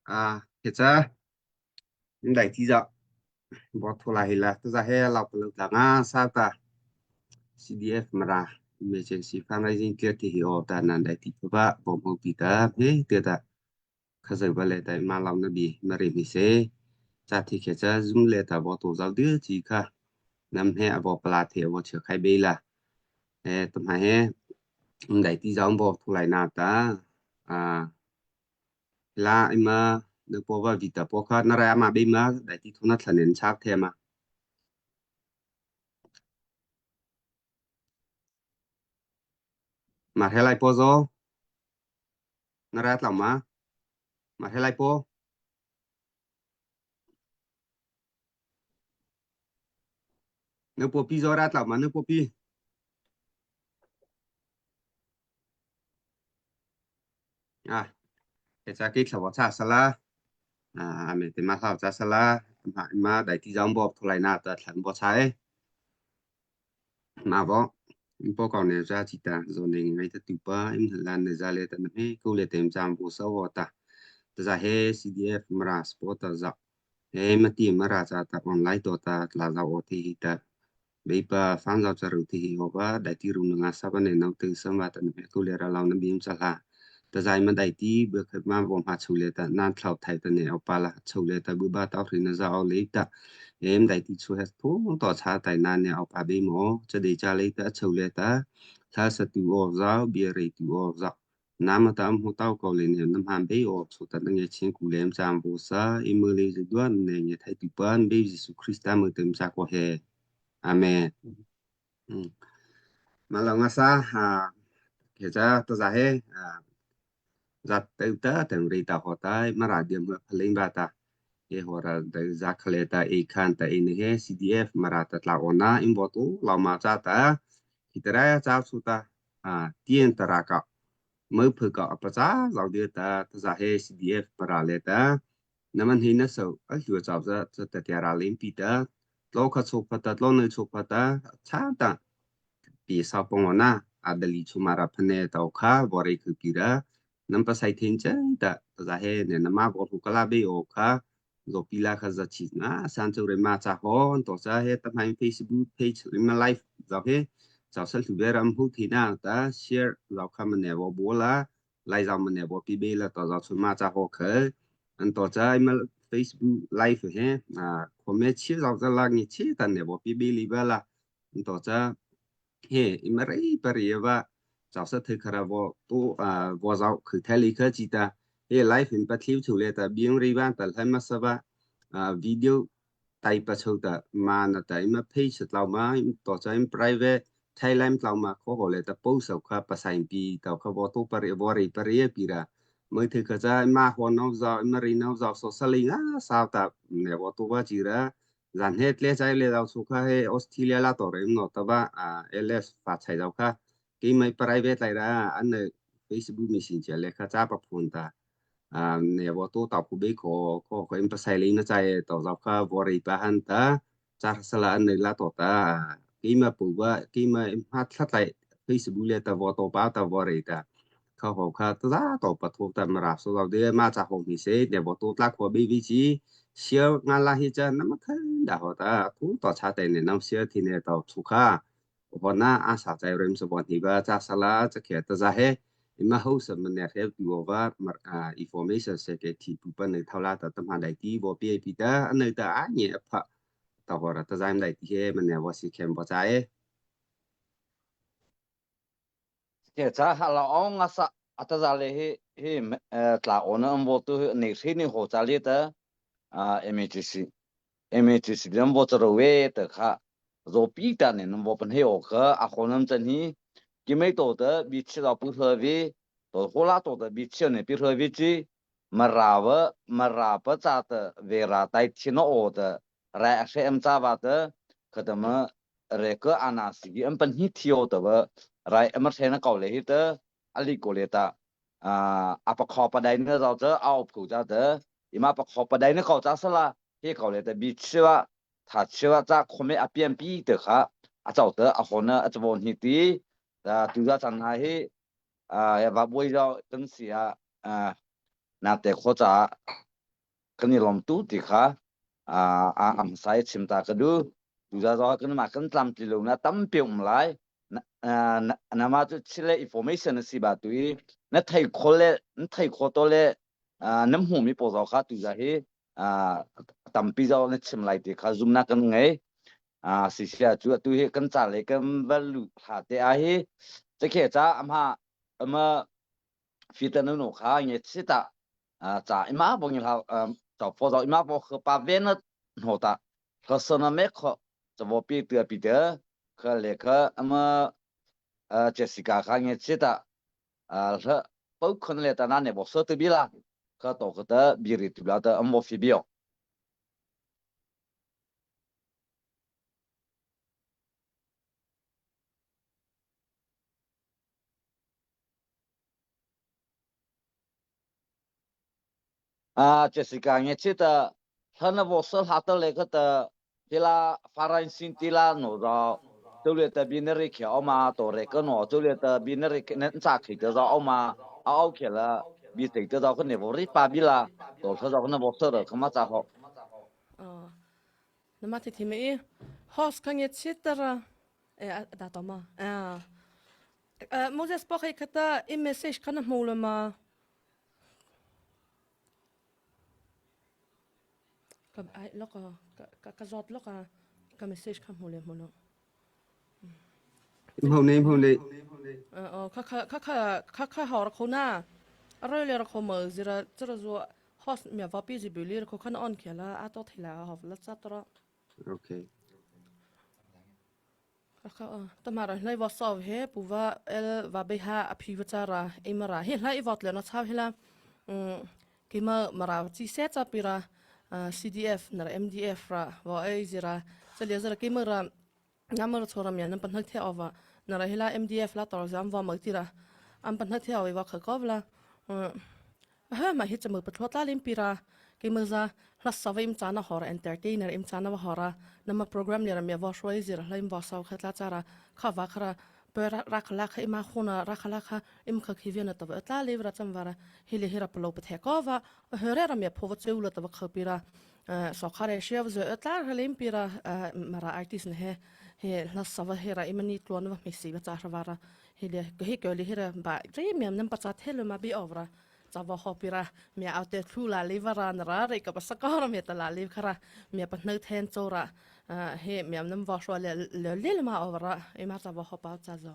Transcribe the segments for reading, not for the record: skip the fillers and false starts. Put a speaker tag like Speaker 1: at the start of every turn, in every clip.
Speaker 1: À, thế cha, đại thi dạ, bỏ thua lại là tôi ra he lọc lực là nga sao ta CDF mà ra emergency fundraising kia thì hiểu ta nan đại thi ba bỏ mong tí ta thế tiệt ta khá giờ ba lệ tại mà lòng nó bị mà rỉ mi sẽ cha thì khi cha zoom lệ ta bỏ tổ giáo đứa chỉ kha năm he bỏ pla thì bỏ chữa khai bê là ê tụm hai he đại thi giáo bỏ thua lại na ta à La ima na pova vita pokha na ra ma be ma dai ti thuna thlanen chak the ma. Ma he lai po zo na ra tlau ma ma he lai po na po pi zo ra tlau ma na po pi à cái cha cái thầu cha sala à me te ma thao cha sala ma ma dai ti jong bo thulai na ta thlan bo chai ma bo poကောင်နေကြချီတာဇောနေငိုင်တတူပါအင်လန်နေကြလေတနမေကိုလေต็มจามบูสวตาตจะเฮ CDF มราสปอตจะเฮมตีมราจาตาออนไลน์ตัวตาลาจาโอทีตา Beipa fan zau cha ru thi hi ho ba dai ti ru nga sa ba ne nau tu sam wa ta ne ku le ra law na bim cha la ta zai ma dai ti bu kha ma bom ha chu le ta nan thlau thai ta ne au pa la chu le ta bu ba ta ri na za au le ta em dai ti chu he thu to cha tai na ne au pa be mo cha de cha le ta chu le ta tha sa tu o zau bi re tu o zau nam ta am hu tau ko le ne nam ham be o chu ta nge chen ku lem cham bu sa i mu le ju duan ne nge thai tu pan be Jesu Christ ta mu tem cha ko he Amen. Mà lòng sa ha ke cha to za he za te ta te ri ta ho ta ma ra dim phaling ba ta e ho ra de za khale ta e khan ta e ne he CDF ma ra ta tla ona im bo tu lo ma cha ta ki ta ra cha su ta a tien ta ra ka mơ phơ ka pa cha zau de ta ta za he CDF pa ra le ta na man hi na so a lu cha za cha ta tia ra lim pi ta lo kha chok pa ta lo ne chok pa ta cha ta ปีซาปงนะอาดลีชุมาราพเนตาวคาบริคือกีระน้ำปะไซเทนเจตะตะจะเฮเนี่ยน้ำมาบอกหุกลาเบโอคาโลปีลาคาจะชินะสันจูเรมาจาฮอนต่อจะเฮตำไม Facebook page หรือมาไลฟ์จะเฮจะสัลตุเบรัมพูทีน่าตาเชียร์เราคำมันเนี่ยบัวละไลฟ์เรามันเนี่ยบัวปีเบลต่อจะชุมาจาฮอเคอันต่อจะมา Facebook live เฮอ่าคอมเมนต์เชียร์เราจะลางเชียร์ตันเนี่ยบัวปีเบลีเบละอันต่อจะ he imarei pariva chawsa the khara wo tu a wo zau khu thali kha chi ta he live in pathiu chu le ta biang ri ban ta lai ma sa ba a video tai pa chau ta ma na ta ima page tlau ma to cha im private Thailand tlau ma kho ho le ta post sau kha pasain pi tau kha wo tu pari wo ri pari pi ra mới thứ kha cha ma ho nau zau ima ri nau zau so sa li nga sao ta ne wo tu ba chi ra 然后咧在咧到出卡去 Australia 啦，到嚟咁落得吧啊，LS 发财就卡，几咪 private 嚟啦，อัน呢 Facebook Messenger 咧卡จ้าประพูนตาอ่าเนี่ยว่าตัวตอบกูเบขอขอขอเอ็มภาษาลีนะใจต่อเราค่ะบริปาหันตาจ้าสละอันนี้ละต่อตากี่มาปู่ว่ากี่มาฮัดทัดไหล Facebook เลยแต่ว่าตัวป้าแต่บริตาเขาขอค่ะตัวต่อปะทุแต่มารับเราเดือมาจากหงมีเสเนี่ยว่าตัวลักหัวบีวีจีเชียวงานละฮิจาน้ำมันขึ้นดาวตาทุต่อชาแต่เนี่ยน้ำเชียวที่เนี่ยต่อทุกข้าหัวหน้าอาสาใจเริ่มสบอนที่ว่าจ้าสละจะเขียนตัวจะเฮ ima ho sa man ne he tu wa mar a information se ke thi pu pa ne thaula ta tam ha dai ti bo pi pi ta an ne ta a nye pha ta ho ra ta zaim dai ti he man ne wa si khem bo cha e
Speaker 2: Ke cha ha la ong nga sa ata za le hi hi tla ona am bo tu nei thri ni ho cha le ta a MHC MHC lam bo cha ro we ta kha zo pi ta ne nam bo pan he o kha a kho nam chan hi ki mei to ta bi chi lo pu hlo vi to ho la to ta bi chi ne pi hlo vi chi ma ra wa ma ra pa cha ta ve ra tai thi no o ta ra a she am cha wa ta kha ta ma re ka ana si gi am pan hi thio ta wa rai amar the na kau le hi ta ali ko le ta a apa kho pa dai na zau cha au phu cha ta ima pa kho pa dai na kau cha sala he kau le ta bi chiwa tha chiwa cha khome a pian pi te kha a chau ta a hona a chawon hi ti ta tu za chan ha hi a ya va boi zau tan si a. Na te kho caah kan i lawm tu ti kha a amsai chim ta ka du. Tu za zo kan ma kan tlam ti lo na tampi um lai. Na ma cu chile information si ba tu i na thei kho le na thei kho to le na hmu mi po zo kha tu za hi tampi zo na chim lai ti kha zum na kan ngei. Si sia cu atu hi kan ca le kan val lu hla te a hi chekhe cha ama ama fita nu nu kha nge chita cha ima bo ngi la cha pho zo ima bo kha pa ve na no ta kha sona me kho chawo pi tua pi te kha le kha ama Jessica kha nge chita hla pau khon le ta na ne bo so te bi la kha to ka ta bi ri tu la ta am bo fi bio. Ah, Jessica nge chita hlana vo sal hata le kata hila farain sin tila no ra tu le ta binary khe oma to re ka no tu le ta binary ne cha khi ta za oma a au khe la bi te ta za ko ne vo ri pa bi la to tha za ko na vo sal ra kama cha ho.
Speaker 3: Na ma ti thi me i hos ka nge chitara e da to ma. Moses po khay kata i message kana hmu lo ma. Ka ai lo ka ka ka zot lo ka ka message kha hmu le hmu lo.
Speaker 1: Hmu nei hmu nei.
Speaker 3: Kha kha kha kha kha kha ho ra kho na. Roi le ra kho ma zira chara zo host mia va pi ji buli ra kho khan on khela a to thila ho la chat ra.
Speaker 1: Okay.
Speaker 3: Tamara hlai va saw he puva el va be ha a phi va chara emara he hlai vot le na chaw hela kima mara chi se cha pira CDF na MDF ra va ai zira chale zara kima ra namar chora mi nan pan the ova na ra hela MDF la tor jam va mal tira am pan the awi va kha kovla Ha ma hi chamu pathua tla lim pira keima za hla sawa im chana hora entertainer im chana wa hora nama program le ramya wa shoi zir hlaim wa saw khatla chara kha wa khara per rakhala kha ima khuna rakhala kha im kha khiviana tawa tla le ra chamwara hile hira plo pathe ko wa hore ramya phowa cheula tawa khapira so khare shev zo tla lim pira mara artist ne he he hla sawa hera imani tlon wa misi wa cha rawara hile hi ko le hira ba re miam nam pa cha thelo ma bi ovra จะว่าฮอปิระเมียเอาเตทูลาลิวารานราเรกับสกอร์เมียตลาลิวคระเมียปันนึกเทนโจระเฮเมียน้ำวอชัวเลเลเลมาอวระเอมาจะว่าฮอปาวจ้าจอ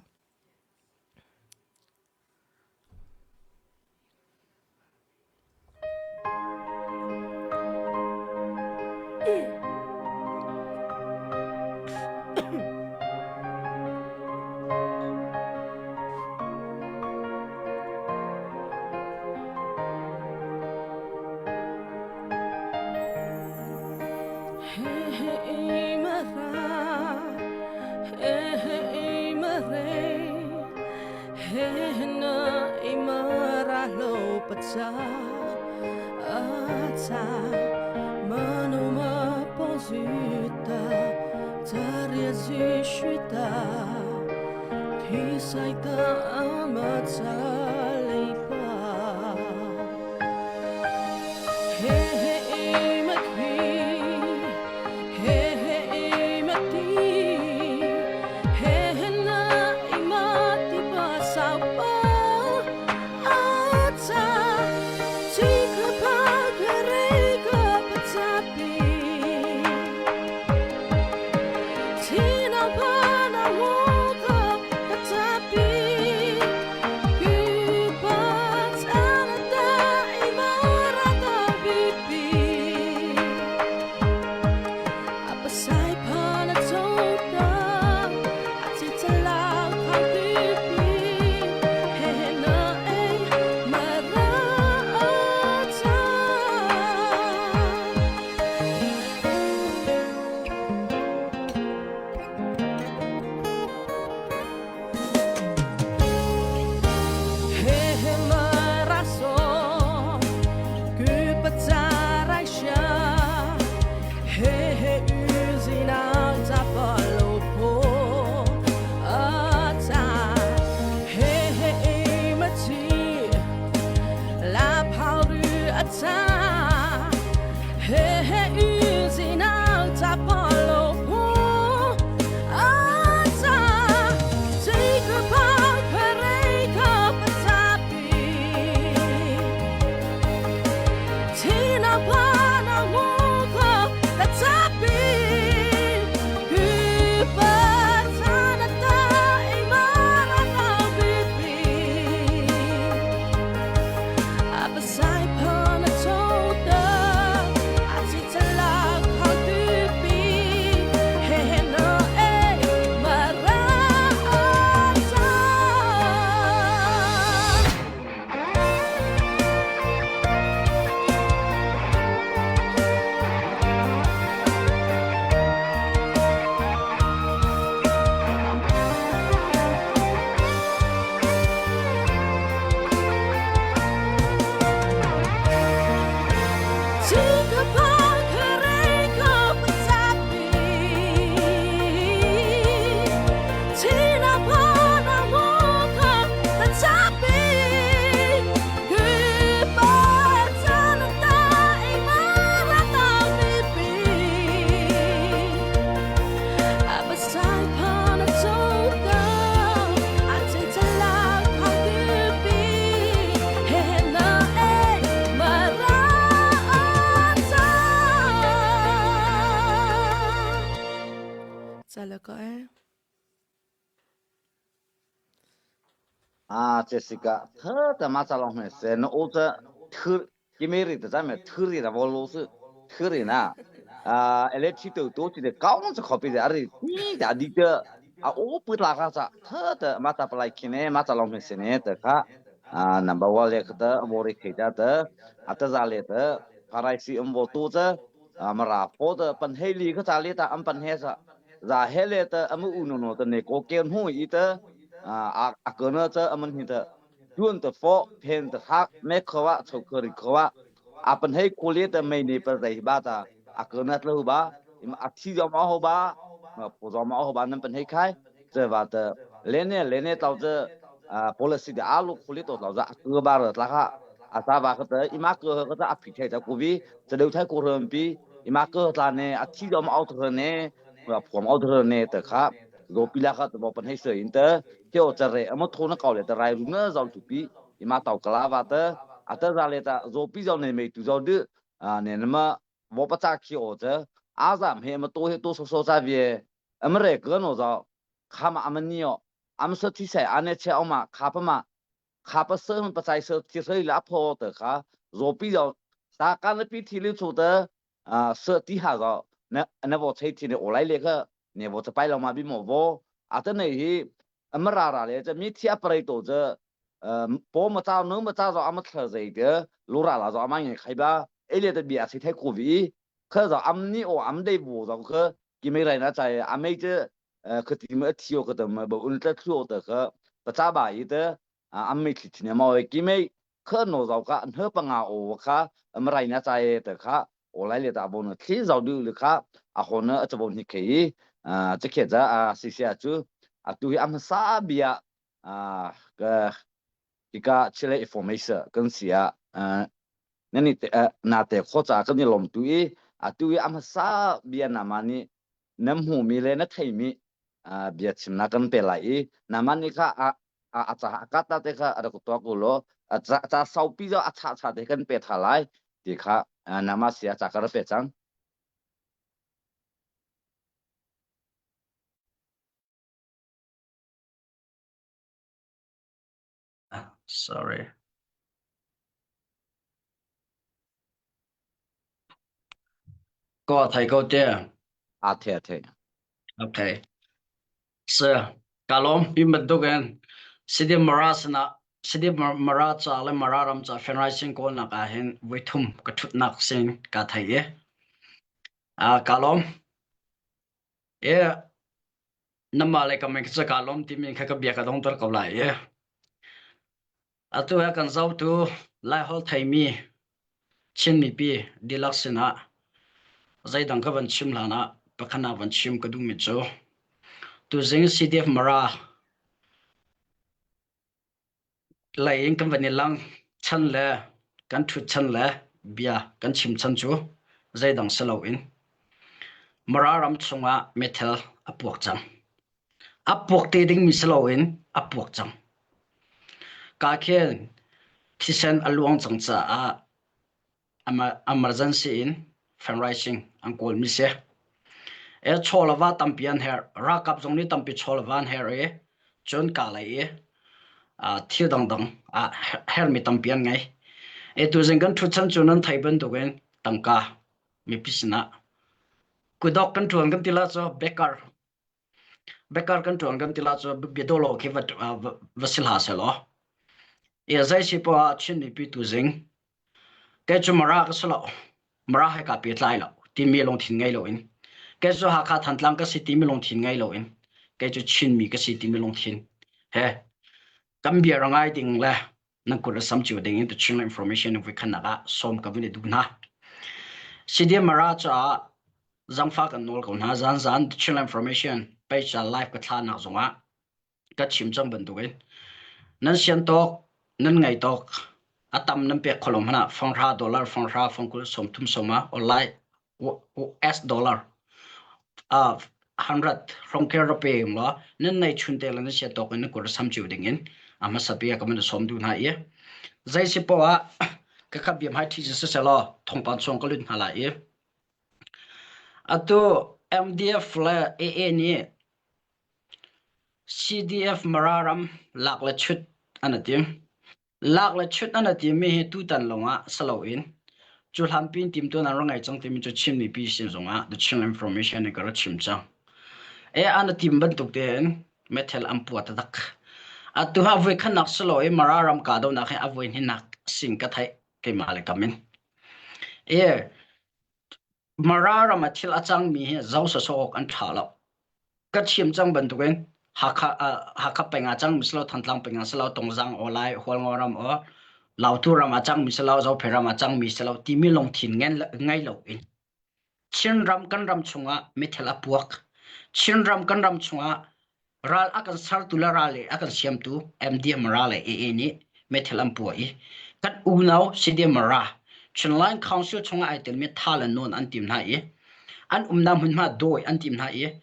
Speaker 2: 啊，这是个特的嘛，咋弄回事？那我这特因为的咱们特的那我老是特的呢，啊，来剃头多记得刚子可比的，阿里你家你个啊，我不拉个啥，特的嘛咋不来去呢？嘛咋弄回事呢？这个啊，number one 来个的，我的开家的，啊，这啥来的？帕来西嗯，我多着啊，嘛拉破的，本黑里个咋来的？俺本黑啥？咋黑来的？俺们乌诺诺的那个建户一的啊，阿个呢这俺们现在。ยวนแต่ฟอเพนแต่ทักแม่เขาว่าชกเคยเขาว่าอาเป็นให้คุเลียแต่ไม่นี่เป็นไรบ้าตาอาเกินนัดเลยบ้าอาที่จะมาหัวบ้าผู้จะมาหัวบ้านั่นเป็นให้ใคร这ว่า的连呢连呢导致啊 policy 的阿鲁库里多导致阿哥巴的那个阿萨巴个的伊马哥个的阿皮特在古比这流太过人比伊马哥他呢阿ที่จะมาเอาเธอ呢ผมเอาเธอ呢แต่ครับโรปิลาครับบอกเป็นให้เสียอินเตอร์เที่ยวจะเรอมาโทนเก่าเลยแต่ไรรู้เนอะเราถูกปีอิมาเต่ากลาวาเตอาเตจาเลตาโรปิเจ้าเนี่ยไม่ตูเจ้าดื้ออ่าเนี่ยมาวอปจาขี้โอเจอาจามเฮมาตัวเฮตัวโซโซซาเวียอเมริกาโนเจ้าข้ามาอามันนี่อ่ะอามันเสที่ใส่อันนี้เชื่อมาข้าปมาข้าปเสมันปัจจัยเสที่ใส่ละพอเตค่ะโรปิเจ้าตาการปีที่ลิชูเตอ่าเสที่หาเจ้าเนี่ยเนี่ยว่าใช้ที่เนี่ยโอไลเลยก็เนี่ยว่าจะไปเรามาบิมวอาจจะในที่อมราราเลยจะมีเทียบไปตัวจะเอ่อปอมาเจ้าเนื้อมาเจ้าจะอามาเถอะใจเด้อรู้ราเราจะอามาอย่างใครบ้าเอเลียจะเบียดสิไทยโควิดคือจะอัมนี่โออัมได้บูจะคือกิไม่ไรนะใจอัมไม่เจอเอ่อคือที่เมื่อเที่ยวก็จะมาบอกอุลตร้าเที่ยวแต่คือประชาบายเด้ออัมไม่คิดเนี่ยมากิไม่คือโนเราก็เนื้อปังอาโอค่ะอมไรนะใจแต่ค่ะโอไลเลยตาบนที่เราดูเลยค่ะอาคนเนอจะบนที่เคยอ่าจะเขียนจะอ่าสิเสียจู atu hi am sa bia a ka ika chile information kan sia nani te na te kho cha kan ni lom tu i atu hi am sa bia na ma ni nam hu mi le na thei mi bia chim na kan pe lai i na ma ni kha a a cha ka ta te kha ara ko to ko lo a cha cha sau pi zo a cha cha te kan pe tha lai ti kha na ma sia cha ka ra pe chang
Speaker 4: Sorry. Ko thei ko te.
Speaker 2: A the a the.
Speaker 4: Okay. Sir, kalom bi bantukin Sidi Mara sana Sidi Mara ca le Mara ram ca fundraising kawl nak ah hin voithum ka thutnak sin ka thei i. Ah kalom. E nama le ka men ka kalom timi kha ka bia ka dong tar ko lai e. Atu he kan zohtu Laiholh theimi Chin mipi dihlak sinah zeidang ka van chim hlan ah pakhat ah van chim ka duhmi cu tuzing CDF Mara lei in kan van i lang chan le kan ṭhut chan le bia kan chim chan cu zeidang si loin Mara ram chungah meithal a puak cang. A puak te dingmi si loin a puak cang. Ka khin thisen a luang cang caah emergency in fundraising an kawlmi si. E chaw le va tampi an herh. Ralkap zong nih tampi chaw le va an herh i cun ka lei i thil dangdang ah herhmi tampi an ngei. E tuzing kan ṭhut chan cu nan thei bantukin tangka mipi sinah kudok kan ṭuan kan ti la cu bekar Bekar kan ṭuan kan ti la cu biadawlo khi va, va si hlah seh law. Ia zei si poah ah Chin mipi tuzing kei cu Mara ka si lo. Mara he kaa pehtlai lo timi lungthin ngei loin kei cu Hakha Thantlang ka si timi lungthin ngei loin kei cu Chinmi ka si timi lungthin he kan bia ra ngai ding le nan kut a sam cio ding in The Chin Information in voikhatnak ah sawm ka vun i duh hna. CDM Mara caah zangfa kan nawl ko hna. Zan zan The Chin Information page ah live ka thlanak zongah ka chim cang bantukin nan sian tawk nan ngai tawk a tam nan pek kholo hmanh ah fanghra dollar fanghra fangkul 30 sawma online US dollar 100 hrongker ra pe ung law nan nei chun te le nan sia tawk in na kur sam chiu ding in a hmasa bia ka man som du hna i zei si po ah ka kha biam hai thi se se law thongpan chung ka lut hna lai i atu MDF le AA nih CDF Mararam lak le chut an atim Lak le chut an timi hi tutan lawngah si loin cu hlanpi in timtuan an rak ngei cang timi cu Chin mipi sin zongah The Chin Information in ka rak chim cang. E an tim bantuk tein meithal an pua taktak. Atu ha voi khatnak si lo i Mara ram kahdohnak hi a voi hnihnak sin ka theih keimah le kam in. E Mara ram ah thil a cangmi hi zo sawsawh awk an ṭha lo. Ka chim cang bantukin Hakha, uh, Hakha peng ah cangmi si lo, Thantlang peng ah si lo, Tongzang aw Lai, Hualngo ram aw, Lautu ram ah cangmi si lo, Zophei ram ah cangmi si lo timi lungthin ngei lo in Chinram kan ram chungah mithel a puak. Chinram kan ram chungah Ral a kan sertu le ral a kan siamtu MDM ra le AA nih meithal an puah i kan unau CDM ra Chinline Council chungah ai telmi tha le nawn an tim hna i an umnak hmunhma dawi an tim hna i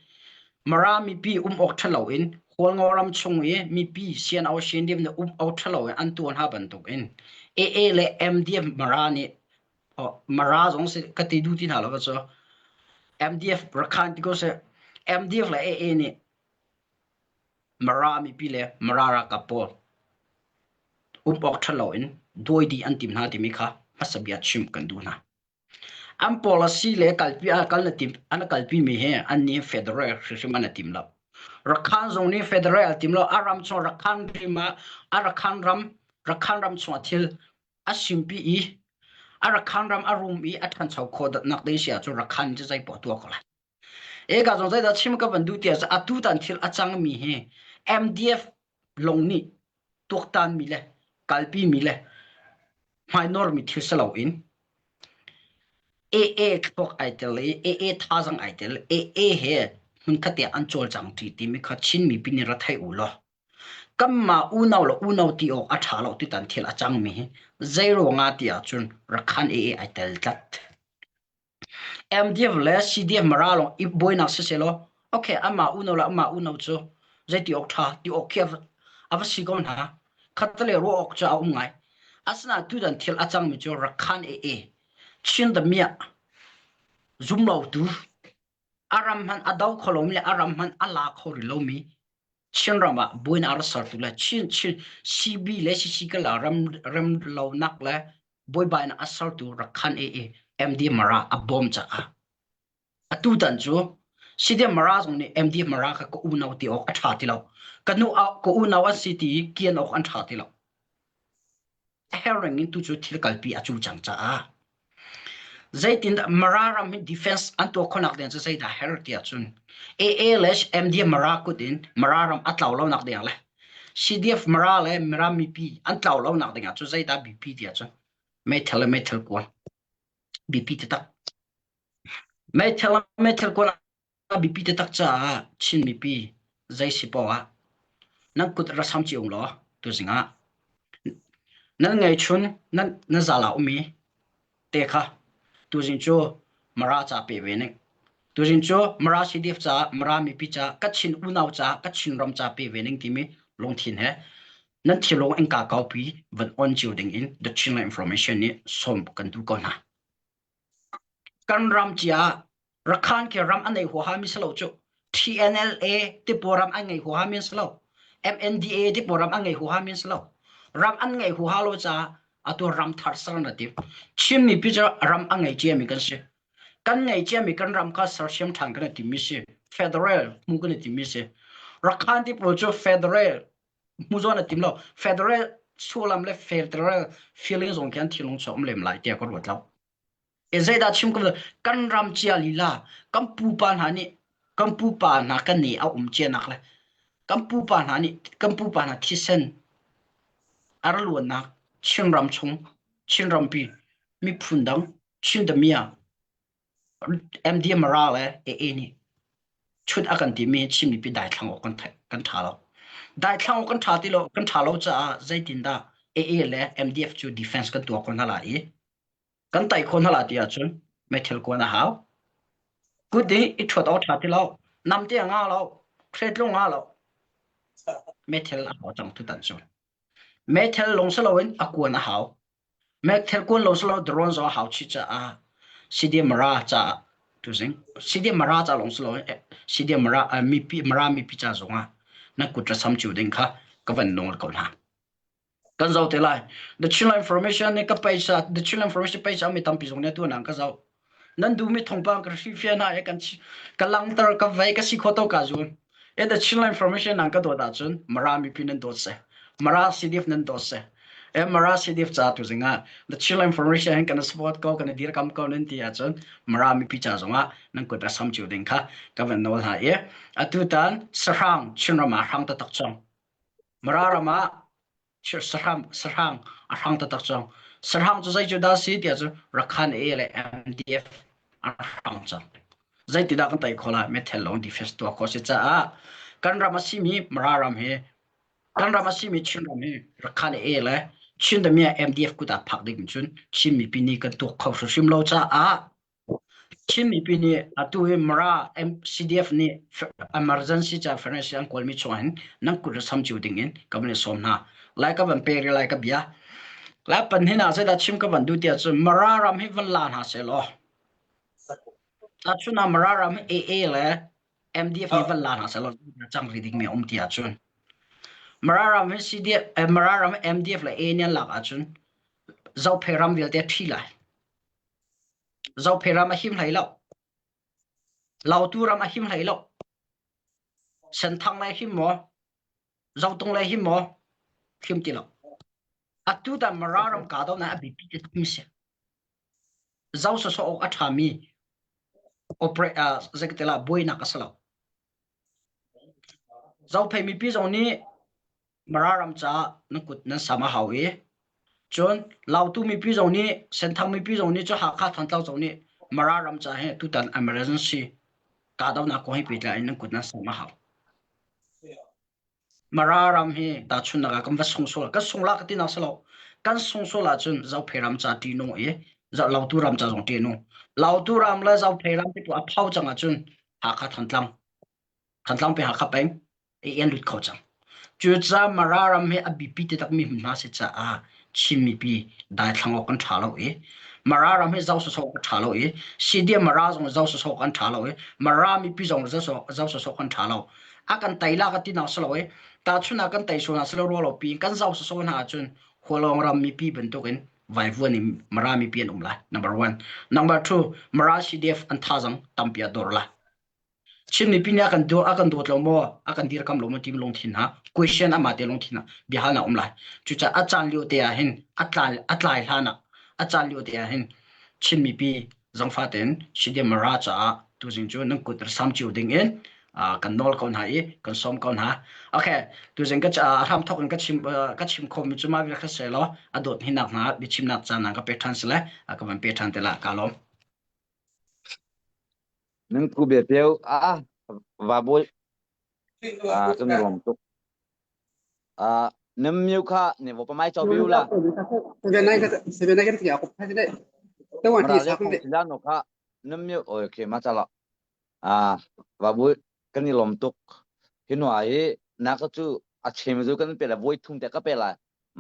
Speaker 4: Mara mipi um awk ṭhalo in Hualngo ram chung i mipi CNO CNDF nih um awk ṭhalo in an tuah hna bantuk in AA le MDF Mara nih Mara zong si ka ti duh ti hna lo cu MDF Rakhan ti ko seh MDF le AA nih Mara mipi le Mara ralkap pawl um awk ṭhalo in dawi dih an tim hna timi kha hmasa bia chim kan duh hna. An policy le kalpi kal na tim an kalpi mi hi an nih federal hrimhrim an tim lo. Rakhan zong nih federal tim lo. A ram chung Rakhan rim ah a Rakhan ram Rakhan ram chung thil a simpi i a Rakhan ram a rum i a ṭhancho khawh nak ding si ahcun Rakhan cu zei poah tuah ko lai. Eka zong zeidah chim ka van duh ti ahcun atu tan thil a cangmi hi MDF lawng nih tuaktanmi le kalpimi le hmainormi thil si loin AA thluak ai tel i AA thazaang ai tel AA he hmunkhat ah an cawlcang ṭi timi kha Chin mipi nih ra thei u law kanmah unau le unau ti awk a ṭha lo tutan thil a cangmi hi zei ruangah ti ahcun Rakhan AA ai tel tlat. MDF le CDF Mara lawng i buainak siselaw okay amah unau le amah unau cu zeiti awk ṭha ti awk khi a va si ko hna. Khattale ruah awk cu a um ngai. Asinain tutan thil a cangmi cu Rakhan AA Chin damiah zumlotu a ram hmanh a do kho lomi le a ram hmanh a la kho rih lomi Chinram ah buainak a rak sertu le Chin Chin CB le CC kala ram rem lonak le buaibainak a sertu Rakhan AA MD Mara a bawm caah atutan cu CDM Mara zong nih MD Mara kha ka unau ti awk a ṭha ti lo. Ka nu ka unau an si ti kian awk an ṭha ti lo. A herh ring in tu cu thil kalpi a cu cang caah zeitindah Mara ram hi defense an tuah khawhnak ding cu zeidah her tiah cun AA le MD Mara kut in Mara ram a tlau lonak ding le CDF Mara le Mara mipi an tlau lonak ding ah cu zeidah BP tiah cun meithal le meithal kuan BP taktak meithal le meithal kuan a biapi taktak caah Chin mipi zei si paoh ah nan kut ra sam cio law tuzing ah nan ngeichun nan na zal ah um i. Te kha tuzing cu Mara ca pe ve ning. Tuzing cu Mara CDF ca, Mara mipi ca, Kachin unau ca, Kachin ram ca pe ve ning timi lungthin he nan thilung innka kaupi van on cio ding in The Chinland Information nih sawm kan duh ko hna. Kan ram cia Rakhan khi ram a nei huaha mi si lo cu. TNLA tipaw ram an ngei huaha mi si lo. MNDA tipaw ram an ngei huaha mi si lo. Ram an ngei huaha lo caah atu ram thar ser na ti. Chin mipi cu ram a ngei ciami kan si. Kan ngei ciami kan ram kha sersiam ṭhan kan i timmi si. Federal hmu kan i timmi si. Rakhan ti pawl cu federal hmu zawn a tim lo. Federal sullam le federal feeling zong khi an thinlung chung um lem lai tiah ka ruat lo. E zeidah chim ko kan ram cia lila kan pupa hna nih kan pupa hna kan nih a um cia nak le kan pupa hna nih kan pupa hna thisen a ra luannak Chinram chung Chinrampi miphun dang Chin damiya MDMRA le AA nih chut a kan timi hi Chin mipi daithlang awk kan kan ṭha lo. Daithlang awk kan ṭha ti lo kan ṭha lo caah zeitindah AA le MDF cu defense kan tuah ko hna lai i kan tai kho hna la ti ahcun meithal kuan a hau. Kut i i ṭhuat awk ṭha ti lo. Namte a nga lo. Hretlung nga lo. Meithal a hau cang tutan cu. Meithal lung si loin a kuan a hau. Meithal kuan lo si lo drone zong a hau chih caah CDM Mara caah tuzing CDM Mara ca lawng si loin CDM Mara mipi Mara mipi ca zongah na kut ra sam cio ding kha ka van nawl ko hna. Kan zoh te lai. The Chinland Information nih ka paisa The Chinland Information paisa mi tampi zong nih atu nan ka zoh. Nan duhmi thawngpang ka hrilhfiah hna i kan ka langhter ka vei ka si kho to ka zul. E The Chinland Information nan ka dawt ahcun Mara mipi nan dawt seh. Mara CDF nan dawt seh. E Mara CDF ca tu zingah The Chinland Information hin kan support ko kan dirkam ko nan ti ahcun Mara mipi ca zongah nan kut a sam cio ding kha ka van nawl hna i atu tan sahrang Chinram ah hrang taktak cang. Mara ram ah sahrang sahrang a hrang taktak cang. Sahrang cu zei cu dah si tiah cun Rakhan A le MDF a hrang cang. Zeitidah kan tei khawh lai? Meithal lawng defense tuah khawh si caah kan ram a simi Mara ram hi kan ram a simi Chin ram hi Rakhan A le Chin Damia MDF kut ah phak ding cun Chin mipi nih kan tuak kho hrimhrim lo caah Chin mipi nih atu hi Mara CDF nih emergency ca furnace an kawlmi chung hin nan kut sam cio ding in ka van i sawm hna. Lai ka van pe lai ka bia. Lai pan hin ah zeidah chim ka van duh tiah cun Mara ram hi van la hna seh law. Tahchun ah Mara ram hi AA le MDF nih van la hna seh law cang rih ding mi a um ti ahcun Mara ram hi CDF Mara ram MDF le AA nih an lak ahcun Zophei ram vialte a ṭhi lai. Zophei ram a him hlei lo. Lautu ram a him hlei lo. Senthang le him maw? Zotung le him maw? Him ti lo. Atu tan Mara ram ka do na a bipi te mi si. Zo so awk a ṭha mi operate uh, zekatela buainak a si lo. Zophei mipi zong nih Mara ram caah nan kut nan sam a hau i cun Lautu mipi zong nih Senthang mipi zong nih cu Hakha Thantlang zong nih Mara ram caah hi tutan emergency kahdohnak kong he pehtlai in nan kut nan sam a hau. Mara ram hi tahchunhnak ah kan va sung sual kan sung la ka ti nak si lo kan sung sual ahcun Zophei ram ca ṭihnung i Lautu ram ca zong ṭihnung Lautu ram le Zophei ram te a phau cang ahcun Hakha Thantlang Thantlang pe Hakha peng i an lut kho cang. Cucaah Mara ram hi a biapi taktakmi hmunhma a si caah Chin mipi daithlang awk kan ṭha lo i Mara ram hi zoh sawsawh kan ṭha lo i CDM Mara zong zoh sawsawh kan ṭha lo i Mara mipi zong zoh sawsawh kan ṭha lo. A kan tei la ka ti nak si lo i tahchun ah kan tei sual hna si lo rua lo pi kan zoh sawsawh hna ahcun Hualong ram mipi bantukin vaivuan in Mara mipi an um lai. Number one. Number two, Mara CDF an thazang tampi a dor lai. Chin mipi nih a kan dawt a kan dawt lo maw a kan dirkam lo maw timi lungthin hna question amah te lungthin ah biahalnak um lai cucaah a caan lio te ah hin a tlai a tlai hlan ah a caan lio te ah hin Chin mipi zangfa tein Shidim Mara caah tuzing cu nan kut sam cio ding in kan nawl ko hna i kan sawm ko hna okay tuzing ka a hram thok in ka chim ka chim khomi cu mah vial kha se law a dawt hinak hna biachimnak caan ka pe ṭhan sile ka van pe ṭhan te la ka lawm
Speaker 2: Nan ku bia piau ah va bul ah kan ruam tuk. Ah nam miu kha ne vo pamai chaw biu la.
Speaker 1: Sebenarnya sebenarnya kan tiga aku pasti deh.
Speaker 2: Mara le khong no kha nam mi okay ma chala a babu kan i lom tuk hi no ai na ka chu a chem zu kan pe la voi thum te ka pe la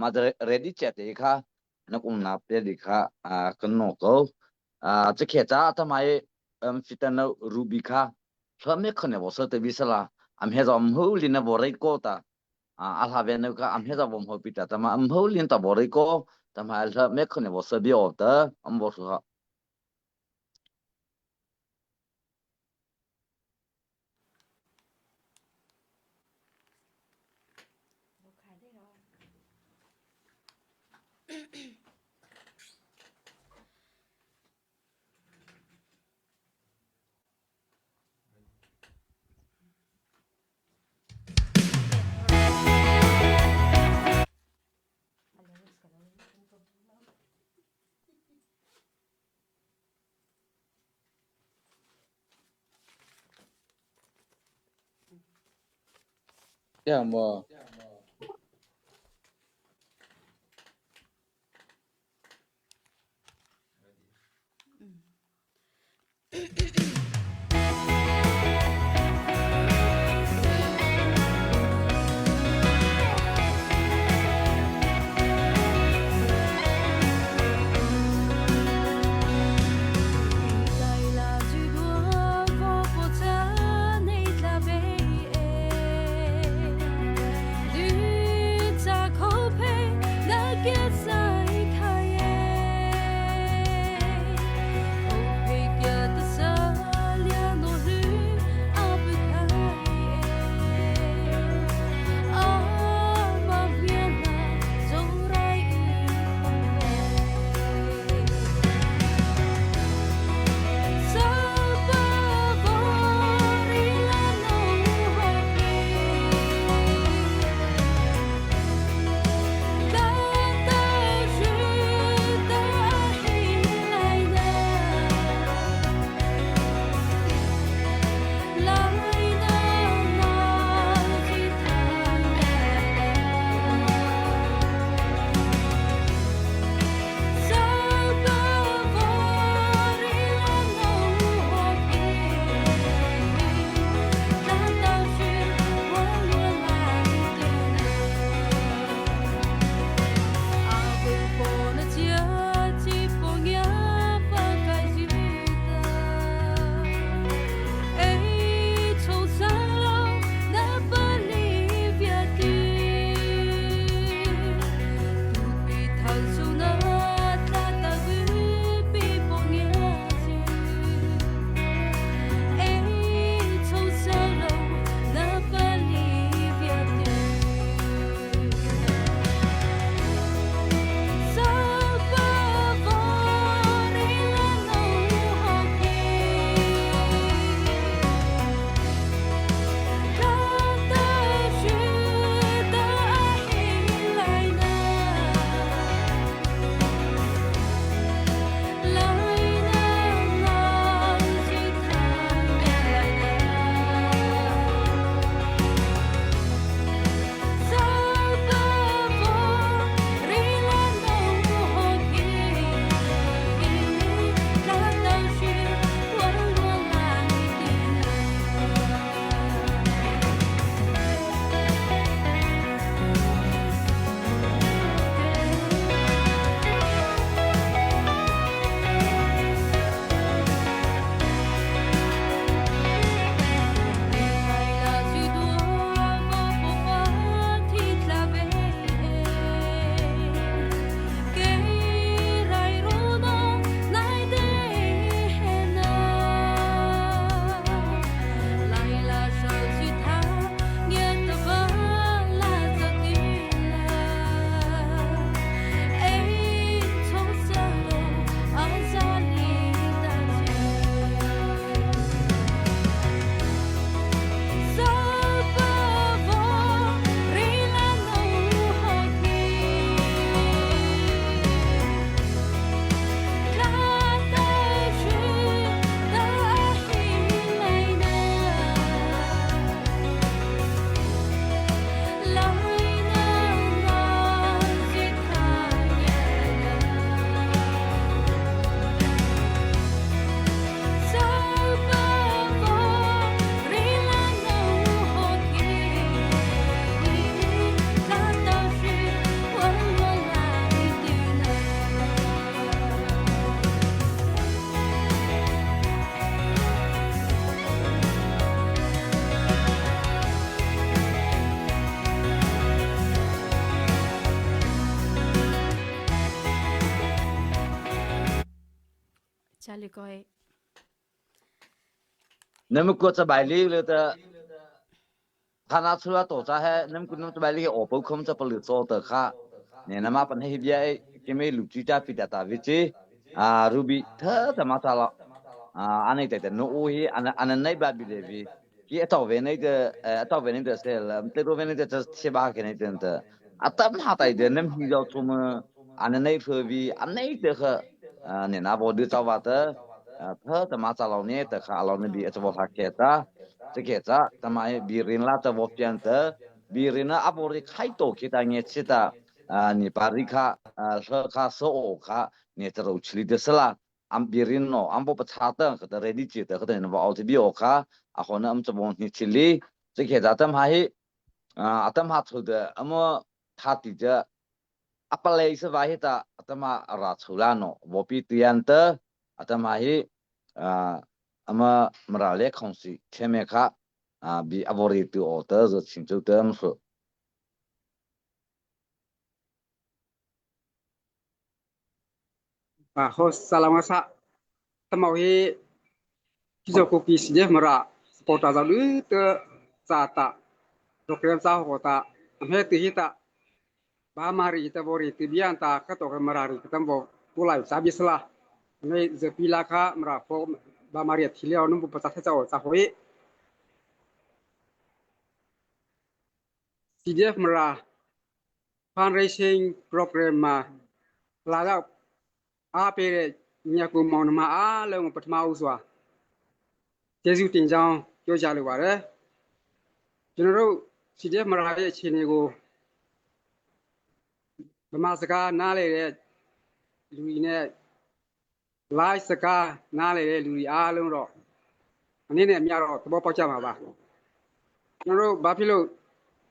Speaker 2: ma ready che te kha na kum na pe di kha a kan no ko a che khe cha ta mai fitan na ruby kha thla me khone bo so te bi sala am he zom hu lin na bo rei ko ta a hla ve na ka am he zom ho pi ta ta ma am hu lin ta bo rei ko ta ma hla me khone bo so bi o ta am bo su ha.
Speaker 5: Yeah, mo.
Speaker 6: Charlie go ahead.
Speaker 2: 那么国这百里了的，他拿出来多少还，那么可能这百里我不空这不了做的卡，你那么本那边给没录取家比较大位置啊，ruby 特他妈咋了啊？安尼对的，侬有去安安尼那边比的比，伊一到位那个呃，到位那个是了，对到位那个就是七八个那真的，啊，他妈的的，那么要做么？安尼那特别，安尼的个呃，你那我都找话的，呃，特他妈咋了呢？的哈，老那边一直往下开的，这个子他妈比人拉的我变的，比人那阿波的开多给他年纪的，啊，你把你卡呃，说卡说我卡，你这都吃的是啦。am birin no am bo pachata ka ta ready chi ta ka ta no au ti bi o kha a khona am chabon ni chili che khe da tam ha hi atam ha thu de amo tha ti ja apalei se va hi ta atama ra chula no bo pi tian ta atama hi ama mra le khong si theme kha bi avori tu o ta zo chin chu tam su.
Speaker 7: Host salamasa tamau hi kizo ko ki si mara supporter za lu te za ta program za ho ta he ti hi ta ba mari ta bori ti bian ta ka to ka mara ri tam bo pulai sa bi sla me ze pila kha mara fo ba mari thi leo num bu pa cha cha za hoi CDF mara fundraising program မှာလာတော့အားပေးတဲ့ညကူမောင်နှမအားလုံးကိုပထမဦးစွာကျေးဇူးတင်ကြောင်းပြောကြားလိုပါတယ်ကျွန်တော်တို့ CDF မရာရဲ့အခြေအနေကိုဗမာစကားနားလည်တဲ့လူတွေနဲ့ live စကားနားလည်တဲ့လူတွေအားလုံးတော့အနေနဲ့အများတော့သဘောပေါက်ကြမှာပါကျွန်တော်တို့ဘာဖြစ်လို့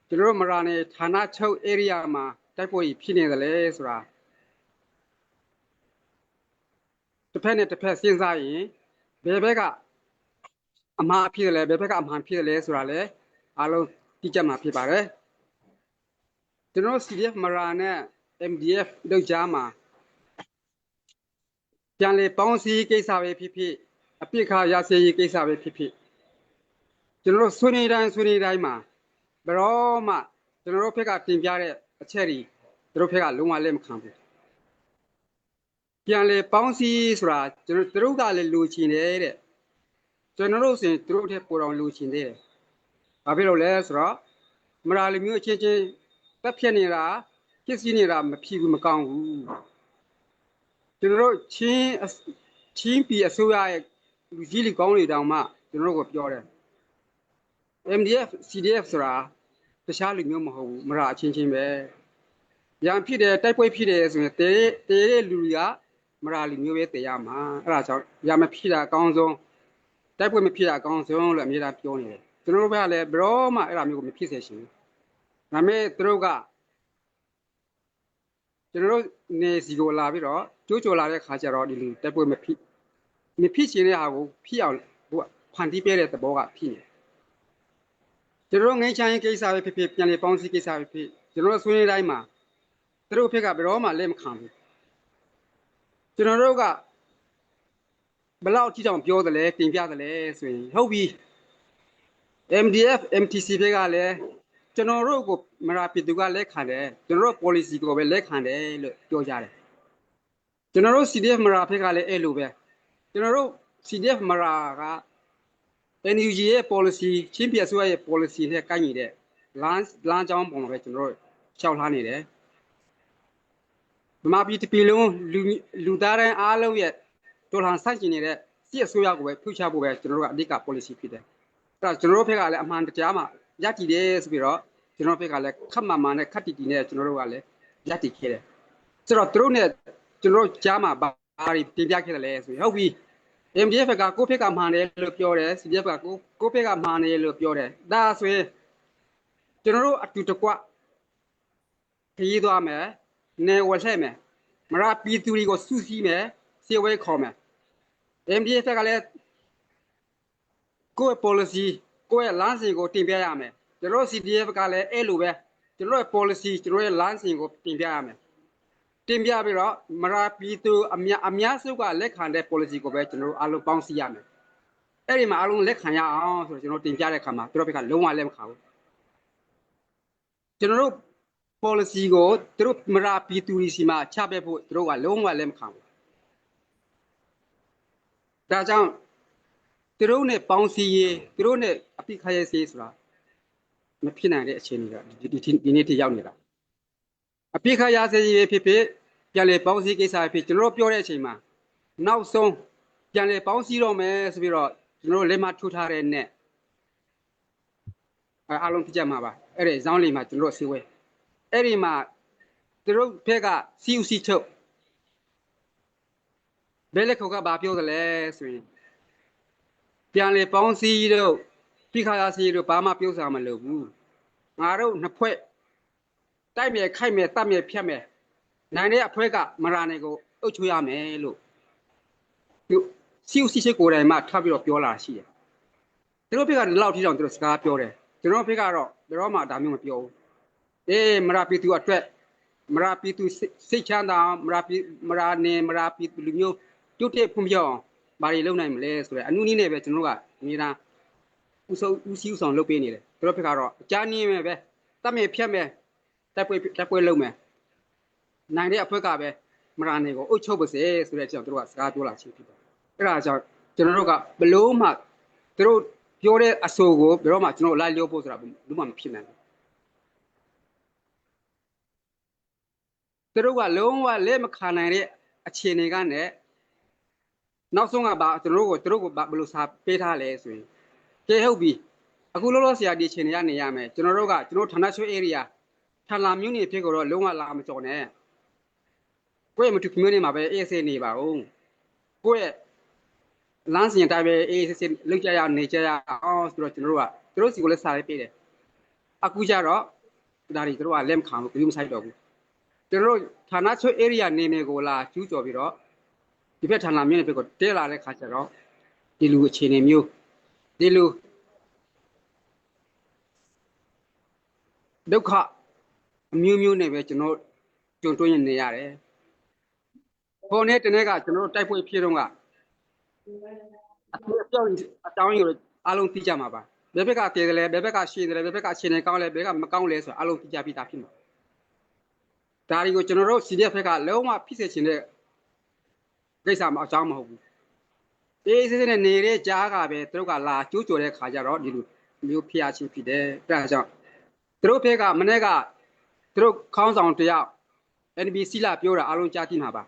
Speaker 7: ကျွန်တော်တို့မရာနေဌာနချုပ် area မှာတိုက်ပွဲဖြစ်နေတယ်လဲဆိုတာတစ်ဖက်နဲ့တစ်ဖက်စဉ်းစားရင်ဘယ်ဘက်ကအမှားဖြစ်တယ်လဲဘယ်ဘက်ကအမှန်ဖြစ်တယ်လဲဆိုတာလဲအားလုံးသိကြမှာဖြစ်ပါတယ်ကျွန်တော် CDF မရာနဲ့ MDF တို့ကြားမှာပြန်လေပေါင်းစည်းကိစ္စပဲဖြစ်ဖြစ်အပြစ်ခါရစေရေးကိစ္စပဲဖြစ်ဖြစ်ကျွန်တော်တို့ဆွေးနွေးတိုင်းဆွေးနွေးတိုင်းမှာဘယ်တော့မှကျွန်တော်တို့ဖက်ကတင်ပြတဲ့အချက်တွေသူတို့ဖက်ကလုံးဝလက်မခံဘူးပြန်လေပေါင်းစည်းဆိုတာကျွန်တော်တို့ကလည်းလူချင်တယ်တဲ့ကျွန်တော်တို့ဆိုရင်သူတို့ထက်ပိုတော်လူချင်သေးတယ်။ဘာဖြစ်လို့လဲဆိုတော့မရာလူမျိုးအချင်းချင်းတက်ဖြတ်နေတာဖြစ်စီနေတာမဖြစ်ဘူးမကောင်းဘူး။ကျွန်တော်တို့ချင်းချင်းပြည်အစိုးရရဲ့လူကြီးလူကောင်းတွေတောင်မှကျွန်တော်တို့ကိုပြောတယ် MDF CDF ဆိုတာတခြားလူမျိုးမဟုတ်ဘူးမရာအချင်းချင်းပဲ။ရန်ဖြစ်တယ်တိုက်ပွဲဖြစ်တယ်ဆိုရင်တဲတဲတဲ့လူတွေကမရာလူမျိုးပဲတည်ရမှာအဲ့ဒါကြောင့်ရမဖြစ်တာအကောင်းဆုံးတိုက်ပွဲမဖြစ်တာအကောင်းဆုံးလို့အမြဲတမ်းပြောနေတယ်ကျွန်တော်တို့ဘက်ကလည်းဘရောမှအဲ့ဒါမျိုးကိုမဖြစ်စေချင်ဘူးဒါပေမဲ့သူတို့ကကျွန်တော်တို့နေစီကိုလာပြီးတော့ကြိုးကြော်လာတဲ့ခါကျတော့ဒီလူတိုက်ပွဲမဖြစ်မဖြစ်ချင်တဲ့ဟာကိုဖြစ်အောင်ဟိုဖန်တီးပေးတဲ့သဘောကဖြစ်နေတယ်ကျွန်တော်တို့ငိမ့်ချမ်းရေးကိစ္စပဲဖြစ်ဖြစ်ပြန်လေပေါင်းစည်းကိစ္စပဲဖြစ်ကျွန်တော်တို့ဆွေးနွေးတိုင်းမှာသူတို့ဖက်ကဘယ်တော့မှလက်မခံဘူးကျွန်တော်တို့ကဘလောက်ကြည့်အောင်ပြောတယ်လဲတင်ပြတယ်လဲဆိုရင်ဟုတ်ပြီ MDF MTC ဘက်ကလည်းကျွန်တော်တို့ကိုမရာပြည်သူကလက်ခံတယ်ကျွန်တော်တို့ policy ကိုပဲလက်ခံတယ်လို့ပြောကြတယ်ကျွန်တော်တို့ CDF မရာဘက်ကလည်းအဲ့လိုပဲကျွန်တော်တို့ CDF မရာက NUG ရဲ့ policy ချင်းပြည်အစိုးရရဲ့ policy နဲ့ကိုက်ညီတဲ့လမ်းလမ်းကြောင်းပုံမှာပဲကျွန်တော်တို့ရှောက်ထားနေတယ်ဗမာပြည်တစ်ပြည်လုံးလူလူသားတိုင်းအားလုံးရဲ့တော်လှန်ဆန့်ကျင်နေတဲ့စစ်အစိုးရကိုပဲဖြုတ်ချဖို့ပဲကျွန်တော်တို့ကအဓိက policy ဖြစ်တယ်။အဲ့တော့ကျွန်တော်တို့ဘက်ကလည်းအမှန်တရားမှာရပ်တည်တယ်ဆိုပြီးတော့ကျွန်တော်တို့ဘက်ကလည်းခက်မှန်မှန်နဲ့ခက်တီတီနဲ့ကျွန်တော်တို့ကလည်းရပ်တည်ခဲ့တယ်။ဆိုတော့သူတို့နဲ့ကျွန်တော်တို့ကြားမှာဘာတွေတင်ပြခဲ့တယ်လဲဆိုရင်ဟုတ်ပြီ MDF ကကိုယ့်ဖက်ကမှန်တယ်လို့ပြောတယ် CDF ကကိုကိုယ့်ဖက်ကမှန်တယ်လို့ပြောတယ်။ဒါဆိုရင်ကျွန်တော်တို့အတူတကွခရီးသွားမယ်နေဝလှည့်မယ်မရပြည်သူတွေကိုစုစည်းမယ်စေဝဲခေါ်မယ် MDF ကလည်းကိုယ့် policy ကိုယ့်ရဲ့လမ်းစဉ်ကိုတင်ပြရမယ်ကျွန်တော် CDF ကလည်းအဲ့လိုပဲကျွန်တော်ရဲ့ policy ကျွန်တော်ရဲ့လမ်းစဉ်ကိုတင်ပြရမယ်။ တင်ပြပြီးတော့မရာပြည်သူအများအများစုကလက်ခံတဲ့ policy ကိုပဲကျွန်တော်တို့အားလုံးပေါင်းစည်းရမယ်အဲ့ဒီမှာအားလုံးလက်ခံရအောင်ဆိုတော့ကျွန်တော်တင်ပြတဲ့အခါမှာသူတို့ဘက်ကလုံးဝလက်မခံဘူးကျွန်တော်တို့ policy ကိုသူတို့မရာပြည်သူတွေစီမှာချပြဖို့သူတို့ကလုံးဝလက်မခံဘူးဒါကြောင့်သူတို့နဲ့ပေါင်းစည်းရေးသူတို့နဲ့အပိခရဲစေးဆိုတာမဖြစ်နိုင်တဲ့အခြေအနေကဒီဒီဒီနေ့ထိရောက်နေတာအပိခရစေးရေးဖြစ်ဖြစ်ပြန်လေပေါင်းစည်းကိစ္စဖြစ်ကျွန်တော်တို့ပြောတဲ့အချိန်မှာနောက်ဆုံးပြန်လေပေါင်းစည်းတော့မယ်ဆိုပြီးတော့ကျွန်တော်တို့လက်မထိုးထားတဲ့နဲ့အားလုံးသိကြမှာပါအဲ့ဒီဇောင်းလေးမှာကျွန်တော်တို့ဆေးဝဲအဲ့ဒီမှာသူတို့ဖက်ကစီဦးစီချုပ်ဘယ်လက်ခေါကဘာပြောတယ်လဲဆိုရင်ပြန်လေပေါင်းစည်းတို့ပြခါရစီတို့ဘာမှပြောစားမလို့ဘူးငါတို့နှစ်ဖွဲ့တိုက်မယ်ခိုက်မယ်တတ်မယ်ဖြတ်မယ်နိုင်တဲ့အဖွဲ့ကမရာနေကိုအုပ်ချုပ်ရမယ်လို့သူစီဦးစီချစ်ကိုယ်တိုင်မှထပ်ပြီးတော့ပြောလာရှိတယ်သူတို့ဖက်ကလောက်ထိတောင်သူတို့စကားပြောတယ်ကျွန်တော်ဖက်ကတော့ဘယ်တော့မှဒါမျိုးမပြောဘူးအေးမရာပီသူအတွက်မရာပီသူစိတ်ချမ်းသာအောင်မရာပီမရာနေမရာပီလူမျိုးတုတ်တက်ဖွံ့ဖြိုးအောင်ဘာတွေလုပ်နိုင်မလဲဆိုတော့အနုနည်းနဲ့ပဲကျွန်တော်တို့ကအများအားဥဆုံးဥစီဥဆောင်လုပ်ပေးနေတယ်သူတို့ဖက်ကတော့အကြမ်းနည်းပဲပဲတတ်မယ်ဖြတ်မယ်တိုက်ပွဲတိုက်ပွဲလုပ်မယ်နိုင်တဲ့အဖွဲ့ကပဲမရာနေကိုအုပ်ချုပ်ပါစေဆိုတဲ့အကြောင်းသူတို့ကစကားပြောလာချင်းဖြစ်တယ်အဲ့ဒါကြောင့်ကျွန်တော်တို့ကဘလို့မှသူတို့ပြောတဲ့အဆိုကိုဘယ်တော့မှကျွန်တော်လိုက်လျောဖို့ဆိုတာဘူးမှမဖြစ်နိုင်ဘူးသူတို့ကလုံးဝလက်မခံနိုင်တဲ့အခြေအနေကနဲ့နောက်ဆုံးကဘာကျွန်တော်တို့ကိုသူတို့ကိုဘယ်လိုစာပေးထားလဲဆိုရင်ကဲဟုတ်ပြီအခုလောလောဆရာဒီအခြေအနေကနေရမယ်ကျွန်တော်တို့ကကျွန်တော်ဌာနချုပ် area ထန်လာမြို့နယ်ဖြစ်ကြတော့လုံးဝလာမကြော်နဲ့ကိုယ့်ရဲ့မတူမျိုးနေမှာပဲအေးဆေးနေပါဦးကိုယ့်ရဲ့လမ်းစဉ်တိုင်းပဲအေးဆေးလုပ်ကြရနေကြရအောင်ဆိုတော့ကျွန်တော်တို့ကသူတို့စီကိုလည်းစာလေးပေးတယ်အခုကျတော့ဒါတွေသူတို့ကလက်မခံဘူးဘူးမဆိုင်တော့ဘူးကျွန်တော်တို့ဌာနချုပ် area နေနေကိုလာကျူးကျော်ပြီးတော့ဒီဘက်ဌာနမြို့နယ်ဘက်ကိုတဲလာတဲ့ခါကျတော့ဒီလူအခြေအနေမျိုးဒီလူဒုက္ခအမျိုးမျိုးနဲ့ပဲကျွန်တော်ကြုံတွေ့နေရတယ်။ဟိုနေ့တနေ့ကကျွန်တော်တို့တိုက်ပွဲဖြစ်တော့ကအပြောက်အတောင်းယူအားလုံးသိကြမှာပါ။ဘယ်ဘက်ကတည်တယ်လဲဘယ်ဘက်ကရှည်တယ်လဲဘယ်ဘက်ကအခြေအနေကောင်းလဲဘယ်ကမကောင်းလဲဆိုအားလုံးသိကြပြီးသားဖြစ်မှာ။ဒါတွေကိုကျွန်တော်တို့ CDF ဘက်ကလုံးဝဖြစ်စေချင်တဲ့ကိစ္စမအကြောင်းမဟုတ်ဘူး။အေးစစ်စစ်နဲ့နေတဲ့ကြားကပဲသူတို့ကလာကျိုးကြော်တဲ့ခါကျတော့ဒီလိုမျိုးဖြစ်ရချင်းဖြစ်တယ်။အဲဒါကြောင့်သူတို့ဘက်ကမနေ့ကသူတို့ခေါင်းဆောင်တယောက် NBC လာပြောတာအားလုံးကြားသိမှာပါ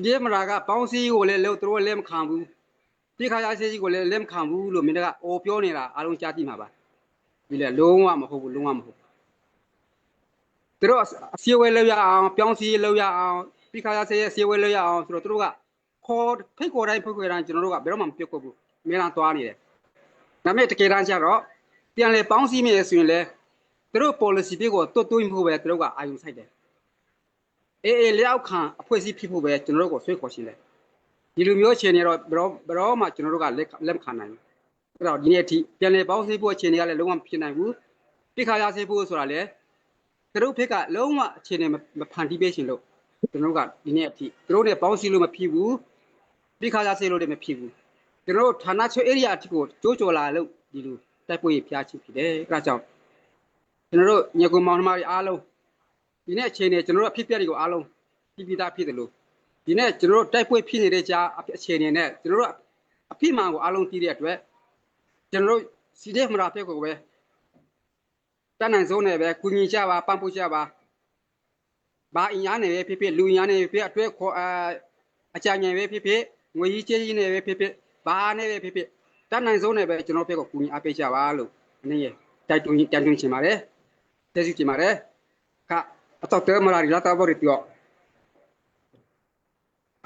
Speaker 7: ဒီမရာကပေါင်းစည်းကိုလည်းလို့သူတို့လည်းမခံဘူးတိခါရစီကိုလည်းလက်မခံဘူးလို့မင်းတို့ကအော်ပြောနေတာအားလုံးကြားသိမှာပါဒီလေလုံးဝမဟုတ်ဘူးလုံးဝမဟုတ်သူတို့အစီဝဲလောက်ရအောင်ပြောင်းစည်းလောက်ရအောင်တိခါရစီရဲ့အစီဝဲလောက်ရအောင်ဆိုတော့သူတို့ကခေါ်ဖိတ်ခေါ်တိုင်းဖိတ်ခေါ်တိုင်းကျွန်တော်တို့ကဘယ်တော့မှမပြုတ်ဘူးအများအားသွားနေတယ်ဒါပေမဲ့တကယ်တမ်းကျတော့ပြန်လေပေါင်းစည်းမယ်ဆိုရင်လေသူတို့ policy တွေကိုတွတ်တွင်းဖို့ပဲသူတို့ကအာရုံစိုက်တယ်အေးအေးလျောက်ခံအဖွဲ့အစည်းဖြစ်ဖို့ပဲကျွန်တော်တို့ကိုဆွေးခေါ်ရှင်တယ်ဒီလိုမျိုးအခြေအနေတော့ဘရောဘရောမှကျွန်တော်တို့ကလက်လက်မခံနိုင်ဘူးအဲ့တော့ဒီနေ့အထိပြန်လေပေါင်းစည်းဖို့အခြေအနေကလည်းလုံးဝမဖြစ်နိုင်ဘူးပြခါရစေဖို့ဆိုတာလည်းသူတို့ဖက်ကလုံးဝအခြေအနေမဖန်တီးပေးရှင်လို့ကျွန်တော်တို့ကဒီနေ့အထိသူတို့နဲ့ပေါင်းစည်းလို့မဖြစ်ဘူးပြခါရစေလို့လည်းမဖြစ်ဘူးကျွန်တော်တို့ဌာနချုပ် area အထိကိုကြိုးကြော်လာလို့ဒီလိုတိုက်ပွဲဖျားချဖြစ်တယ်အဲဒါကြောင့်ကျွန်တော်တို့ညကုမောင်နှမတွေအားလုံးဒီနေ့အခြေအနေကျွန်တော်တို့အဖြစ်အပျက်တွေကိုအားလုံးပြီးပြီးသားဖြစ်တယ်လို့ဒီနေ့ကျွန်တော်တို့တိုက်ပွဲဖြစ်နေတဲ့ကြားအခြေအနေနဲ့ကျွန်တော်တို့အဖြစ်မှန်ကိုအားလုံးသိတဲ့အတွက်ကျွန်တော်တို့စီတဲ့မရာဖက်ကိုပဲတတ်နိုင်ဆုံးနဲ့ပဲကုညီကြပါပံ့ပိုးကြပါဘာအင်အားနဲ့ပဲဖြစ်ဖြစ်လူအင်အားနဲ့ပဲဖြစ်အတွဲခေါ်အအကြံဉာဏ်ပဲဖြစ်ဖြစ်ငွေကြီးကြေးကြီးနဲ့ပဲဖြစ်ဖြစ်ဘာနဲ့ပဲဖြစ်ဖြစ်တတ်နိုင်ဆုံးနဲ့ပဲကျွန်တော်ဖက်ကိုကုညီအားပေးကြပါလို့အနေနဲ့တိုက်တွန်းတိုက်တွန်းချင်ပါတယ်ကျေးဇူးတင်ပါတယ်ခအတော့တဲမလာရီလာတာဘောရီပြော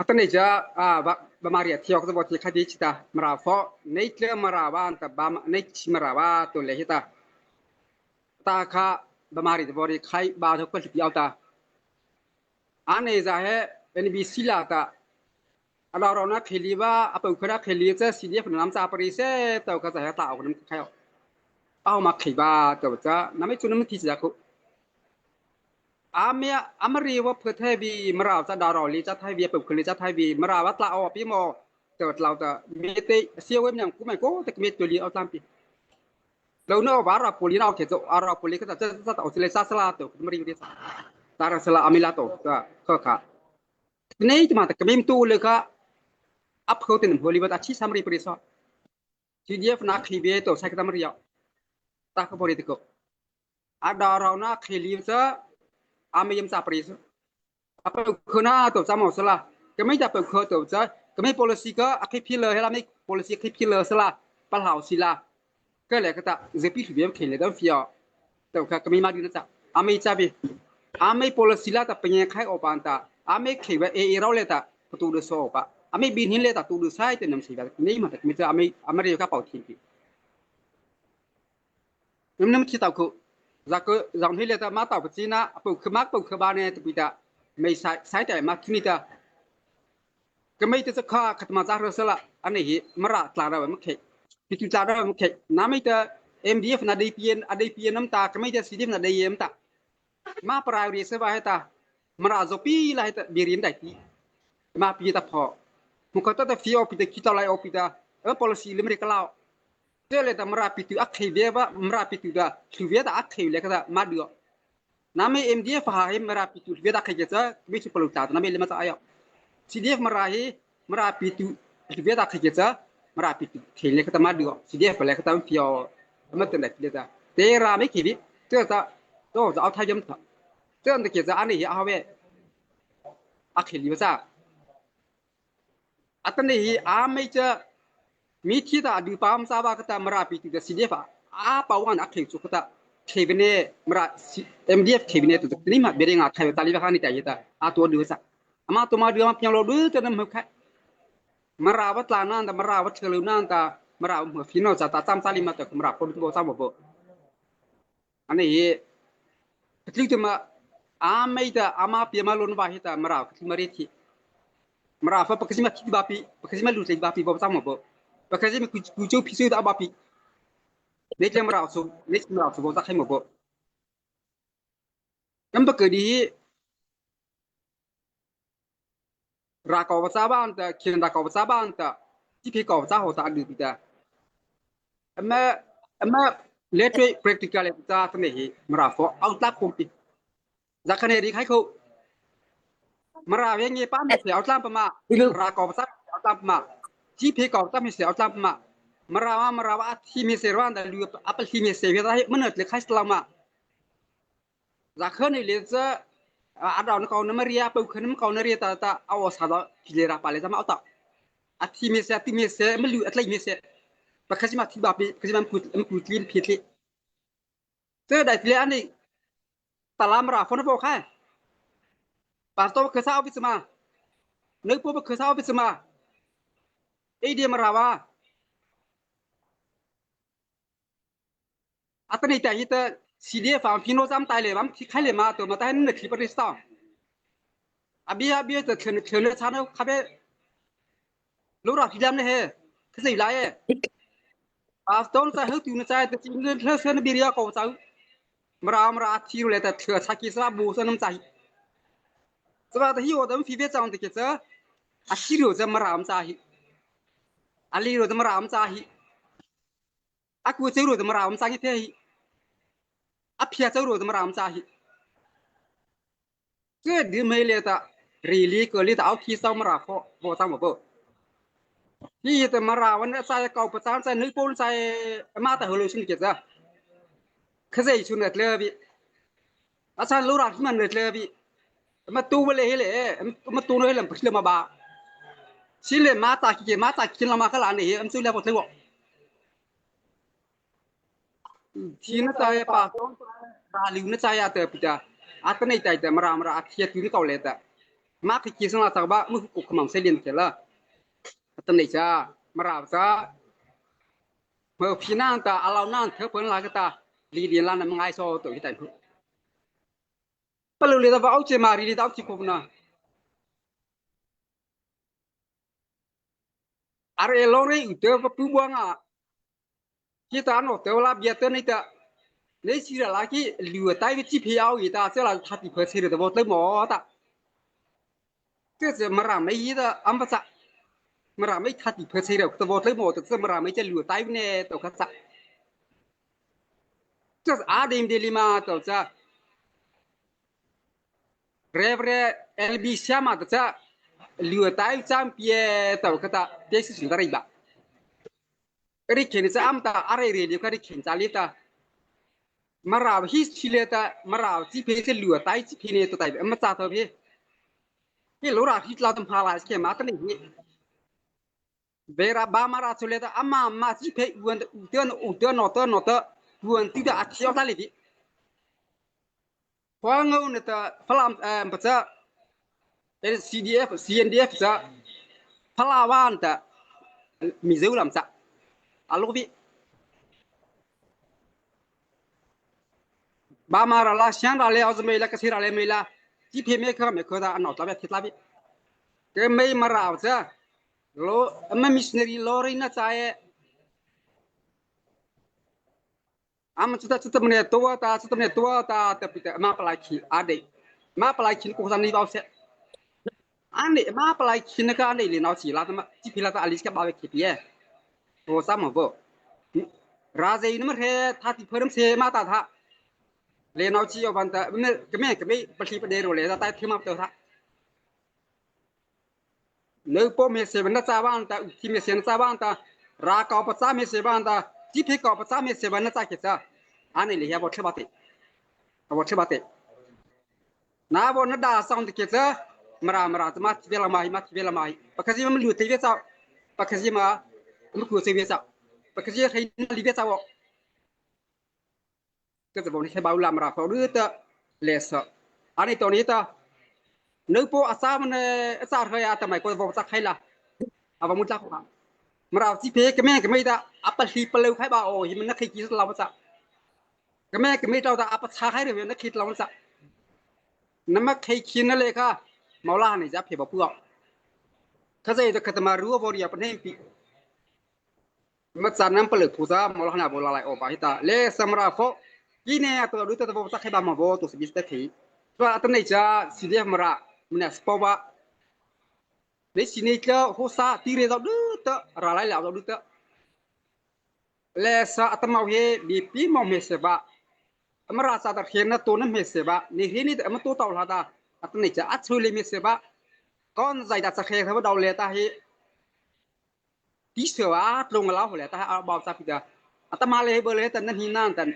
Speaker 7: atane ja a ba ba maria thiok to bot khadi chita mara fo nei tle mara ba anta ba nei chi mara ba to le hita ta kha ba mari de bori khai ba tho ko pi ta ane za he NBC la ta ala ro na kheli ba apa khara kheli cha CDF nam cha pari se to ka za ta au nam khai au ma khai ba to cha na me chu nam thi cha ko Amia amari wa phe vi mara cha da ro li cha thai vi pe khli cha thai vi mara wa tla o pi mo te tlau ta me te sia we myang ku mai ko te me to li o tlam pi lo no wa ra poli na ke zo ara poli ka cha cha ta o le sa sala to mari ri ta ra sala amila to ka kha kha nei ma ta kamim tu le ka ap kho tin holi ba chi samri pri so CDF na khi be to sai ka mari ya ta ka pori te ko adarauna kheli sa amayam sa pri sa apa khona to sa mo sala kami ta pe kho to sa kami policy ka akhi phil hela mi policy khi phil sala pa hlau sila ka le ka ta zepi thu bem khele dam fia to ka kami ma di na cha amai cha bi amai policy la ta penye khai opan ta amai kheba e e raw le ta tu de so pa amai bin hin le ta tu de sai te nam si ba nei ma ta mi cha amai amari ka pau thin pi Nam thi tau khu za ko zang hi le ta ma tau chi na pu khmak pu khba ne tu ta mei sai sai ta ma khini ta ka mei te kha khatma za ro sala ani hi mara tla ra ma khe pi tu tla ra ma khe na mei ta MDF na DPN ADPN nam ta ka mei ta CDF na DAM ta ma priority se ba he ta mara zo pi la he ta birin dai ti ma pi ta pho mu ka ta ta fi o pi ta ki ta lai o pi ta policy lim re ka lao tele ta mra pitu a khei ve ba mra pitu da thu ve da a khei le ka ma dio na me MDF ha hi mra pitu ve da khei ke cha mi chu palu ta na me le ma ta ayo CDF mra hi mra pitu ve da khei ke cha mra pitu khei le ka ma dio CDF le ka ta fio ma te le le ta te ra me khi bi te ta to za au tha yam tha te an ke cha ani hi a we a khei li ba Atani hi a mei ca mi thi ta du pam sa ba kata mara pi tu da CDF a pa wan a kheng chu kata khevene mara MDF khevene tu ni ma bere nga khai ta li ba ni ta ta a to du sa ama to ma du ma pyang lo du ta nam khai mara wa tla nan ta mara wa thelu nan ta mara mu fi no cha ta cham sa li ma ta mara pon tu bo sa bo bo ani hi tling tu ma a mei ta ama pi ma lon wa hi ta mara thi mari thi mara fa pakasi ma thi ba pi pakasi ma lu tle ba pi bo sa mo bo pakasi ma ku chu phi su ta ba pi ne tle mara su ne mara su bo ta khai mo bo kam ba ke di ra ko ba sa ba ta khin ra ko ba sa ba ta ti phi ko sa ho ta du pi ta ama ama လက်တွေ့ practical လေတာတနေဟိမရာဖောအောက်တာခုံပိဇခနေရီခိုင်ခုမရာဝေငေပါမေဆေအောက်တမ်ပမရာကောပစာအောက်တမ်ပမជីဖေကောတမေဆေအောက်တမ်ပမမရာဝမရာဝအသီမေဆေရဝန်ဒလူအပလီမေဆေဝေဒါဟိမနတ်လေခိုင်စလာမဇခနေလေဇအဒေါနကောနမရိယာပုခနမကောနရိတာတာအောဆာဒခိလေရာပါလေဇမအောက်တာအသီမေဆေတိမေဆေမလူအတလိုက်မေဆေပခစီမတိဘာပိခစီမကုမကုလင်းဖိတိเจอได้ทีอันนี้ตลามราฟนบอกค่ะปาโตคือซาออฟฟิศมานึกปุ๊บคือซาออฟฟิศมาเอเดียมราวาอัตนี่แต่ยี่เตซีเดียฟังพี่โนจำตายเลยบัมที่ใครเลยมาตัวมาแต่นึกคลิปริสต์อาบีอาบีแต่เชิญเชิญเลยชาเนาคาเฟ่รู้ราพี่ดำเนี่ยเฮ้คือสิ่งไรเอปาโตนใจเฮตุนใจแต่จริงเธอเชิญบิริยาก่อเจ้ามรามราทีเลยแต่เธอชักกิสระบูสน้ำใจสวัสดี我们非别长的个这，啊，西罗这么让扎去，啊，里罗这么让扎去，啊，古走罗这么让扎去天，啊，撇走罗这么让扎去，这你没来的，里里个里头提上么让好，我怎么不？你这么让我那在搞不长在内部在马的后头是个这，可是就那这边，啊，咱路上他们那这边。มาตูไปเลยเลยมาตูเลยลำพิลมาบาชิเลมาตากิมาตากินละมาขลานนี่อันซื้อแล้วพอถึงบอกทีน่าใจปะราลิวน่าใจอะเตปิจาอัตนี่ใจแต่มรามราเทียตุนเก่าเลยแต่มาคิกิสนาสักบะมุกุขมังเซลินเจละอัตนี่จ้ามราซะเมื่อพี่นั่งตาอาเรานั่งเธอเพิ่นลากตาลีเดียนลานมังไงโซตัวที่แต่พูปลุเลยตาเอาเจมารีลีตาเอาจิกบนะอะไรลองเรียอุเตอร์ปูบัวงะที่ตาโนเตอร์ลาเบียเตอร์นี่ตา那些了那去留带个机票给他，这了他地破车的都都没的。这是没让没一的俺不咋，没让没他地破车的都都没的，这没让没这留带呢都可咋。这是阿点的里嘛，都这。Reverend LB Sharma 的这留带张别都可他，这是现在的吧？ အဲ့ဒီခင်စအမ်တာအရေရေဒီခရီခင်ချာလီတာမရာဟိချီလေတာမရာစီဖေးစလူတိုင်စီဖေးနေတိုင်အမချာတော့ဖေးဒီလောရာဟိလာတမဟာလာစကေမာတနေဟိဘေရာဘာမရာချလေတာအမမစီဖေးဝန်တန်ဥတန်နော်တနော်တဝန်တိတာအချောတာလီဒီဖွာငုံနေတာဖလမ်အမ်ပချာ CDF CNDF ချာဖလာဝန်တာမီဇိုလမ်ချာ Alobi ဘာမာရလာရှန်ရလေအစမေလာကစီရလေမေလာကြည့်ဖေမေခမေခဒါအနောက်တပဲဖြစ်လာပြီကဲမေမရာဇာလောအမမစ်နရီလောရီနာချာရဲ့အမစတစတမနေတော့တာစတမနေတော့တာတပိတအမပလိုက်ချီအဒေမပလိုက်ချီကိုစနေပေါ့ဆက်အန်ဒီမပလိုက်ချီနကနေလေနောက်ချီလာတမကြည့်ဖေလာတာအလစ်ကဘာပဲခိပြဲ ဟိုစမဘောရာဇိနမထဲသာတိဖရမ်စေမာတာသာလေနောက်ချီယောဘန်တာမေကမေကမေပတိပဒေရိုလေတာတိုင်ထိမတော့သာနေပေါ်မေစေဘနချာဘန်တာဥတိမေစေနချာဘန်တာရာကောပချာမေစေဘန်တာจิเพကောပချာမေစေဘနချာကေချာအာနေလေရဘောထဘတေဘောထဘတေနာဘောနဒါဆောင်တကေချာမရာမရာတမတိဗေလာမိုင်မတိဗေလာမိုင်ပခစီမလူတေဗေချာပခစီမ မကူစေဗေချာပခစီခိနလီဗေချာဘောကစဘောနိခေဘာလာမရာဖောရတလေဆအာနေတော်နေတာនៅពោអសាមនអសារយអតមៃកោវសាខៃឡាអវមុចាខមរាជីពេកមេកមេតាអបលីបលូខៃបាអូយមនខៃជីឡវសាកមេកមេតតាអបឆាខៃរវនខៃឡវសាနမခိခိနလေခမောလာနေကြဖေပပူခစေတကတမရူဘောရီပနေပိ မချနမ်ပလေဖူစာမောလာနာဘောလာလိုက်အောပါဟိတာလေစမရာဖောကိနေအတော်လူတဘောစခေဘာမဘောတုစဘစ်တခေဆိုအတနေချာစီဒီမရာမနစပဝလေစီနေချာဟိုစာတီရေတော့ဒတရာလိုက်လာတော့ဒတလေစာအတမောဟေဘီပီမောမေစေဘာအမရာစာတခေနတိုနမေစေဘာနေဟိနေအမတိုတောက်လာတာအတနေချာအချူလေမေစေဘာကွန်ဇိုင်တာစခေသဘဒေါလေတာဟိ တီဆဝါตรงลาဟလေတာအဘောက်စာပိတာအတမလေဘလေတနဟိနန်တန်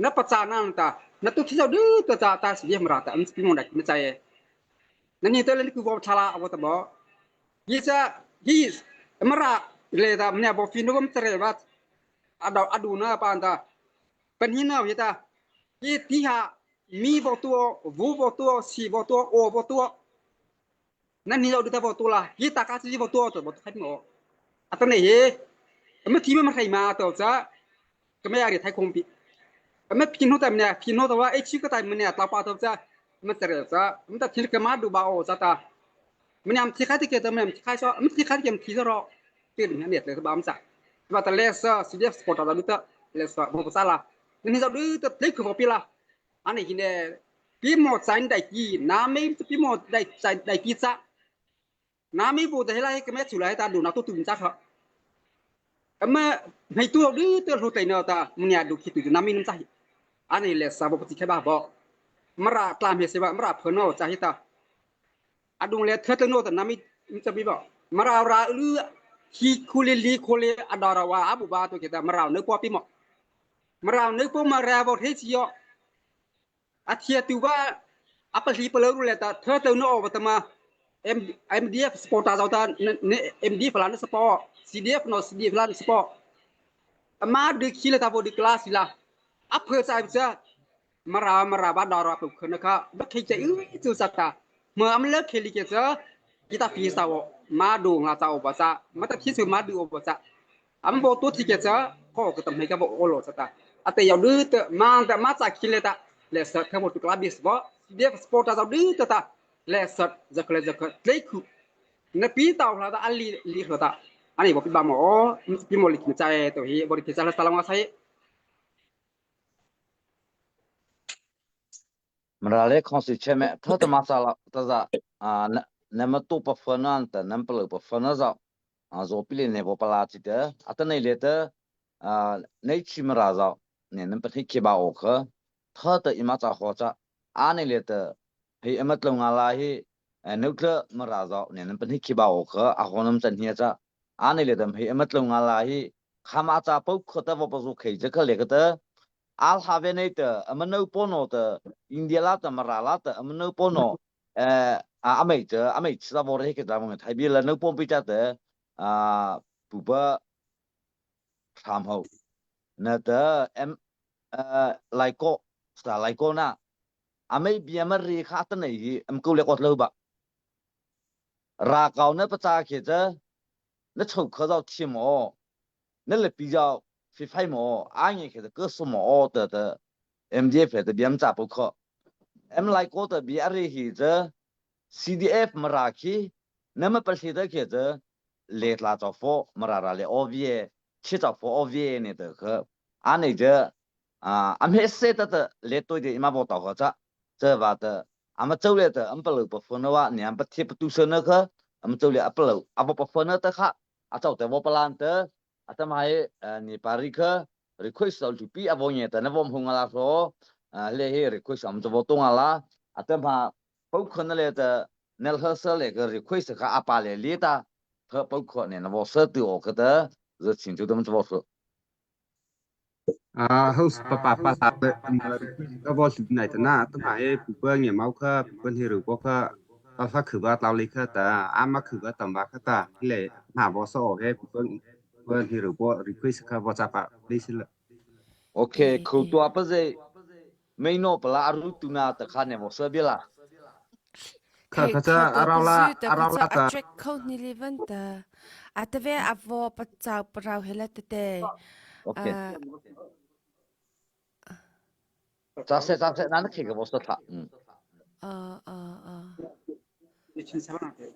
Speaker 7: နပချာနန်တာနတုတိဇဒတတာတာစီမရာတာအမ်စပိမွန်ဒမချာယေနနီတလန်ကူဘောချလာအဝတဘောယီစာဟီအမရာလေတာမနဘောဖီနုကမတရေဘတ်အဒအဒူနာပန်တာပနိနာဝေတာယီတီဟာမီဘောတောဝူဘောတောစီဘောတောအိုဘောတော နနီတော့တဘောတောလာယီတာကာစီဘောတောတော့ဘောခိုင်မောအတနေဟေအမတီမမခိုင်မာတော့ဇာကမရရထိုင်ခုံပြီအမဖီနိုတမနေဖီနိုတော့အချီကတိုင်မနေတပါတော့ဇာမတရဇာမတတိကမဒူဘာအိုဇာတာမနမ်တိခတိကေတမနမ်တိခိုင်ဆောမတိခတိကေမတိဇရောတိမြနေလေဘာမစာဘာတလဲဆာစီဒီအက်စပေါ်တာလူတလဲဆာဘောပစာလာနေဇာလူတလက်ခေါပီလာအနေဟိနေပြီမောဆိုင်တိုင်ကြီးနာမေပြီမောတိုင်ဆိုင်တိုင်ကြီးစာ နာမေဘူတဟလာကမဲချူလာတာဒူနာတူတူချာခအမဟိတူလူတလှတိုင်နော်တာမညာဒူခိတူနာမေနမ်စာအနေလဲစာဘောပတိခေဘာဘောမရာတလာမေစေဘာမရာဖနောချာဟိတာအဒုံလဲထက်နောတနာမေချဘိဘောမရာရာလူဟီခုလီလီခိုလီအဒါရဝါအဘူဘာတုကေတာမရာနပေါ်ပိမောမရာနပေါ်မရာဘောထေချီယောအထီတူဘာအပလီပလောရလေတာထက်နောဘတမ M MDF sport တာတာ MDF လာနစပေါ် CDF နော် CDF လာစပေါ်အမားဒီခီလတာဘောဒီကလာစီလာအဖေဆိုင်ချာမရာမရာဘာဒါရာပုခနခဘခိချေဥစုစတာမအမလခေလီကေချာဂီတာဖီစာဝမာဒူငါစာဩဘာစာမတဖြစ်စုမာဒူဩဘာစာအမ်ဘောတုတိကေချာခေါကတမေကဘောအောလောစတာအတေယောဒတမန်တမချာခိလေတာလေစခမောတုကလာဘစ်ဘော CDF sport တာဒတတာ လဲစဇကလေဇကလေခုနပီတောက်လာတာအလီလီခတာအနေဘောပိဘာမောပိမောလိကိချာတော့ဟေဘောရိကိချာလစလငါဆိုင်
Speaker 2: Mara le khong si che me tho ta ma sa la ta za na ma tu pa phone an ta nam pa pa phone za a zo pi le ne bo pala chi te ata nei le te nei chi mara za ne nam pa thi ke ba o kha tho ta ima cha ho cha a nei le te hei amat lo nga la hi neutral mara za ne nam pa thi ke ba o kha a ho nam chan hi cha a nei le dam hei amat lo nga la hi khama cha pau kho ta bo pa zu khei je kha le ka te al have nei te amano pono te India la te mara la te amano pono eh amei te amei chila bo re ke da mong thai bi la no pom pi cha te a pu ba tham ho na te em lai ko sa lai ko na amei bia ma ri kha ta nei hi am ko le kot lo ba ra kau na pa cha khe te na chau kha zau thi mo na le pi zau fi phai mo a nge khe te ke su mo te te MDF te biam cha pu kho M lai ko te bi ari hi je CDF mara khi na ma pa hli te khe je le tla chaw fo mara ra le ovie chi chaw fo ovie ne te khe a nei je a me se ta te le toi de ima bo taw kha cha che wa te ama chau le te am pa lo pa fo na wa ne am pa thi pa tu se na kha am chau le a pa lo a bo pa fo na te kha a chau te bo pa lan te a tam hai ni pari kha request lo tu pi a bo nge ta na bom hung ala so le he request am cho to nga la a tam ha pau khon le ta nel her se le ka request kha a pa le li ta kha pau kho ne na bo se tu o ka ta zo chin chu dam cho so.
Speaker 1: À host pa pa pa la le ka bo su nai ta na ta ma e pu pa nge mau kha pu pa ni ru ko kha pa fa khu ba tao li kha ta a ma khu ba tam ba kha ta le ma bo so he pu pa pa ni ru bo request kha bo cha pa li si la.
Speaker 2: Okay, khu tua pa ze mei no pala aru tu na ta kha ne mo se bi la.
Speaker 1: Kha kha cha arau la arau la ta.
Speaker 3: Attract kho ni li van ta atave avo pa chau parau hela te te.
Speaker 2: Okay, cha se cha se na na khi ka bo so tha.
Speaker 7: ဒီချင်းဆောင်တယ်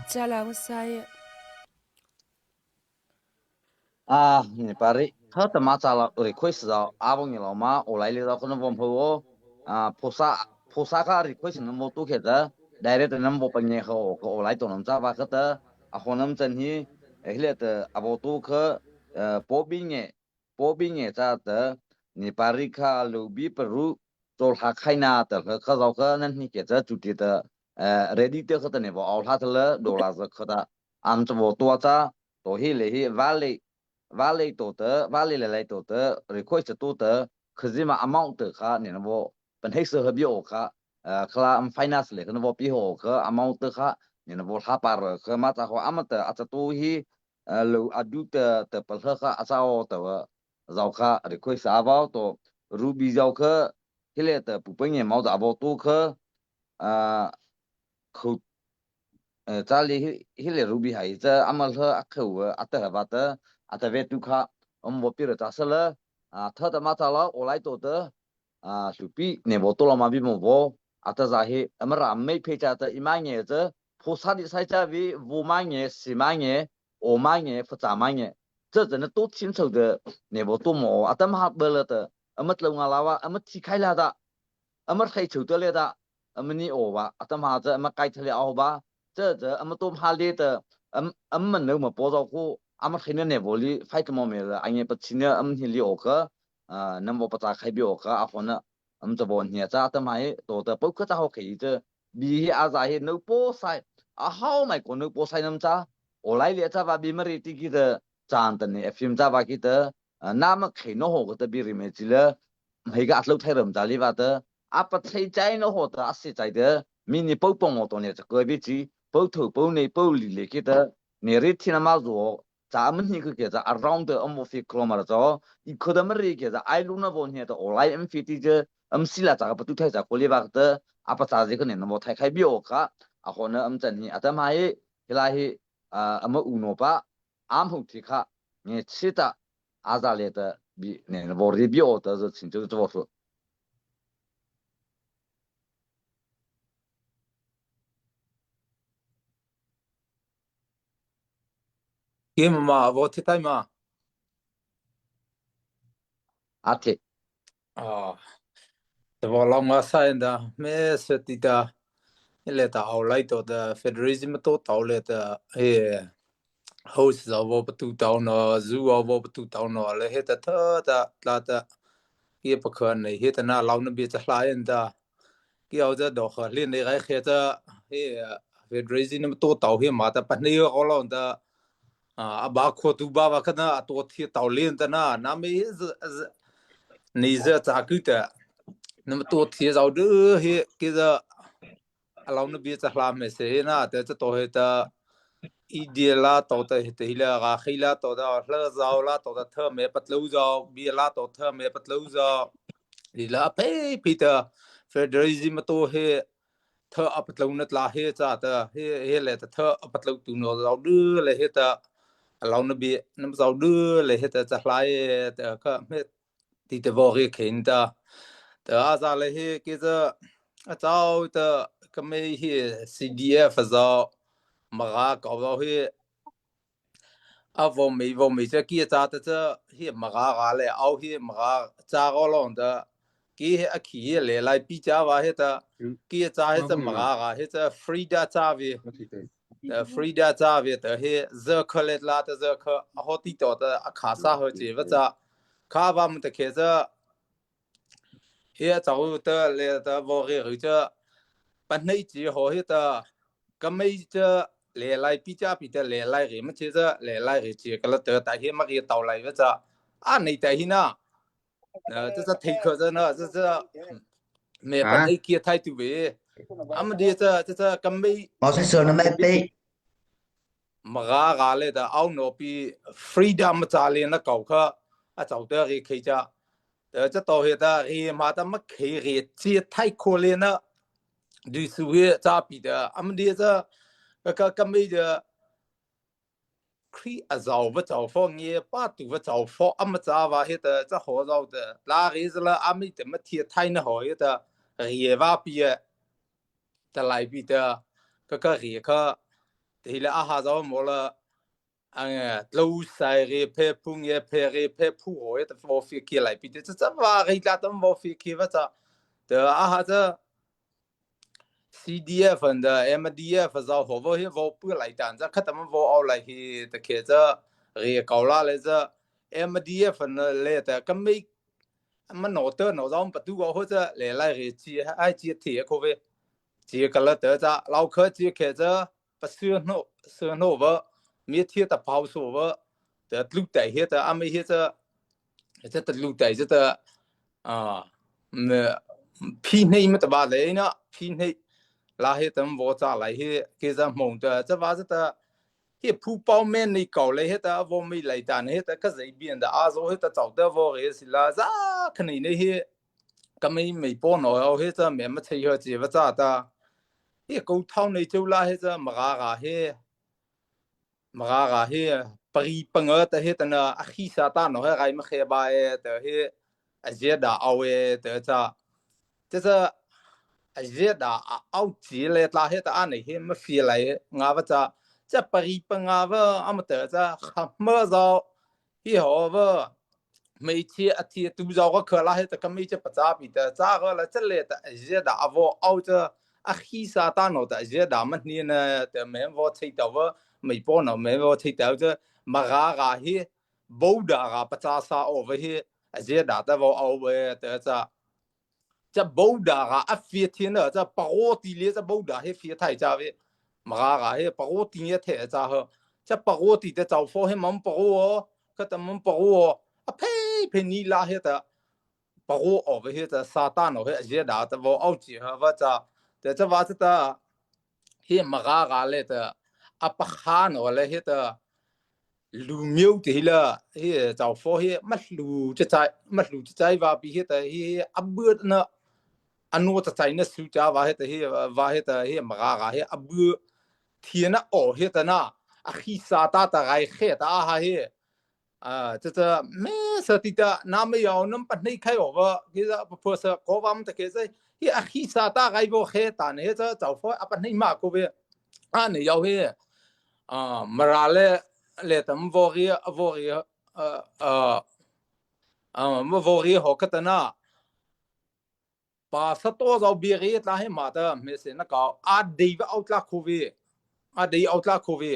Speaker 6: Chala sai.
Speaker 2: 啊，你把这他他妈咋了？request 到阿公你老妈，我来了到可能我婆我啊，菩萨菩萨卡 request 那么多开的，direct 那么半年后我来到能咋把个的，啊可能真是，哎那的阿婆多可呃波比呢，波比呢咋的？你把这卡路比不如做下开那的和可早可那你给这主题的呃 ready 的可的你不熬他的了，罗拉是可的，俺这么多咋？都hi le hi valley valley 多的 valley 来来多的 request 多的，可是嘛 amount 的卡你那不本黑色和比我卡，呃，克拉 finance 嘞，可能我比我可 amount 的卡，你那不他把了可嘛咋话阿么的阿这都hi 呃楼阿ดู的的不喝卡阿咋哦的，绕卡 request 阿包多 ruby 绕可，迄个的不本也毛子阿包多可，呃，可。 呃，这里迄个ruby 系这阿么喝阿口阿得巴得阿得维杜卡，我们比如咋说了啊？他他妈咋了？我来多的啊，手比你我多了嘛比么我阿得咋嘿？阿么让没配家的一万年这菩萨的赛家为五万年、十万年、五万年、复杂万年，这真的都清楚的，你我多么阿得嘛不了的，阿么龙阿拉哇，阿么踢开了的，阿么黑球的了的，阿么你我吧，阿得嘛这阿么改出来奥吧。这这阿么多哈列的，阿阿么能么波到过，阿么黑呢那玻璃fight么没了，阿也不去呢，阿么去里奥个，呃，那么不咋开表个阿可呢，阿么这波年咋的买多的包括咋好可以这，比阿咋些能波赛，阿好买个能波赛那么咋，我来了咋把比么里地的长的呢，FM 咋把给的，呃，那么开那好个的比里面去了，每个阿楼太人咋里把的，阿不太在那好的阿实在的，明年包帮我多年这个位置。包头包内包里里给的，你热天他妈热，咱们那个给着 around 的我们飞克罗嘛着，一可他们热给着爱路那波年的，我来 M 飞的这 M C 啦，咋个不都太咋过来吧的，阿不咋这个年那么太开表卡，阿可能 M 真的阿他妈耶，伊拉嘿啊阿么乌诺巴，阿姆提卡，你其他阿扎来的比那我的表的是清楚这么说。
Speaker 5: ကေမမဘောတိတိုင်မ
Speaker 2: 阿铁。
Speaker 5: အာတဘောလောငါဆိုင်ဒါမဲစတိတာလေတာအော်လိုက်တော့တဲ့ Federalism တော့တောက်လေတဲ့ဟေ host ဇောဘပတူတောင်းတော့ဇူောဘပတူတောင်းတော့လေဟေတထတာလာတာကေပခန်နေဟေတနာလောင်းနဘီချလာရင်တာကေအောဇတော့ခလင်းနေခိုင်ခေတာဟေ Federalism တော့တောက်ဟေမာတာပနေရောလောင်းတာအဘာခိုတူဘာဝခနာအတော်တီတောက်လင်းတနာနာမေနေဇာကုတနမတော်တီဇောဒဟေကေဇအလောင်းနဘီချလာမေစေနာတဲ့တော်ဟေတာอีเดียลาต่อแต่เตลาขีลาต่อแต่เลซาวลาต่อแต่เธอเมปัตลูซาวบีลาต่อเธอเมปัตลูซาวลีลาเพ่พีเตอร์เฟเดริซิมตัวเฮเธออัปตลูนตลาเฮจ้าเตเฮเฮเลเธออัปตลูตูนเราดื้อเลยเฮตาเรานบีน้ำเราดื้อเลยเฮตาจะลายแต่ก็ไม่ตีเตวอรีเข็นตาแต่อาซาเลยเฮกิจะอาเจ้าเตก็ไม่เฮ CDF ซาမကာကောတော့ဟိအဝမေဝမေစကီဇာတချဟိမကာကလည်းအောက်ဟိမကာဇာကောလုံးတကီဟအခီလေလိုက်ပြီးကြပါဟဲ့တကီဇာဟဲ့မကာကဟဲ့ဖရီဒါဇာဝီဖရီဒါဇာဝီတဟိဇခလက်လာတဇခအဟောတိတော်တအခါစာဟေချေဝဇခါဘာမတခေဇဟေဇောတလေတဘောရီရချပနှိချီဟောဟိတကမေချလေလိုက်ပြကြပြတဲ့လေလိုက်ရမချေစလေလိုက်ရချေကလတဲ့တဟေမကြီးတောက်လိုက်ဝဇအာနေတဟိနာ这是提可着呢，这是没把那给太多呗。阿么的这这这个没。
Speaker 8: မောင်ဆက်စောနမဲပေ
Speaker 5: မကားကားလေတဲ့အောက်နော်ပြီး freedom မကြလင်းတဲ့ကောက်ခအကြောက်တဲ့ခေခေကြတဲ့这တော့ဟတဲ့ရေမာတမခေရေချေထိုက်ခိုလင်းတဲ့ဒီစုဝေးကြပြီးတဲ့အမဒီ这ကကမေတဲ့ခရီအဇောဝကြောဖောငေပါတူဝကြောဖောအမကြပါဟတဲ့这ဟောတော့တဲ့လာရီစလာအမိတမတီထိုင်နေဟောရတဲ့ရေဝပြီးတလိုက်ပြီးတဲ့ကကရေခ Ti le a ha zo mo la tlo sai re phe phung ye phe re phe phu ho ye ta vo fi ki lai pi te cha wa ri tla tam vo fi ki va cha te a ha cha CDF and the MDF za ho vo hi vo pu lai tan cha khatam vo au lai hi te khe cha ri kau la le cha MDF le ta ka mei ma no te no zong patu go ho cha le lai ri chi ai chi thi ko ve chi ka la te cha lau khe chi khe cha pa su no su no va mi thi ta pau su va te tlu tai he ta ami he cha cha ta lu tai cha ta a me phi nei ma ta ba le na phi nei la he tam vo cha lai he ke za mong ta cha wa cha ta he phu pau men nei kau le he ta vo mi lai ta ne he ta ka zai bian da a zo he ta chau ta vo re si la za khani ne he ka mei mei po no he cha me ma chei he chi va cha ta hi ko thau nei cheu la he cha maga ga he maga ga he pari panga ta he tana a khi sa ta no he gai ma khe ba e te he a je da au e te cha te cha a je da a au chi le tla he ta a nei he ma fi lai nga va cha cha pari panga va ama te cha kha ma zo hi ho va meithi a thi tu zo ka kha la he ta ka mei cha pacha pi ta cha ga la cha le ta je da avo au cha a khi sa ta no ta je da ma ni na te me vo chei ta va mei po no me vo chei ta cha ma ga ga hi bo da ga pacha sa o va hi a je da ta vo au ve te cha 这无达啊，啊飞天了，这白鹅地里这无达，迄飞太早的，嘛啊，迄白鹅地也太早好，这白鹅地的走火，迄门白鹅哦，佢等门白鹅哦，啊呸呸你拉迄个白鹅哦，迄个撒旦哦，迄热达的无奥吉和我这，这这话这个，迄嘛啊啊咧的，啊不哈喏咧迄个。 လူမြုပ်te la hi chau fo hi ma hlu cha chai ma hlu cha chai wa pi hi ta hi abu na anu cha chai na su cha wa he ta hi wa he ta hi ma ga ga hi abu thiana o hi ta na a khi sa ta ta gai khe ta ha hi a cha cha me sa ti ta na me yaw nam pa nei khai o wa ki za pa pho sa ko wam ta ke sai hi a khi sa ta gai bo khe ta ne cha chau fo a pa nei ma ko ve a ne yaw hi mara le le tam vori vori ma vori ho ka tana pa sa to zo bi ri tla he ma ta me se na ka a dei va out la khu vi a dei out la khu vi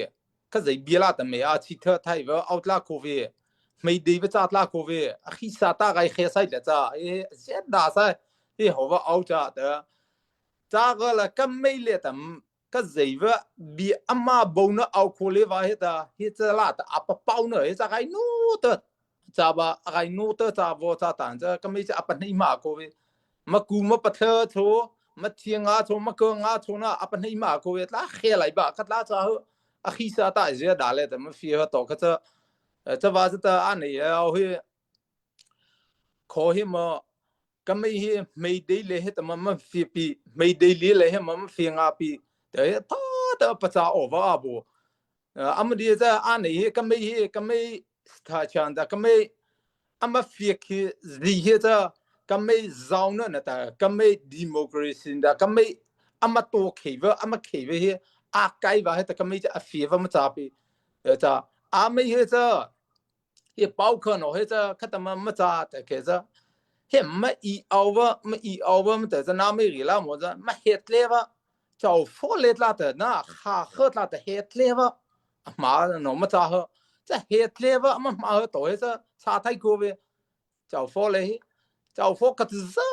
Speaker 5: ka zei bia la ta me a chi tha thai va out la khu vi mei dei va cha tla khu vi a khi sa ta gai khe sai la cha e zet da sai hi ho va out cha ta cha ga la kam mei le tam ka zei va bi ama bo na au kho le va he ta hi cha la ta apa pau na he cha kai nu ta cha ba kai nu ta cha vo cha tan cha ka mei cha apa nei ma ko ve ma ku ma pathe tho ma thi nga tho ma ko nga tho na apa nei ma ko ve tla khe lai ba ka tla cha ho a khi sa ta je da le ta ma fi ha to ka cha cha wa cha ta a nei au hi kho hi ma ka mei hi mei dei le he ta ma ma fi pi mei dei li le he ma ma fi nga pi te tha ta pa cha o va bu amadi cha a nei hi ka mei hi ka mei tha chan da ka mei ama fi khi zi hi cha ka mei zau na na ta ka mei democracy da ka mei ama to khei va ama khei ve hi a kai va he ta ka mei cha a fi va ma cha pi cha a mei he cha hi pau kha no he cha khatama ma cha ta ke cha he ma i au va ma i au va ma ta cha na me ri la mo cha ma het le va chau fo le tla ta na kha kha tla ta het le va ma no ma cha ha cha het le va ma ma ha to he cha cha thai ko ve chau fo le hi chau fo ka za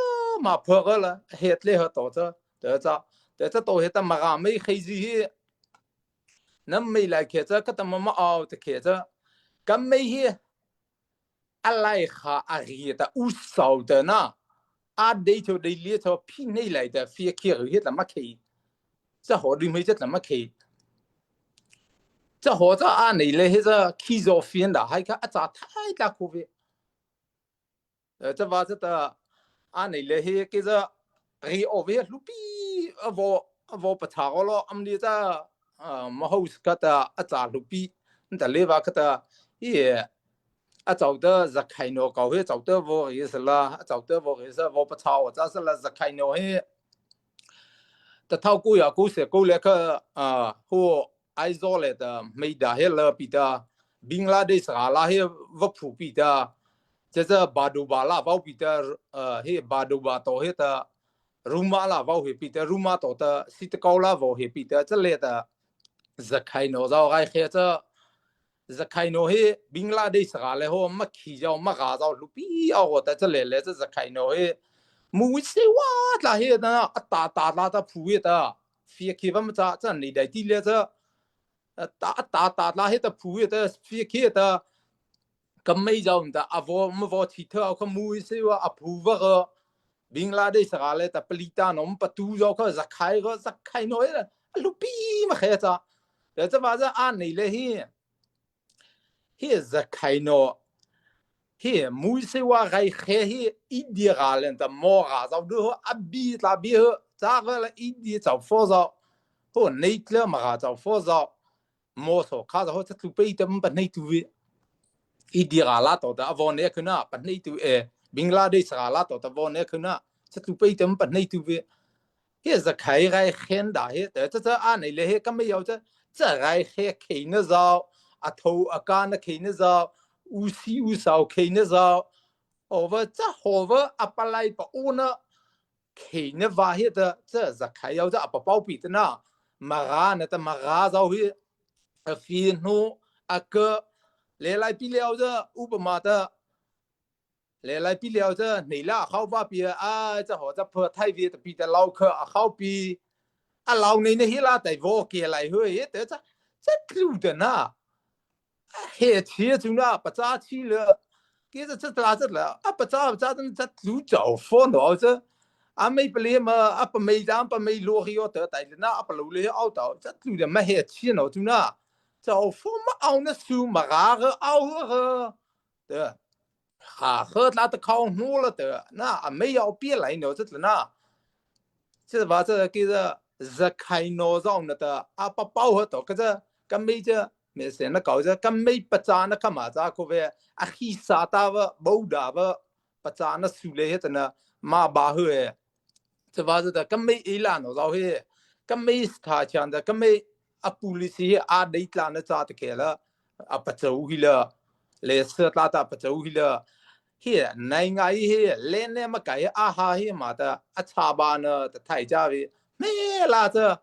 Speaker 5: ma pho ga la het le ha to cha ta cha ta cha to he ta ma ga mei khai ji hi Nan mei lai khe ca ka tam ma au te khe ca kan mei hi a lai kha a ri ta u sau te na a dei cho dei lia cho phi nei lai ta fi khi ri hi la ma khei cha ho ri mei cha la ma khei cha ho cha a nei le hi cha khi zo fian da hai kha a cha thai ta khu ve 这话这的啊，你咧去叫做去学位路边啊，我我不查我咯，暗里这啊，没好个的啊，查路边，你得你话个的，伊啊走的日开诺搞去走的我意思啦，走的我意思我不查我这是了日开诺去，这套股呀股市股咧个啊，或。Aizawl le ta meida he la pi ta Bangladesh ga la he va phu pi ta che cha baduba la vau pi ta he baduba to he ta ruma la vau he pi ta ruma to ta sitakau la vau he pi ta cha le ta zakhai no zau gai khe cha zakhai no he Bangladesh ga le ho ma khi zau ma ga zau lupi aw ta cha le le cha zakhai no he mu se wa tla he na ta ta la ta phu he ta fia khi va ma cha chan ni dai ti le cha ta ta ta la he ta phu he ta fia khi ta kam mei zau ta avo ma vo thi tha kha mu se wa a phu va ga Bangladesh ga le ta palita nom patu zo kha zakhai go zakhai no he lupi ma khe cha le cha ba za a nei le hi hi zakhai no hi muisewa gai khe hi India ga len ta mo ga zau du ho abi tla bi ho cha ga la India chau fo zau ho nei tle ma ga chau fo zau mo so kha za ho cha tu pe tam pa nei tu vi India ga la to ta avon ne khuna pa nei tu e Bangladesh ga la to ta von ne khuna cha tu pe tam pa nei tu vi hi zakhai gai khen da hi te cha cha a nei le he kam yo cha cha gai khe khe na zau a tho a ka na khe na zau u si u sau khe na zau over cha ho va a palai pa u na khe na va hi ta cha zakhai yo cha a pa pau pi ta na ma ga na ta ma ga zau hi a fi hnu a ka le lai pi le cha upama ta le lai pi leo cha nei la khau va pi a cha ho cha phơ thai vi ta pi ta lau kha a khau pi a lau nei na hi la tai vo ke lai hui he te cha cha tlu de na he chi chu na pa cha chi le ke cha cha la cha la a pa cha cha cha tlu chao fo no cha a mei pali ma a pa mei dam pa mei lo hi o te tai na a pa lo le au tao cha tlu de ma he chi no chu na chao fo ma au na su ma ga ge au ge te 哈和他的靠努了的，那没有别来鸟这那，这把这给个热开脑上了的，阿不包和到，可是跟没这没事，那搞这跟没不扎那干嘛扎可呗？阿黑沙大不毛大不不扎那输了的呢，马巴赫哎，这把这的跟没一烂脑上嘿，跟没他讲的跟没 a police hi a dei tla na cha te ke la a pacho hi la le se tla ta pacho hi la hi nai ngai hi le ne ma kai a ha hi ma ta a cha ba na ta thai cha vi me la cha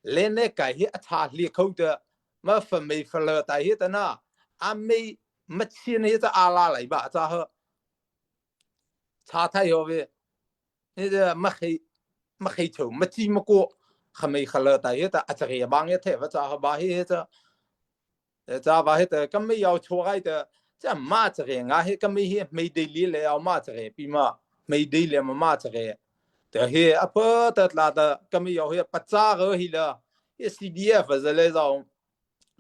Speaker 5: le ne kai hi a cha hli kho ta ma fa mei fa le ta hi ta na a mei ma chin hi ta a la lai ba cha ha cha thai ho vi นี่จะมาเคมาเคถูมาจีมากูขมีขเลแต่แต่อาจจะบางเทวจะบาเฮจะจะบาเฮแต่ก็ไม่เอาชัวร์แต่จะมาจะเงาเฮก็ไม่เฮไม่ได้ลีเลยเอามาจะเงปีมาไม่ได้เลยมามาจะเงแต่เฮอเพอแต่ละแต่ก็ไม่เอาเฮปัจจาเอฮีละ CDF จะเลยเรา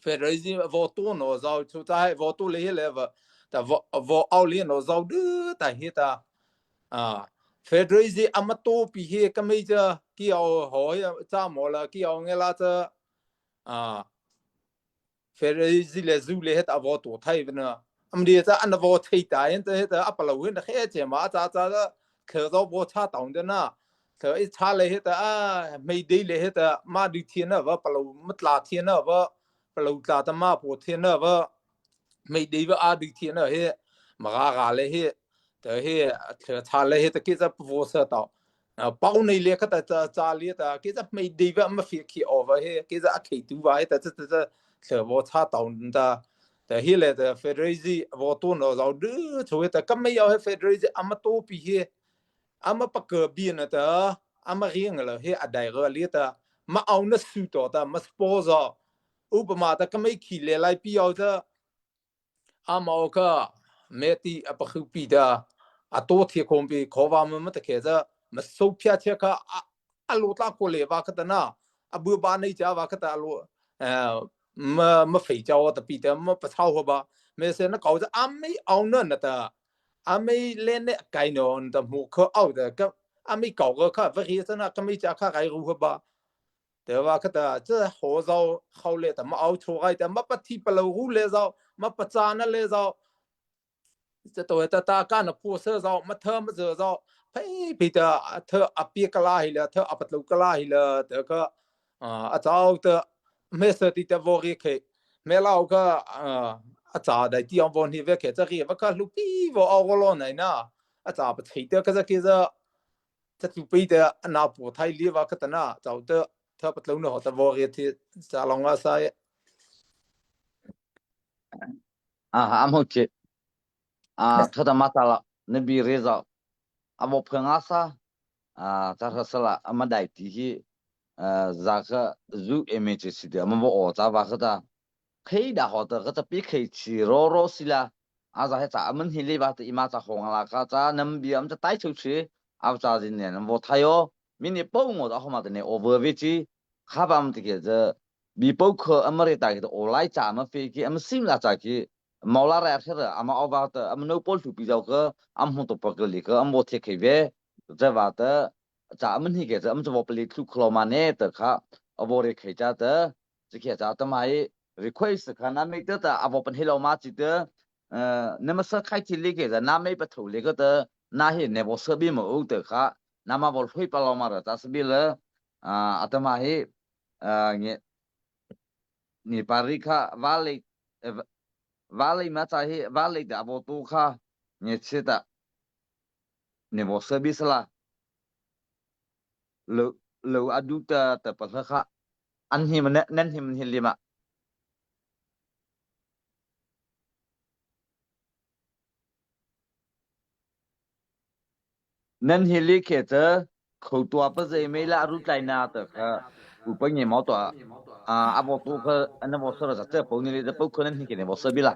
Speaker 5: Federalism 我多喏，绕出在我多嘞嘞不，但我我奥利喏绕的但是ta 啊 Federalism 阿么多比些个没这叫好呀咋么了叫我拉这啊 Federalism le zu le het a wo to thai na am di cha an wo thai ta yin te ta a palo hin khe che ma cha cha da khe zo wo cha tong de na the i cha le he ta a mei dei le he ta ma di thian na va palo matla thian na va palo tla ta ma po thian na va mei dei va a di thian na he ma ga ga le he te he cha le he ta ki cha wo sa ta pau nei le kha ta cha cha li ta ki cha mei dei va ma fi khi over he ki cha a khei tu va he ta cha cha the wo cha tong ta te hi le te federalism wo tu no zau du chu te kam mei he federalism ama to pi he ama pa ke bi na ta ama riang la he adai re li ta ma au na su to ta ma spo zo upama ta kamei khi le lai pi au ta 阿毛个每地阿不后边的阿多天空边考瓦么么的开着，么手片切个阿阿罗大过来瓦克的呢，阿不把那家瓦克的阿罗，呃，没没飞叫我的边的没不超过吧，没事那搞着阿没熬呢那的，阿没来那该呢的木可熬的个阿没搞个可不黑是那个没家可还如何吧？ แต่ว่าก็แต่จะโหเราเขาเลยแต่มาเอาชัวร์แต่มาปฏิปเราหูเลยเรามาประจานเลยเราจะตัวตาตาการพูดเสือเรามาเทอมเสือเราไปไปแต่เธออภิกลาหิละเธออปัตลุกลาหิละเธอก็อ่าเจ้าเธอ me se ti te vo ri khe me lao ka a cha dai ti ong von hi ve khe cha ri va ka hlu pi vo au go lo nai na a cha pa thei te ka za ki za cha tu pi te na pu thai li wa ka ta na chau te tha patlo no ta vo ri thi cha long a sai.
Speaker 2: A ha am ho che a thata ma ta la ne bi re za a bo phanga sa a cha ra sala ama dai ti hi za kha zu image si de ama bo o cha wa kha ta khei da ho ta ka ta pi khei chi ro ro sila a za he cha aman hi le ba ta ima cha hong la ka cha nam bi am cha tai chu chi aw cha jin ne nam vo thayo mi ni po ngo da ho ma ta ne over vi chi kha bam ti ke je bi po kho amare ta ki o lai cha ma fe ki am sim la cha ki maula ra khe ra ama awa ta am no pol thu pi jaw ka am hu to pa ka li ka am wo the khei ve je wa ta cha am ni ke am cho pli thu khlo ma ne ta kha avo re khei cha ta chi khe cha ta mai request kha na me ta ta avo pan helo ma chi ta ne ma sa khai chi li ke na me pa thu le ka ta na hi ne bo sa bi mo u ta kha na ma bo hlui pa lo ma ra ta sa bi le atama hi nge ni pari kha wa le wa le ma cha hi wa le da bo tu kha nge che ta ne bo sa bi sala lo lo adu ta ta pa kha an hi man nan hi man hi lima nan hi li khe che kho tua pa zai mei la ru tlai na ta kha u pa nge mo to a a bo tu kha an bo sa ra che po ni le po kho nan hi ke ne bo sa bi la.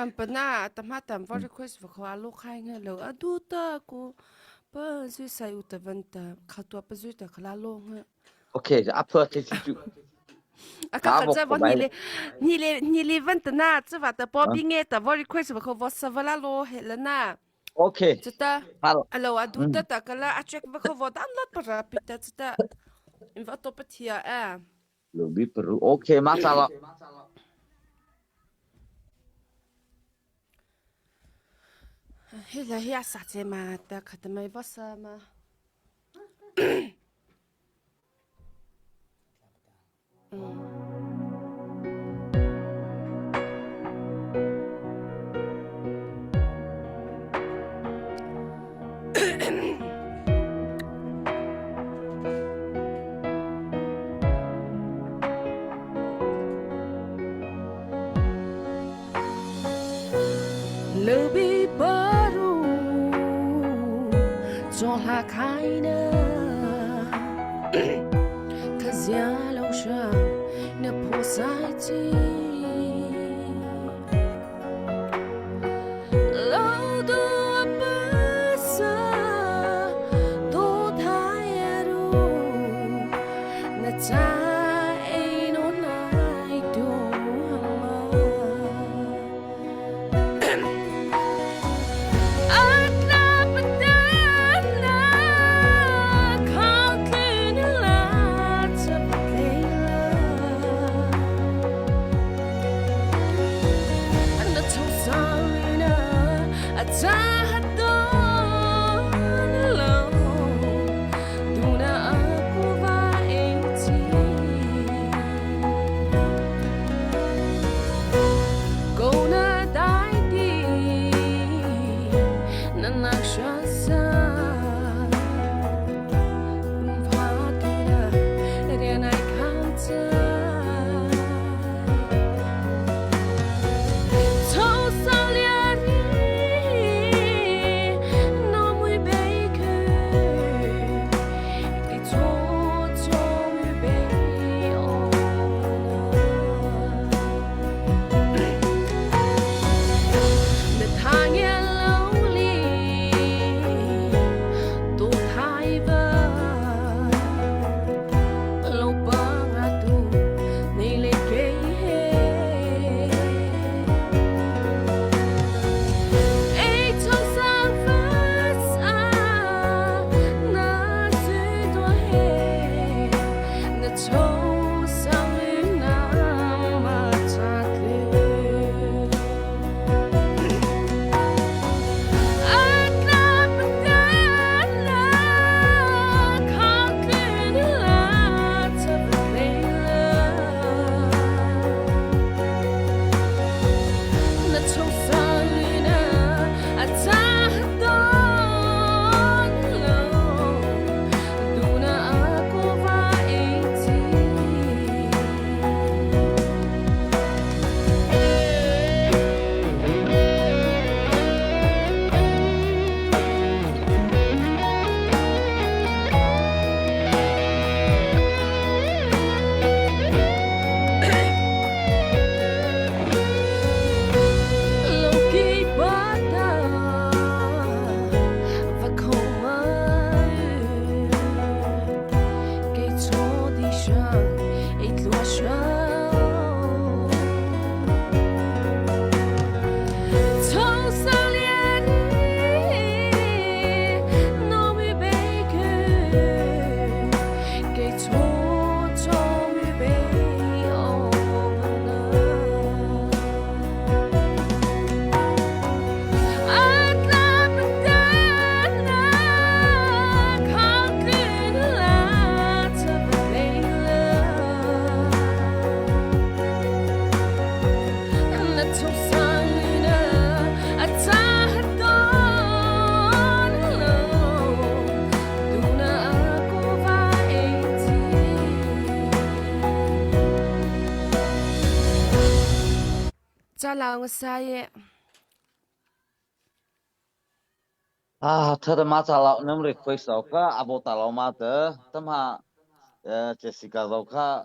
Speaker 3: Am pa na ta ma tam va request va kho alo khai nge lo adu ta ko pa zui sai u ta van ta kha tua pa zui ta khala lo nge.
Speaker 2: Okay, a pha ke chi chu.
Speaker 3: A ka kha cha va ni le ni le ni le van ta na cha va ta po bi nge ta va request va kho va sa va la lo he la na.
Speaker 2: Okay.
Speaker 3: Chata alo a du ta ta kala a check va kho va download pa ra pi ta chata in va to pa thia a.
Speaker 2: Lo bi peru. Okay, ma sa la.
Speaker 3: Hi la hi a sa che ma ta khat mai va sa ma. Lebih baru cho khai na 可楼上那破赛季，老多不舍，多太路，那在诺奈多嘛。
Speaker 6: Cha laung sa ye.
Speaker 2: Ah, thada ma cha lau nam request au kha abo ta lau ma te tama Jessica zau kha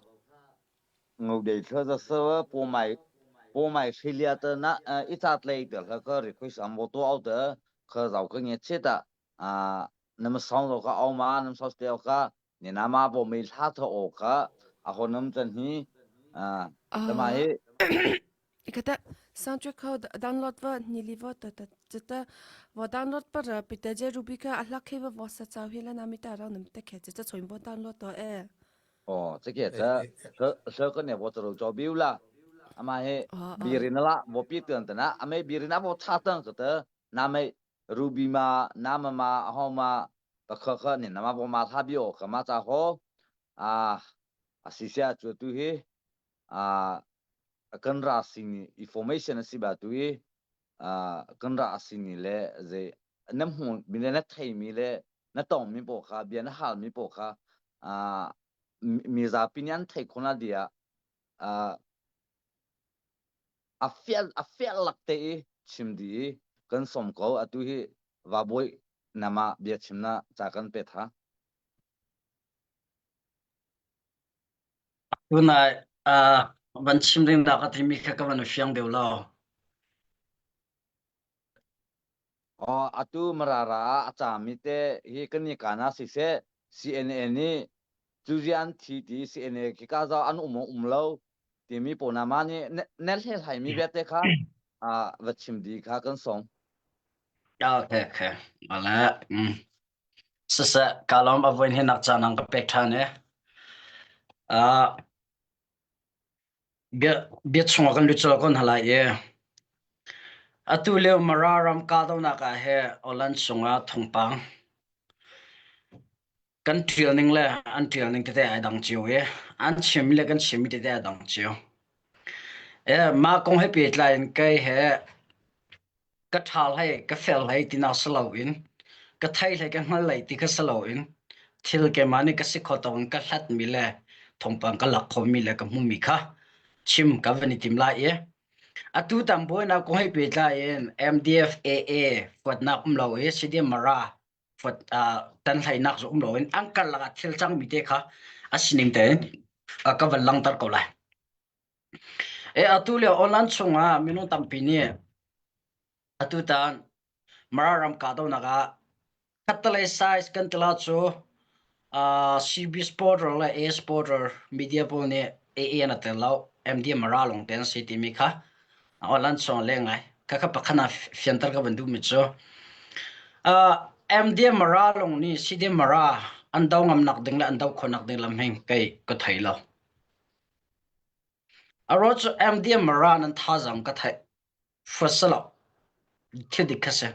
Speaker 2: ngau dei thla za sa po mai po mai hrilia te na i chat lei te hla ka request am bo to au te kha zau ka nge che ta a nam song zo ka au ma nam so ste au ka ni na ma bo mei hla tho o kha a ho nam chan hi a tama hi
Speaker 6: Ikata soundtrack kho download va ni li va ta ta ta va download par pita je ruby ka ahla khe va va sa chaw hi la nami ta ra nam te khe che cha choin bo download to e
Speaker 2: Oh, ce ke cha se ka ne bo charo cho biu la ama he birina la bo pi tuan ta na ame birina bo tha tang ka ta na me ruby ma na ma ma ho ma ta kha kha ni na ma bo ma tha bio ka ma cha ho a asisia chu tu hi a kan ra sing information asi ba tu hi a kan ra sing ni le ze na hmu mi le na thei mi le na tong mi po kha bia na hal mi po kha a mi zapi nih an thei khona dia a a fial a fial lak te i chim di i kan som ko atu hi va boi nama bia chim na cha kan pe tha
Speaker 4: Tunai uh, van chim ding dah ka timi kha ka van fiang deuh lo.
Speaker 2: Aw atu Marara ah a caami te hi kan i kaan ah siseh CNA nih cuzi an thi ti CNA khi ka zau an um um lo timi pawnama nih na hlehlaimi vialte kha ah va chim di kha kan song.
Speaker 4: Okay, okay. Ala, mm. Siseh, ka lawm a voin hi nak caan ang ka pek ṭhan e. Uh, Bia, bia chungah kan lut colh ko hna lai i atu lio Mara ram kahdohnak ah he Awlan chungah thawngpang kan ṭial ning le an ṭial ning tete ai dang cio i an chimmi le kan chimmi tete ai dang cio. E, mah kong he pehtlai in kei he ka ṭha hlei ka fel hlei tinak si loin ka thei hlei ka hngal hlei ti kha si loin thil keimah nih ka si kho tawk in ka hlatmi le thawngpang ka lak khomi le ka hmuhmi kha chim ka van i tim lai i atu tam buainak kong he pehtlai in MDF AA fuatnak um lo i CDM Mara fuat tan hlainak zu um loin an karlak ah thil cangmi te kha a sining tein ka van langter ko lai. E atu lio online chungah minung tampi nih atutan Mara ram kahdohnak ah khattelei size kan tila cu uh, CB supporter le A supporter media pawl nih AA an tel lo MD Mara lawng te an si timi kha online chung leng ngai kha kha pakhat ah fianter ka van duh mi cu uh, MD Mara lawng nih CD Mara an do ngam nak ding le an do khawh nak ding lam hing kei ka thei lo. A ruah cu MDM ra nan thazaang ka theih. Fuat Thil dik kha si.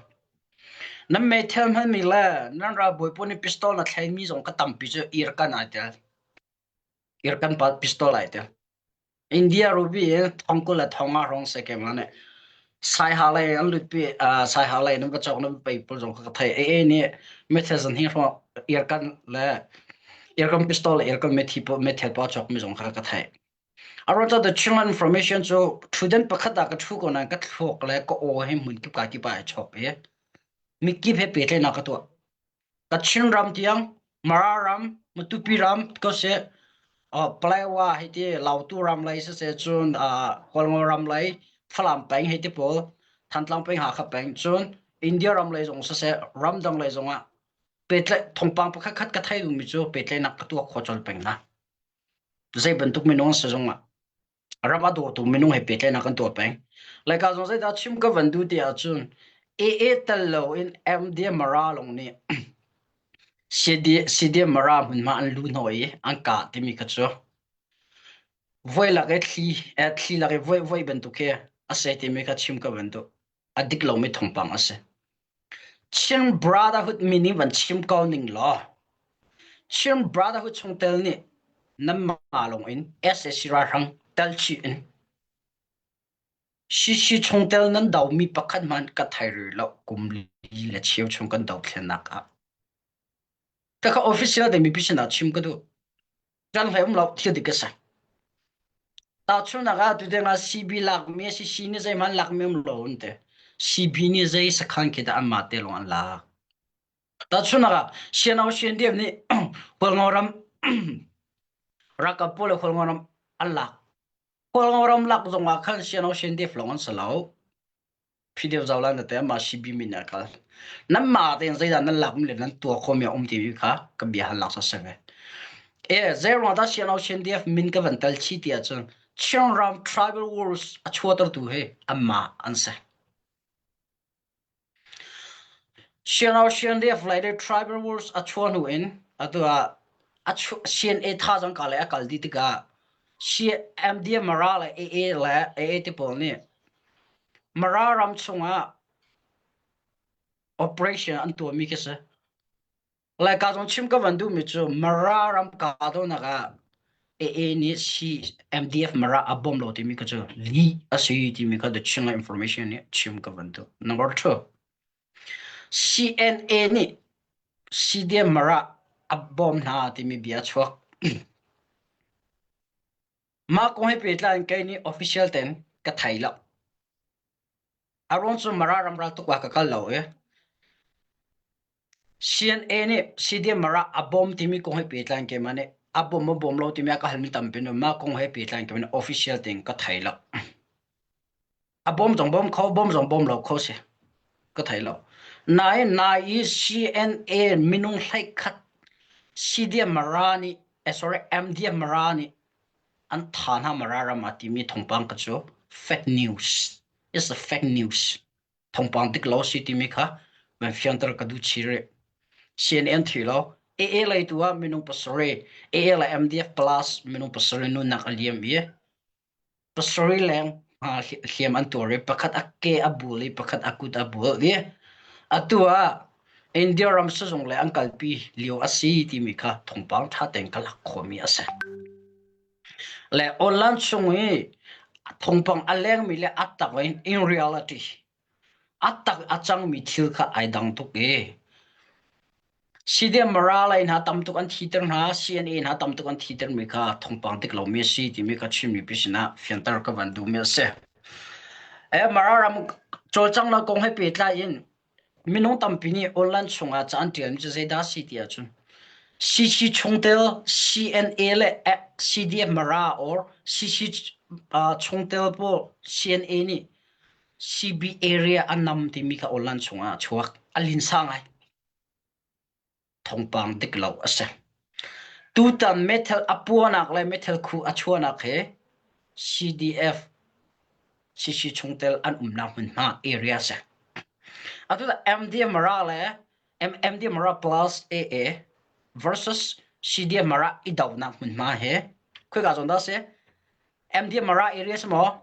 Speaker 4: Nan meithal hmanmi le nan ralbawi pawl nih pistol na thlaimi zong ka tampi cu irkan ai tel. Irkan pa pistol ai tel. India rubi in thongkul le thonga hrawng se ke ma nih Saiha lei an lut pi Saiha lei nan va cawk nan pei pawl zong kha ka thei. AA nih meithal zan hi hrawng irkan le irkan pistol le irkan methi meithal pa cawk mi zong kha ka thei. A ruang cu the Chinland information cu ṭhutdan pakhat ah ka ṭhu ko nain ka thluak le ka aw hi hmun kip ka kip ah ai chawk i mikip he pehtlaihnak ka tuah. Kachin ram tiang, Mara ram, Matupi ram ko seh, uh, Palawa hei ti, Lautu ram lei siseh cun uh, Hualngo ram lei, Falam peng hei ti pawl, Thantlang peng, Hakha peng, cun India ram lei zong siseh, ramdang lei zong ah pehtlaih thawngpang pakhat khat ka thei duhmi cu pehtlaihnak ka tuah khawh colh peng hna. Zei bantuk minung si zong ah ram a dawtu minung he pehtlaihnak kan tuah peng. Laika zong zeidah chim ka van duh ti ahcun AA tel loin MD Mara lawng nih CD, CD Mara hmunhma an lu hnawh i an kah timi kha cu voi lak i thli, eh, thli lak i voi voi bantuk khi a si timi kha chim ka van duh. A dik lomi thawngpang a si. Chin Brotherhood meaning van chim ko ning law Chin Brotherhood chungtel nih nanmah lawng in sac ralhrang tel chih in CC chungtel nan domi pakhat hmanh ka thei rih lo kum li le cheu chung kan dothlennak ah. Ka official de mipi sinah chim ka duh. Kan hlei um lo thil dik ka si. Tahchunhnak ah tudeng ah CB lakmi a si, C nih zeihmanh lakmi um lo an ti. CB nih zei sakhan khi dah anmah te lawng an lak. Tahchunhnak ah Siano CNDF nih Hualngo ram ralkap pawl le Hualngo ram an lak. Hualngo ram lak zong ah khan Siano CNDF lawng an si lo. Phideu zau lai na te ma CB min a kal. Nan ma tein zeidah nan lak mi le nan tuah khomi a um timi kha ka bia hal lak sa ve. E zeiruang dah CNO CNDF min ka van tel chi ti ahcun Chinram Tribal Wars a chuahtertu hi anmah an si. CNO CNDF lai le Tribal Wars a chuah hnu in atu ah a CNA thazaang ka le a kal dih tikah CMD Mara le AA le AA te pawl nih Mara ram chungah operation an tuahmi khi si. Laika zong chim ka van duhmi cu Mara ram kahdohnak ah AA nih CMDF Mara a bawm lo timi kha cu lih a si timi kha the Chinland information nih chim ka van duh. Number two, CNA nih CDM Mara a bawm hna timi bia a chuak. Mah kong he pehtlai in kei nih official ten ka thei lo. A ruang cu Mara ram raltuk ah ka kal lo i CNA nih CDM Mara a bawm timi kong he pehtlai in keimah nih a bawm maw bawm lo timi a ka halmi tampi nu mah kong he pehtlai in keimah nih official tein ka thei lo. A bawm zong bawm kho, bawm zong bawm lo kho si. Ka thei lo. Nain nai i CNA minung hleikhat CDM Mara nih, eh, sorry, MDM Mara nih an tha hna Mara ram ah timi thawngpang ka cu fake news. It's a fake news. Thawngpang dik lo si timi kha van fianter ka duh chih rih. CNN thi lo. AA lei tu ah minung pasarih, AA le MDF plus minung pasarih nunnak a liam i Pasarih leng hliam an tuar i pakhat a ke a bul i pakhat a kut a bul i atu ah India ram sizung le an kalpi lio a si timi kha thawngpang ṭha tein ka lak khawhmi a si. Le online chung i thawngpang a lengmi le a tak in in reality A tak a cangmi thil kha ai dang tuk i CDM Mara hna tam tuk an thiter hna, CNA hna tam tuk an thitermi kha thawngpang dik lomi a si timi kha Chin mipi sinah fianter ka van duhmi a si. Eh, Mara ram cawlcanghnak kong he pehtlai in minung tampi nih online chungah ca an ṭialmi cu zeidah a si ti ahcun CC chungtel CNA le CDF Mara or CC uh, chungtel pawl CNA nih CB area a nam timi kha online chungah a chuak. A linsa ngai. Thawngpang dik lo a si. Tutan metal a puanak le metal khu a chuahnak he CDF CC chungtel an umnak hmunhma area si. Atu MD Mara le MD Mara plus AA versus CDF Mara i donak hmunhma he khoi ka zawn dah si? MD Mara area si maw?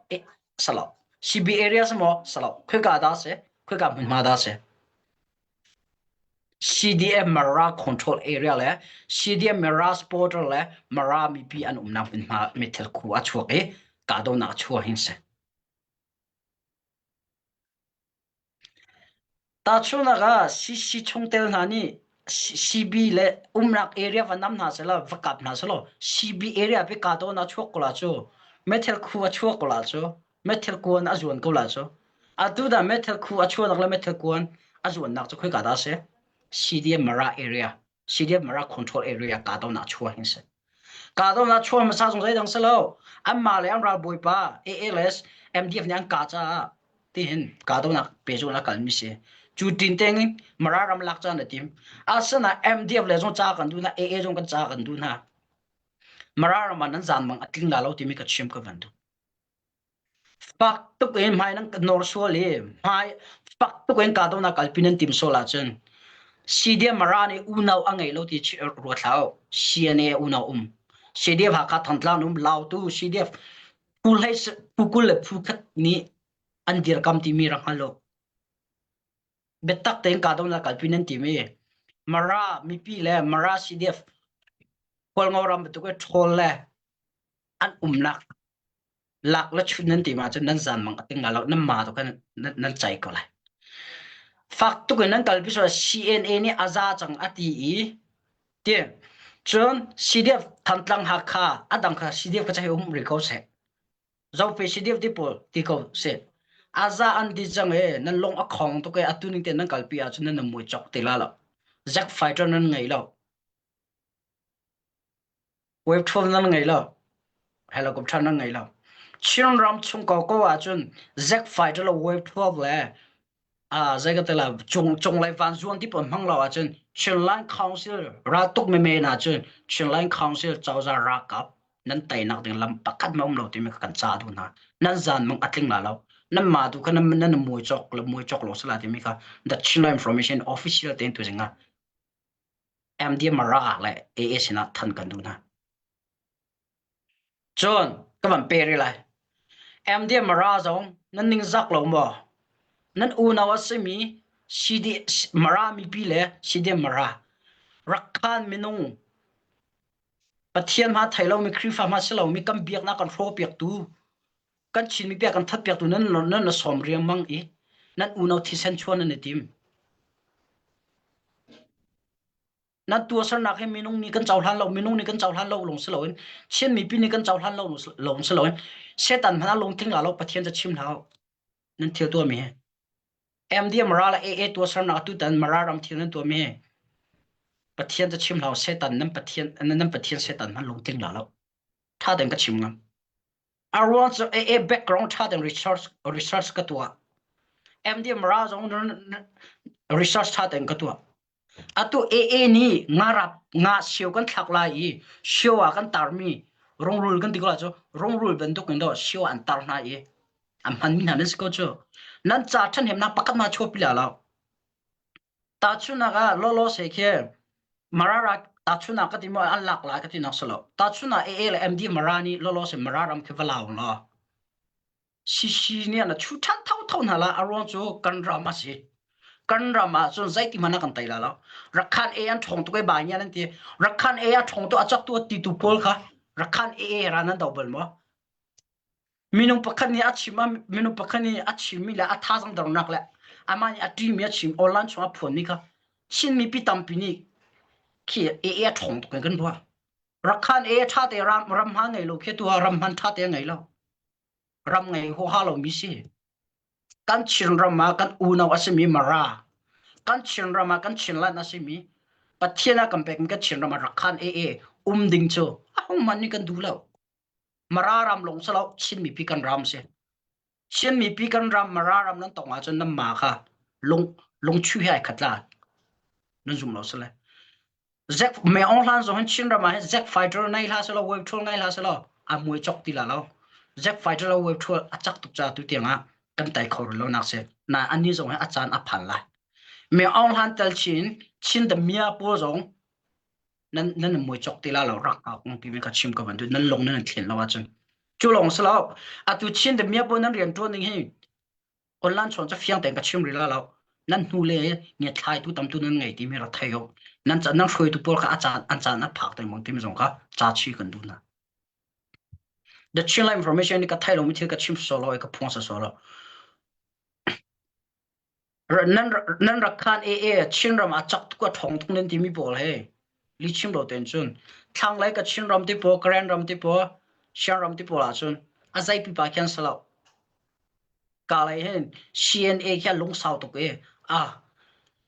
Speaker 4: Salo. CB area si maw? Salo. Khoika dah si? Khoika hmunhma dah si? CDM Mara control area le CDM Mara supporter le Mara mipi an umnak hmunhma meithal khu a chuak i kahdohnak a chuah hin si. Tahchunhnak ah CC chungtel hna nih CB le umnak area va nam hna sehlaw va kap hna sehlaw CB area pi kahdohnak a chuak ko la cu meithal khu a chuak ko la cu meithal kuan a zuan ko la cu atu dah meithal khu a chuahnak le meithal kuan a zuannak cu khoika dah a si CDM Mara area CDF Mara control area kahdohnak chuah hin si. Kahdohnak chuah hmasa zong zeidang si lo. Anmah le an ralbawipa ALS MDF nih an kah caah tihin kahdohnak pehzulh a kalmi si. Cu tin teng in Mara ram lak caan a tim. Asinain MDF le zong ca kan duh hna, AA zong kan ca kan duh hna. Mara ram ah nan zan mang a tling la lo timi ka chim ka van duh. Fak tuk in hmai nan nawr sual i hmai fak tuk in kahdohnak kalpi nan tim sual ahcun CDM Mara nih unau a ngei lo ti ruat hlah u. CNA unau um. CDF Hakha Thantlang um Lautu CDF phu hlei phu 20 le phu khat nih an dirkam timi rak hngal u. Biatak tein kahdohnak kalpi nan tim i Mara mipi le Mara CDF Hualngo ram bantuk i ṭhawl le an umnak lak le chun nan ti ma cun nan zan mang a ting lo nan ma to kan nan chai ko lai fak tuk in nan kalpi so CNA nih a za cang a ti i ti cun CDF Thantlang Hakha a dang kha CDF ka chai um ri ko seh. Zofe CDF ti pawl ti ko seh. Aza an di cang e nan lung a khong tuk e atu ning te nan kalpi ahcun nan mui chok ti la lo. Zack fighter nan ngei lo. Wave 12 nan ngei lo. Helicopter nan ngei lo. Chin ram chung ko ko ahcun Zack fighter lo wave 12 le a zei ka tela cung cunglei van zuan ti pawl hmang lo ahcun Chinland Council raltuk meme na cun Chinland Council cozah ralkap nan teinak ding lam pakhat ma um lo timi kan ca duh hna nan zan mong atling la lo nan ma tu kha nan nan mui chok le mui chok lo sala timi kha the Chinland Information Official ten tu zinga MDMRA le AA sinah than kan duh hna Cun ka van pe rih lai. MDMara zong nan ningzak lo maw? Nan unau a simi CD Mara mipi le CDM Mara Rakhan minung Pathian hma thei lomi Khrihfa hma si lomi kan biaknak kan hrawhpiaktu kan Chin mipi kan thatpiaktu nan nan na sawm riangmang i nan unau thisen chuan nan i tim. Nan tuahsernak hi minung nih kan cohlan lo, minung nih kan cohlan lo lawng si loin Chin mipi nih kan cohlan lo lawng si loin Satan hmanh ah lungtling la lo Pathian ca chim hlah u. Nan thil tuahmi hi. MDM Mara le AA tuahsernak tutan Mara ram thil nan tuahmi hi Pathian ca chim hlah u Satan nan Pathian nan Pathian Satan hmanh lungtling la lo. Tha tein ka chim ngam. A ruang cu AA background ṭha tein research research ka tuah. MDM Mara zong research ṭha tein ka tuah. Atu AA nih nga-rap nga sio kan thlak lai i sio ah kan tarmi rungrul kan ti ko lai cu rungrul bantuk in dawh sio an tar hna i a hmanmi hna nan si ko cu. Nan ca ṭhahnemnak pakhat ma chuahpi la lo. Tahchunhnak ah lawlaw se khi Mara ra tahchunhnak ka ti maw an lak lai ka ti nak si lo. Tahchunhnak AA le MD Mara nih lawlaw se Mara ram khi va lau law Sisi nih na chu ṭhan thotho hna la a ruang cu kan ram a si. Kan ram ah cun zeiti hmanh ah kan tei la lo. Rakhan A an ṭhawng tuk i bai nih an ti. Rakhan A a ṭhawng tuk a cak tu a ti tu pawl kha Rakhan A ra nan do bal maw? Minung pakhat nih a chim minung pakhat nih a chimmi le a thazang dornak le amah nih a ṭimi a chim online chung a phuanmi kha Chin mipi tampi nih khi AA a ṭhawng tuk in kan ruah. Rakhan A ṭha te ram ram hma ngei lo khi tu ah ram hman ṭha te ngei lo. ram ngei huaha lomi si. Kan Chinram ah kan unau a simi Mara, kan Chinram ah kan Chinland a simi Pathian ah kan pekmi kan Chinram ah Rakhan AA um ding cu a hung man nih kan duh lo. Mara ram lawng si lo Chin mipi kan ram si. Chin mipi kan ram Mara ram nan tong ahcun nan ma kha lung lungchu he ai khat la. Nan zum lo sile. Zack me Aung Hlan zong hin Chin ram ah hin Zack fighter nei hlah selaw wave thul ngai hlah selaw a muai chok ti la lo. Zack fighter lo wave thul a cak tuk ca tu tiang ah kan tai kho lo nak si. Na ani zong hi a caan a phan lai. Me Aung Hlan tel chin Chin the mia pawl zong nan nan muai chok ti la lo rak ka kong ti mi ka chim ka ban tu nan long nan thlen lo ahcun. Cu long selo atu Chin the mia pawl nan rian tuan ning hi Online chawn cu fiang tein ka chim rih la lo. Nan hnu le ngiathlaitu tamtu nan ngei timi rak thei u. Nan ca nan hruaitu pawl kha a caan an caan a phak dengmang timi zong kha ca chi kan duh hna. The Chinland information ka thai lomi thil ka chim solo i ka phuang sa solo. Nan nan rak khan e e Chinram a chak tuk a thong tuk nan timi pawl he li chim lo ten cun thlanglei ka Chinram ti pawl Karen ram ti pawl Shan ram ti pawl ah cun a zei pipa khian salo Kalay hin CNA khi a lungsau tuk i ah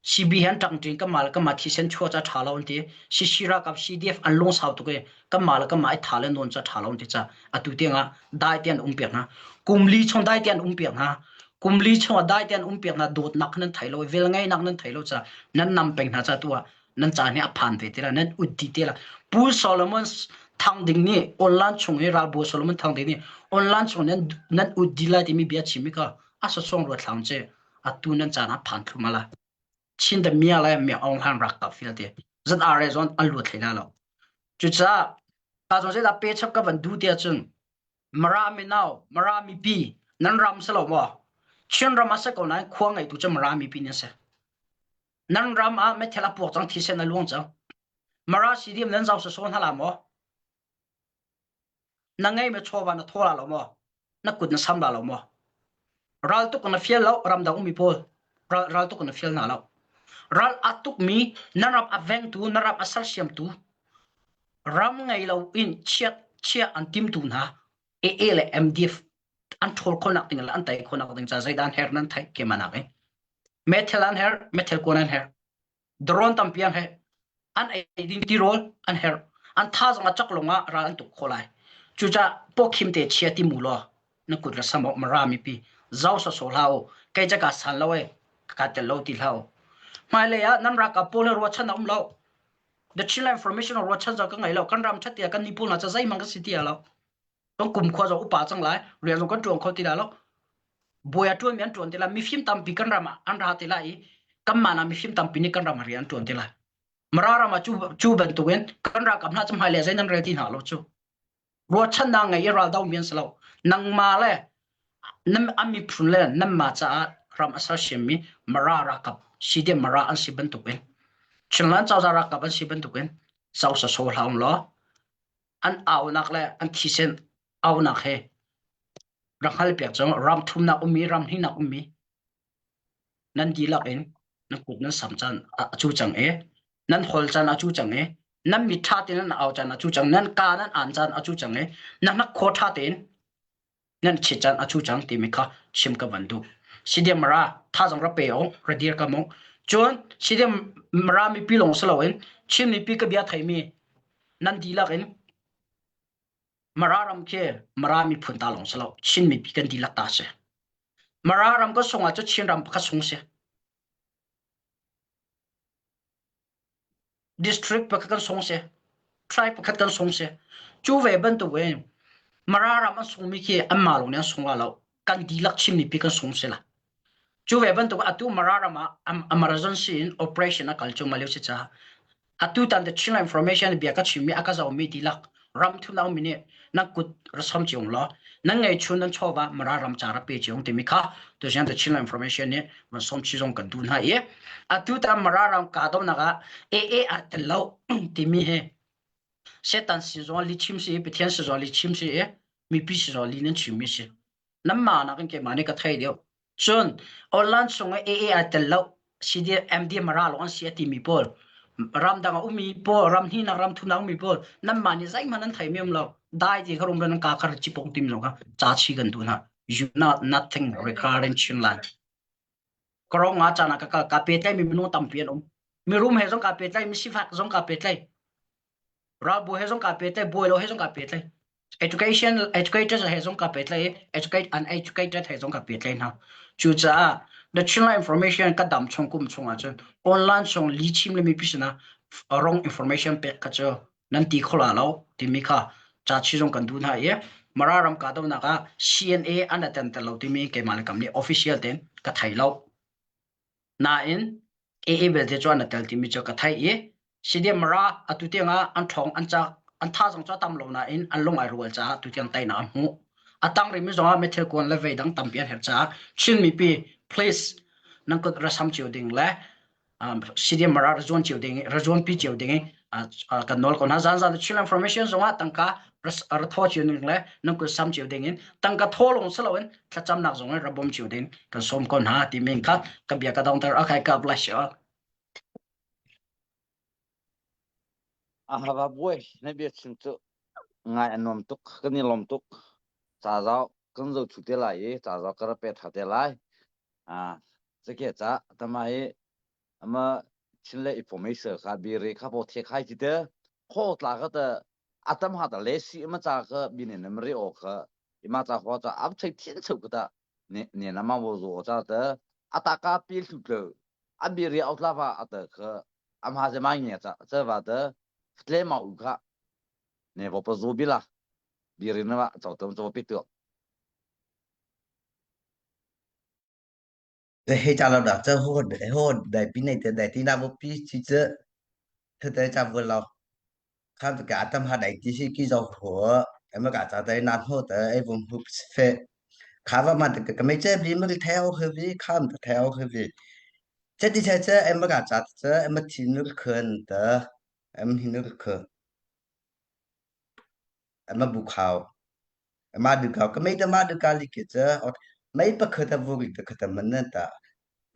Speaker 4: CB he an ṭangṭi kanmah le kanmah thisen chuah ca ṭha lo an ti. CC ralkap CDF an lungsau tuk i kanmah le kanmah i tha le nawn ca ṭha lo an ti ca atu tiang ah dai te an um piak hna. Kum li chung dai te an um piak hna. Kum li chung ah dai te an um piak hna dawtnak nan thei lo i velngeihnak nan thei lo ca nan nam peng hna ca tu ah nan caan hi a phan ve te la nan ut dih te la Pu Solomon Thang Ding nih online chung i ralbawi Solomon Thang Ding nih online chung nan nan ut dih lai timi bia chim i ka a sasong ruat hlang che atu nan caan a phan thlum ala Chin da mia le mia ong hlan rak ka fil te zat are zon an luat thlei la lo cucaah ta zong zai da pe chap ka van du te cun Mara minau Mara mipi nan ram se lo maw Chin ram a se ko nain khua ngei tu cu Mara mipi nan se Nan ram ah meithal a puak cang thisen a luang cang. Mara CDM nan zau sasaw hna la maw? Na ngei me chawva na thaw la lo maw? Na kut na sam la lo maw? Ral tuk na fial lo ramdang ummi pawl ral, ral tuk na fial hna lo. Ral a tukmi na ram a vengtu na ram a sersiamtu ram ngei lo in chiat chia an timtu hna AA le MDF. An ṭhawl khawhnak ding le an tei khawhnak ding ca zeidah an herh nan theih keimah nak in. Meithal an herh, meithal kuan an herh. Drone tampi an herh. An ei ding tirawl an herh. An thazaang a cak lawngah ral an tuk khawh lai. Cucaah pawkhim te chia ti mu law na kut ra sam awk mara mipi zau sawsawh hlah u kei ca ka san lo e ka tel lo ti hlah u. Hmailei ah nan ralkap pawl he ruahchan a um lo. The Chinland Information ruahchan zong ka ngei lo. Kan ram ṭhat tiah kan miphun hna ca zeihmanh ka si ti lo. Kan kum khua zong upa cang lai, rian zong kan ṭuan kho ti lai lo. Bawi a ṭuanmi an ṭuan ti lai. Mifim tampi kan ram ah an ra ti lai i kanmah nak mifim tampi nih kan ram ah rian an ṭuan ti lai. Mara ram ah cu, cu bantukin kan ralkap hna cu hmailei zei nan rel ti hna lo cu. Ruahchannak ngei i raldo mi an si lo. Nangmah le nan a miphun le nanmah caah ram a sersiammi Mara ralkap CDM Mara an si bantukin Chinland cozah ralkap an si bantukin zo saso hlah um law an aunak le an thisen aunak he rak hngal piak cang ram thumnak ummi ram hnihnak ummi nan dihlak in nan kut nan sam caan a cu cang i nan hol caan a cu cang i nan mit ṭha tein nan au caan a cu cang nan ka nan aan caan a cu cang i nan hnakhaw ṭha tein nan chit caan a cu cang timi kha chim ka van duh. Sidiam mara thazang ra pe ong ra dir ka mong cun sidiam mara mipi lawng si loin Chin mipi ka bia theimi nan dihlak in Mara ram khi Mara miphun ta lawng si lo Chin mipi kan dihlak ta si. Mara ram ka sung ah cu Chin ram pakhat sung si. District pakhat kan sung si. Tribe pakhat kan sung si. Cu ve bantuk in Mara ram an sungmi khi anmah lawng nih an sung la lo. Kan dihlak Chin mipi kan sung si la. Cu ve bantuk atu Mara ram ah emergency in operation a kal cuahmah lio si caah atu tan the Chin information bia ka chimmi a ka zohmi dihlak ram thumnak ummi nih nan kut ra som cio law nan ngei chun nan chawva Mara ram ca ra pe cio timi kha tuzian the Chin information nih van som chi zong kan duh hna i atu tan Mara ram kahdohnak ah AA ah tel lo timi hi Satan sin zong li chim si i Pathian sin zong li chim si i mipi sin zong li nan chimmi si. Nanmah nakin keimah nih ka thei deuh. Cun online chung i AA ai tel lo CDMD Mara lawng an si a timi pawl ramdang a ummi pawl ram hninak ram thumnak ummi pawl nanmah nih zeihmanh nan theimi um lo dai ti kha rum nan ka kha cipong tim lo kha ca chi kan duh hna you not nothing regarding Chinland karong nga caan ah ka kal ka petlai mi minung tampi an um mirum he zong ka petlai mi sifak zong ka petlai ralbu he zong ka petlai buailo he zong ka petlai education educators he zong ka petlai educate uneducated he zong ka petlai hna cucaah the Chinland information ka dam chung kum chung ahcun online chung li chim le mipi sinah wrong information pek kha cu nan ti kho la lo timi kha ca chi zong kan duh hna i Mara ram kahdohnak ah CNA an attend lo timi keimah le kam nih official tein ka thei lo Nain AA belte cu an tel timi cu ka theih i CDM Mara atu tiangah an ṭhawng an cak an thazang cu a tam lo nain an lung ai rual caah tu tiang teinak an hmuh. A tang rihmi zongah meithil kuan le vei dang tampi an herh caah Chin mipi please nan kut ra sam cio ding le um, CDM Mara ra zuan cio ding ra zuanpi cio ding i kan nawl ko hna. Zan zan Chin information zongah tangka ra thaw cio ding le nan kut sam cio ding in tangka thaw lawng si loin thlacamnak zong in ra bawm cio ding kan sawm ko hna timi kha ka bia ka dongter okay God bless you all
Speaker 2: Ahava buai na bia chim cu ngai a nuam tuk kan i lawm tuk ca zau kan zo thu te lai i ca zau ka ra pe tha te lai ah sake ca tama hi ama chin le information kha biri kha bo the khai ti te kho tla ka ta atam ha ta le si ma cha ka binin mri o kha ima cha ho cha ab chai thin cheu ka ta ne ne na ma wo zo cha ta ataka pi hlu tlo abiri outla va ata kha amha je mai nge cha cha wa ta tle ma u kha ne vo pa zo bila biri na wa chau tam cho pi tu
Speaker 1: 黑家老的，这好好来比那的来的那不比其实，他在家不老，看这个他们还来这些介绍货，他们个在在南后的哎，我们不飞，看我嘛这个个没这比没个太好喝比，看不太好喝比，这底下这哎没个咋这哎没听那个客的，哎没听那个客，哎没不靠。ma du ka ka mei ta ma du ka li ke cha mei pa kha ta vu ri ta kha ta man na ta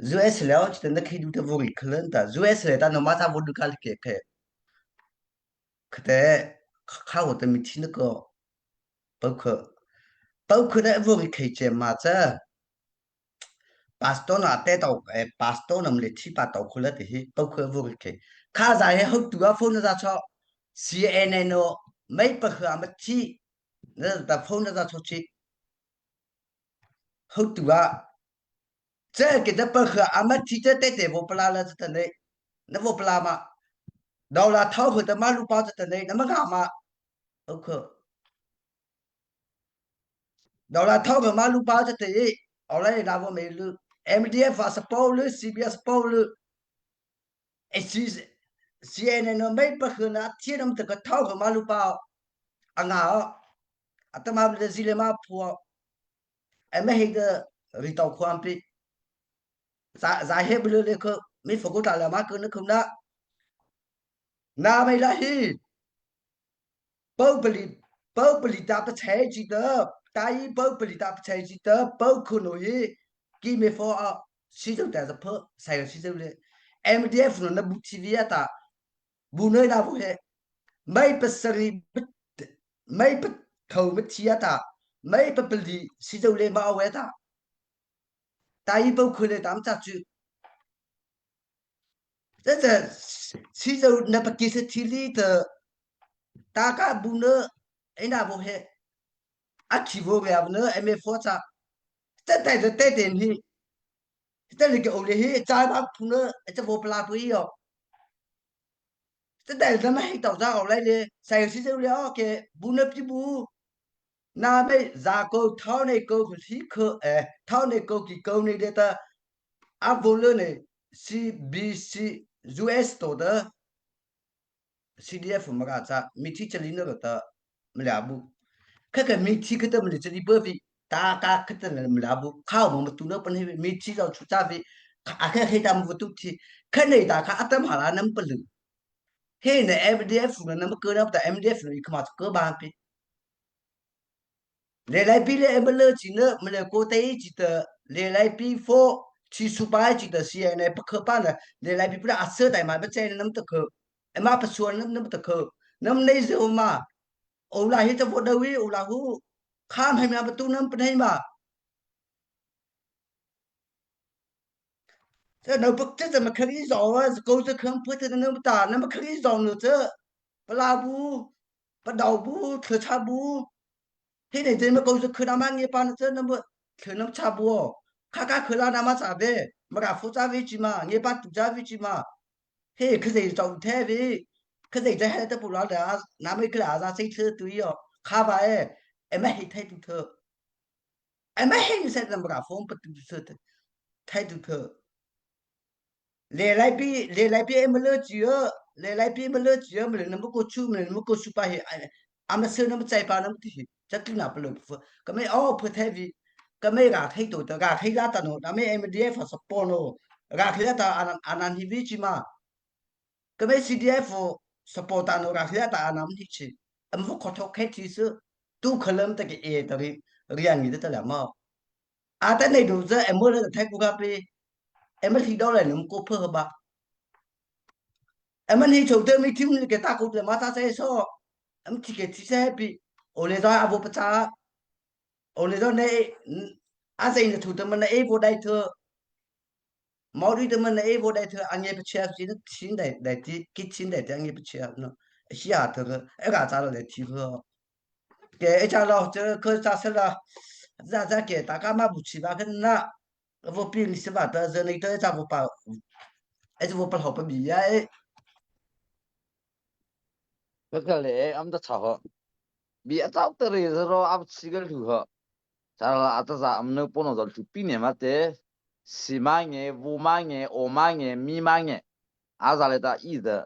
Speaker 1: US le o chi na khi du ta vu ri khlen ta US le ta no ma ta vu du ka li ke ke kha te kha wo ta mi thin ko pa kha.
Speaker 8: Paukhun a vung i khei cem ma ca. Pastor na te tau eh pastor nam le thi pa tau khula ti hi paukhun a vung i khei. Kha za he ho tu a phone na za cho CNN no mei pa khua ma thi na ta phone na za cho chi. Ho tu a ce ke da pa khua ama thi te te te bo pala la ta ne na bo pala ma dau la thau khu ta ma lu pa ta ne na ma ga ma ok ဒေါ်လာထောက်ခမလူပါတဲ့တေအော်လိုက်လာဖို့မေလူ MDF စပေါ်လူ CBS ပေါ်လူ SC CNN မေပခနာချီနမ်တကထောက်ခမလူပါအငါအတမဘလစီလေမဖူအမဟိဒရီတောခွမ်ပီဇာဇာဟေဘလူလေခမေဖကုတာလာမကနခုနာနာမေလာဟီ ပုတ်ပလီပုတ်ပလီတာပချဲကြည့်တော့တာယီပုတ်ပလီတာပချဲကြည့်တော့ပုတ်ခုနိုယကီမေဖောအစီတုတဲ့စဖဆိုင်စီတုလေ MDF နဘူတီဗီတာဘူနေနာဘူဟဲမေပစရီမေပထုံမချီတာမေပပလီစီတုလေမအဝဲတာတာယီပုတ်ခုလေတမ်ချချူ这这其实那不其实体力的，大家不能哎那不嘿，啊欺负个不能还没复杂，这带着带点去，这里个屋里去，在把不能这我不拉不哟，这带着么黑道上后来的，谁是这了给不能比不，那没咋个讨那个去可哎，讨那个去搞那的，啊不论呢 CBC US 都的 CDF မကစားမိတိချလီနကတမလာဘူးခက်ခက်မိတိကတမလချလီဘဗီတာကာကတမလာဘူးခေါမမတူနပနေမိတိကြောချူချဗီအခက်ခဲတမဝတုတိခက်နေတာခအတမဟာလာနမ်ပလူဟေးနေ MDF နမ်ကောနပ်တာ MDF နခမကဘာပီလေလိုက်ပြီလေအမလချီနမလေကိုတေးချီတလေလိုက်ပြီဖို့ချီစူပါချီတစီအနေပခပါနလေလိုက်ပြီပလာအစတိုင်မှာပချဲနမ်တခ အမပဆွန်နမ်တခနမ်နေဇိုမာအိုလာဟိတဘဒဝီအိုလာဟုခามให้มาประตูน้ำปนมา这那不这怎么可以绕啊？是狗子坑不这那么大，那么可以绕呢？这不拉布不倒布特差布，现在这么狗子坑他妈你把那这那么可能差不？卡卡克拉那么咋呗？没个复杂位置嘛，你把独家位置嘛，嘿，可是找太位，可是这还得不拉的啊，那么个阿啥谁车对哟，卡吧哎，哎没黑态度特，哎没黑你才那么个风不独特的态度特。လေလိုက်ပြီးလေလိုက်ပြီးမလို့ကြည့်လေလိုက်ပြီးမလို့ကြည့်မလို့နမကိုချူမလို့နမကိုစူပါဟေအမစနမချိုင်ပါနမတိချက်တူနာပလို့ကမေအောဖထဲပြီးကမေကခိတ်တော့ကခိလာတနော်ဒါမေ MDF စပေါ်နော်ကခိလာတာအနန်ဟိဗီချီမာကမေ CDF စပေါ်တာနော်ကခိလာတာအနမ်ဟိချီအမခထောခဲတီစတူခလမ်တကေအေတရီရီယန်ကြီးတလည်းမောအာတနေဒူဇအမောလထိုက်ကူကပေအမလီတော့လည်းနမကိုဖဘာအမနီချုပ်တဲ့မိတီမကေတာကုတ်လေမသာဆဲဆောအမတီကေတီဆဲပီအိုလေတော့အဘပချာအိုလေတော့နေအစိန်ထူတမနေအေဘဒိုက်ထမော်ဒီတမနေအေဘဒိုက်ထအငေပချာစီချင်းတဲ့တဲ့ကိချင်းတဲ့အငေပချာနော်အရှိအတအဲ့ကစားတော့လေတီခေါကဲအချာတော့ကျခစားဆလာဇာဇာကေတာကမဘူးချီပါခနာ我比你是吧？但是你这咋不把，哎，这我不好不比呀？哎，
Speaker 2: ကကလေအမ်တချာဘီအတောက်တရီဇရောအပ်စီဂလူဟချာလာအတဇာအမနပေါ်နော်ဇလူပီနေမတဲ့စီမငယ်ဘူမငယ်အိုမငယ်မီမငယ်အာဇာလေတာဤတဲ့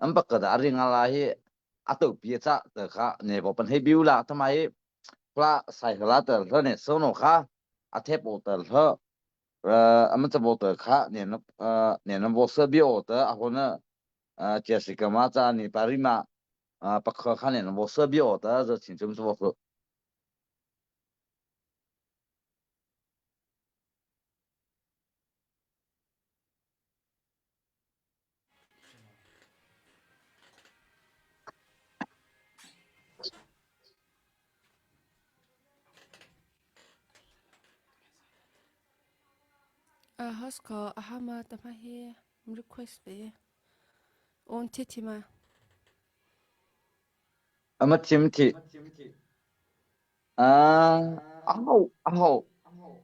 Speaker 2: အမ်ပကဒါရင်ငလာဟေအတုပြေချတခနေဘောပန်ဟေဘီူလာတမိုင်ဖလာဆိုင်လာတလနေဆောနောခအထေပေါ်တလအမတဘောတခနေနနေနဘောဆဘီအိုတအဟိုနဂျက်စီကမာချာနေပါရီမာပခခနေနဘောဆဘီအိုတဇချင်းချုံစဘော
Speaker 6: Host ko ahama tama hi request ve on thi thi ma.
Speaker 2: Ama thim thi. Ah, aho aho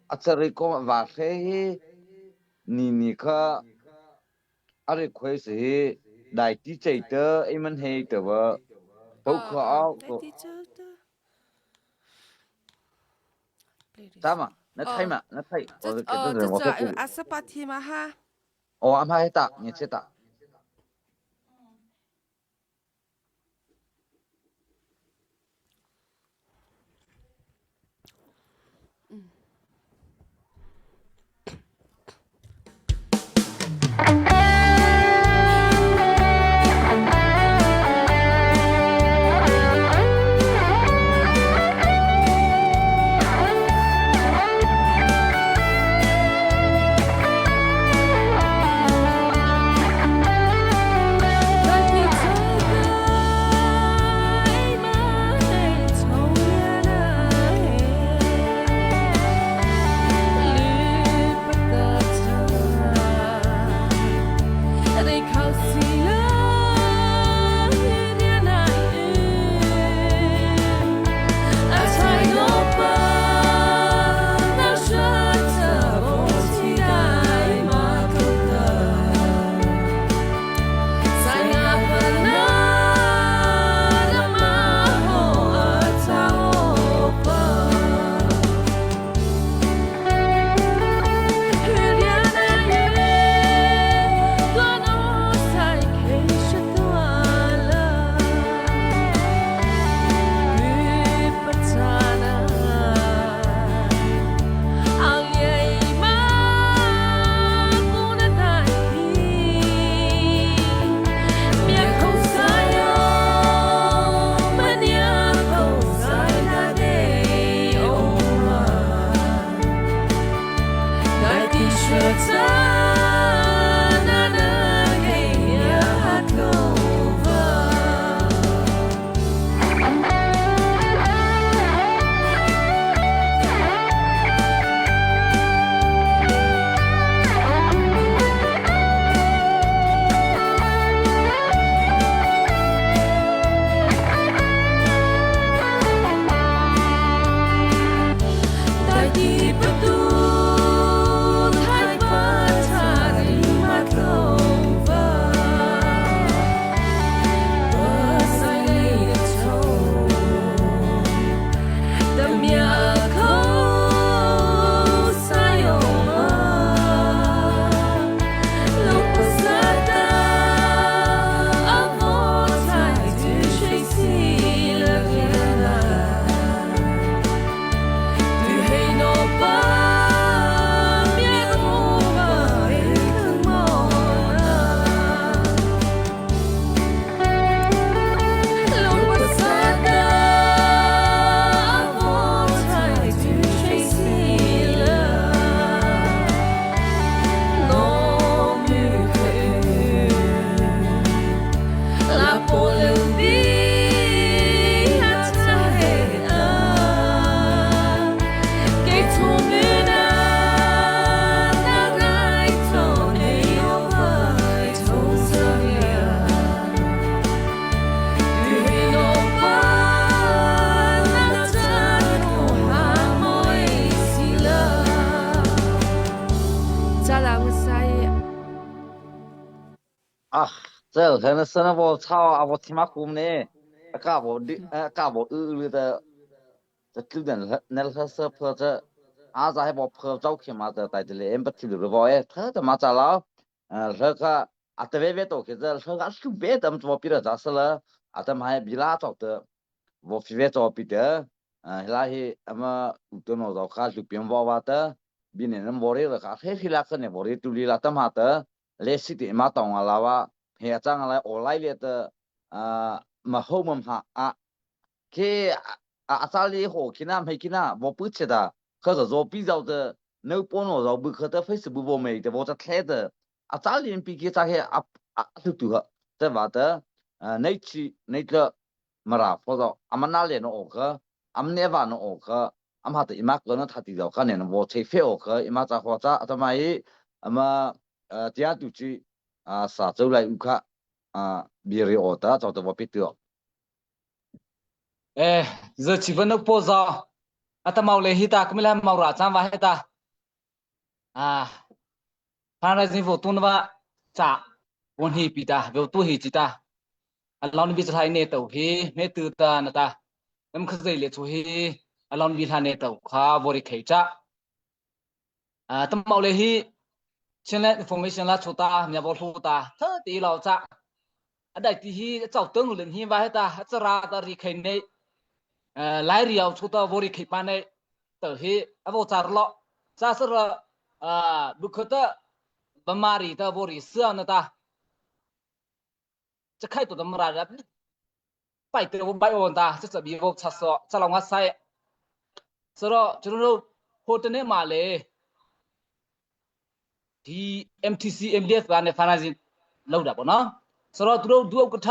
Speaker 2: achari ko va hle hi ni ni kha a request hi dai ti chei te ei man hei te wa ho kha au
Speaker 6: Dai
Speaker 2: ko
Speaker 6: ti chei te.
Speaker 2: Tama na thai ma na thai o ke te wa
Speaker 6: Ca asapa thi ma ha.
Speaker 2: O am hai ta nge che ta. 啊，这可能是那我操啊，我起码苦呢，啊，搞我的，啊，搞我饿了的，这就那那个是破这，啊，在我破早起嘛的，在这里不听的我哎，他他妈咋了？呃，这个啊，特别别多，可是这个手别咱们做别的咋事了？啊，咱们还比拉早的，我非别做别的，嗯，那些俺们都弄到卡就变娃娃的，比那人窝里了卡，黑黑那个呢窝里都里了，他妈的。le si ti ma tong ala wa he chang ala olai le te a ma ho mam ha a ke a a li ho kina me kina wo pu che da 可是说比较的那帮我绕不可得 Facebook 我没的我在睇的啊早年比起咋些啊啊都都在话的呃那去那个没啦，或者俺们那里の个，俺们那话の个，俺们的伊妈可能他提到可能我吹飞个，伊妈在或者他妈伊。Ama tia tu chi sa cho lai u kha biri o ta chaw to pi tu.
Speaker 9: Eh, zo chi van po za atamau le hi ta kmila mau ra chang wa he ta. Ah, fundraising vo tun wa cha won hi pi ta veu tu hi chi ta. Alon bi chlai ne to hi me tu ta na ta. Nam kha zai le chu hi alon bi hla ne to kha vori khei cha. Ah, tamau le hi Chinland information la chuta mya bo hlu ta tha ti lo cha adai ti hi chau tung lin hi wa he ta chara ta ri khei nei lai riau chuta vori khei pa nei to hi avo char lo cha sar a bukhata bamari ta vori sia na ta chakhai to dam ra ra ပိုက်တယ်ဘိုင်ဝန်တာစစဘီဘောချဆောချလောင်ငါဆိုင်ဆိုတော့ကျွန်တော်တို့ဟိုတနေ့မှာလေဒီ MTC MDF ကနေ fundraising လုပ်တာပေါ့နော်ဆိုတော့သူတို့ဒုဥက္ကဋ္ဌ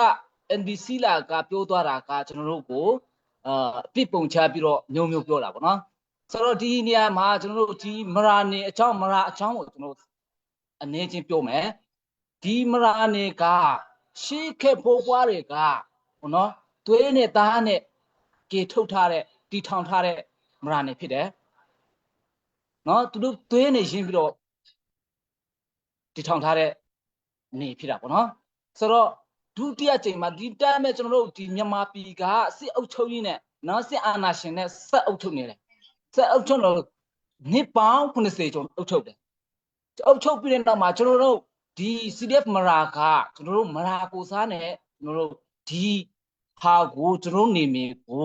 Speaker 9: NBC လာကပြောသွားတာကကျွန်တော်တို့ကိုအာပြစ်ပုံချပြီးတော့မျိုးမျိုးပြောတာပေါ့နော်ဆိုတော့ဒီနေရာမှာကျွန်တော်တို့ဒီမရာနေအကြောင်းမရာအကြောင်းကိုကျွန်တော်အနေချင်းပြောမယ် ဒီမရာနေကရှေးခေတ်ဘိုးဘွားတွေကဟိုနော်သွေးနဲ့သားနဲ့ကေထုတ်ထားတဲ့တီထောင်ထားတဲ့မရာနေဖြစ်တယ်နော်သူတို့သွေးနဲ့ရင်းပြီးတော့တီထောင်ထားတဲ့နေဖြစ်တာပေါ့နော်ဆိုတော့ဒုတိယကြိမ်မှာဒီတမ်းမဲ့ကျွန်တော်တို့ဒီမြန်မာပြည်ကစစ်အုပ်ချုပ်ရေးနဲ့နော်စစ်အာဏာရှင်နဲ့ဆက်အုပ်ချုပ်နေတယ်ဆက်အုပ်ချုပ်တော့နှစ်ပေါင်း80ကျော်အုပ်ချုပ်တယ် အုပ်ချုပ်ပြီးတဲ့နောက်မှာကျွန်တော်တို့ဒီ CDF မရာကကျွန်တော်တို့မရာကိုစားနဲ့ကျွန်တော်တို့ဒီဟာကိုကျွန်တော်နေမြေကို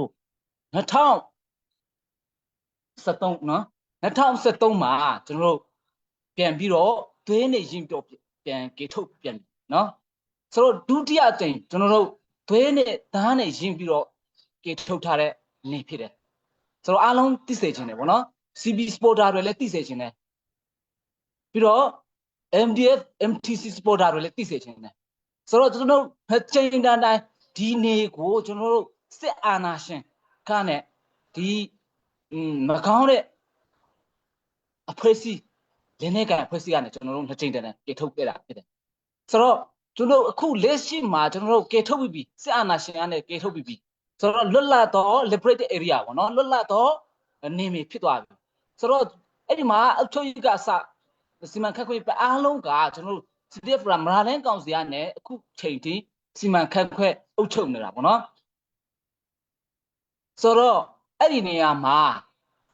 Speaker 9: 2013နော်2013မှာကျွန်တော်တို့ပြန်ပြီးတော့သွေးနေရင်ပြောပြန်ကေထုတ်ပြန်နော်ဆိုတော့ဒုတိယအကြိမ်ကျွန်တော်တို့သွေးနဲ့သားနဲ့ရင်ပြီးတော့ကေထုတ်ထားတဲ့နေဖြစ်တယ်ဆိုတော့အားလုံးသိစေချင်တယ်ဗောနော် CB supporter တွေလည်းသိစေချင်တယ် ပြီးတော့ MDF MTC supporter တွေလည်းသိစေချင်တယ်ဆိုတော့ကျွန်တော်တို့ချိန်တန်တိုင်းဒီနေကိုကျွန်တော်တို့စစ်အာဏာရှင်ကနဲ့ဒီမကောင်းတဲ့အဖွဲ့အစည်းလင်းနေကန်အဖွဲ့အစည်းကနေကျွန်တော်တို့နှစ်ချိန်တန်တန်ကေထုတ်ခဲ့တာဖြစ်တယ်ဆိုတော့ကျွန်တော်အခုလက်ရှိမှာကျွန်တော်တို့ကေထုတ်ပြီးပြီစစ်အာဏာရှင်ကနေကေထုတ်ပြီးပြီဆိုတော့လွတ်လပ်တော့ liberated area ပေါ့နော်လွတ်လပ်တော့နေမြေဖြစ်သွားပြီဆိုတော့အဲ့ဒီမှာအချုပ်ကြီးကအစ စီမံခန့်ခွဲအားလုံးကကျွန်တော်တို့ CDF မရာလန်းကောင်စီကနေအခုချိန်ထိစီမံခန့်ခွဲအုပ်ချုပ်နေတာပေါ့နော်ဆိုတော့အဲ့ဒီနေရာမှာ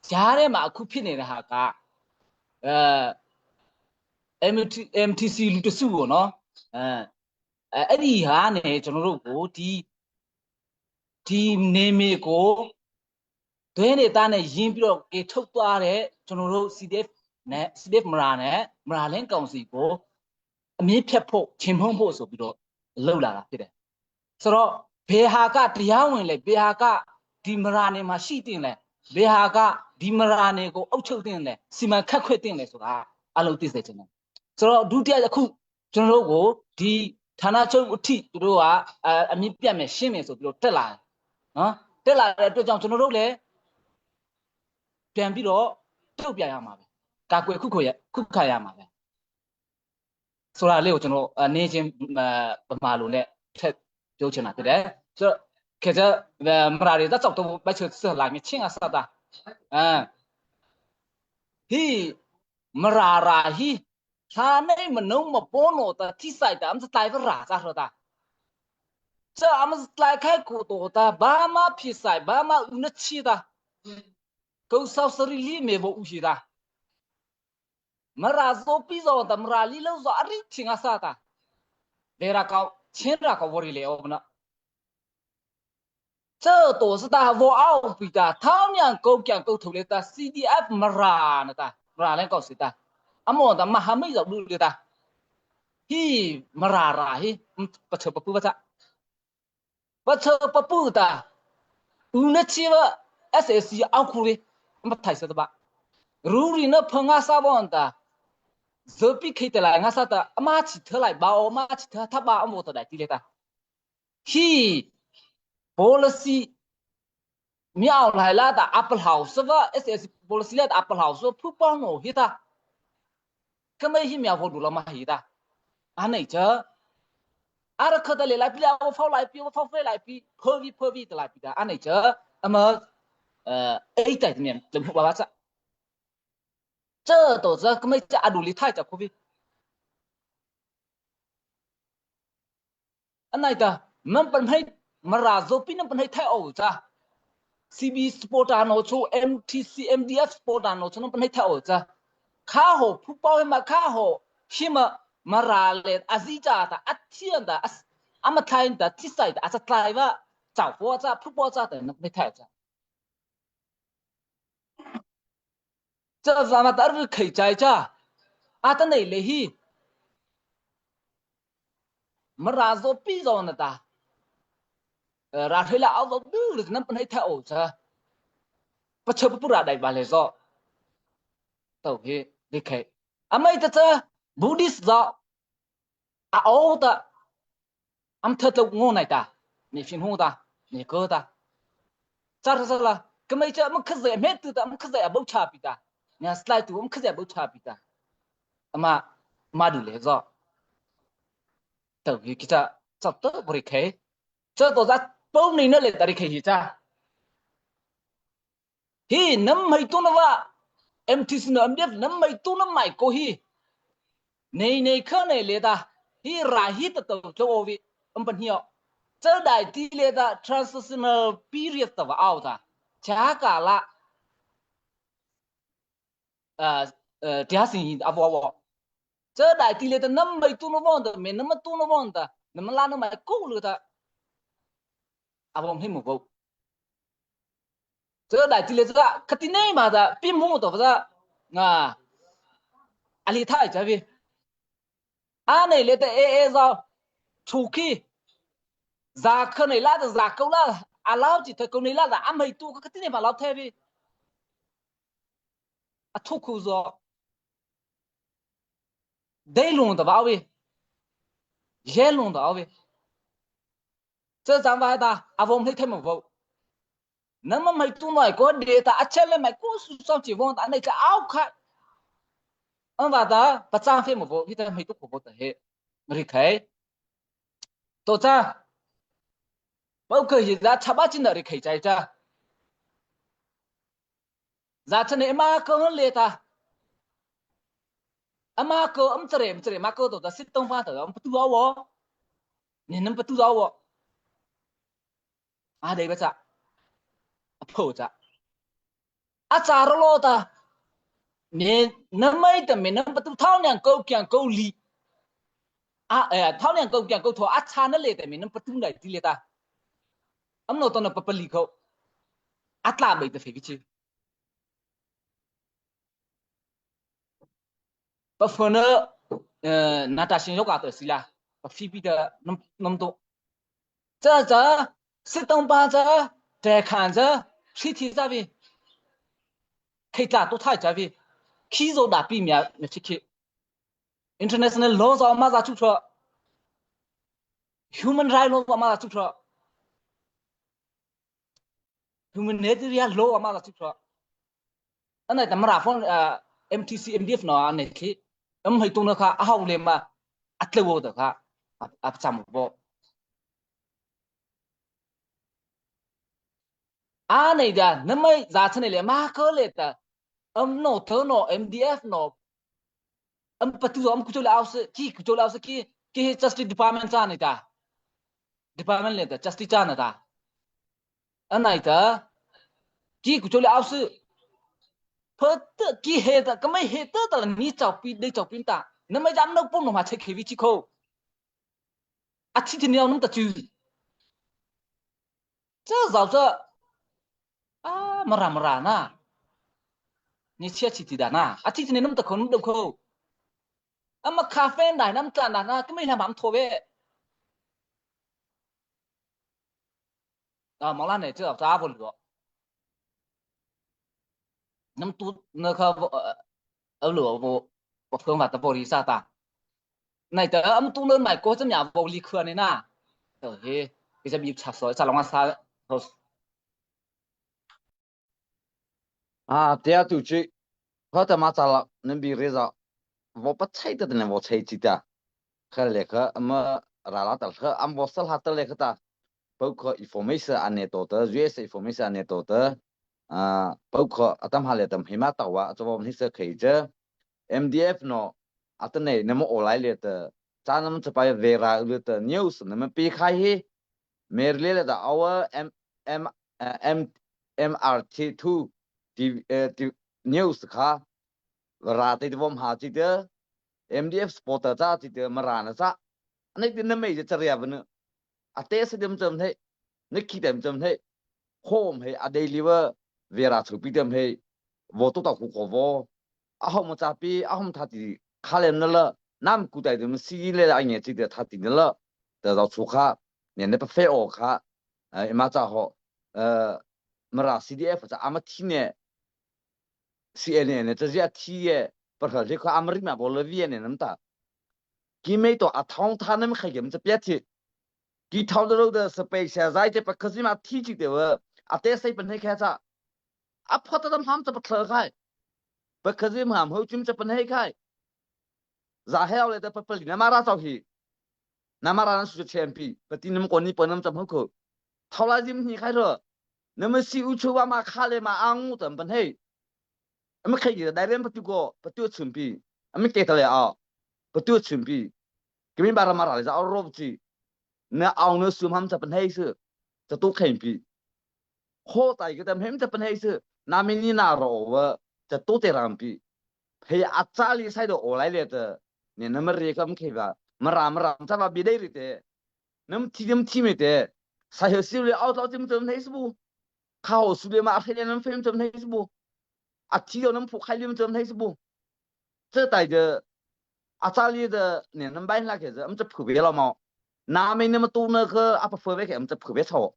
Speaker 9: ဂျားထဲမှာအခုဖြစ်နေတဲ့ဟာကအဲ MT MTC လူတစုပေါ့နော်အဲအဲ့ဒီဟာနဲ့ကျွန်တော်တို့ကိုဒီဒီနေမြေကိုဒွဲနေတာနဲ့ရင်းပြီးတော့ကေထုတ်သွားတဲ့ကျွန်တော်တို့ CDF နဲ့ CDF မရာနဲ့မရာလင်းကောင်စီကိုအမြင့်ဖြတ်ဖို့ချင်းဖုံးဖို့ဆိုပြီးတော့လှုပ်လာတာဖြစ်တယ်ဆိုတော့ဘေဟာကတရားဝင်လေဘေဟာကဒီမရာနေမှာရှိတင်လဲဘေဟာကဒီမရာနေကိုအုပ်ချုပ်တင်လဲစီမံခတ်ခွင့်တင်လဲဆိုတာအလုံးသိစေချင်တယ်ဆိုတော့ဒုတိယအခုကျွန်တော်တို့ကိုဒီဌာနချုပ်အထိသူတို့ကအမြင့်ပြတ်မယ်ရှင်းမယ်ဆိုပြီးတော့တက်လာတယ်နော်တက်လာတဲ့အတွက်ကြောင့်ကျွန်တော်တို့လည်းပြန်ပြီးတော့တုတ်ပြန်ရမှာပဲ ကာကွယ်ခုခုရခုခါရမှာပဲဆိုတာလေးကိုကျွန်တော်အနေချင်းပမာလိုနဲ့ထက်ပြောချင်တာဖြစ်တယ်ဆိုတော့ခေကြမရာရီတကြောက်တော့ဘချစလာငချင်းအစတာအမ်ဟီမရာရာဟီ他那么能么波诺的替赛的，俺们是带个啥咋说的？这俺们是来开古多的，爸妈比赛，爸妈有那气的，狗烧死里里面不有些的。 မရာဇိုပီဇောတမရာလီလောဇောအရိချင်းအစာတာဒေရာကောချင်းရာကောဝရီလေအောန这都是大我奥比的，他们够讲够头的哒，CDF 没ra呢哒，没ra 来搞谁哒？阿莫的嘛还没有路的哒，嘿没ra ra嘿，不错不不不错，不错不不的，有那几个 SSC 奥库的，没太说的吧？如里那碰阿啥问的？ ဇပိခေတလာငါစတာအမချီထလိုက်ဘာအမချီထထဘာအမောတလိုက်တိလေတာဟီ policy မြောက်လိုက်လာတာ Apple House က SS policy လက် Apple House ဖူပေါင်းလို့ဟိတာ Ka mei hi mia vo du lo ma hi ta. A nei cha. Ara khata le lai pi la fau lai pi fau fe lai pi phavi phavi ta lai pi ta. A nei cha. Ama ei tai miam tlum ba ba cha. 这都是根本这阿努力太早可比。อันไหนตามันเป็นให้มาราโซปินเป็นให้ไทยโอจ้า CB supporter โนชู MTC MDF supporter โนชูนั่นเป็นให้ไทยโอจ้าข้าโหผู้ป้อยมาข้าโหที่มามาราเลอาซิจาตาอัเทียนตาอามาไทยตาที่ใส่ตาอาจจะตายว่าเจ้าพ่อจ้าผู้ป้อจ้าแต่นั่นไม่ไทยจ้า 这咱们当时开斋จ้阿得内嘞嘿，没拉做比较那哒，拉出来熬到肚里，那不能太熬着，不吃不拉来把来做，都去离开。阿妹这这 Buddhist 做，阿熬的，俺特都我来哒，你平红哒，你哥哒，咋咋了？根本就俺们可是没得的，俺们可是也不差别的，你看slide 我们可是也不差别的，阿妈妈ดูเลยก็ตัวพี่คิดจะจับตัวบริเค这都在包你那里打的开始จ้ฮีน้ำไม่ตัวนะว่า MTC 呢 MDF น้ำไม่ตัวน้ำไม่ก็ฮีในในข้างในเลยตาฮีราฮีตตัวตัววิอันเป็นเหี่ยว这代地列的 transitional period 的话奥的，加个啦，呃呃，第二星期阿波波，这代地列的那么多那望的，没那么多那望的，那么拉那么够了的，阿波没木不，这代地列这个可的那嘛的，并木的不是啊，阿里太这边，阿那列的 A A 上出去。ဇာခနေလာဇာကောလာအလောက်ကြည့်တကုနေလာအမေတူကတိနေပါလောက်ထဲပြီအထုခုစောဒဲလုံတပါဝေရဲလုံတဝေ这咱们的阿我们太没无，那么没多那个的，他阿切了买过书上去问他那个奥卡，嗯话的不涨费没无，你在没多可的嘿，没开，多这。包括现在七八斤那里开在这，在这里妈个来的，阿妈个我们这里这里妈个都在西东方的，我们不多我，你能不多我？阿对不着，破着，阿咋了咯的？你那没的没能不都讨两狗讲狗理，啊哎，讨两狗讲狗头阿差那来的没能不都来地来的。အမလို့တော့ပပလီခုအတလာမိတ်တဖေကချီပဖနနာတာရှင်ယောကတော့စီလာပဖီပီ的နမ်နမ်တော့这这是东巴这这看着身体咋比开咋都太咋比起早打避免没去去 international law 上嘛咋做出 human right law 嘛咋做出 humanitarian law 嘛咋做出อันไหนแต่มาราฟอนเอ่อ MTC MDF เนาะอันไหนที่အမ်ဟိတုနခအဟောက်လေမအတလောတခအပချမ်ဘောအာနေကြနမိတ်ဇာချနေလေမာကောလေတအမ်နိုထနို MDF နိုအမ်ပတူအမ်ကုချိုလာအောက်စကီကုချိုလာအောက်စကီကီ justice department ချနေတာ department လေတ justice ချနေတာအနိုင်တကီကုချိုလာအောက်စဖတ်ကီဟေတကမေဟေတတနီချောက်ပီဒေချောက်ပင်တာနမေဂျမ်နုပုံနမချက်ခေဝီချီခိုအချီတင်ယောနုတချူ这早这啊မရာမရာနာနေချက်ချီတီဒါနာအချီတင်နုတခုနုတခိုအမคาเฟ่ไหนน้ำจานนะก็ไม่ทำหำโทเว啊မောင်လာနေ这咋不了 နမ်တူနခအလောဘောပဖုံးကတပေါ်ရီစာတာနိုင်တဲ့အမ်တူနမိုင်ကိုစမြဘောလီခွအနေနာတော့ဟေးဒီစဘီချာဆောဆာလောငါစာဟော
Speaker 2: အာတရားသူချိခေါ်တမချလာနမ်ဘီရေဇာ။ vo pa chei ta ne vo chei chi ta kha le kha ama rala tal kha am vo sal ha tal le kha ta pau kho information an ne to ta US information an ne to ta pau kho atam ha le tam hima tawa chavom hi se khei che MDF no atane namo olai le ta chanam chapai vera le ta news nama pi khai hi merle le da our M M M MRT2 TV news kha ra te vom ha chi te MDF supporter cha chi te mara na cha anai tin na mei je charia ban ate se dem cham he ne khi dem cham he home he a daily wa vera chu pi dem he wo to ta ku ko wo a hom cha pi a hom tha ti kha le na la nam ku dai dem si le la nge chi de tha ti na la da zo chu kha ne ne pa fe o kha ima cha ho mara CDF cha ama thi ne CNN ne cha zia thi ye par kha le kha amri ma bo le vi ne nam ta ki mei to a thong tha nam khai gem cha pya thi ki thong do de space zai che pa khasi ma thi chi de wa a te sei pan he kha cha a phot tam ham cha pa thla khai pa khasi ma ham ho chim cha pan he khai za heo le ta pa pali na ma ra chau hi na ma ra na su chen pi pa ti nam ko ni pa nam cham ho ko thau la jim ni khai ro na ma si u chu wa ma kha le ma ang tam pan he ama khai gi dai rem patu ko patu chum pi ama ke tale a patu chum pi kimi bara mara le za rob chi na aung na sum ham cha pan hei su cha tu khain pi kho tai ke tam hem cha pan hei su na mi ni na ro wa cha tu te ram pi hei a cha li sai do o lai le te ne na ma re kam khe ba ma ram ram cha ba bi dei ri te nam thi dem thi me te sa he siu le au tau chim chum hei su bu kha ho su le ma a hei nam fem chum hei su bu a thi yo nam phu khai lim chum hei su bu 这带着阿扎里的你能办那个是，我们这普遍了嘛？那没那么多那个阿不普遍，我们这普遍炒，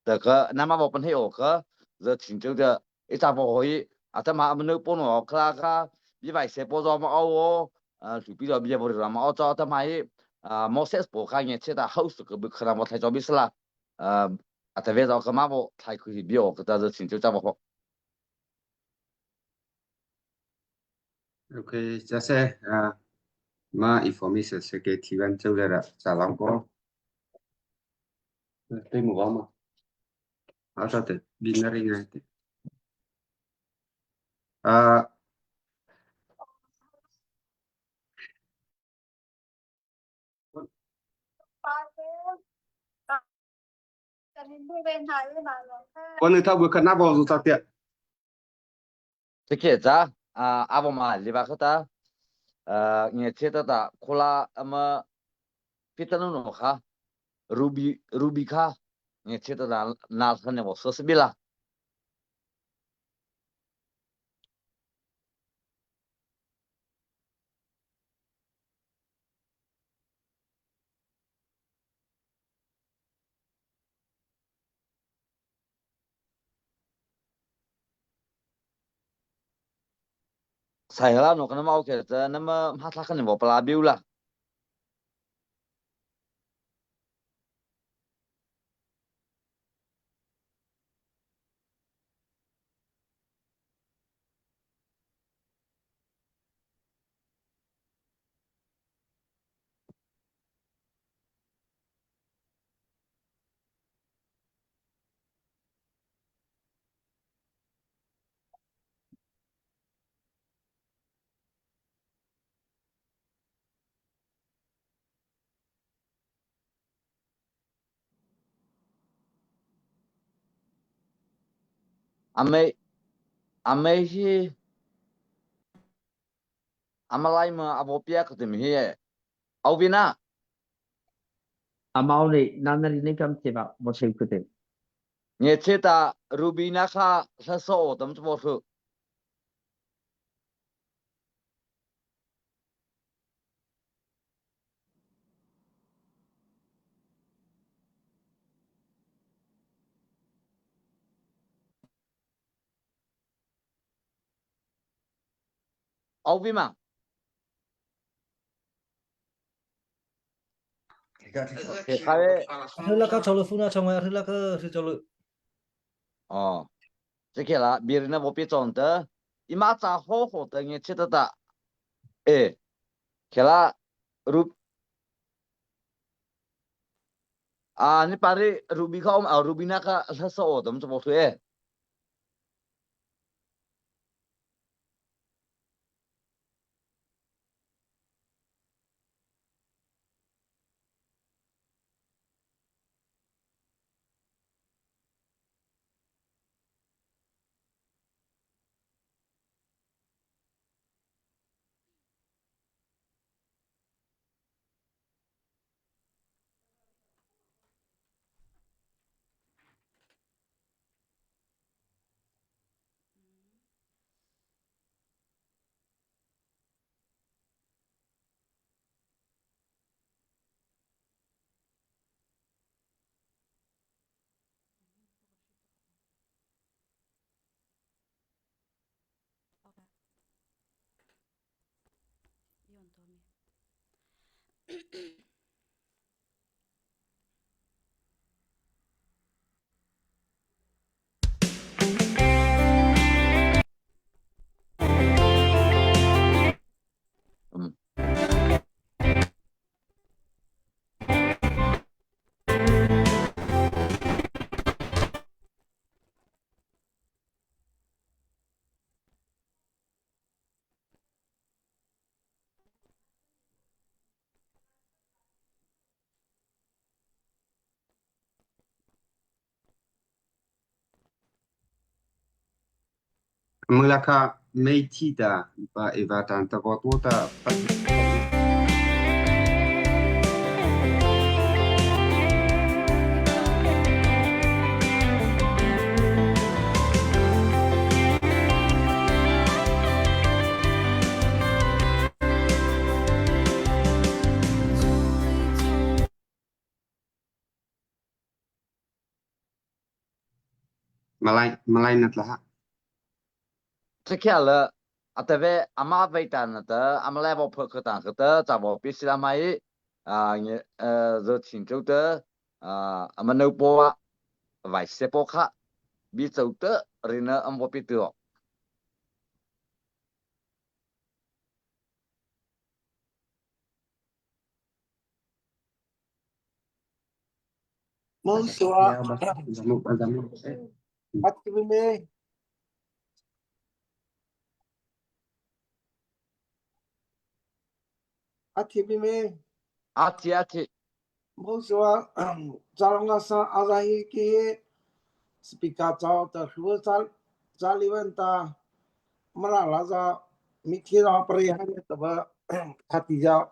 Speaker 2: 这个那么我本身有个是挺久的，一扎不可以，啊，他妈我们那帮我克拉个，比外些包装嘛哦，呃，就比较比较不是嘛，我找他妈啊，莫塞不看见其他好事个不可能我太着急死了，呃，啊，特别是个嘛我太可以比我个但是挺久这不好。
Speaker 1: Okay, 这些啊，ma information 是给提问走来了，咋啷个？对木嘛？好的，比那里个。啊。我能他不看那包是咋的？
Speaker 2: 这个咋啊？阿不嘛，里巴克达，呃，你记得的，库拉那么，别的那种哈，ruby ruby 卡，你记得的拿出来我说是别了。 sai la no kana mau ke ta na ma ma thla kan bo pla biu la ame ame hi amalai ma abo pia ka tim hi au bina
Speaker 10: amau ni nanari ni kam che ba mo cheu ku te
Speaker 2: nge che ta rubina kha sa so tam chu bo thu au bi ma
Speaker 10: ခါ
Speaker 2: ရဲ
Speaker 11: လကချလဖူနာချောင်းရလကစီချလ
Speaker 2: အော်这个啦，别人那我别装的，伊妈咋好好的，你吃得的，哎。Khela rup a ni pari ruby kha om a ruby na kha hla sa o dam chabo thu e.
Speaker 1: Mulaka meithi ta pa eva tan ta ko to ta pat Malai malai nat laha.
Speaker 2: Cikhial le atave ama veitan ta amale bo phơ khơ ta khơ ta cha bo pi sila mai a nge zo chin cheu ta ama no po a vai se po kha bi cheu ta rina am bo pi tu
Speaker 12: Bonsoir. Ativime. Ativime.
Speaker 2: Ati ati.
Speaker 12: Bonsoir. Charanga sa azahi ki speaker chao ta hrual chal chaliwan ta mara la za mithi ra pare han ta ba khati ja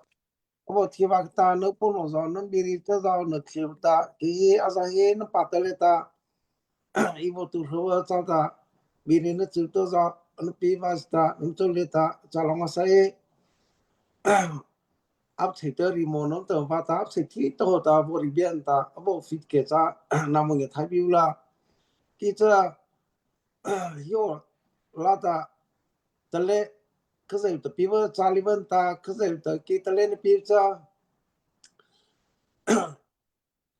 Speaker 12: 我提瓦达那不能让那比你这让那提达，给阿啥些那巴得来达，伊我都说我找他，比你那走多少那比瓦是达，那走来达，找啷个啥耶？阿切得里莫侬得发达，阿切提多达我里边达，阿不fit 给咱，那么个太表啦，给这哟拉达，得嘞。可是的比我家里问他，可是的给他来的比这，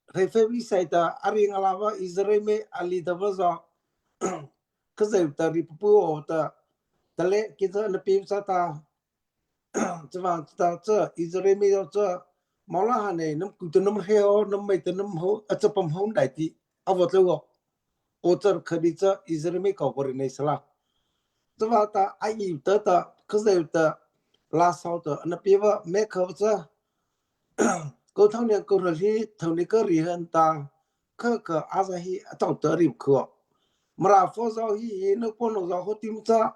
Speaker 12: refe ta ari ngalava Israel me ali da vaza可是的ripu ta tale kita na pi sa ta 这方ta这 Israel me 这毛拉哈呢，能古的能黑哦，能没的能好，啊这帮好来的，啊我这个，我这可以这 Israel me 搞过的那是啦。 这方ta 阿有的的，可是的拉少的，那别话没可这。 沟通呢，沟通是同你个人ta，可可阿是去找得里可，没啦，佛giáo hi nó quân nó giáo họ tìm ra，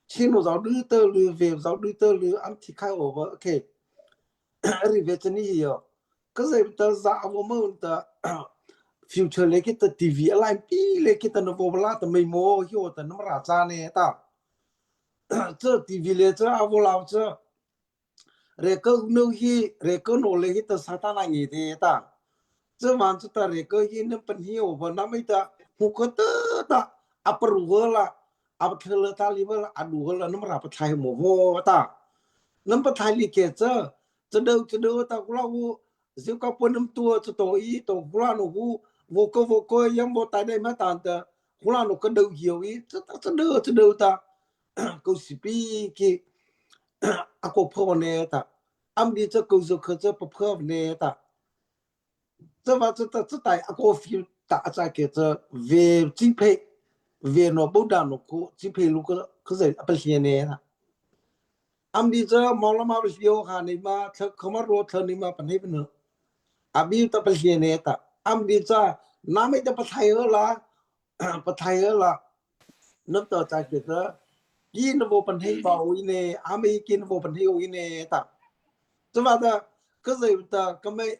Speaker 12: 请nó giáo đưa tơ lư về giáo đưa tơ lư ăn thì khai ổ vợ ok， 里边真的有，可是的啥我们的 future 来给的 TV 来比来给的那我不拉的没摸有的那么拉渣呢ta， 这 TV 来这阿我老这。 reka no hi reka no le hi ta satana ngi te ta 这万子ta reka hi na pan hi o na mai ta hu ko ta ta apru la ap thela ta li la adu la nam ra pa thai mo vo ta nam pa thai li ke cha cha đâu cha đâu ta ku la wu ziu ka po nam tua cha to i to ku la no hu vô ko vô ko yam vô tai dai ma ta ta ku la no ka đâu hiu i cha ta cha đâu cha đâu ta ko si pi ki ako pho ne ta. Am di 这狗子可这不破呢的，这把这这这代阿个飞打在给这为金配为诺不当诺库金配如果可是不行呢。 am di 这毛了嘛不是有哈你嘛，他可嘛罗他你嘛本来不能，阿比他不行呢的，am di 这那没得不太了，不太了，那到在给这。กินโวปันให้เบาอีเนอาไม่กินโวปันให้อีเนตะ这把的，可是的，个没，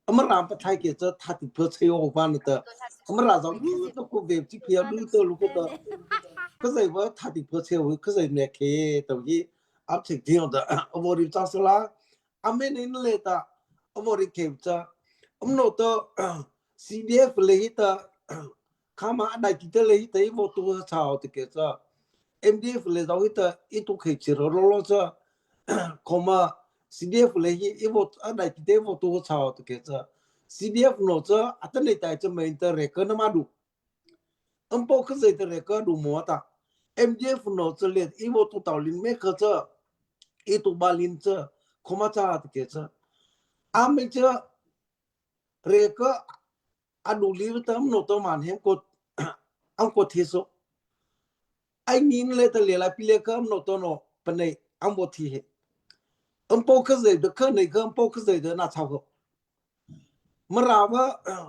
Speaker 12: 我们让不太给这他的破车我关了的，我们让着路都过外这片路都路过的，可是我他的破车我可是没开东西，俺吃这样的，我的咋说啦？俺没人来的，我的开着，我们那的 CDF 来的，看嘛，那记得来的，我多少的给这。MDF le zau ita itu ke chiro lo lo cha koma CDF le hi i wo a dai ti te wo tu chao te ke cha CDF no cha atane tai cha main ta re ka na ma du am po kha zai ta re ka du mo ta MDF no cha le i wo tu tao lin me kha cha i tu ba lin cha koma cha te ke cha am me cha re ka a du li tam no to man hem ko am ko thi so ai nin le ta le la pi le ka no to no pa nei am bo thi he am po kha zai de kha nei kha am po kha zai de na chao ho ma ra wa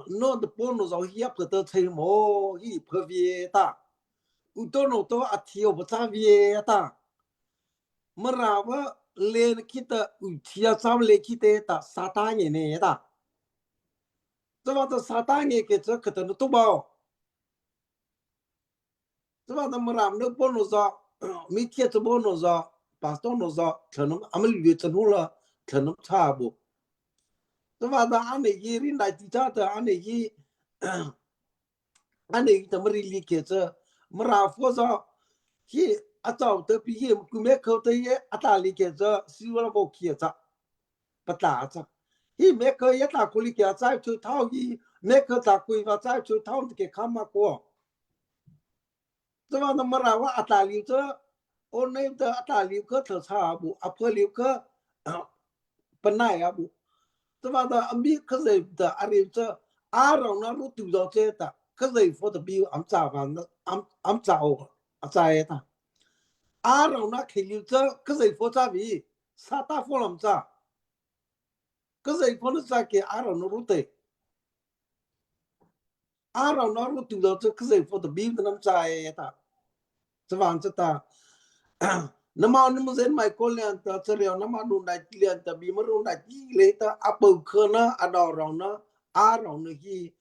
Speaker 12: no de po no zao hi ap de chei mo hi phe vie ta u to no to a thi o ba cha vie ta ma ra wa le ki ta u thi a cha le ki te ta sa ta nge ne ta 这把这sa ta nge ke che ka ta no to bao 这把那么让那波诺za 每天这波诺za 巴东诺za 可能俺们旅程了可能差不。这把那俺那些人来地家的俺那些俺那怎么理解这么让佛za 去阿早的比也古没口的也阿大理解这希望我去这不打这。伊每个一打过来给在出头伊每个打过来在出头给看嘛过。这把那么让我阿大里这，我那的阿大里个特差不，阿婆里个不耐啊不。这把的阿米可是的阿里这阿让那路丢到这的，可是佛的比俺早饭那俺俺早阿在的。阿让那开了这可是佛在比啥大佛那么早。可是佛那在给阿让那路的。阿让那路丢到这可是佛的比那么在的。这房子ta nama nama zen mai ko lian ta chariao nama nu nai lian ta bi ma ru nai ti le ta a pau kha na a dao rong na a rong na hi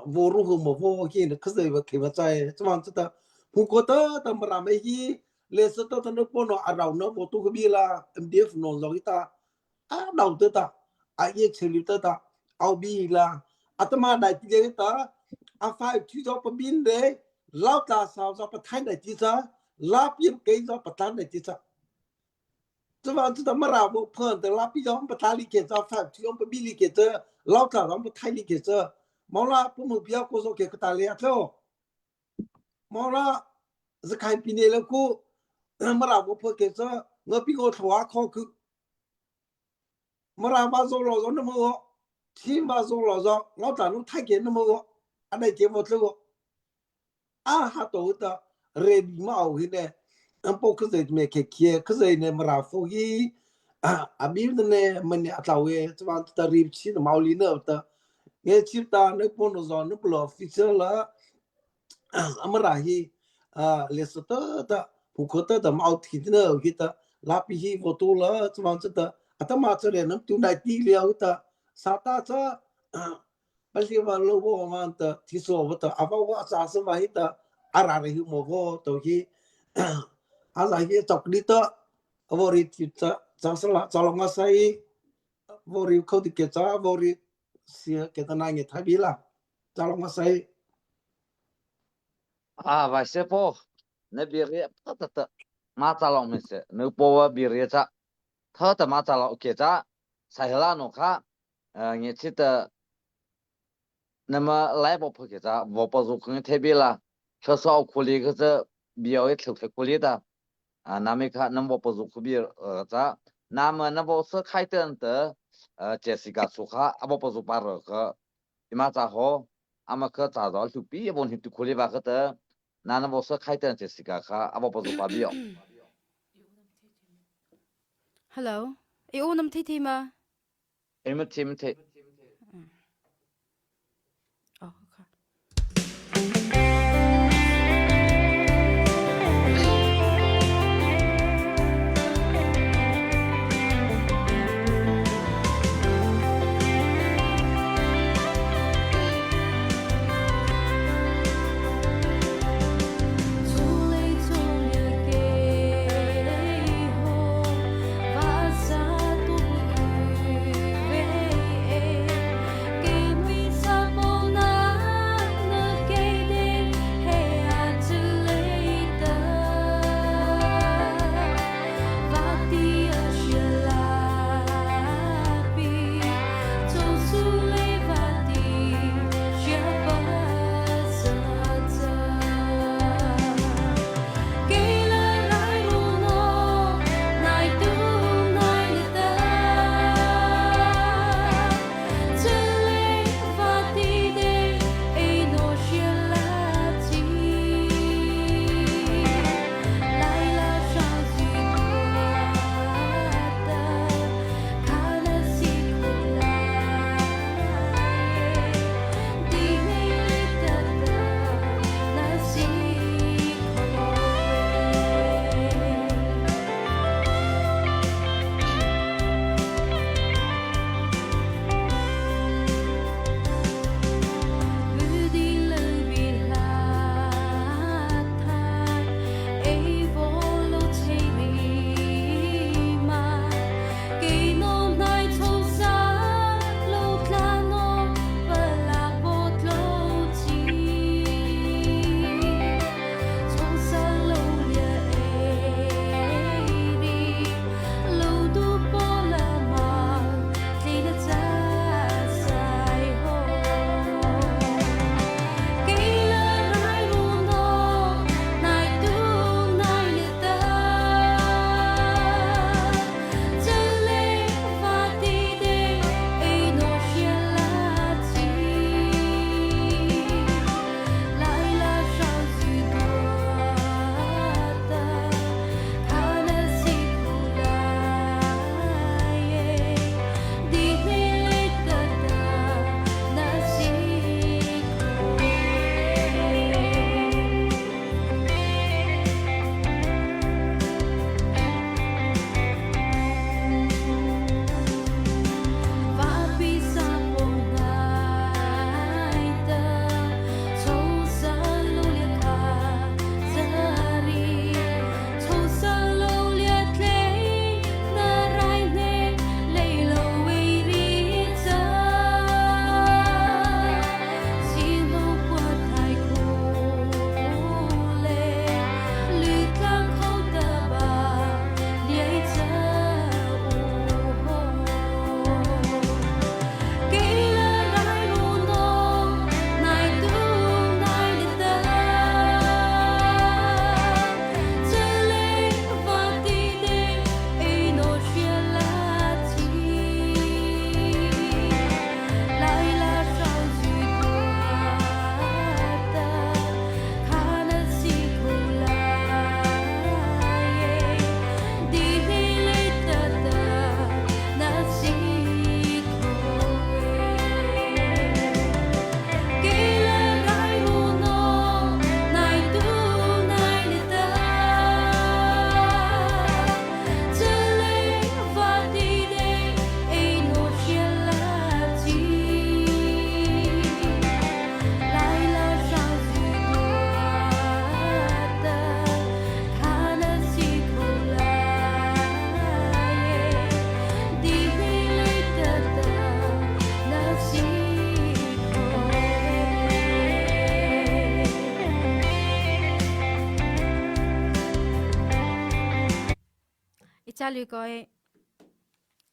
Speaker 12: wo ru hu mo wo hi na khze ba ke ba chai这房子ta hu ko ta ta ma ra me hi le sa ta ta no po no a rau na wo tu bi la MDF no zo ta a dao ta ta a ye cheli ta ta au bi la atama dai ti le ta a fa chu zo pa bin de 老大嫂子不谈的几张，拉比给着不谈的几张。这房子他没让我碰的，拉比较不谈里给着饭，就用不比里给着，老大让不谈里给着，毛了不目标过说给个大脸头，毛了是看比你那个，没让我碰给着，我比我头啊考个，没让把做老早那么个，起码做老早，老大侬太给那么个，俺来给我这个。a ha to ta re di ma o hi ne an po kze me ke kie kze ne mra fo hi a bi ne man ne atla we twa ta ri chi na ma li ne ta nge chi ta ne po no zo ne plo fi che la amra hi a le so ta ta pu ko ta ta ma thi ne hi ta la pi hi vo tu la twa ta ata ma che le nam tu nai ti le ta sa ta cha 不是话老我们的听说我的阿爸我啥是嘛的阿拉的莫我都去阿拉去找你的我的就这这是了找了我谁我的口的给这我的是给他那个太比了找了我谁
Speaker 2: 啊，外师傅，那别个他他他，马扎老没事，那波我别个这，他他马扎老给这，才拉诺卡，呃，你记得。那么来不破给咱，我不如可特别了，说少苦力可是比较也特别苦力的，啊，那么看那我不如苦比呃咱。那么那不是开灯的 Jessica 出哈，阿不不是巴热个，你妈咋好？阿么可咋着就比一问题都可以吧？个的，那那不是开灯 Jessica 哈，阿不不是巴比哦。
Speaker 13: Hello. I u nam thi thi ma?
Speaker 2: 你们听没听？
Speaker 13: Oh, okay.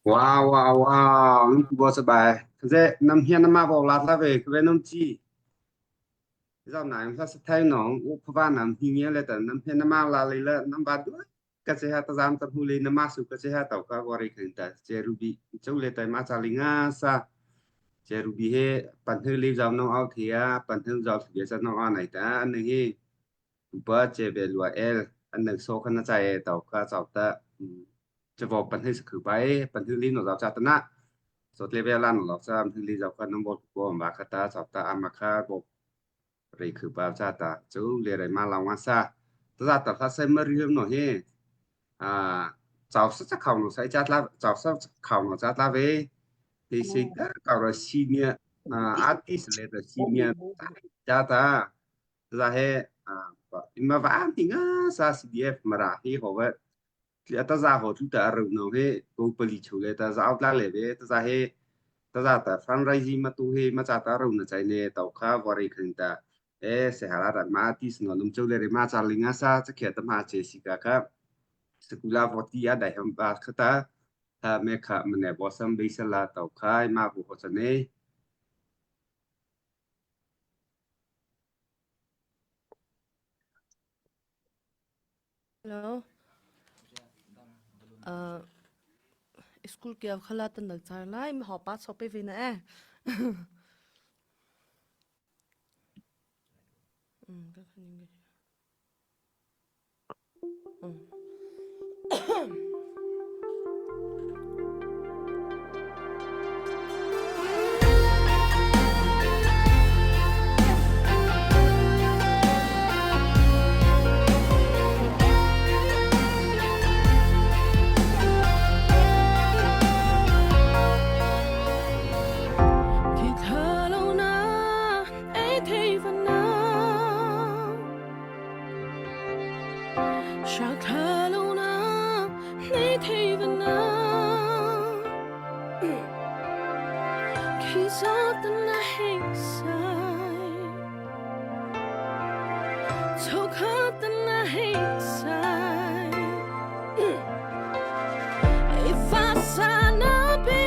Speaker 1: Wow, wow, wow. Num bo sabai. Kaze nam hian nama bo lat la ve kve num chi. Zao nai sa sa thai nong u pha nam hi nge le ta nam hian nama la le la nam ba du. Ka che ha ta zam ta hmu le na ma su ka che ha tau ka wari khin ta che rubi chau le tai ma cha linga sa che rubi he pan hu le zau no au thia pan hu zau thia sa no a nai ta an hi pa che ve lua el an nang so khan na chai tau ka chau ta che vo pan hu khu bai pan hu li no zau cha ta na so tle ve lan lo cha hu li zau ka nam bo ko ma kha ta chau ta ama kha bo รีคือปาชาตาจูเรียมาลาวาซาตาตาถ้าเซมรีมโนเฮอ่าเจ้าสักเขาหนูใส่จัดละเจ้าสักเขาหนูจัดละเวที่สิกเขาเราซีเนียอ่าอาร์ติสเลยซีเนียจัดตาจะเฮอ่าอิมาวันติงาซา CDF มาราฮีเขาว่า ta za ho tu ta ru no he go pali chu le ta za out la le be ta za he ta za ta fundraising ma tu he ma cha ta ru na chai ne tau kha wari khin ta e se hala ra ma ti sno num chu le re ma cha linga sa cha khe ta ma che si ka ka skula voti ya dai ham ba khata tha me kha mne bo sam be sa la tau kha ma bu ho cha ne.
Speaker 3: Hello. School kia khala tan dal char lai mi ho pa chop pe ve na e. Ka khaning ge. Thì thơ lâu na ấy thì vẫn na Shakha lâu na nei thì vẫn na Khi gió tân na hình sai Chokha tân na hình sai Ifasana be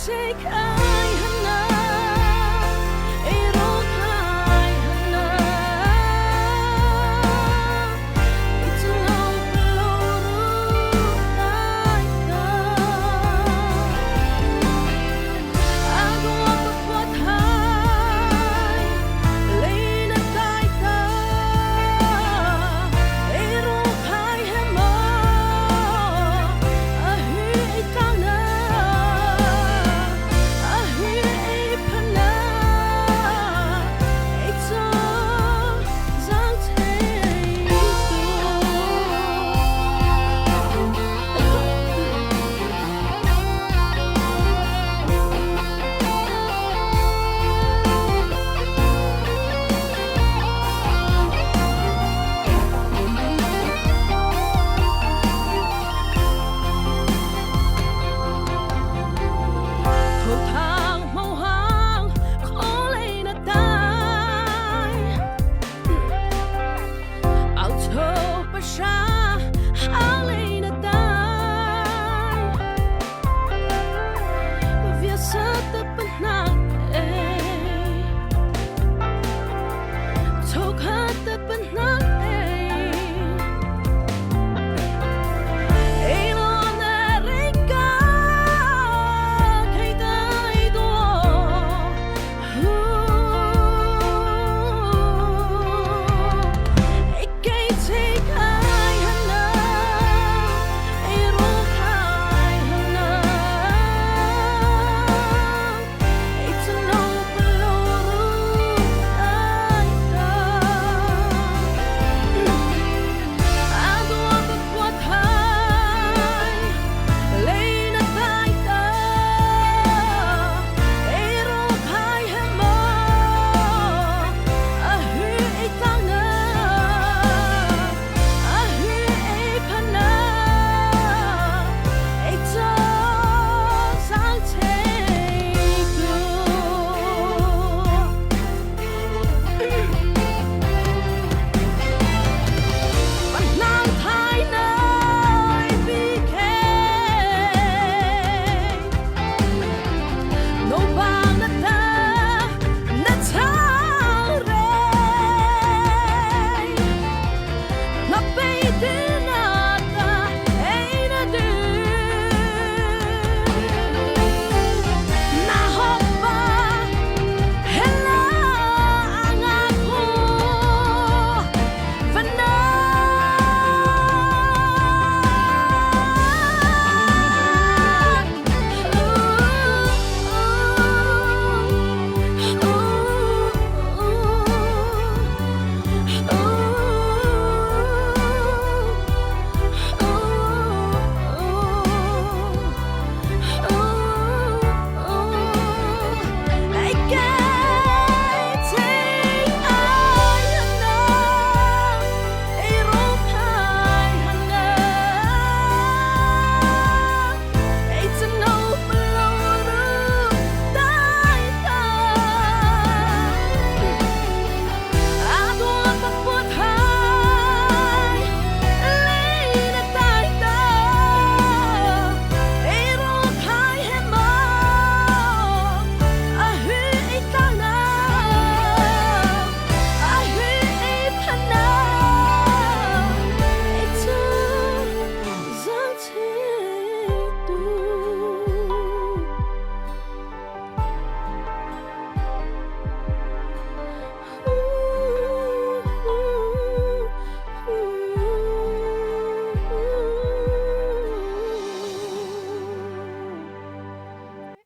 Speaker 3: Take ai hana, e ro ai hana, i tu lau pelo ru ai ka.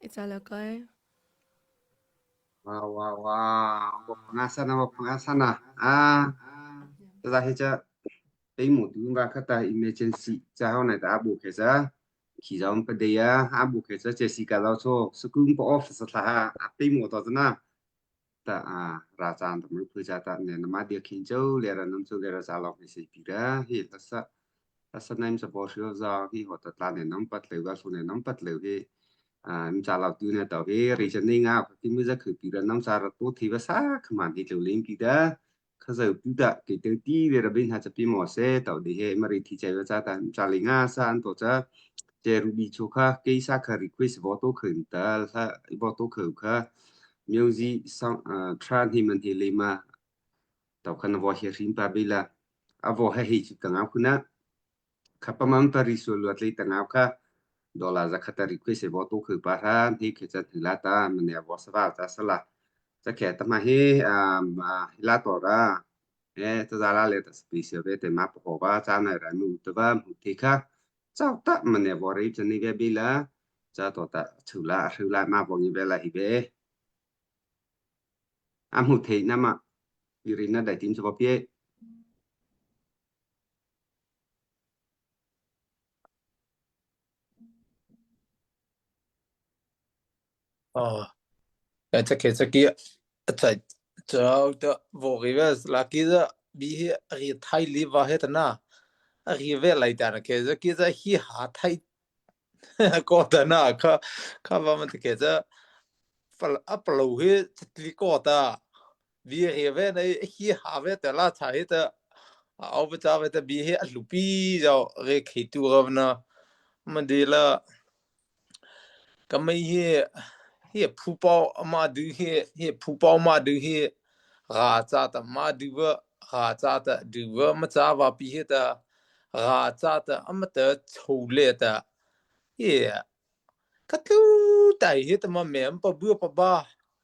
Speaker 6: Icalakai.
Speaker 1: Wow, wow, wow. Pengasana, pengasana. Ah, ta hi cha tei mu tu nga kha ta emergency cha ho nai ta abu khe cha khi zaum pa de ya abu khe cha Jessica lo cho sukung pa off sa thla ha a tei mu to na ta a ra chan ta mu phu cha ta ne na ma dia khin chau le ra nam chu le ra cha lok ni sei pi ra hi ta sa ta sa naim sa bo shio za hi ho ta tla ne nam pat le ga su ne nam pat le hi a mi cha lo tu ne to hi ri cha ni nga ki mu za khu pi ra nam sa ra tu thi ba sa khman hi lu ling pi da ခဇေပူဒကေတေတီဝေရဘိန်ဟာချပီမောစေတောဒီဟေမရီသီချေဝချာတန်ချာလီငါဆန်တောချာเจรูบีโชคาเกซาคารีควสบอโตขึ้นตาละบอโตขึ้นค่ะมิวสิซองทรานฮิมันฮิเลมาตอคันวอเฮริมปาเบลาอวอเฮฮิจิตังเอาคุณนะขับประมาณปริสุลวัดเลยตังเอาค่ะดอลลาร์จะคัตรีควสบอโตขึ้นปาทานที่เขจะถึงลาตามันเนี่ยวอสวาจะสละจะแขตมาเฮอ่ามาลาตอราเอตจาลาเลตสปีเซเวเตมาปะวาจานารานูตวะมุติค่ะเจ้าตะมันเนี่ยวอริจะนี่เวบิลาจะตัวตะชุลาชุลามาบงยี่เวลาฮิเบอามุเทนะมาวิรินะได้ติมสบเปีย
Speaker 5: 哦，哎，这个这个，在这的我以为那个比个太厉害的那，个为来的个这个在嘻哈太过的那，可可我们这个这。阿不路去这个的，比个为那嘻哈为的那才的，阿不知为的比个路比较个开多个呢，么的了。 ကမေဟေဟေဖူပေါအမဒူဟေဟေဖူပေါမဒူဟေရာဇာတမဒူဝရာဇာတဒူဝမဇာဝပိဟေတရာဇာတအမတချိုလေတဟေကတူတိုင်ဟေတမမဲပဘပဘာ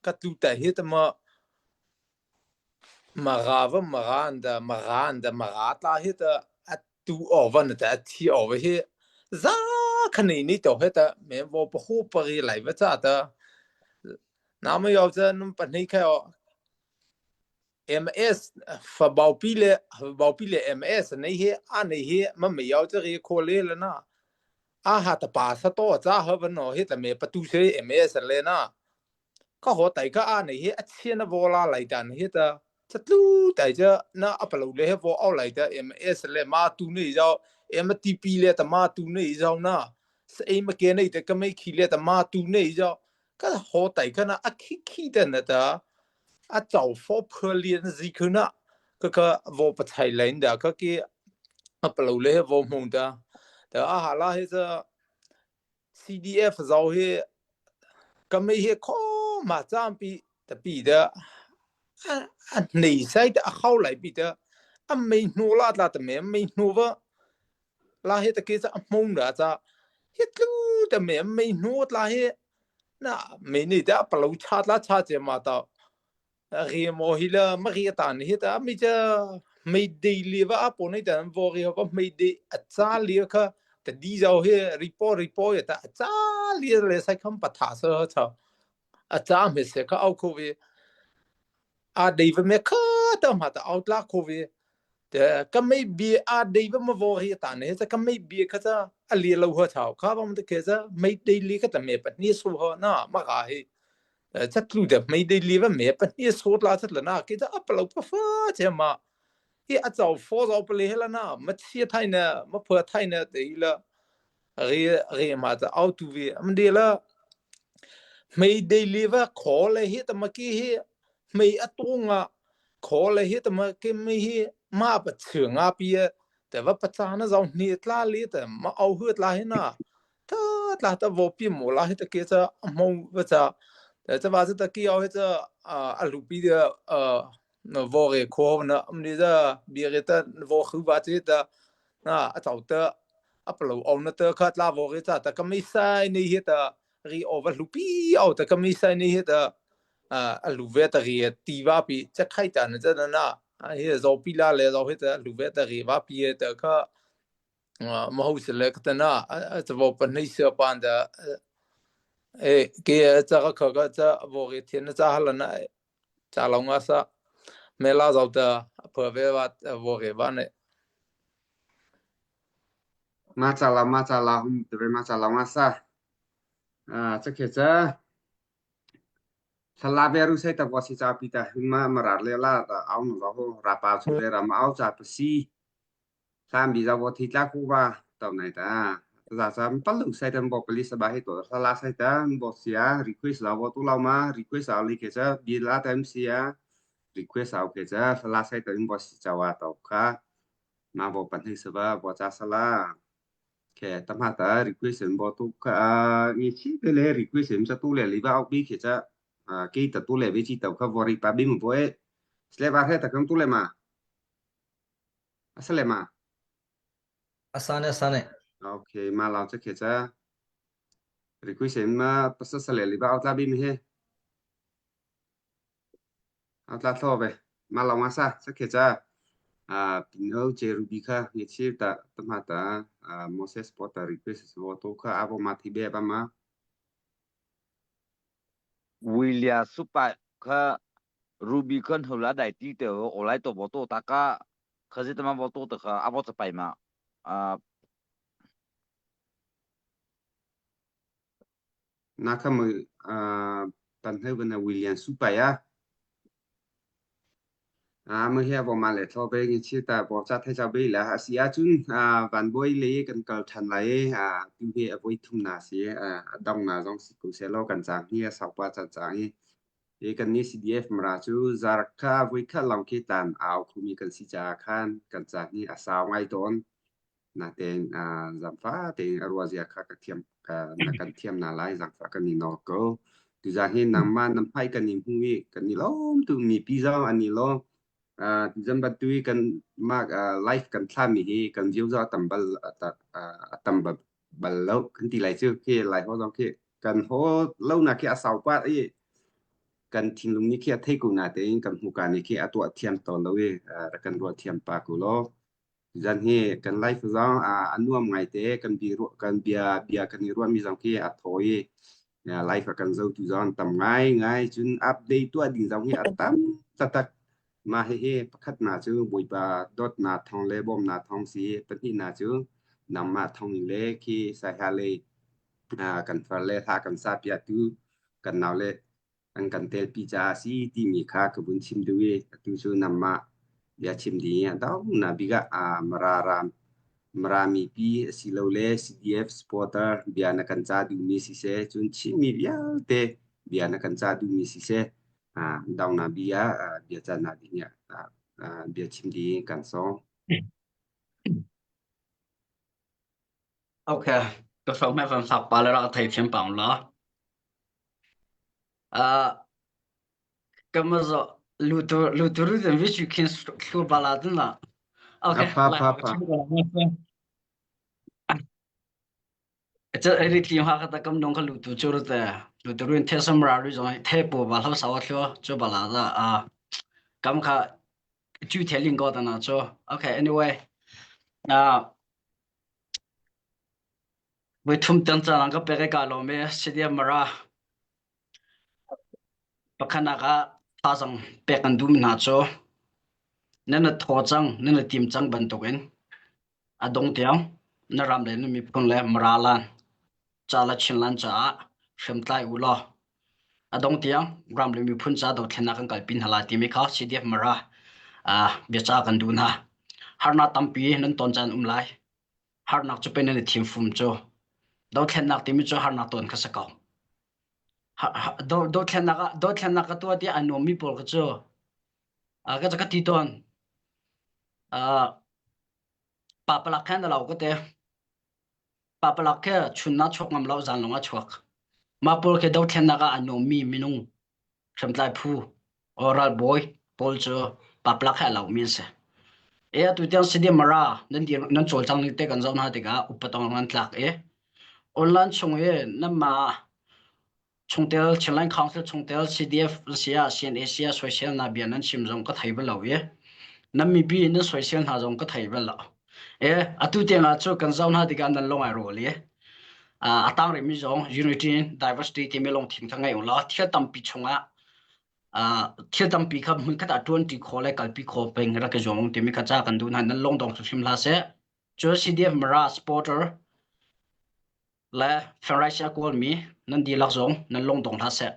Speaker 5: ကတူတိုင်ဟေတမမရာဝမရန်ဒမရန်ဒမရာတာဟေတအတူအဝနတအတီအဝဟေဇာခနေနေတော့ဟဲ့တဲ့မဲဘောပခုပရီလိုက်ဝကြတဲ့နာမယောဇနပနေခဲ MS ဖဘောပီလေဘောပီလေ MS နေဟေအနေဟေမမယောဇရီခိုလေလနာအာဟာတပါစတော့ဇာဟဘနောဟေတမေပတူစေ MS လေနာကဟောတိုင်ကအာနေဟေအချင်းဘောလာလိုက်တန်ဟေတစတူတိုင်ကြနာအပလိုလေဘောအောက်လိုက်တဲ့ MS လေမာတူနေကြော MTP လေတမတူနေကြောနာ အိမ်မကဲနေတဲ့ကမိတ်ခီလက်တမတူနေကြောကဟောတိုင်ကနာအခီခီတဲ့နတာအကြောဖောဖလျန်ဇီခနာကကဝပထိုင်လိုင်းဒါကကေအပလိုလေဝမုန်တာဒါအဟာလာဟေစ CDF ဇောဟေကမေဟေခေါမာချမ်ပီတပီဒါအနေဆိုင်တအခေါလိုက်ပီတဲ့အမေနှိုလာလာတမဲမေနှိုဝလာဟေတကေစအမုံဒါချာ ဟစ်လူတမဲမေနှိုလာဟေနာမေနေတာပလောချာလာချာချေမာတော့ရီမောဟီလာမရီတန်ဟိတာမိချမေဒီလီဝအပေါ်နေတန်ဘောရီဟမေဒီအချာလီခတဒီဇောဟေရီပေါ်ရီပေါ်ရတာအချာလီလေဆိုင်ခမ်ပထာဆောချာအချာမေစကအောက်ခိုဝေအာဒီဝမေခတမတာအောက်လာခိုဝေ တဲ့ကမေဘီအာဒီဝမဝရီတာနေစကမေဘီခစအလီလောဟချောခါဘမတကေစမေဒီလီကတမေပနိဆူဟနာမဂါဟိချက်လူတဲ့မေဒီလီဝမေပနိဆူလာချက်လနာကေအပလောပဖာချေမဟိအကြောဖောဇောပလေဟလနာမချီထိုင်နေမဖွထိုင်နေတေလရေရေမာတအောက်တူဝီအမဒီလာမေဒီလီဝခေါ်လေဟိတမကီဟိမေအတုငါခေါ်လေဟိတမကီမေဟိ มาปะเชืองาปีแต่ว่าปะจานะเจ้าเนตลาเลแต่มาเอาเฮือดลาให้น่ะถ้าลาตะวอปีหมูลาให้ตะเกจะมงวะจะแต่จะว่าจะตะกี้เอาให้จะอ่าอลูปีเดเอ่อวอเรโคนะมนี่จะเบียร์ตะวอคือว่าจะตะนะอะเจ้าตะอะปลูเอานะตะคาดลาวอเรจะตะก็ไม่ใช่นี่เฮตะรีโอวะลูปีเอาตะก็ไม่ใช่นี่เฮตะอ่าอลูเวตะรีตีว่าปีจะไข่ตานะจะนะ ဟေဇောပီလာလေဇောဟေတလူဝဲတရေဝပီတခမဟုတ်စလေကတနာသဘောပနိစပန်ဒ E ke cha ka kha ka cha bo ke thian na cha halan na cha lo nga sa me la zau ta phơ ve wa bo ke ba ne.
Speaker 1: Ma cha la ma cha la hum te ma cha la ma sa. À chắc ke cha thla ve ru sai ta bo si cha pi ta ma ma ra le la ta au no ho ra pa chu le ra ma au cha pa si 三比较我提拉古吧，到那的，咋咱不能塞等我police ba hi to sala sai ta bo sia request la wo tu lao ma request au li ke cha bi la tem sia request au ke cha sala sai ta bo si cha wa to kha ma bo pan hi sa ba bo cha sala ke tam ha ta request bo tu kha ni chi de le request cha tu le li ba au bi ke cha ke ta tu le bi chi tau kha bo ri pa bi mo bo e sle ba he ta kam tu le ma asle ma
Speaker 11: Asane asane.
Speaker 1: Okay, ma lao cha ke cha request ma pasa sale li ba au tla bi mi he au tla tho ve ma lao ma sa cha ke cha a pin au che rubi kha nge chi ta tama ta Moses Potter request so to kha abo ma thi be ba ma
Speaker 2: William Supa kha Ruby khan hula dai ti te o lai to bo to ta ka kha zi tama bo to ta kha abo cha pai ma a
Speaker 1: na kha mu a tan he na William Supa ya a mu he bo ma le tho be nge chi ta bo cha the cha be la a si a chun a van boi le kan kal than lai a tu he a voi thum na si a dong na zong si ko se lo kan chang hi a sau pa cha chang hi e kan ni CDF mra chu zarkha voi kha long khi tan au khumi kan si cha khan kan cha ni a sau ngai ton na ten a zamfa te arwa zia kha ka thiam ka na kan thiam na lai zangfa kan ni no ko tu za hin nang ma nam phai kan ni hui kan ni lom tu mi pi zong ani lo a zan bat tu kan ma life kan thla mi hi kan view zo tam bal tam bal lo kan ti lai chu khi lai ho zong khi kan ho lo na khi a sau pa i kan thinlung ni khi a thei ko na te kan hmu ka ni khi a tuah thiam to lo i kan ruah thiam pa ku lo Zan hi kan life zong a nuam ngai te kan bi kan bia bia kan i ruahmi zong khi a thaw i life a kan zotu zong tam ngai ngai cun update tuah ding zong hi a tam taktak mah hihi pakhat na cu Bawipa dawtnak thawng le bawmnak thawng si pahnihnak cu nangmah thawng in le khi saiha lei kan far le hla kan sa piahtu kan nau le an kan telpi caah a si timi kha ka vun chim duh i atu cu nangmah bia chim ding ah dongnak bik ah Mara ram Mara mipi asilole CDF supporter bia na kan ca duhmi siseh cun Chinmi vialte bia na kan ca duhmi siseh dongnak bik ah bia cahnak ding ah bia chim ding kan sawm.
Speaker 4: Okay, ka hrom he van fak pa le rak thei thiam pang la. Uh, kamazo lutu lutu ru den vi chu khin thlu bala dun la. Okay,
Speaker 1: Pa
Speaker 4: lai
Speaker 1: pa
Speaker 4: ho
Speaker 1: pa.
Speaker 4: chim ko la. Cha ri tli ha ka ta kam dong kha lutu chu ru te. Lutu ru the sam ra ru zong the po ba hlo sa thlo chu bala da a kam kha chu the ling ko ta na chu. Okay, anyway. Uh, Voi thum tiang caan ka pek i kaa lawm i CDM Mara pakhatnak ah thazaang pek an duhmi hna cu nan i thaw cang, nan i tim cang bantukin a dong tiang na ram le na miphun le Mara lan ca le Chinland caah hriamtlai u law a dong tiang ram le miphun ca dothlennak kan kalpi hna lai timi kha CDF Mara uh, biaca kan duh hna. Harnak tampi nan ton caan um lai. Harnak cu pei nan i thim fum cu. Dothlennak timi cu harnak tawn kha si ko. Dothlennak ah dothlennak ka tuah tiah a nuammi pawl kha cu ka ka ti tawn. Pa palak khan na lo ka te. Pa palak khe chun na chuak ngam lo zan lawng a chuak. Mah pawl khi dothlennak ah a nuammi minung hriamtlai phu or ralbawi pawl cu paplak he a lomi an si. E atu tiang Sidim Mara nan dir nan cawlcang ning te kan zoh hna tikah upatong nan tlak i online chung i nanmah chungtel Chinland Council chungtel CDF sia CNA sia soisel na bia nan chim zong ka thei bal lo i nan mipi nan soisel hna zong ka thei bal lo. E atu tiang ah cu kan zoh hna tikah nan lung ai rawl i. A tang rihmi zong unity diversity timi lungthin kha ngei u law thil tampi chungah thil tampi kha hmunkhat ah ṭuanṭi khawh le kalpi khawh peng rak i zuam u timi kha ca kan duh hna. Nan lungdong hrimhrim hlah seh. Cun CDF Mara supporter le Fenraisi a kawlmi nan dihlak zong nan lungdong hlah seh.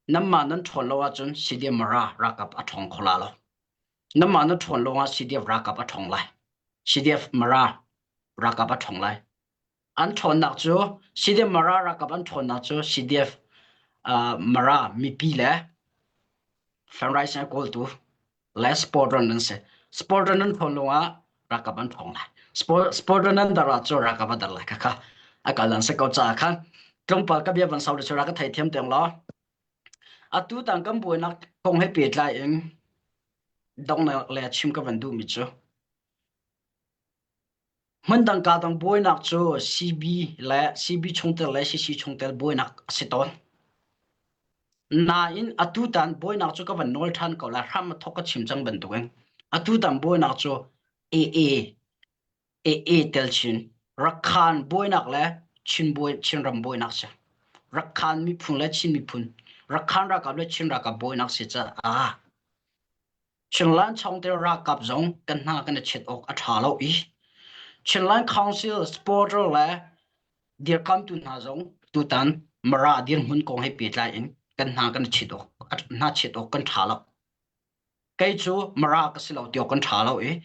Speaker 4: Nanmah nan ṭhawn lo ahcun CDF Mara ralkap a ṭhawng kho la lo. Nanmah na ṭhawn lawngah CDF ralkap a ṭhawng lai. CDF Mara ralkap a ṭhawng lai. An ṭhawnnak cu CDF Mara ralkap an ṭhawnnak cu CDF uh, Mara mipi le Fenraisi a kawltu le sport run an si. Sport run an ṭhawn lawngah ralkap an ṭhawng lai. Sport, sport run an dar ahcun ralkap a dar lai khakha. A kal an si ko caah khan tlawmpal ka bia van sau le cu rak ka theithiam tiang law. Atu tang kan buainak kong he pehtlai in donghnak le chim ka van duhmi cu hmundang ka dang buainak cu CB le CB chungtel le CC chungtel buainak a si tawn. Nain atutan buainak cu ka van nawl ṭhan ko lai hram a thawk ka chim cang bantukin atutan buainak cu AA AA tel chin Rakhan buainak le Chin buai Chinram buainak si. Rakhan miphun le Chin miphun Rakhan ralkap le Chin ralkap buainak si caah Chinland chungtel ralkap zong kan hna kan i chiat awk a ṭha lo i Chinland Council supporter le dirkamtu hna zong tutan Mara dirhmun kong he pehtlai in kan hna kan i chiat awk hna chiat awk kan ṭha lo. Kei cu Mara ka si lo ti awk kan ṭha lo i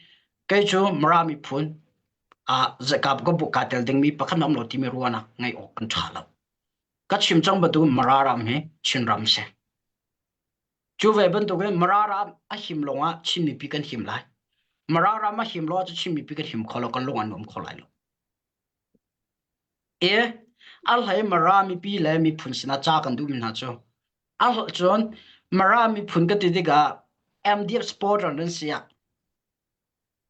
Speaker 4: kei cu Mara miphun ah zakap ka bu kaa tel dingmi pakhat um lo timi ruahnak ngeih awk kan ṭha lo. Ka chim cang bantukin Mara ram hi Chinram si. Cu ve bantukin Mara ram a him lawngah Chin mipi kan him lai. Mara ram a him lo ahcun Chin mipi kan him kho lo, kan lung a nuam kho lai lo. E a hlei Mara mipi le miphun sinah ca kan duhmi hna cu a cun Mara miphun ka ti tikah MDF supporter nan si ah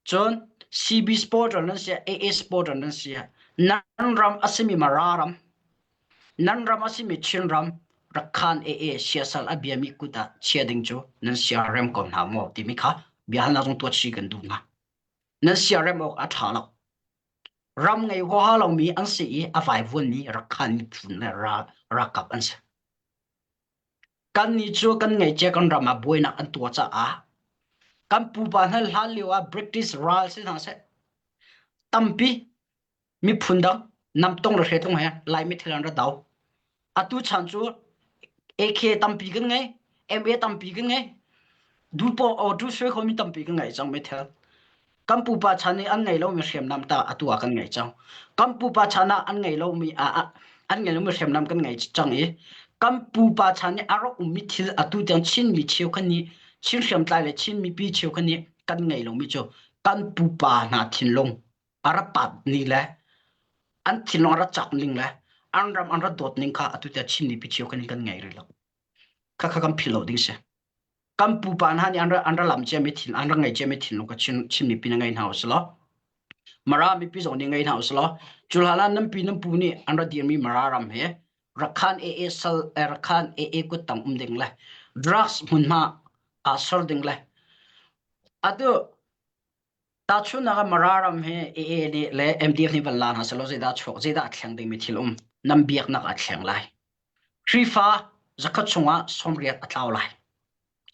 Speaker 4: cun CB supporter nan si ah AA supporter nan si ah nan ram a simi Mara ram nan ram a simi Chin ram Rakhan AA siasal a biami kut ah chia ding cu nan siarem ko hna maw timi kha biahalnak zong tuah chi kan duh hna. Nan siarem awk a ṭha lo. Ram ngei huaha lomi an si i a vaivuanmi Rakhan miphun le ralkap an si. Kannih cu kan ngaihcia kan ram ah buainak an tuah caah kan pupa hna hlan lio ah British ral si hna seh tampi miphun dang namtong le hretlung he Laimi thil an ra do. Atu chan cu AK tampi kan ngei, MA tampi kan ngei, dupo auto sui khomi tampi kan ngei cang meithal. Kan pupa chan i an ngei lomi hriamnam ta atu ah kan ngei cang. Kan pupa chan ah an ngei lomi ah an ngei lomi hriamnam kan ngei cang i kan pupa chan i a rak ummi thil atu tiang Chinmi cheukhat nih Chin hriamtlai le Chin mipi cheukhat nih kan ngei lomi cu kan pupa hna thinlung a rak pat ni le an thinlung a rak cak ning le an ram an rak dawt ning kha atu tiang Chin mipi cheukhat nih kan ngei rih lo. Khakha kan philh lo ding si. Kan pupa hna nih an ra an ra lam ciami thin an ra ngei ciami thinlung kha Chin Chin mipi na ngei hna usih law Mara mipi zong nih ngei hna usih law cu hlan ah nan pi nan pu nih an ra dirmi Mara ram he Rakhan AA sal eh, Rakhan AA kuttang um ding le drugs hmunhma aa ser ding le atu Tahchunhnak ah Mara ram hi AA nih le MDF nih van la hna selaw zeidah chuak zeidah a thleng dingmi thil um nan biaknak a thleng lai. Khrihfa zakhat chungah 80 a tlau lai.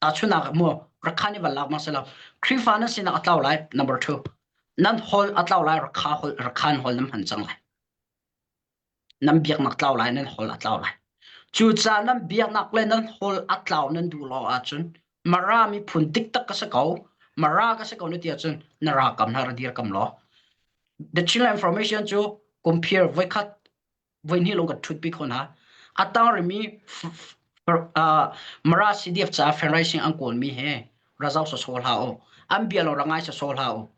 Speaker 4: Tahchunhnak ah mu Rakha nih van lak ma selaw Khrihfa nan sinak a tlau lai number two. Nan hol a tlau lai Rakha hol Rakhan hol nan hman cang lai. Nan biaknak tlau lai nan hol a tlau lai. Cucaah nan biaknak le nan hol a tlau nan duh lo ahcun Mara miphun diktak ka si ko Mara ka si ko na ti ahcun na ralkam hna ra dirkam law The Chinland Information cu kumphir voikhat voihnih lawng kan ṭhutpi kho hna. A tang rimi Mara CDF caah fundraising an kawlmi he razau sawsawh hlah u. An bia lo ra ngai sawsawh hlah u.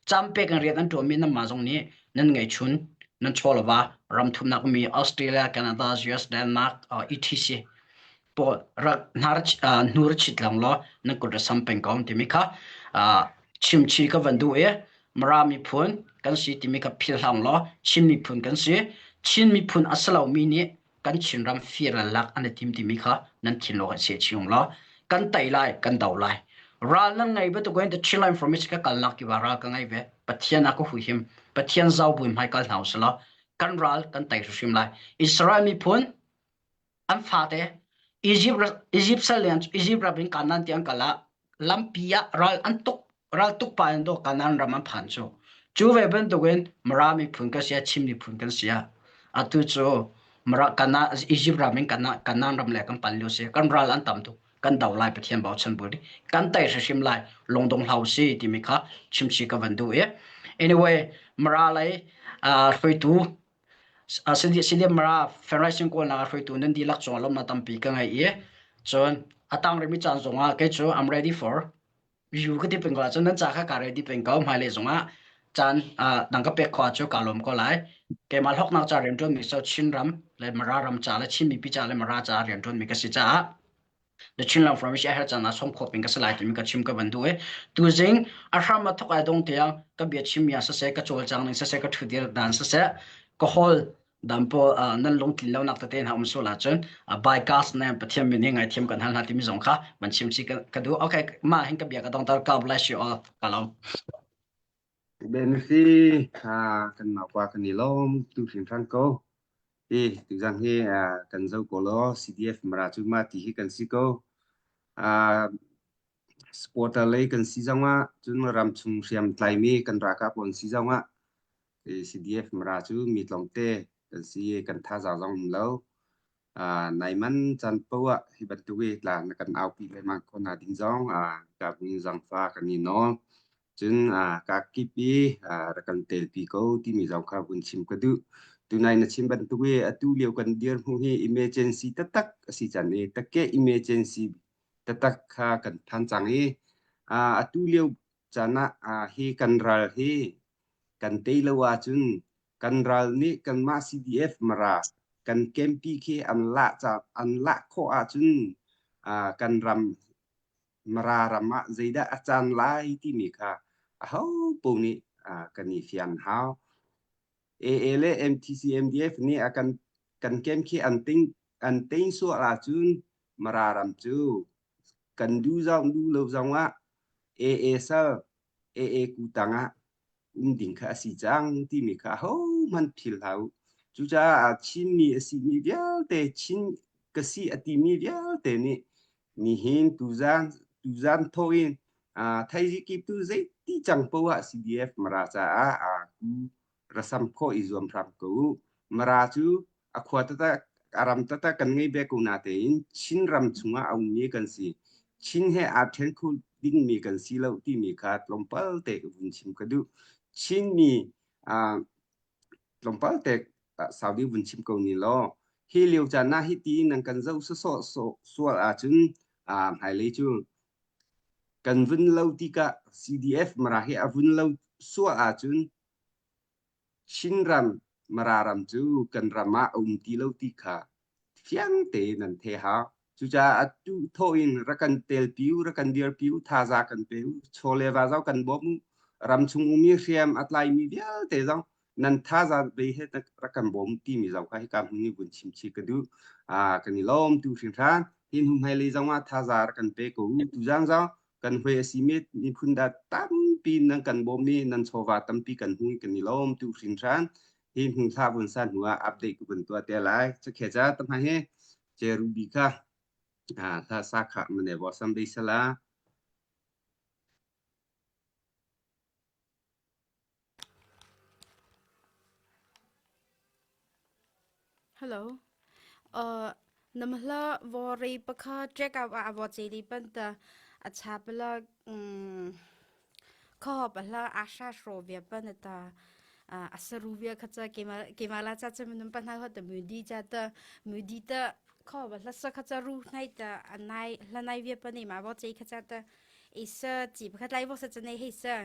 Speaker 4: Campek in rian an ṭuanmi nanmah zong nih nan ngeihchun, nan chawleva, ram thumnak ummi Australia, Canada, US, Denmark, etc. pawl rak hna hnu ra chit lang law nan kut ra sam peng ko timi kha chimchi ka van duh i Mara miphun kan si timi kha philh hlang law Chin miphun kan si. Chin miphun a si lomi nih kan Chinram fir le lak an i tim timi kha nan thinlung ah chia chih law kan tei lai kan do lai ral nan ngei bantuk in the Chinland information ka kalnak kiba ral ka ngei ve Pathian a ka huhim Pathian zau bu hmai kal hna usih law. Kan ral kan tei hrim lai. Israel miphun an fate Egypt Egypt sal Egypt ram in Canaan tiang kal ah lampi ah ral an tuk ral tuk pa in do Canaan ram an phan cu. Cu ve bantukin Mara miphun kan si Chin miphun kan si atu cu Mara Kana Egypt ram in Kana Canaan ram le kan pan lio si kan ral an tam tuk kan do lai Pathian bochan bu kan tei hrimhrim lai lungdong hlau si timi kha chimchi ka van duh i anyway Mara lei hruaitu Sidim Mara Federation kawlnak hruaitu nan dihlak cung lawmhnak tampi ka ngei i cun a tang rihmi caan zongah kei cu I'm ready for you ka ti peng ko ahcun nan ca kha ka ready peng ko hmailei zongah caan dang ka pek khawh cu ka lawm ko lai keimah hlawknak ca rianṭuanmi cu Chinram le Mara ram ca le Chin mipi ca le Mara ca rianṭuanmi ka si caah The Chinland Forum hi a herh caan ah sawm khawh peng ka si lai timi ka chim ka van duh i tuzing a hram a thok ai dong tiang ka bia chim ya siseh ka cawlcang ning siseh ka ṭhudir dan siseh ka hol dan pawl nan lungtlin lonak tete hna um sual ahcun bycast nan Pathian min hi ngaithiam kan hal hna timi zong kha van chim si ka duh. Okay, mah hin ka bia ka dongter. God bless you all. Ka lawm.
Speaker 1: Bensi kha kan mah kwa kan i lawm tu hringhran ko. Hi tuzang hi kan zo ko law CDF Mara cu ma ti hi kan si ko. Supporter lei kan si zongah cun ramchung hriam tlaimi kan ralkap on si zongah CDF Mara cu mi tlawmte kan si kan thazaang zong um lo. Nai man caan paoh ah hi bantuk i tla na kan aupi lengmang ko hna ding zong ka bu in zaangfa kan i nawl. Cun ka kip i rak kan telpi ko timi zong kha vun chim ka duh. Tunai na chim bantuk i atu lio kan dirhmun hi emergency taktak a si cang i take emergency taktak kha kan phan cang i atu lio caan ah hi kan ral hi kan tei lo ahcun kan ral nih kanmah CDF Mara kan campi khi an lah ca an lah khawh ahcun kan ram Mara ram ah zeidah a caan lai timi kha ahopaoh nih kan i fian hau. AA le MTC MDF nih a kan kan camp khi an ting an ting sual ahcun Mara ram cu kan duh zong duh lo zong ah AA sal AA ku tang ah um ding kha a si cang timi kha ahohmanh phil hlah u. Cucaah Chinmi a simi vialte Chin ka si a timi vialte nih nihin tuzan tuzan thawh in thaizi kip tu zeiti cang poah CDF Mara caah ku rasam khawh i zuam hram ko u. Mara cu a khua taktak a ram taktak kan ngei ve ko natein Chin ram chungah a ummi kan si. Chin he aa ṭhen kho dingmi kan si lo timi kha tlawmpal te vun chim ka duh. Chinmi tlawmpal te Saudi vun chim ko ni law hi lio caan ah hiti nan kan zoh sawsawh sual ahcun hmailei cu kan vun lo tikah CDF Mara hi a vun lo sual ahcun Chinram, Mara ram cu kan ram ah a um ti lo ti kha fiang tein nan thei hau. Cucaah atu thawh in rak kan telpi u, rak kan dirpi u, thaza kan pe u, chaw le va zong kan bawm u. Ramchung ummi hriam a tlaimi vialte zong nan thaza bei he rak kan bawm timi zong kha hika hmun i vun chim chih ka duh. Kan i lawm tu hringhran. Hi hnu hmailei zong ah thaza rak kan pe ko u. Tuzang zong kan hoi a simi miphun dah tampi nan kan bawm i nan chawva tampi kan hmu i kan i lawm tu hringhran hi hnu thla vun sa hnu ah update ku vun tuah te lai chakhe cha tamha he cherubi kha hla sa kha mane bo sam bei sala
Speaker 13: Hello. Uh, namhla wo rei pakha check out a wo cheli pan ta acha pala um kho pala asha shro via pan ta asaru via khacha kemala cha cha minum pa na ho ta mudi cha ta mudi ta kho ba sa khacha ru nai ta anai hlanai via pa nei ma wo chei khacha ta isa chi pakhat lai wo sa chanei hei sa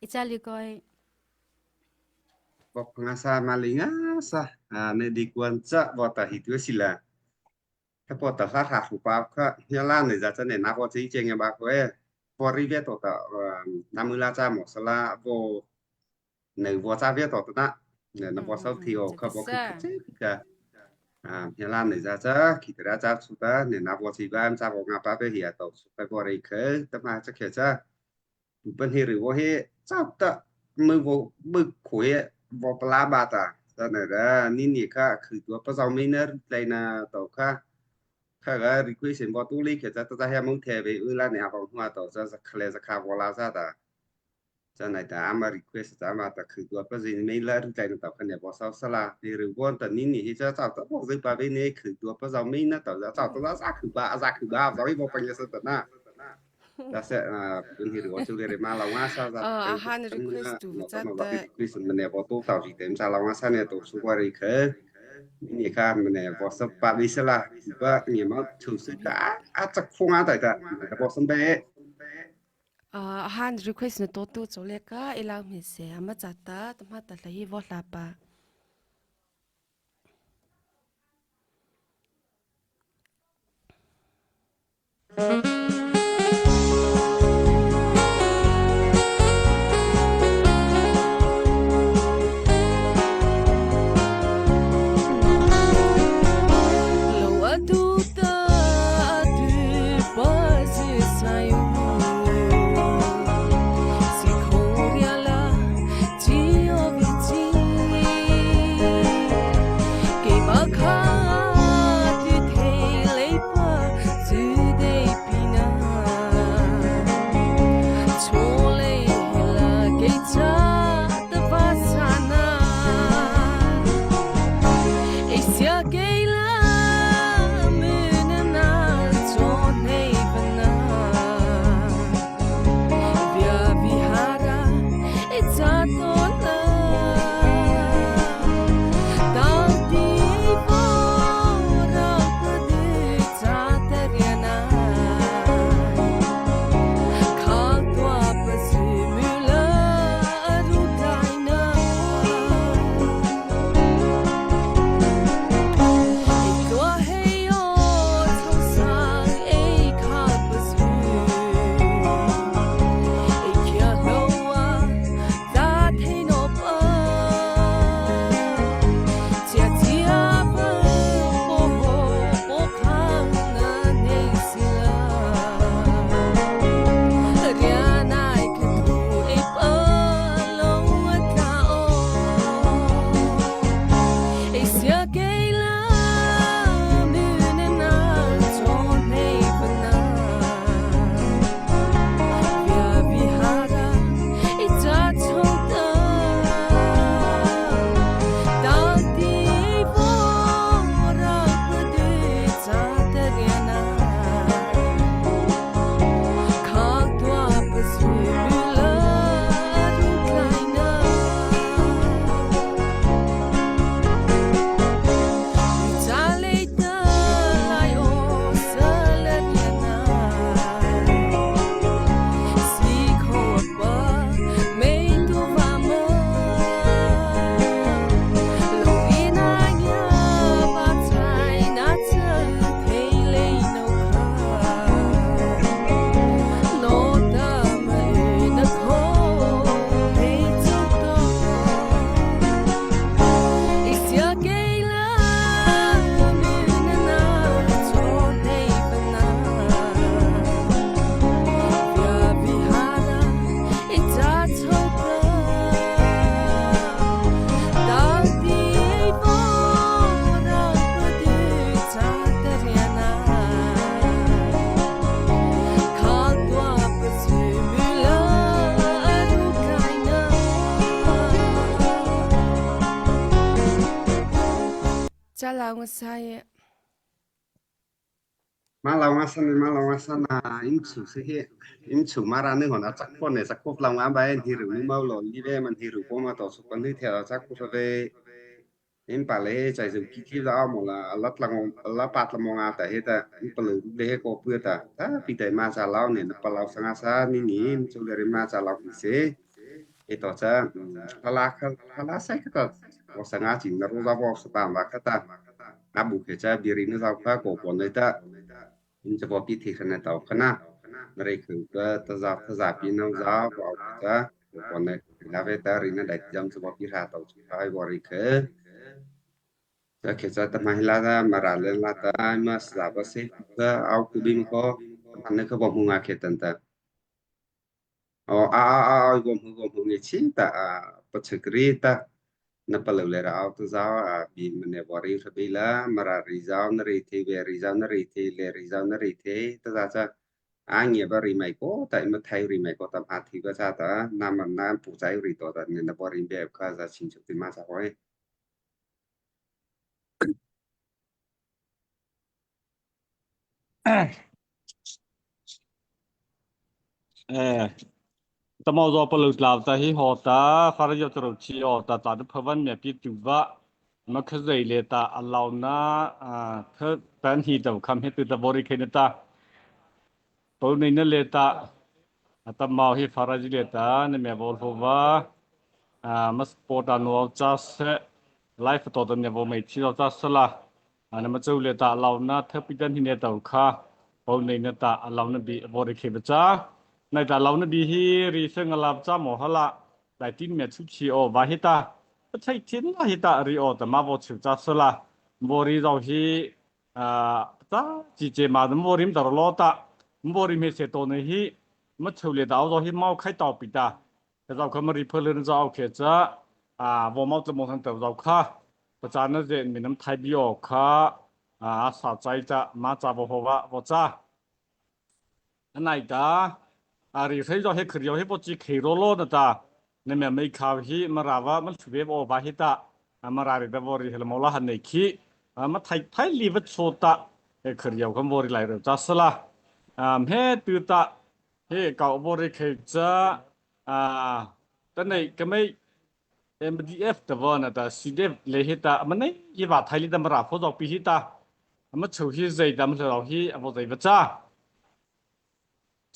Speaker 13: Icali koi.
Speaker 1: Bok ngasa malinga sa ne di kuan cha bo ta hi tu sila ta po ta hla hla hu pa kha nya la ne za cha ne na bo chi cheng ba ko e bo ri ve to ta na mu la cha mo sala bo ne bo cha ve to ta na ne na bo sau thi o kha bo khi che ka nya la ne za cha khi ta cha su ta ne na bo chi ba cha bo nga pa pe hi to su ta bo ri khe ta ma cha khe cha 本体如果是早的没我没亏我不拉巴的，在那个你你看去多不少没那来呢，都看看个 request 我都里去在在下蒙特别乌拉尼阿帮话到这是看来是看我拉啥的。在那的阿妈 request 咱嘛的去多不是没来在那到看呢，我少死啦。你如果等你你这早的我是把被你去多不少没那到早到啥去吧啥去吧，所以我朋友是的那。
Speaker 6: Han request tu zat Han request na to tu chole ka ilang mi se ama chata tama ta hi vo hla pa.
Speaker 1: E to cha hala kha hala sai kha ta wo sa nga chin na ro za wo sa ta ma kha ta na bu khe cha biri na zau kha ko pon nei ta in cha bo pi thi khana tau khana na rei khu ka ta za ta za pi nau za bo khe cha ko pon nei la ve ta ri na dai jam cha bo pi ra tau chu ai bo ri khe cha khe cha ta ma hila da ma ra le la ta ma sa ba se ka au ku bim ko man ne kha bo mu nga khe tan ta 哦啊啊啊！我们我们你去的啊，不吃个的，那不留来了啊，多少啊？比们那瓦里是比啦，么ra里早那里天，别里早那里天，来里早那里天，多少这？啊，你不里美国，但么泰里美国，但阿提个啥的，那么那不在里多的，你那瓦里别看啥清楚的嘛啥会。
Speaker 14: အဲတမောဇောပလုလာတဟိဟောတာဖရယတရုချီအောတာတာဖဝန်မြပိတူဘမခဇိလေတာအလောနာအာသတန်ဟီတောခမ်ဟေတုတဘောရိခေနတာပုံနေနလေတာအတမောဟိဖရဂျီလေတာနမေဘောဖောဝါအာမစပေါ်တာနောချာဆေ live တော်တဲ့ဘောမေချီတော့ချာဆလာအနမကျုလေတာအလောနာသပိတန်ဟိနေတောခါပုံနေနတာအလောနဘီဘောရိခေပချာ ในแต่เราเนี่ยดีฮีรีเชิงลาบจ้าหมอฮละแต่tinเมียชุชีโอวาฮิตาใช่ทิ้นลาฮิตารีโอแต่มาบอชิวจ้าสละบริเราฮีอ่าจ้าจีเจมาบริมตลอดตาบริเมเสโตในฮีมาเฉลี่ยดาวเราฮีเมาไข่ตอปิตาแต่เราเขามารีเพลินจะเอาเขจ้าอ่าวอมเอาจะมองทันแต่เราค่ะประจานนั่นเองมีน้ำไทยบิโอค่ะอ่าสาวใจจะมาจ้าบ่ฮวะบ่จ้าไหนตา อาริเฮจเฮคริโอเฮปจิเคโรโลนตาเนเมไม่ข่าวฮีมาราว่ามันสุเวโอวาฮิตามาราริดวอริเฮลมอลาหันเนคีมาไทยไทยลีวัชโชตาเฮคริโอคำวอริไลเรจัสลาอ่าเฮตุตาเฮเก่าวอริเคจาอ่าตอนนี้ก็ไม่ MDF ตะวันนะตา CDF เลฮิตามันนี่ยี่ว่าไทยลีดมาราฟอดอกปีฮิตามันชูฮีใจดำเราฮีอวใจวจ้า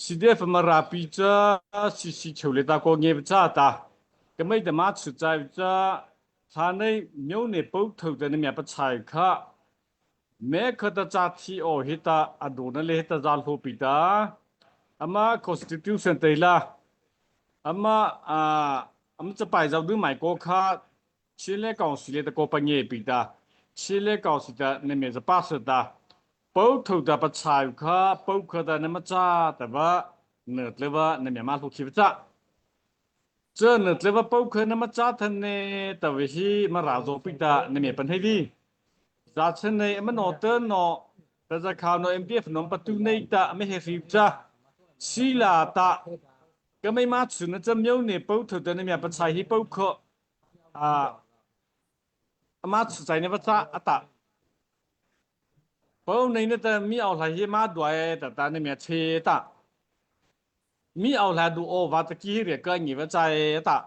Speaker 14: CDF မရာပီချာစီစီချိုလေတာကိုငေပချာတာကမိတ်တမချူကြိုင်ချာသာနေမြို့နေပုတ်ထုတ်တဲ့မြပချိုင်ခမဲခတချာတီအိုဟိတာအဒိုနလေတဇာလဟူပီတာအမ constitution တေလာအမအာအမစပိုင်ဇောဒူမိုင်ကိုခါချင်းလေကောင်စီလေတကိုပငေပီတာချင်းလေကောင်စီတာနေမေစပါစတာ ပုတ်ထုတ်တာပချိုင်ခပုတ်ခတာနမချာတဘနတ်လေဝနမေမလုခိပချเจอเนตเลว่าပုတ်ခနမချာသနေတဝဟိမရာဇောပိတာနမေပန်ဟေဒီဇာချနေအမနောတနောတဇခါနော MPF နံပတူနေတာအမေဟေဖိချာစီလာတာကမိမချနချမြုံနေပုတ်ထုတ်တဲ့နမေပချိုင်ဟိပုတ်ခအာအမချဆိုင်နေပချာအတ ပုံနေတဲ့မိအောင်လာဟိမဒွိုင်တတနေမြချေတာမိအောင်လာဒူအောဝါတကီရကညဝချိုင်တာ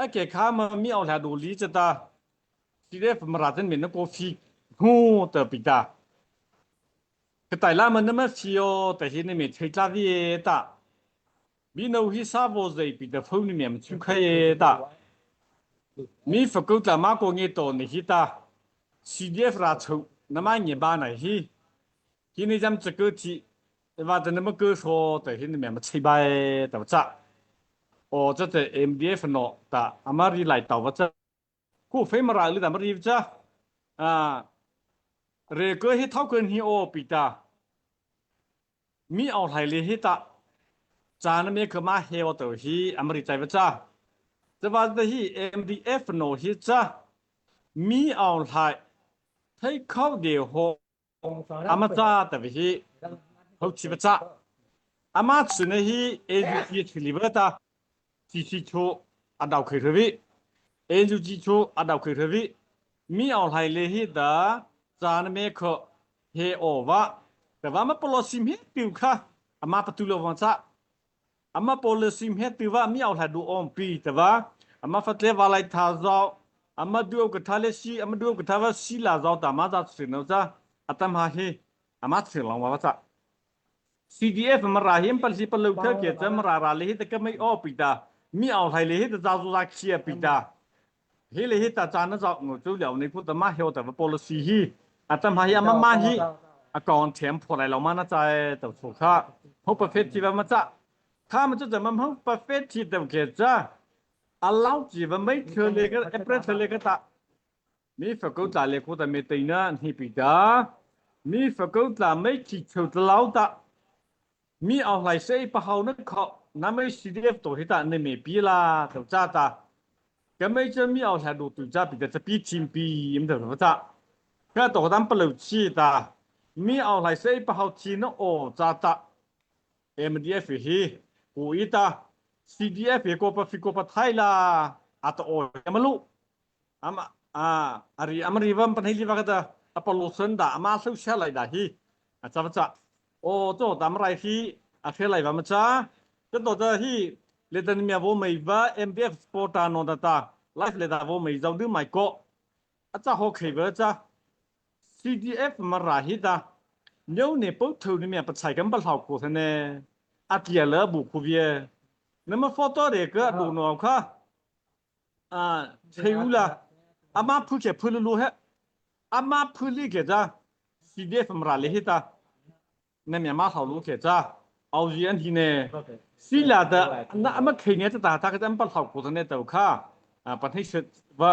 Speaker 14: အကေခါမမိအောင်လာဒူလီချတာစီရက်မရာတဲ့မင်းကိုဖီဟူတပိတာကတိုင်လာမနမဖီယောတဟိနေမြချေလာဒီတာမီနိုဟိစာဘောဇိပိတဖုန်နေမြချူခဲတာမိဖကုတ်လာမကိုငေတော်နေဟိတာ CDF ရာချု နမညဘာနိုင်ဟိဒီနေ့จำ这个题，ว่าแต่那么个说แต่ที่นี่แม่มาใช้ใบแต่ว่าจะโอ้这แต่ MDF เนาะแต่อามารีไลต่อว่าจะกูเฟมาราหรือแต่มารีจ้ะอ่าเรก็ให้เท่ากันฮีโอปิตามีเอาไหลเลยฮิตาจานเมคือมาเฮวตัวฮีอเมริใจว่าจ้าจะว่าแต่ฮี MDF เนาะฮิจ้ามีเอาไหล ให้เข้าเดียวโหอามาจ้าแต่วิฮีเขาชิบจ้าอามาสุนฮีเอจูจีชิลิเวตาจีซีชูอันดาวเคยทวีเอจูจีชูอันดาวเคยทวีมีเอาไหลเลยฮิตาจานเมคเฮโอวะแต่ว่ามาปลอซิมเฮติวค่ะอามาปตุลวันจ้าอามาปลอซิมเฮติวะมีเอาไหลดูอมปีแต่ว่าอามาฟัดเลวาไลทาซอ အမဒူကထားလက်ရှိအမဒူကထားဝစီလာဇောတာမဇာစင်နောဇာအတမဟေအမတ်စလောင်ဝါစာ CDF မရာဟင်ပလစီပလုထကေဇမရာရာလေတကမေအောပိတာ Mi au hlai le hi ta za zu za khia pi ta. Hi le hi ta caan na zau ngo chu liao ni put ma heo ta va policy hi atam ha hi ama ma hi a kawn thiam pho lai lo ma na chai to chu kha ho pa fet chi va ma cha kha ma chu ma ho pa fet chi tam ke cha allow chi va mai thơ le ka april thơ le ka ta mi fa ko tla le ko ta me te na ni pi ta mi fa ko tla mai chi cheu ta lau ta mi au hlai sei pa hau na kho na mei CDF to hi ta ne me pi la to cha ta ka mei cha mi au hlai du tu cha pi ta pi thim pi im ta ta ka to dam pa lo chi ta mi au hlai sei pa hau chi na o cha ta MDF hi ku i ta CDF hi ko pa fi ko pa thai la a to o malu ama a ari amari vam pan hei liwa ka ta apollo sun da ama so sha lai da hi a cha cha o to dam rai hi a the lai va ma cha ta to ta hi le tan mia vo mei va MDF sport no da ta life le da vo mei zau du mai ko a cha ho khei va cha CDF ma ra hi ta nyo ne po thu ni mia pachai kam ba hlau ko thane a tia le bu khu vie na ma photo de ka du no kha 啊，退伍了，阿妈铺起铺了路嘿，阿妈铺里给着，CDF 没拉里的，那面马好路给着，熬夜天呢，虽然的，那阿妈开年子大，他个咱不好过的那都卡，啊，不太是不，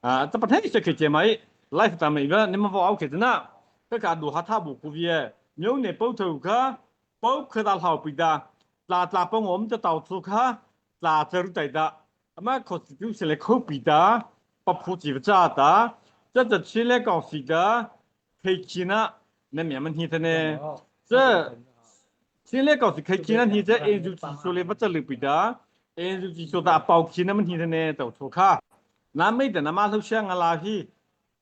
Speaker 14: 啊，这不太是去接嘛，life 咱们一个，你们不熬开的呢，这个路哈他不顾别，牛呢包头卡，包可大好比的，拉拉帮我们就到处卡，拉这儿对的。 အမ constitution လေခုတ်ပြီးတာပဖူကြည့်ကြတာ这这起来搞事的，开起呢，那面问题的呢？这起来搞事开起呢，你这研究技术嘞不这里比的，研究技术的包起那问题的呢，都出卡，那没的那马头像阿拉去，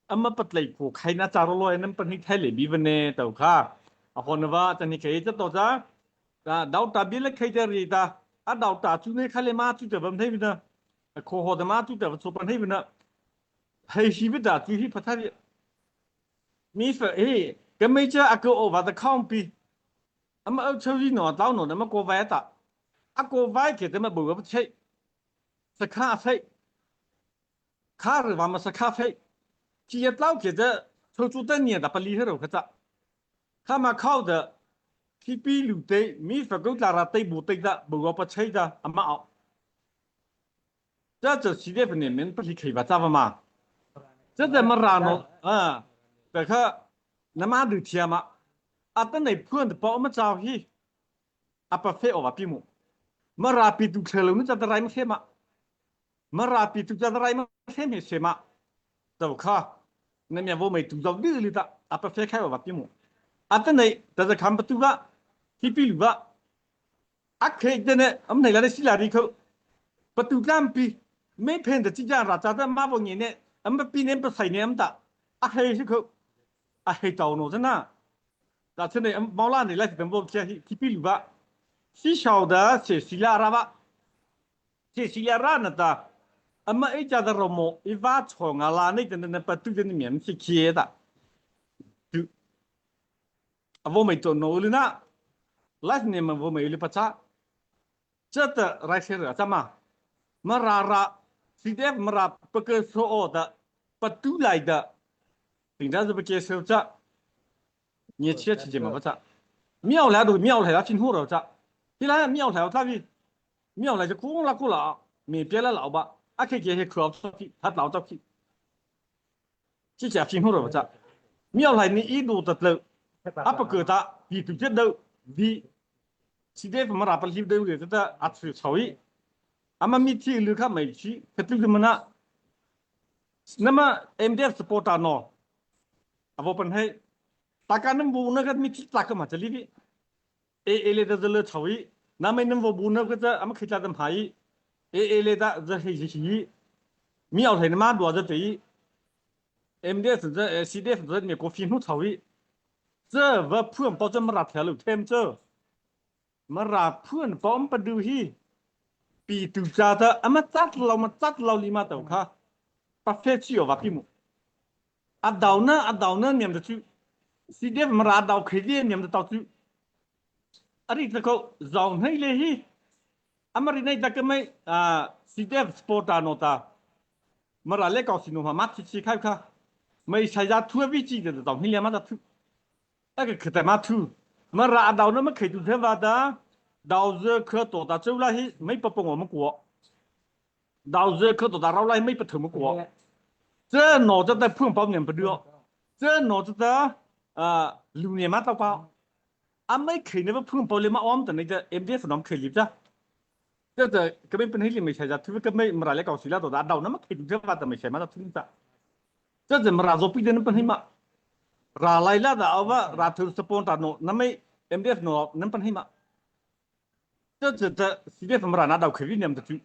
Speaker 14: အမပတ်လိုက်ကိုခိုင်နာကြရောနမ်ပနိထိုင်လေဘီဝနေတောခါအဟောနဝတနိခေတတော့ကြဒေါက်တာဘီလက်ခေတရီတာအဒေါက်တာကျူနေခလေမာကျူတဗမ်နေဘနာ ခိုဟောဒမာတူတဗချိုပန်ဟိဘနာဟေရှိဘဒါကျူဟိဖသရီမိဖအေကမေချာအကောဝါဒခေါန်ပီအမအချူရီနော်တောင်းနော်နမကိုဝဲတာအကောဝဲကေတမဘူဘချိစခါဖိခါရဝမစခါဖိကြည်တောက်ကေတဲ့ချိုချူတဲ့နေတပလီဟရောခကြခမခေါတဲ့ခိပီလူတေမိဖကုတ်လာရတေဘူတေတာဘူပချိတာအမအောင် 这这系列分的面不是开发咋嘛？这怎么让喏？啊，这个那嘛都天嘛，啊，等你判的包么着去，啊不非我比么？么拉比都车了，你这得来么些嘛？么拉比都这得来么些没些嘛？就看那面我没读到这里的，啊不非开我比么？啊等你但是看不到了，去比如吧，啊可以的呢，我们来来西拉里口，不读干比。 没骗的，这家拉扎的马不年呢，俺们比年不才年的，啊黑是口，啊黑到侬真呐，那真的毛拉你来等我去去比如吧，是晓得是西拉拉吧，是西拉拉那的，俺们一家的罗么一把床啊拉那的那把肚子里面是切的，就啊我没做努力呢，来年们我没有不差，这的来些了怎么？မရာရာ CDF မရာပကဆောဒပတူလိုက်的，顶着是不接受这，你切切切嘛不这，庙来都庙来了，进货了这，你来庙来他比庙来就过了过了，没别了老吧，阿可以这些可去，他老早去，这家进货了不这，庙来你一路的走，阿不够他，比都接到比 CDF မရာပလိဒူတဲ့ အချူချော် အမမီတီလူခမေချီကတူမနာနမ MDF supporter နော်အဘောပန်ဟဲတကန်နဘူနကမီတီတကမချလီဘီအေအေလေဒဇလချဝီနာမေနဘူဘူနကကြအမခိတဒမ်ဟိုင်အေအေလေဒါဇဟိရှိမီအောင်ထိုင်မဒွာဇတေ MDF 这 CDF 这米国飞努ချဝီ这ဝဖွန်ပေါ်ချမရာထဲလူထဲမချမရာဖွန်ပေါ်ပဒူဟီ 比杜家的，阿么扎老么扎老里嘛都卡，把飞去哦，把比木。阿道呢，阿道呢，念得住，是的，么阿道开的念得到住。阿你这个绕那嘞嘿。Amari nei da ke mai CDF supporter no ta mara le kaw sinu ma ma thi chi khai kha mai sai ja thu vi chi de dong hi le ma da thu a ke khte ma thu ma ra dao na ma khai tu the wa da dao ze khe to da cheu la hi mai pa pong ma ko dao ze khe to da rau la mai pa thu ma ko 这脑子在碰包年不对，这脑子在呃六年嘛到包，阿没开那个碰包里嘛，我们的那个 MDF 那么开里子，这这根本本身里没开着，特别根本没来搞水了，都打到那么开这把都没开嘛，到听着，这怎么拉做不的那本身嘛，拉来了的阿哇拉头是帮他弄，那么 MDF 弄能本身嘛，这这这 CDF 没拉拿到开里那么的住，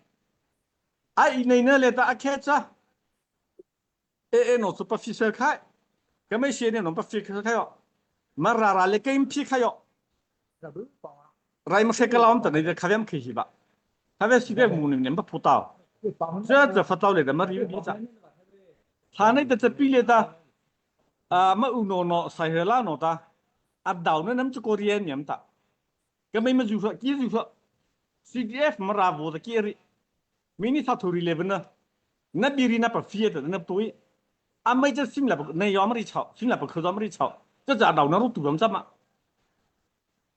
Speaker 14: 啊，伊那那来的阿开着。เอเอโนสุปฟิเซอร์开，ก็ไม่เชียเนี่ยหนมปฟิเซอร์开哟，มาราราเลเกมพี开哟，ไรมาเชกลอมแต่ในจะคาเวมเคหิบะคาเวสิเดมูนี่เนี่ยมาพูดเอา这这发到来的嘛有比较，他那个这比例的，啊，มาอุโนโนใส่เฮลาโนตาอัดดาวนั่นน้ำจะโกเรียนเนี่ยมันตาก็ไม่มาอยู่说กี่อยู่说 CDF มาราโวตะกี้ริมินิซาทูรีเลเวนนะ那比例那不飞的那不对。啊，每只新来不，那要么的炒，新来不可要么的炒，这是阿道那都赌什么？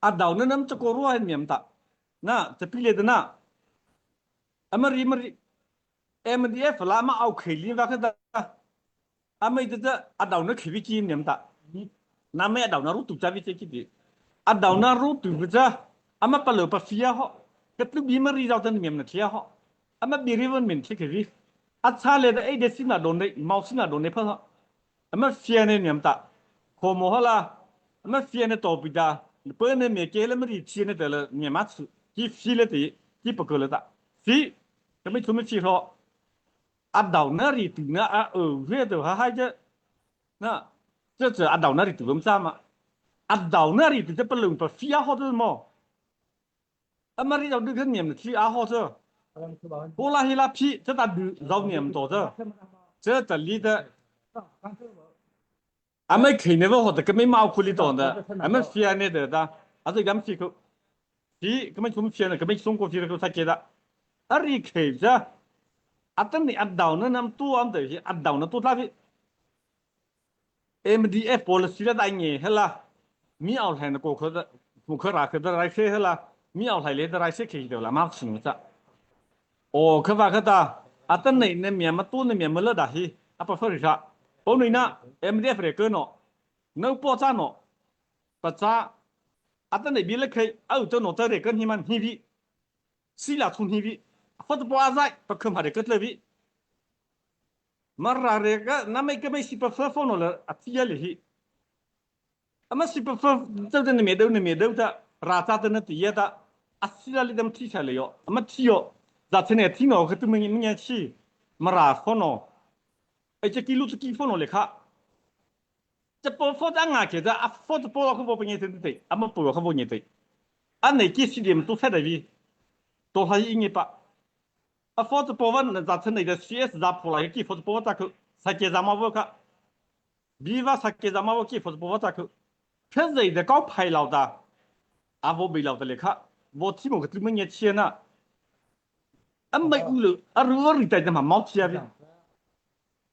Speaker 14: 阿道那那么这个路还免打，那这比例的那，阿么里么里，MDF 啦嘛奥克林瓦克的，阿没这这阿道那可比基免打，那没阿道那路赌在比这个的，阿道那路赌不着，阿么不留不飞啊好，这都比么里绕的免的贴好，阿么比里问免贴可比。အချာလေတဲ့အဲ့ဒီစနာဒွန်နေမောင်စနာဒွန်နေဖတ်အမဖီနေညမ်တာခေါ်မောဟလာအမဖီနေတော့ပိတာပနေမြေကဲလမရီချီနေတယ်လညမချီဖီလေတီဒီပကလတာစီကမိချုမချီရောအဒေါနရီတူနာအဝေတော့ဟာဟာကျနာ这这阿岛那里读么啥嘛？阿岛那里直接不能不非要好的么？阿妈你到这个年去阿好这。波拉希拉皮，这大女绕年多这，这这里的，俺们肯定不好的，根本毛苦里当的，俺们西安的的的，还是俺们西口，西根本从西安的，根本中国去的才给的，阿里开着，阿等你阿到那那么多俺的些，阿到那多大的，MDF policy 的大年黑啦，米奥台的过客的，不可拉克的来开黑啦，米奥台的来些开的了，马上子。哦，可巴可达，阿等你那面嘛多那面没了大些，阿不说啥，保你那 MDF 的个喏，能保障喏，不咋，阿等你别了开，欧洲喏这里跟你们那边，西拉从那边，或者不阿在，不可怕的个这边，มาราเรก็那没个没西不发放了，阿这里去，阿么西不发，这个那面都那面都的，拉扎的那底下的，阿西拉里他们提下来哟，阿么提哟。ဇာချနေတီနော်ခတူမင်းမင်းချီမရာဖောနော်အဲ့ချကီလူချကီဖောနော်လေခ这波ဖောတငါကေဒါအဖောတပေါ်ခဘောပညေတဲ့အမပေါ်ခဘောညေတဲ့အနေကိစီဒီမတူဆက်တယ်ပြီတော့ဟာအင်းပါအဖောတပေါ်ဝန်ဇာချနေတဲ့ CS ဇာပလာကိဖောတပေါ်တာခုစကေဇာမဘောခဘီဝစကေဇာမဘောကိဖောတပေါ်တာခုဖက်စိတဲ့ကောက်ဖိုင်လောက်တာအဘောဘီလောက်တယ်လေခဘောတီမိုကတူမညေချေနာအမေဦးလို့အရူရီတိုင်မှာမောက်ချရပြီ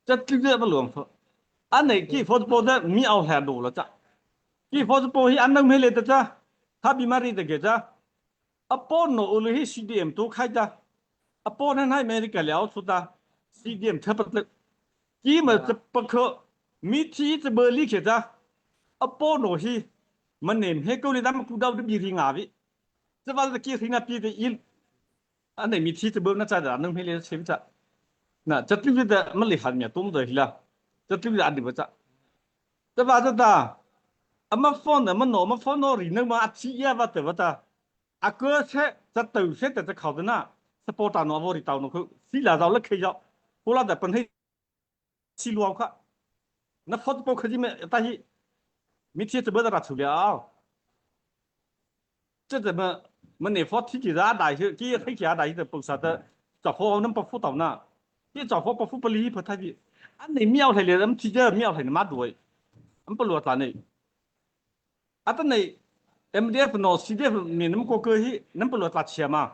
Speaker 14: 这对这不乱说，俺那给佛子包的米熬太多了这，给佛子包去俺能没来的这，他比马里的给这，阿包诺乌鲁希 CDM 都开的，阿包那还没个了出的，CDM 特别的，基本这不可，米提这不理解这，阿包诺希，没年还够了，咱们古道的比提阿比，这把是给谁那比的一，俺那米提这不那在的，能没来吃不着。那这对不对？没厉害面懂得了，这对不对？阿里不着，这把这哒，阿么放那么那么放那里那么阿七也不得不得，阿哥车这都是在这考的呢，是包大脑窝里到那口，谁来到了开药，后来在本地西路块，那跑子包可你们但是明天怎么让他出了？这怎么没你发体检的大些，这体检大些的不啥的，找货能不辅导呢？你找货不付不离谱他的，啊你庙里的，们直接庙里的嘛多，俺不落咱的，啊等你 MDF 喏 CDF 你那么过过去，能不落咋钱嘛？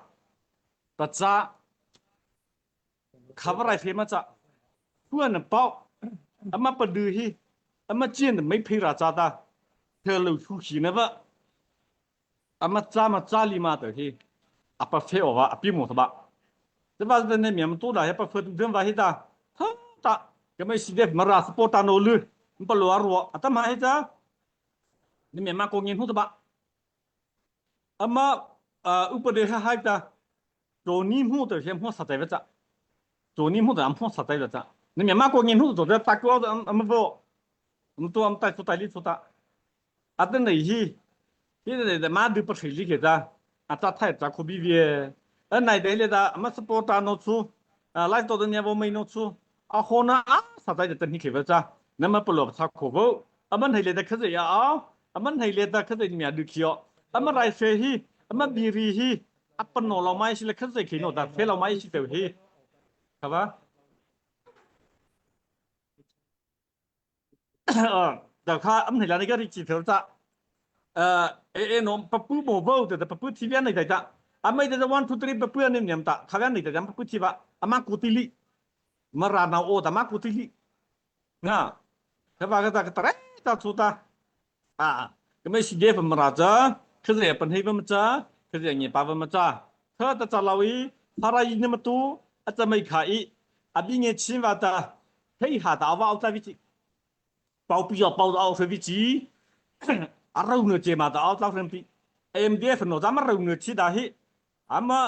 Speaker 14: Ta ca khabarai fe ma ca tuan pau ama padu hi ama chian mai phei ra cha ta the lo thu khi na va ama cha ma cha li ma te hi apa fe o wa api mo ba te ba ne mi am tu da he pa fe tu dem wa hi ta tha ta ke mai si def mara support ta no lu pa lo ro ata ma hi ta ni mi ma ko ngin hu ta ba ama upade ha hai ta 做你木的先莫实在不咋，做你木的俺莫实在不咋。你面嘛过年户做的大哥的俺俺们不，我们都俺们带出带里出大，啊等那些，现在的妈都不吹理去咋，啊咋太咋可比比，啊那的咧咋，俺们是不打弄出，啊来多的年我没弄出，啊好呢啊实在的等你去不咋，那么不落差可不，俺们那里的可是呀啊，俺们那里的可是你面都去哦，俺们来学习，俺们比比去。အပနောလောမိုင်းရှိလခက်စိခိနောတာဖဲလောမိုင်းရှိတယ်ဟေခဘာဒါခါအမနေလာနေကရိချီထောတာအဲအဲနောပပူမောဘောတဲ့ပပူတီဗီနေတဲ့တာအမေတဲ့1 2 3ပပူနေညမ်တာခါရနေတဲ့ပပူတီပါအမကူတီလီမရာနာအိုတမကူတီလီငါခဘာကတာကတရဲတာချူတာအာကမေရှိဒေဖမရာဇာခဇေပန်ဟိဘမချာခဇေညပါဘမချာ เธอตะจลาวีพารายินมตูอาจจะไม่ขายอาบิเงชินวาตาเฮ้ยหาตาวาเอาใจวิจิเปาปีเอาเปาเอาเฟวิจิอาเราเนื้อเจมาตาเอาเจ้าเฟนปีเอ็มดีเอฟโนจามาเราเนื้อชิดาฮิอามา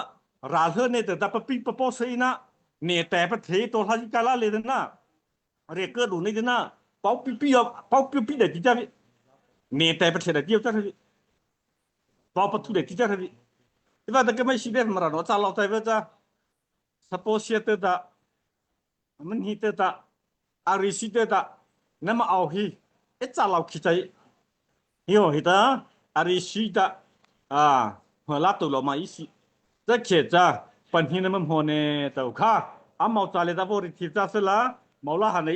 Speaker 14: ราเธอเนี่ยแต่ปะปีปะปอเซนะเนี่ยแต่ปะเทตัวทาจิกาลาเลยนะเรียกเกิดดูนี่นะเปาปีปีเอาเปาปีปีเด็ดจีจ้าเนี่ยแต่ปะเทเด็ดเดียวจ้าเปาปะทุเด็ดจีจ้า ဒီဘာတကမရှိတဲ့မရတော့ချလောက်တဲ့ပဲချစပိုရှက်တဲ့တာမန်ဟီတဲ့တာအရီစီတဲ့တာနမအောင်ဟီအချလောက်ခိချိုင်ဟီဟိတာအရီစီတာအာဟလာတူလောမအီစီ这ခေကြပန်ဟင်းနမမောနေတောခါအမောချလေတာဘောရီတိချဆလာမောလာဟာနေ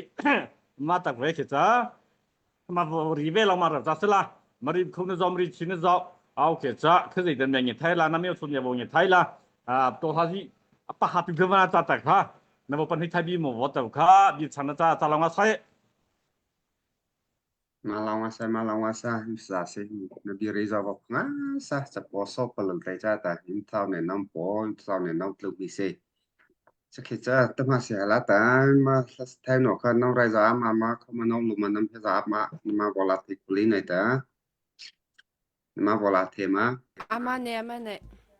Speaker 14: မတဝဲခေကြမဘောရီဝဲလောမရချဆလာမရီခုနဇောမရီချင်းဇော โอเคจ้ะคือสิเดินอย่างไทยละน้ำไม่สุนอย่างไทยละอ่าตัวท่าที่ปะหาติเทวนาจัดแต่ค่ะนำปันให้ไทยบีหมดแต่ค่ะบีฉันจ้าจะลองมาใช้
Speaker 1: มาลองมาใช้มาลองมาใช้สาสินบีรีจาวกงาซะจะปอสปลังใจจ้าแต่อินเท่าในน้ำปออินเท่าในน้ำตลุกมีเซจะคิดจะตั้งมาเสียละแต่มาแทนหนอค่ะน้องไรจ้ามามาเข้ามาน้องลุมาน้ำเพชรมามาบอลติกุลีในแต่ ma vola tema
Speaker 6: Amane amane.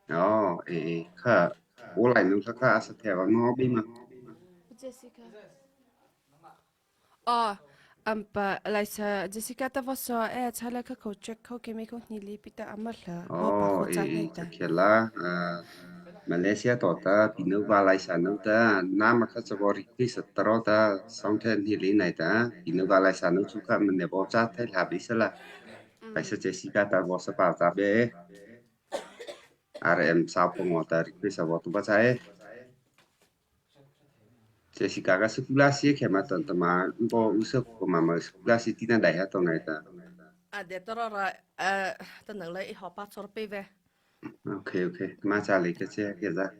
Speaker 1: Oh eh kha wo lai nu kha kha asa the ba no bi ma
Speaker 6: Jessica. Oh ampa Lisa Jessica ta voso e chala kha ko check ko ke me ko ni li pita amal la wo pa
Speaker 1: Oh
Speaker 6: ko cha
Speaker 1: eh
Speaker 6: nei
Speaker 1: cha
Speaker 6: ta.
Speaker 1: khe la Malaysia to ta pinu ba lai sa nu ta na ma kha cha bo ri ki sa tro ta song the ni li nai ta pinu ba lai sa nu chu kha man ne bo cha the la bi sa la ไปsa Jessica ta bo sa pa ta be RM စာပငောတာ request ဘောတူပါချာ Jessica ကစကူလာစီခေမတန်တမဘောဥစကမမစကူလာစီတိနဒိုင်ဟာတော့နိုင်တာ
Speaker 3: 啊，得到了呃，等能来一号把做背呗。
Speaker 1: Okay okay မချာလေးကချေခေစား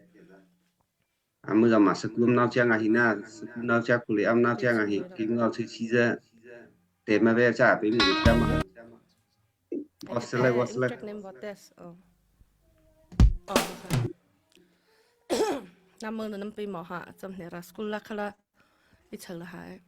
Speaker 1: အမှုကမစကူနောက်ချငါဟိနာစကူနောက်ချကူလေအနောက်ချငါဟိကိငောချီချတေမပဲချပေးမိတမဝဆလဝဆလ
Speaker 3: Check name what this. Oh. Oh. 那么能被毛哈，怎么来school 啦，克啦，一层了还。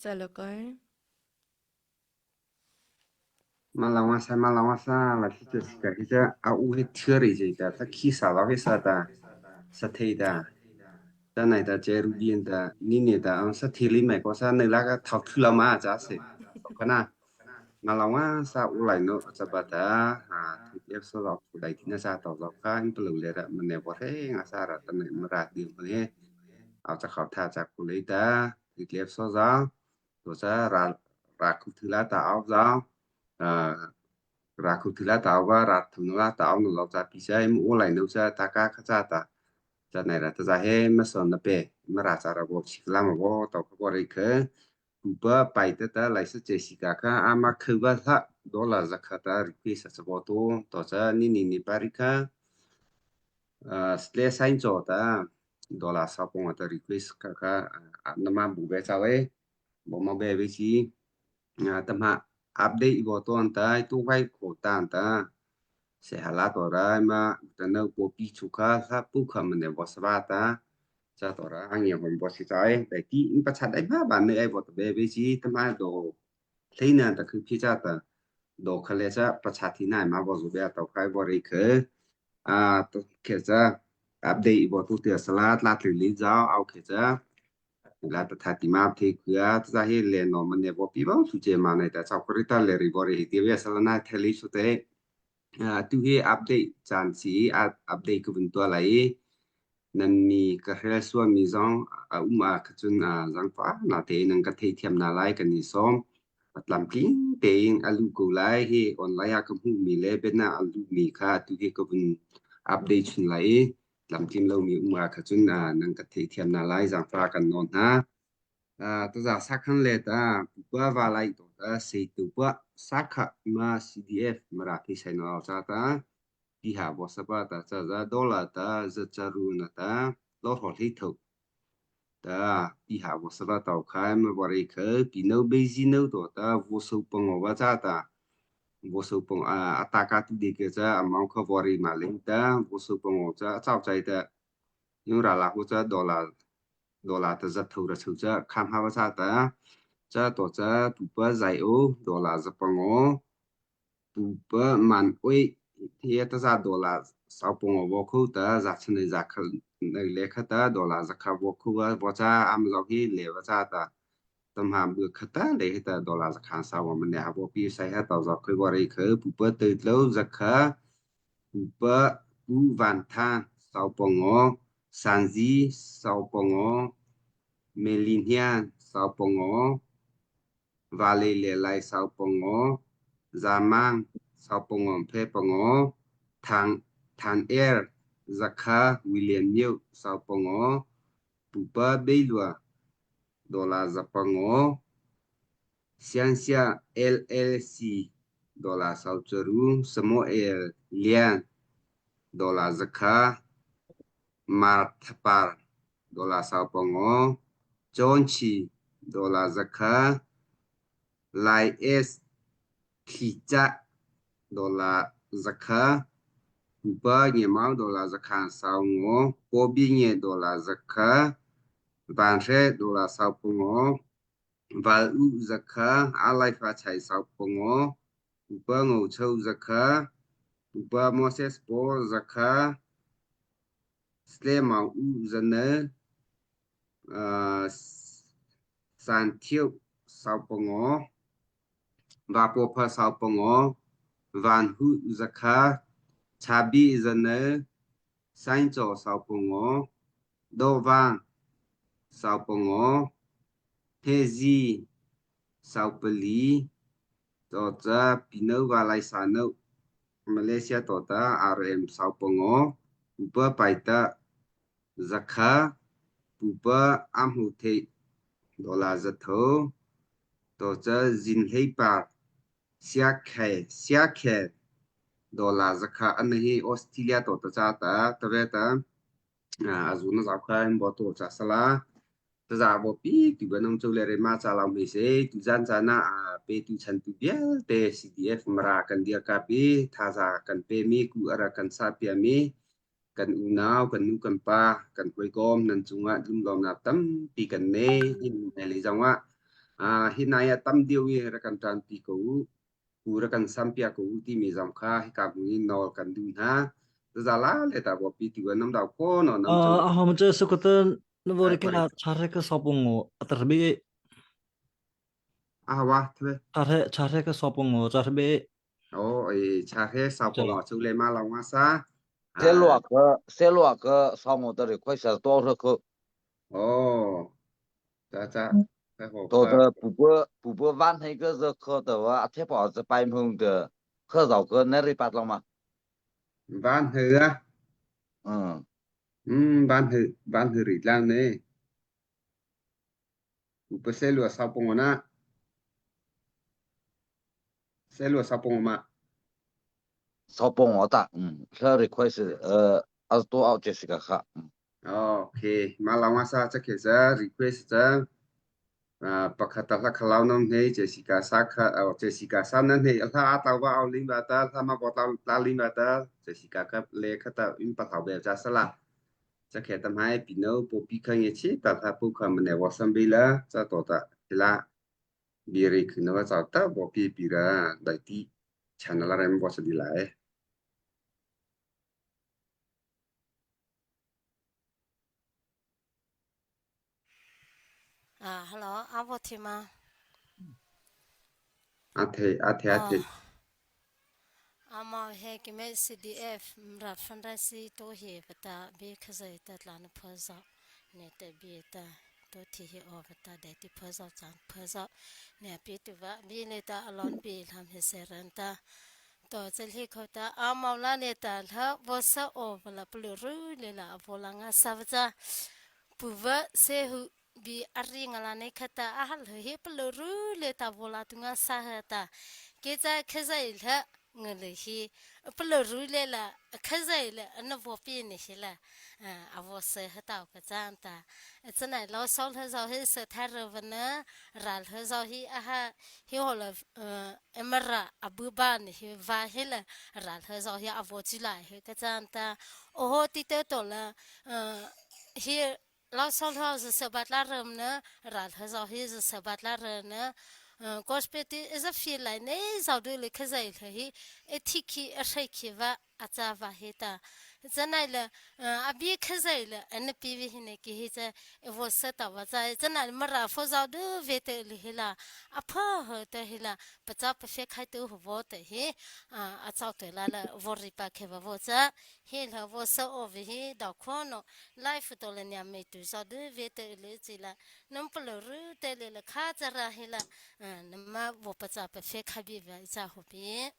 Speaker 6: Calokai.
Speaker 1: Malawasa malawasa la khi cha sika khi cha a u he theory je ta ta khi sa la he sa ta sa thei ta ta nai ta che ru bien ta ni ne ta ang sa theli mai ko sa nei la ka thau thu la ma cha se kana malawa sa u lai no cha ba ta ha thu ep so lo thu dai tin sa to lo ka in plu le ra man ne bo he nga sa ra ta nei ma ra di ma he au cha khau tha cha ku le ta thu ep so za to sa ra ra khu thu la ta au za ra khu thu la ta wa ra thu la ta au no lo cha pi sa mu lai no sa ta ka kha cha ta cha nei ra ta za he ma son na pe ma ra cha ra bo chi la ma bo to ko ri khe ပပပိုင်တတလိုက်စချေစီကခအာမခေဝသဒေါ်လာဇခတာရီပိစစဘောတိုတော့ချနီနီနီပါရိခစလေဆိုင်ကြောတာဒေါ်လာစပုံတ request ကကနမဘူပဲချဝဲဘောမဘဲဝစီတမ update ဘောတွန်တိုင်တူဝိုက်ကိုတန်တာစေဟလာတော်ရိုင်မတနပိုပီချုခါသပုခမနေဘောစဘာတာ cha to ra ang ye hom bo si chai dai ti in pa chat dai ma ban ne ai bo ta be be chi ta ma do thlei na ta khu phi cha ta do khale cha pa chat thi nai ma bo zu be to khai bo ri khe a to khe cha update bo tu te salat la tli li zao au khe cha la ta tha ti ma the khua ta za he le no ma ne bo pi bo su che ma ne ta chau kri ta le ri bo ri ti ve salana theli su te tu hi update chan si update ku bun to lai Nan mi ka hrel sualmi zong a um ahcun zaangfah natein nan ka theithiam hna lai kan i sawm. A tlamtling tein a luh ko lai. Hi online ah ka hmuhmi le biana a luhmi kha atu hi ka vun update chun lai i tlamtling lomi um ahcun nan ka theithiam hna lai zaangfah kan nawl hna. Taza sakhan le ta pupa va lai to ta seitu pa sakha ma CDF mara phi sai no cha ta ti ha bo sa pa ta cha za dollar ta za charu na ta lo ho li thuk ta ti ha bo sa pa tau khai ma bo ri khe pi no be ji no to ta wo so pong wa cha ta wo so pong a ata ka tu de ke cha amount kho bo ri ma le ta wo so pong cha chao chai ta yung ra la ko cha dollar dollar ta za tho ra chu cha kham ha wa cha ta cha to cha tu pa zai o dollar za pong o ပူပမန်ဝေทีตซาดอลลาร์สาวปงวคูตาဇာချနေဇာခနေလေခတာဒေါ်လာဇခဝခုဝဝချာအမ်လောဟီလေဝချာတာတမဘခတာလေတာဒေါ်လာဇခန်ဆာဝမနေဟဘောပီဆိုင်ဟတောဇခွေဝရိခပူပတေလောဇခပူပပူဝန်ထန်စောပငောစန်ဇီစောပငောမေလီနီယန်စောပငောဝါလေလေလိုက်စောပငောဇာမန်စောပငောဖေပငောထန်ထန်အဲဇခဝီလျံမြုပ်စောပငောပူပဘေလွာဒေါ်လာဇပငောဆီယန်ဆီယာ LLC ဒေါ်လာဆောက်ချရူစမောအယ်လျန်ဒေါ်လာဇခမာထပါဒေါ်လာဆောက်ပငောဂျွန်ချီဒေါ်လာဇခလိုက်အက်ခီချဒေါ်လာဇခပူပညမောဒေါ်လာဇခဆောင်းငောပိုဘီညေဒေါ်လာဇခဗန်ရဲဒေါ်လာဆောက်ပငောဗာဥဇခအလိုက်ဖာချိုင်ဆောက်ပငောပူပငုံချုံဇခပူပမောဆက်ပေါ်ဇခစလေမောင်ဥဇနေအာစန်တီဆောက်ပငောဗာပိုဖဆောက်ပငောဝန်ဟုဇခချာဘီဇနေဆိုင်ကျော်ဆောက်ပငောဒေါ်ဝမ်ဆောက်ပငောဖေဇီဆောက်ပလီတော်ကြပီနောဝါလိုက်စာနုမလေးရှားတော်တာ RM ဆောက်ပငောဥပပိုက်တာဇခပူပအမှုထေဒေါ်လာဇထောတော်ကြဇင်ဟေပါဆီယခဲဆီယခဲဒေါ်လာဇခအနဟီဩစတြေးလျတော်တကြတာတဝဲတာအဇုနဇောက်ခိုင်ဘောတော်ချဆလာတဇာဘောပီတူဘနုံချုံလေရမချလောင်မေစေတူဇန်ဇာနာပေတူချန်တူဘဲတေ CDF မရာကန်ဒီကပီသာဇာကန်ပေမီကူအရကန်စာပြမီกันอูนาวกันนูกันปากันควยกอมนันจุงะลุมลอมนาตั้มปีกันเนอินในเลยจังวะ Hi nai ah tam deuh i rak kan ṭanpi ko u, pu rak kan sampiak ko u timi zong kha hika hmun in nawl kan duh hna. Zala le ta bo pi tu nam dau ko no nam chu.
Speaker 11: Ahom che sukatan na vori kena chare ka sopungo atarbi
Speaker 1: Awa thwe.
Speaker 11: Chare chare ka sopungo charbe
Speaker 1: Oh e chare sopungo chu le ma long sa.
Speaker 2: 这罗个这罗个上我这里快些多少个？
Speaker 1: 哦，咋咋？
Speaker 2: 多的不过不过晚那个是可的话，铁包子白碰的，可绕个那里巴了吗？
Speaker 1: Van hư á?
Speaker 2: 嗯。
Speaker 1: Ừ, van hư rít làm nè. Upase lua sao pong na. Se lua sao pong ma.
Speaker 2: 烧帮我打，嗯，这里快是20多号这是个哈，嗯。
Speaker 1: Okay, malang sa cha ke za request za pakhat hla khalau nam nei Jessica sa kha Jessica sa nan nei hla ataw ba au ling ba ta hla ma bo ta ta ling ba ta Jessica ka le kha ta in pa thau be cha sa la cha khe tam hai pino po pi kha nge chi ta tha pu kha mane wa sam bi la cha to ta la bi ri khu no cha ta bo pi pi ra dai ti channel rem bo sa di lai.
Speaker 13: 啊，Hello，阿我听吗？
Speaker 1: 阿提阿提阿提。
Speaker 13: 阿毛he ki me CDF mra fundraisi to he bata bi khazai ta tlan phaza ne te bi ta to thi he o bata de ti phaza chan phaza ne pi tu wa bi le ta alon bi lam he se ran ta to chel hi kho ta a mau la ne ta la bo sa o bala plu ru le la bo la nga sa cha pu wa se hu bi ari ngala ne khata a hal he plu ru le ta bo la tu nga sa ha ta ke cha khazai la ငလေဟီပလရူလေလာခဇိလေအနဘောပီနေဟီလာအဘောဆေဟတောက်ကဇန်တာအစနိုင်လောဆောလဇောဟေစထရဝနရာလဇောဟီအဟာဟီဟောလအမရာအဘူဘာနေဟီဝါဟီလာရာလဇောဟီအဘောချီလာဟေကဇန်တာအိုဟိုတီတေတော်လာဟီလောဆောလဇစဘတ်လာရမနရာလဇောဟီဇစဘတ်လာရန gospel is a feel like ne zau du le khazai le hi ethiki a hrai khi wa acha wa he ta zanai le abi khazai le an pi vi hi ne ki hi cha e wo sa ta wa cha zanai mara fo zau du ve te le hi la a pha ho te hi la pa cha pa fe khai tu ho wo te hi a chau te la la wo ri pa khe wa wo cha hi la wo sa o vi hi da kho no life to le nya me tu zau du ve te le chi la nam pa lo ru te le la kha cha ra hi la နမဝပချပဖေခဘီဝချာဟူပီ။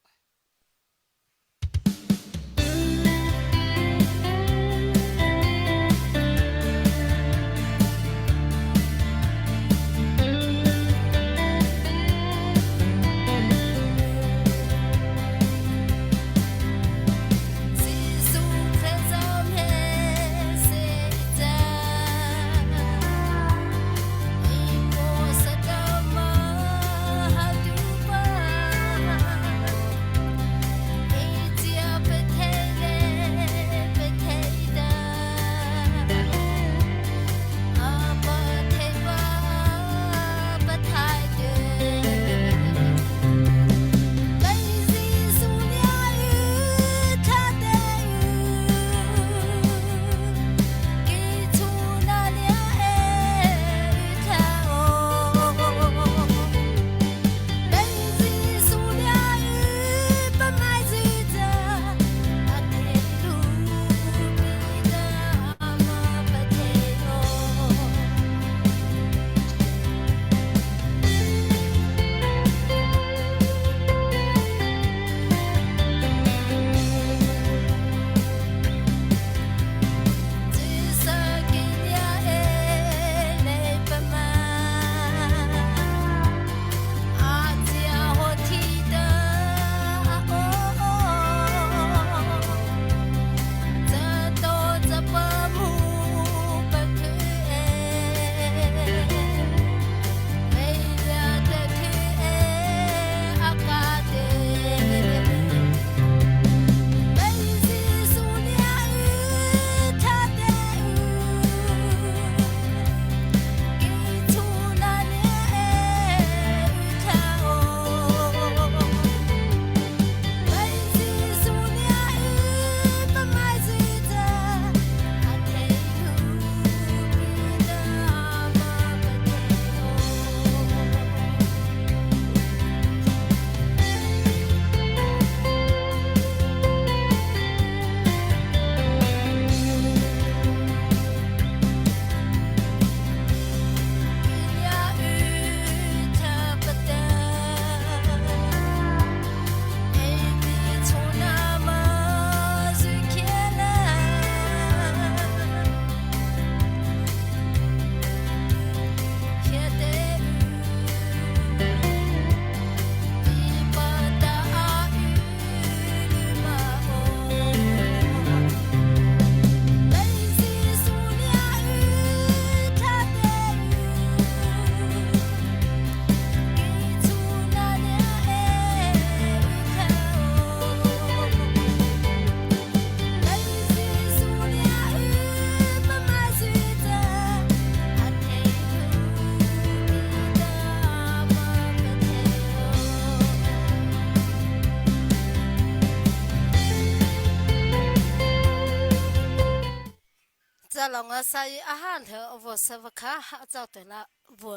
Speaker 15: Nga sa i a ha le vo sa va kha ha chau te la vo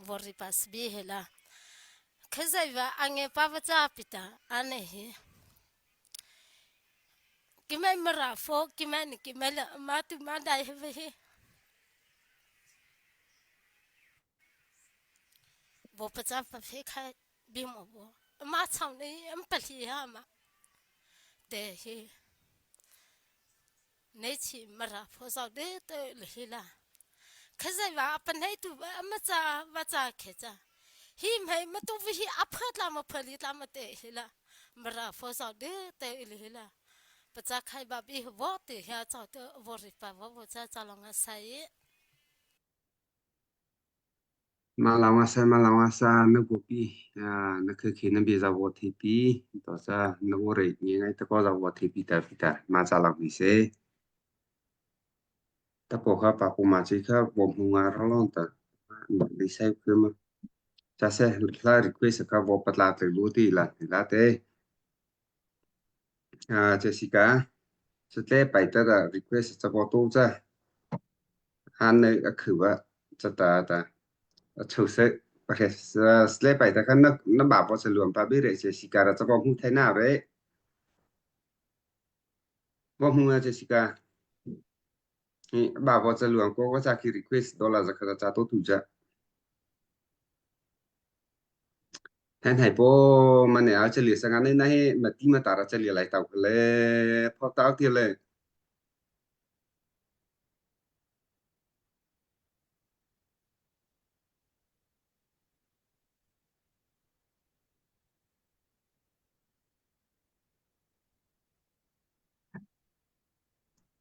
Speaker 15: vo ri pa sbi he la khe zai va ange pa va cha pita ane hi ki mai mara fo ki mai ni ki mai la ma tu ma dai he ve hi vo pa cha pa phe khai bi mo bo ma chau ni am pa li ha ma te hi Nei chi mara pho zau de te le hi la. Khazai wa pan hei tu ba ma cha wa cha khe cha. Hi mei ma tu vi hi a phat la ma phali tla ma te hi la. Mara pho zau de te le hi la. Pa cha khai ba bi wo te ha chau te wo ri pa wo wo cha cha long a sai.
Speaker 1: Ma laung a sa ma laung a sa na ko pi na khe khe na bi za wo the pi to sa na wo re nge ngai ta ko za wo the pi ta pi ta ma cha lang ni se ta ko kha pa ku ma chi kha wo mu nga ro long ta na li sai khư ma cha se la request kha wo patla te lu ti la la te Jessica se tle pai ta da request cha bo tu cha han ne a khử wa cha ta ta 抽色โอเคสเลไปแต่คันนักน้ำบาปจะรวมปาบิเรเจสิการะจะบอกหูไทยหน้าเรบอกหูเจสิกานี่บาปจะรวมก็ก็จะคิ request ดอลลาร์จะขจะตัวถูจะแทนไทยโปมันเนี่ยเอาเฉลี่ยสังกันในให้มาตีมาตาระเฉลี่ยไหลเต่าเลยพอเต่าเทียเลย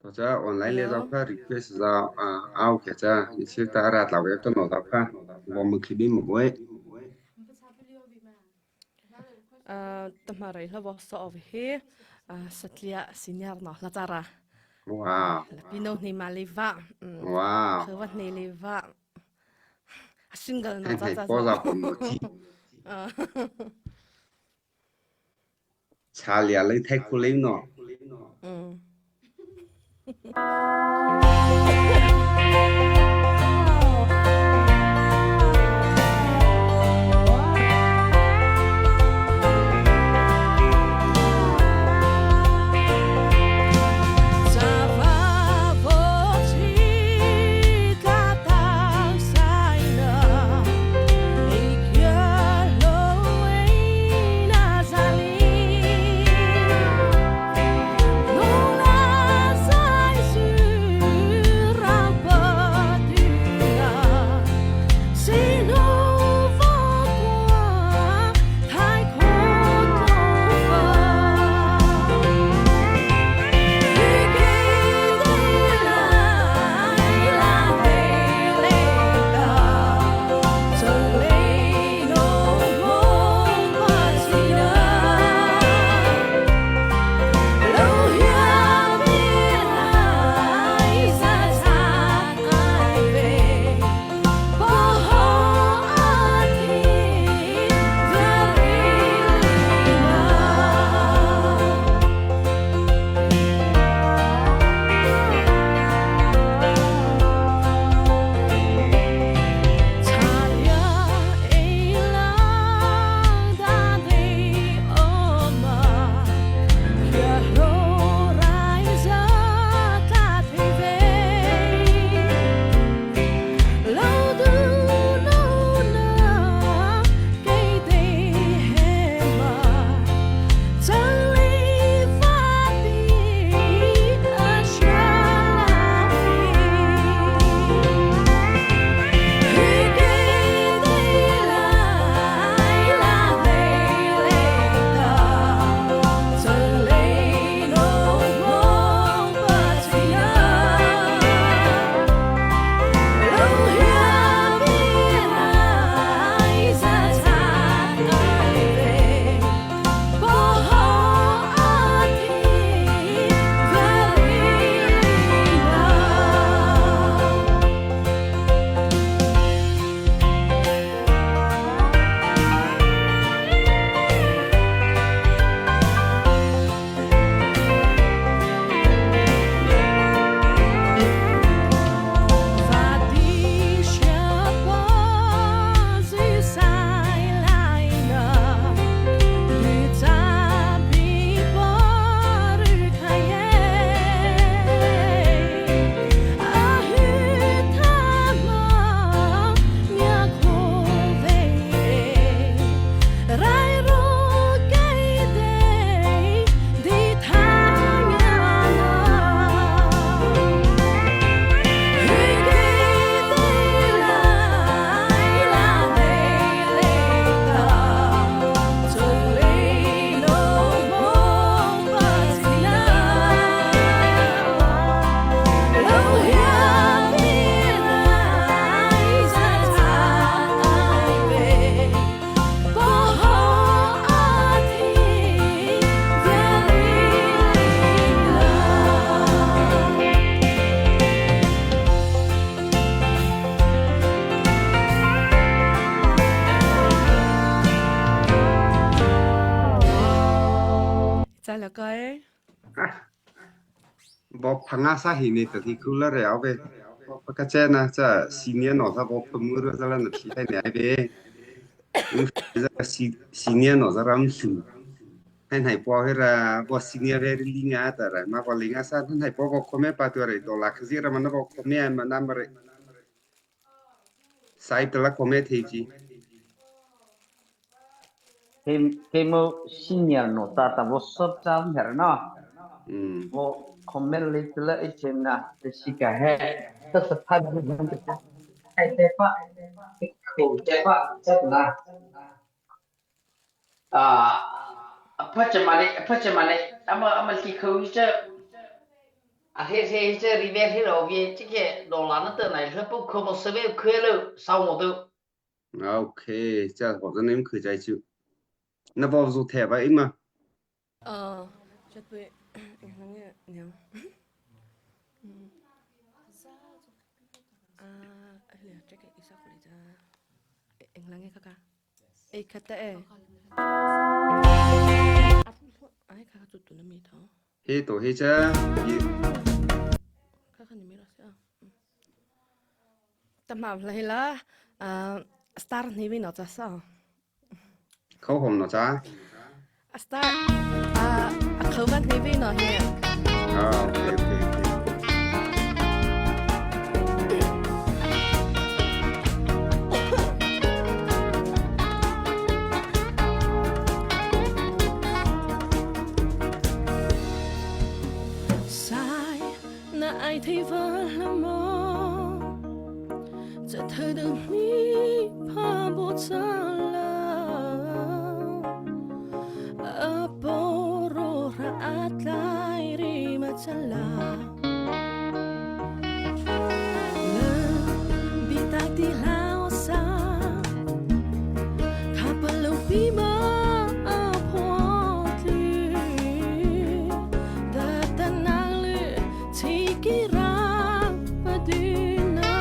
Speaker 1: ตัวจะออนไลน์เลยเราก็ request เราเอาแค่จะเชื่อตาราเราก็ต้องเราก็วอมือคลิปหมดไว้
Speaker 3: Tamarai hla wo so of he satlia senior no hla chara.
Speaker 1: Wow.
Speaker 3: Pino ni maliva.
Speaker 1: Wow.
Speaker 3: คือว่านี่ลิว่า single นะ
Speaker 1: จ้าจ้าชาเลียเลยแท็กคุลิเนาะ
Speaker 3: อืม
Speaker 6: ta la kai.
Speaker 1: Bo phanga sa hi ni ta thi khu la re au ve. Bo pa ka che na cha senior no sa bo phamu ro za la na thi thai ne ai ve. Za senior no za ram su. Hai nai po he ra bo senior ve ri nga ta ra ma ko linga sa nai po bo khome pa tu re do la khazi ra man bo khome ma na ma re. Sai ta la khome thei chi.
Speaker 10: Kemo senior no ta ta wo sop cham her no. Wo comment le tla e chem na te si ka he ta sa tha bu ban te ai te pa ko te pa chat na. Ah apa chamane apa chamane ama ama si khau che a he he che ri ve he ro vi che ke do la na te nai le pu kho mo se ve khwe lo sau mo tu.
Speaker 1: Okay, cha ho za nem khử chai chu. Na bo zu the ba ima.
Speaker 3: Ờ, chat pe ngang nyam. Ah, le check isa ko lita. Englange kaka. Ei khata e. Ai kaka chu tu na mi tho.
Speaker 1: He to he cha.
Speaker 3: Kaka ni mi ra sa. Ta ma lai la star ni mi no cha sa.
Speaker 1: Khâu hồng nó cha.
Speaker 3: Star a khâu van ni vi no he.
Speaker 1: Ah, okay, okay, okay.
Speaker 3: Sai na ai thi va la mo. Cha thơ được mi pa bo cha la. Aporo ra atlai ri ma cha la. Le bi ta ti lao sa. Kapalo pi ma po tli. Ta ta na le ti ki ra pa dina.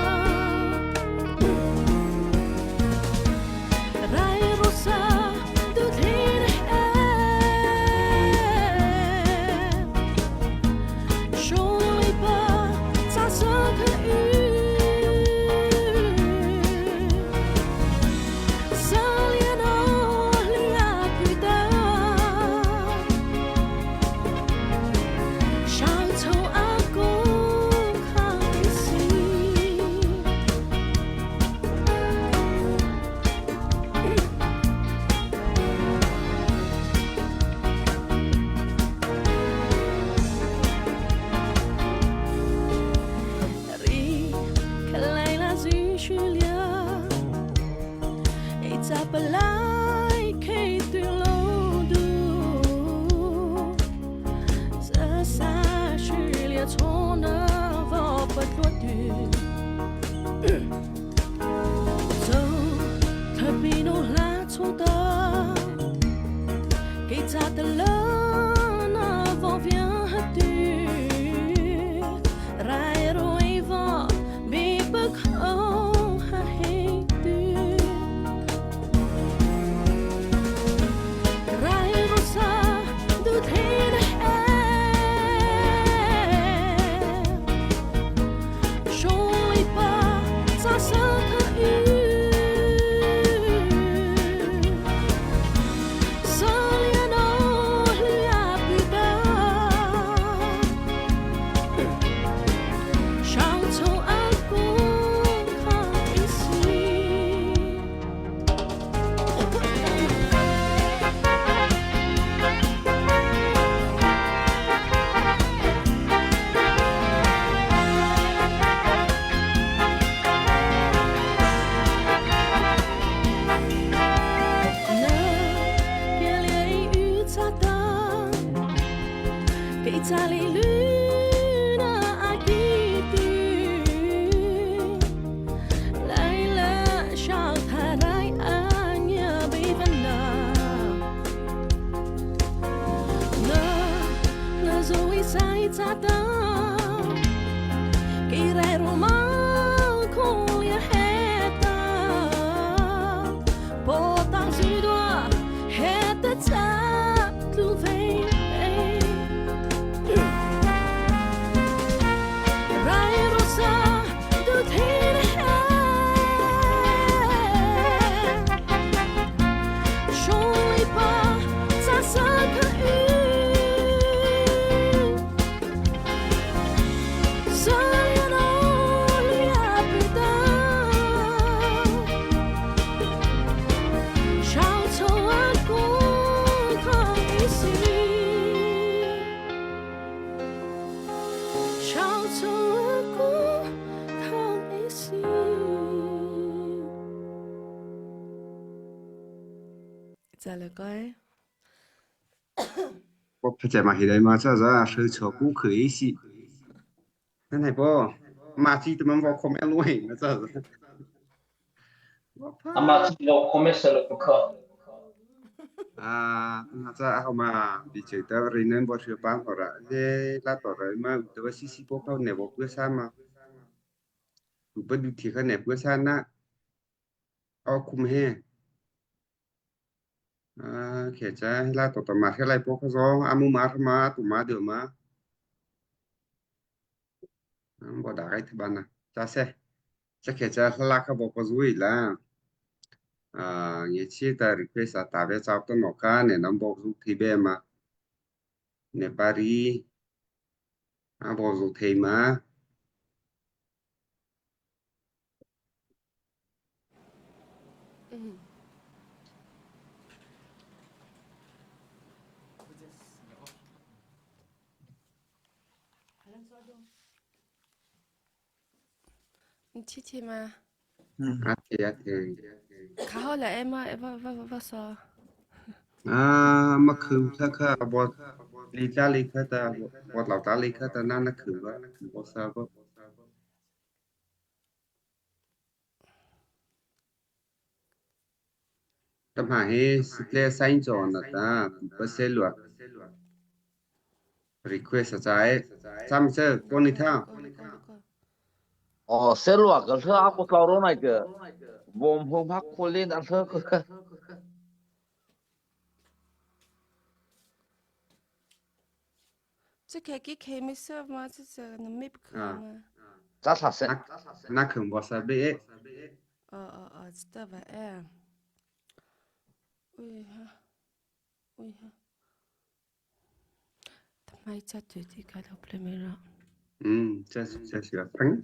Speaker 3: Rai rosa du thir e.
Speaker 6: Chale koi.
Speaker 1: 我不在嘛，现在嘛，这是手巧顾客一些，那那不，马鸡他们我可没乱，那这是。
Speaker 10: 阿妈知道可没说了不可。
Speaker 1: 啊，那这好嘛，比这到人能不是办法了，这那到人嘛，这个西西不靠那不过山嘛，不ดูที่เขาเนี่ยเพื่อชานะเอาคุมเฮอ่าเขจะให้ลาตัวต่อมาเท่าไรพวกเขาซองอามุมาทมาตุมาเดี๋ยวมาบ่ได้ทบ้านนะจ้าเสจะเขจะลาเขาบอกก็ซุยละอ่าเงี้ยชีแต่ request ตาเวจับต้นนกาเนี่ยน้ำบอกซุทีเบมาเนี่ยปารีอ่าบอกซุเทมา
Speaker 6: 你听听嘛。
Speaker 1: 阿เท阿เท
Speaker 6: 卡好了，哎嘛，我我我说。
Speaker 1: 啊，没看他看我离家里看的，我老大里看的，那那看吧，我啥不？တမဟေစလေဆိုင်ကြောနတာပစဲလွာ request 在咱们这过你听。
Speaker 2: 哦，塞罗个是阿不老罗那个，我们怕可怜那是个。
Speaker 6: 这开给开没事嘛？这这能没不可嘛？
Speaker 2: 咋啥事？
Speaker 1: 那肯我啥呗？
Speaker 6: 哦哦哦，知道吧？哎，喂哈，喂哈，他妈一家对的，开到不来了。
Speaker 1: 嗯，这是这是个朋友。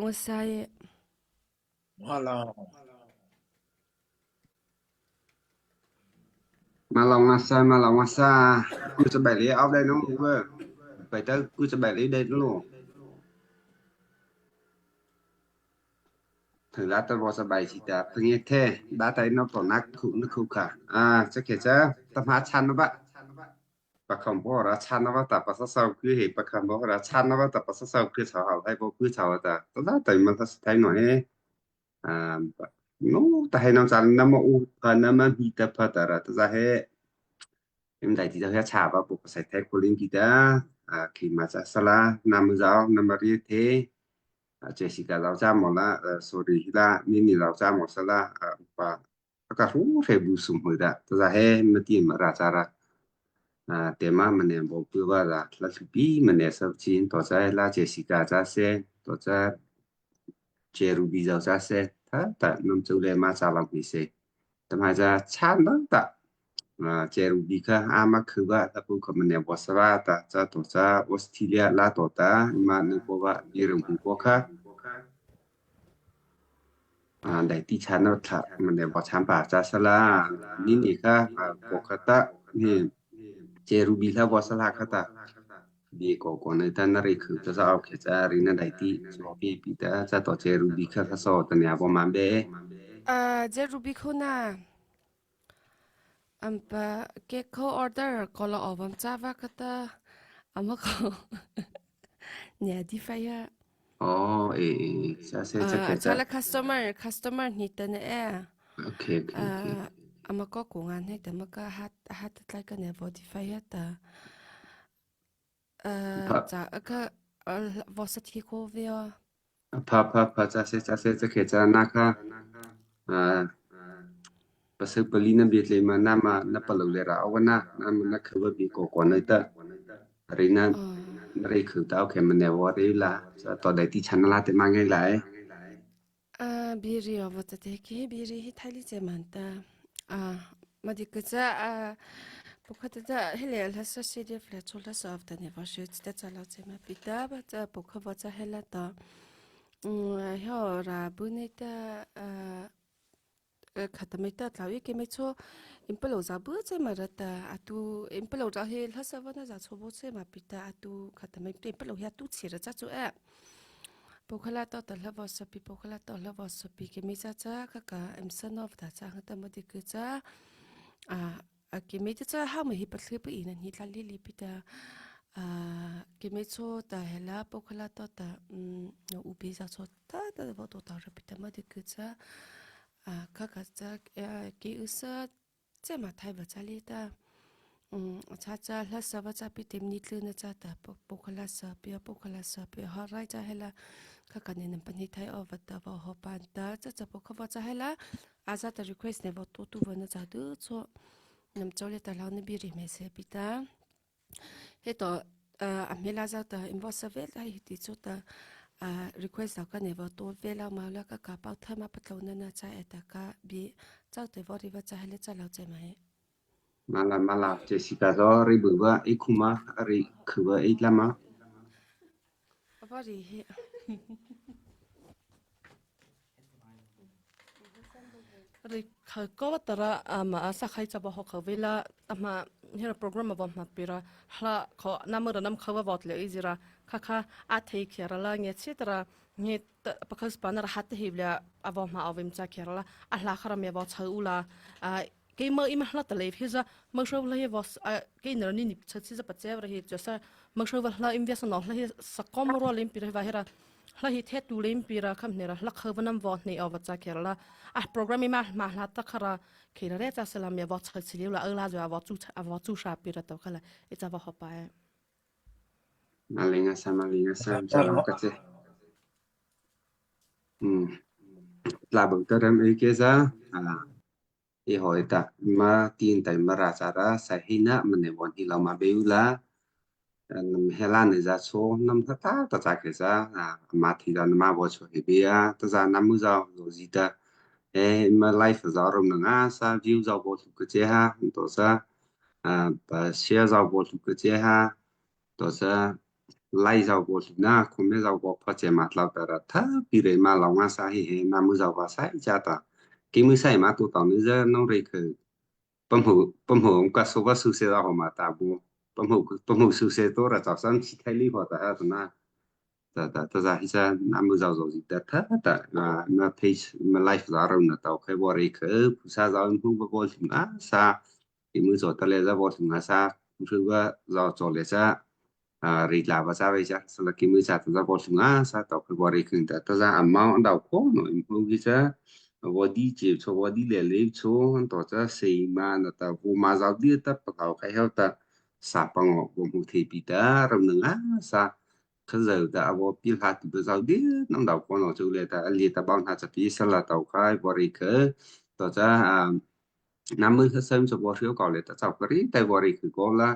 Speaker 6: Long sai.
Speaker 5: Mala.
Speaker 1: Malawngasa malawngasa kuจะไปเลี้ยเอาได้น้องเว้ยไปเต้กูจะไปเลี้ยได้ลูกถึงแล้วตะบอสบายสิตาเพิ่งเท่ดาไตนอตนักคุนึกคุค่ะอ่าจะเขจะตะมาชันนะบะปะคำบ่ราชันนะบะตาปะสะสาวคือเหปะคำบ่ราชันนะบะตาปะสะสาวคือชาวไทยบ่คือชาวตาตะดาไตมันสไทยหน่อยอ่าโนตะให้น้ำจันน้ำอูพาน้ำมันฮีตาพาตาระตะจะเฮ em đại thì cho chả vào buộc phải thay cô linh kỳ ta à khi mà cha sala nam giáo nam ri thế à Jessica giáo cha mà là sorry la ni ni giáo cha mà sala à và các rú phải bù sum hồi đó ta ra he mà tiền mà ra cha ra à tiền mà mình nè bộ bữa vào là là thứ bi mình nè sau chín tỏ ra là Jessica cha xe tỏ ra Jerubi giáo cha xe ta ta nằm châu lê mà cha làm gì xe tầm hai cha chán đó ta ကျရူဘီခအာမခဘတပုခမနေဝဆရာတာဇာတောဇာဩစတြေးလျလာတောတာမာနဘောဝေရုံဘောခအာဒိုင်တိချာနောထမနေဘောချမ်ပါဇာဆလာနိနိခဘောခတာနေเจรูบีลาบอสลาคตาบีโกโกในตันนริคือจะเอาเขจารินไดติสอปีปีตาจะต่อเจรูบีคาซอตเนียบอมันเบ
Speaker 6: เจรูบีโคนาอัมปะเกโคออเดอร์ก็ละอวัมจ้าวกตาอามาโคเนี่ยดีไฟอะ
Speaker 1: อ๋อเอจะเซจะเข
Speaker 6: จา
Speaker 1: จา
Speaker 6: ละ customer customer นี่ตนเอ
Speaker 1: โอเคโอเคโอเค
Speaker 6: อามาก็กูงานให้แต่มาก็ฮัทฮัทไลกันเนี่ยบอดีไฟอะแต่จะก็วอสที่โคเวีย
Speaker 1: พาพาพาจะเซจะเซจะเขจานะคะอ่าปะซึปลีนเบียดเลยมานามานาปะลุเลราอวนะนามันนักคือบีโกกวนเลยตะรีนันรีคือตาโอเคมันเนวอรีละจะต่อได้ที่ฉันละแต่มาไงไหล
Speaker 6: บีรีอวตเทกีบีรีฮิทาลิเจมันตาอ่ามาดิกจะอ่าปกติจะเฮเลลาซีเดียฟเลชลาสอฟตาเนวชิตจะจะลาเจมาปิตาบะจะปกวจะเฮลตาอืมเฮราบุเนตาอ่าခတမေတလာဝိကေမေချိုအင်ပလောဇာဘူချေမရတာအတူအင်ပလောဇာဟေလဆဝနာဇာချိုဘောချေမပိတာအတူခတမေအင်ပလောဟျတူချေရချချူအဲပိုခလာတော့တလဘဆပီပိုခလာတော့လဘဆပီကေမေချာချာခကာအမ်ဆနော့တာချာခတမတိကချာအာကေမေချာဟာမဟိပလပီနနိတလီလီပိတာအာကေမေချိုတာဟလာပိုခလာတော့တာဥပိဇာချိုတာတဘောတော့တာရပိတမတိကချာ啊，可可这给有时这嘛太不在里的，嗯，查查那什么这比点你路那这的不不可拉什比不可拉什比好来这啦，可可你能把你太哦不得不好办的，这这不可不这啦，阿扎的 request 呢，我多多问那这都做，那么做了的老那比里面是比的，嘿到呃阿米拉扎的 invoice 为来提出的。request ka ne wa to vela ma la ka ka pa tha ma patlo na na cha eta ka bi cha te wa ri wa cha hele cha lao che mai
Speaker 1: มาละมาละเจสิกาซอรีบุวะอีคุมารีคือว่าอีละมา
Speaker 6: wa ri he
Speaker 3: ริเขาก็ว่าตระอามาอาสักให้จะบอกเขาเวลาอามาเฮราโปรแกรมมาบอกมาปีระฮละเขานำมันนำเขาว่าวัดเลยจิระค่ะค่ะอาเทคระละเงี้ยเชตระเงี้ยปะคัสปานระหัตเฮบละอาบอกมาเอาวิมจากระละอัลลาครามีบอกเชอูละอ่าเกมอิมาฮละตะเลฟฮิซะมักชอบเลยว่าเกนรนี่นี่ชัดสิจะปัจเจกระเฮจะซะมักชอบละอิมเวสนอละเฮสกอมรอลิมปีระวาเฮระละเฮเทตูลิมปีระคำเนระละเขาวนำวอดในอวจาเคระละอ่ะโปรแกรมมามาละตะคระเคระเรจะสลามยวอดเฉลียวละเออละจะวอดจูวอดจูชาปีระตัวคะละเอจะวอดไป
Speaker 1: มาเลงาซามาเลงาซาจะลองกันเจอืมลาบุตรเอเกซาอ่าอีหอยตะมาตีนแต่มาราจาระใส่หินะมันในวันที่เรามาเบลละนำเฮลานจะโชนำตาตาตาจากเซาอ่ามาทีละมาบอชเฮเบียตาจานำมือจาวโรจิตาเอมาไลฟ์จาวรมงาซาวิวจาวบอทุกเจฮะตัวซาอ่าเชียจาวบอทุกเจฮะตัวซา Lai zau bo na khume zau bo pho che ma tlau ta ra tha pi re ma law nga sa hi he na mu zau ba sai cha ta ki mu sai ma tu tao ni za nong re khơ pam hu pam hu ka so ba su se ra ho ma ta bu pam hu pam hu su se to ra chao sam chi thai li ho ta ha ta na ta ta ta za hi cha na mu zau zau ji ta tha ta na na page ma life za ra na tao khai bo re khơ phu sa zau hu ba bo na sa ki mu zo ta le za bo nga sa phu ba zo cho le cha ri la ba sa ve cha sa la ki mu cha ta za bo nga sa tao khai bo re khung ta ta za amount an dao kho no im hu gi cha wo di che cho wo di le le cho an to cha sei ma na ta wo ma zau di ta pa khao khai heo ta sa pa ngo wo mu the pi ta ram na nga sa ခဇာတာအဘောပိဟာတိပဇောဒီနမ်ဒေါကောနောကျူလေတာအလီတဘောင်းဟာချပီဆလာတောခိုင်ဘောရီခတော့ချာနမ်မဆမ်စဘောရှိကောလေတချောက်ကရီတိုင်ဘောရီခကောလာ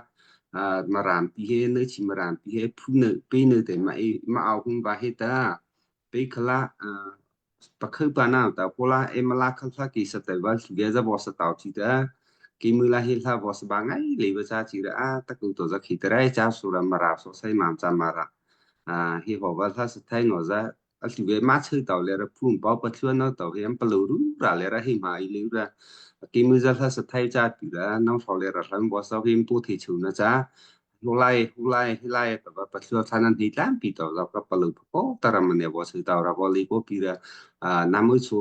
Speaker 1: အာမရမ်ပီဟေနေချီမရမ်ပီဟေဖုနေပေနေတဲ့မအေမအောင်ဟုဘာဟေတာပေခလာအာပခေပနာတာပိုလာအမလာခလကီစတေဝလဂေဇဘောစတောချီတာကိမူလာဟိလာဘောစဘာငိုင်လေဝချာချီရာတကူတော့ဇခိတရဲချာဆူရမရာဆောဆိုင်မမ်ချာမာရာ à hi ho va tha thai no za a ti ve ma chư tàu le ra phum bao pa thua no tàu hem pa lu ru ra le ra hi ma i le ra ki mu za tha sa thai cha pi ra nong phau le ra ram bo sa him tu thi chu na cha hu lai hu lai hi lai ta ba pa thua tha nan hi tlam pi tàu za ka pa lu po ta ra ma ne bo chư tàu ra bo li bo pi ra a na mu chu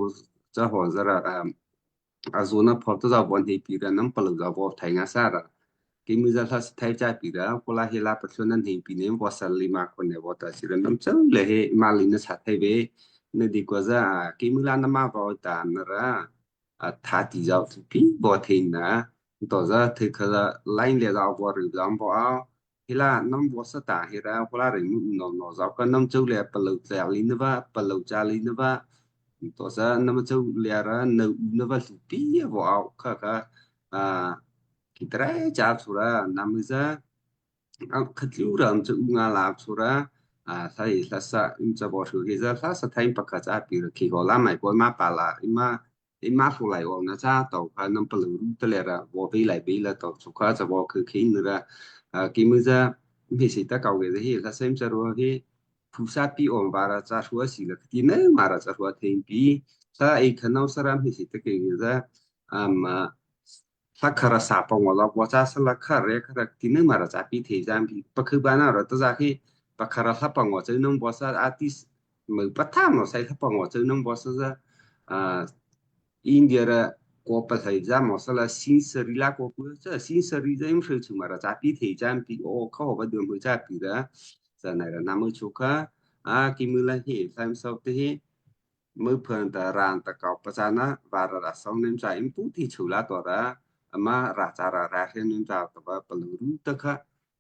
Speaker 1: cha ho za ra a zo na phau ta za bon hi pi ra nam pa lu za bo thai nga sa ra ကိမူဇာသစထိုင်ကြပြီဒါကိုလာဟေလာပထုနန်ဟင်ပီနေဘောဆလီမာခွနေဘောတာစီရနမ်ချလေဟေမာလီနစထိုင်ဘေနဒီကောဇာကိမူလာနမဘောတာနရာအထာတီဇောပီဘောထေနာတော့ဇာထေခလာလိုင်းလေဇောဘောရူဇမ်ဘောဟီလာနမ်ဘောစတာဟီရာခလာရိမူနောနောဇောကနမ်ကျုလေပလုတလီနဘပလုချာလီနဘတော့ဇာနမ်ကျုလေရာနနဘပီဘောခခအာ kitrai cha sura namiza khatlu ram chu nga la sura a sai la sa im cha bo shu ge za sa sa thain pakha cha pi ro ki ho la mai ko ma pa la ima ima fu lai wo na cha to kha nam pa lu te le ra wo bi lai bi la to chu kha cha bo khu khi nu ra ki mu za mi si ta kau ge hi la sem cha ro hi phu sa pi om ba ra cha shu si la ti ne ma ra cha shu thein pi sa e khanau sa ram hi si ta ke ge za am 他可了啥帮我了？我家是了可热可了，给你嘛了咋比提咱比不去办那了，都咋去不可了他帮我就能不是阿弟没不谈了，谁他帮我就能不是是啊，印度的国不是咱么是了新势力啦国不这新势力这用手出嘛了咋比提咱比哦靠不对不咋比的，在那个那么出去啊，给没了嘿，咱们说的嘿。มือเพื่อนแต่รานตะกอบประจานะวาระสองเนมใจอิมปุที่ชูลาตัวระ အမရာဇာရာရာခေနုဇာတဘပလူရုတခ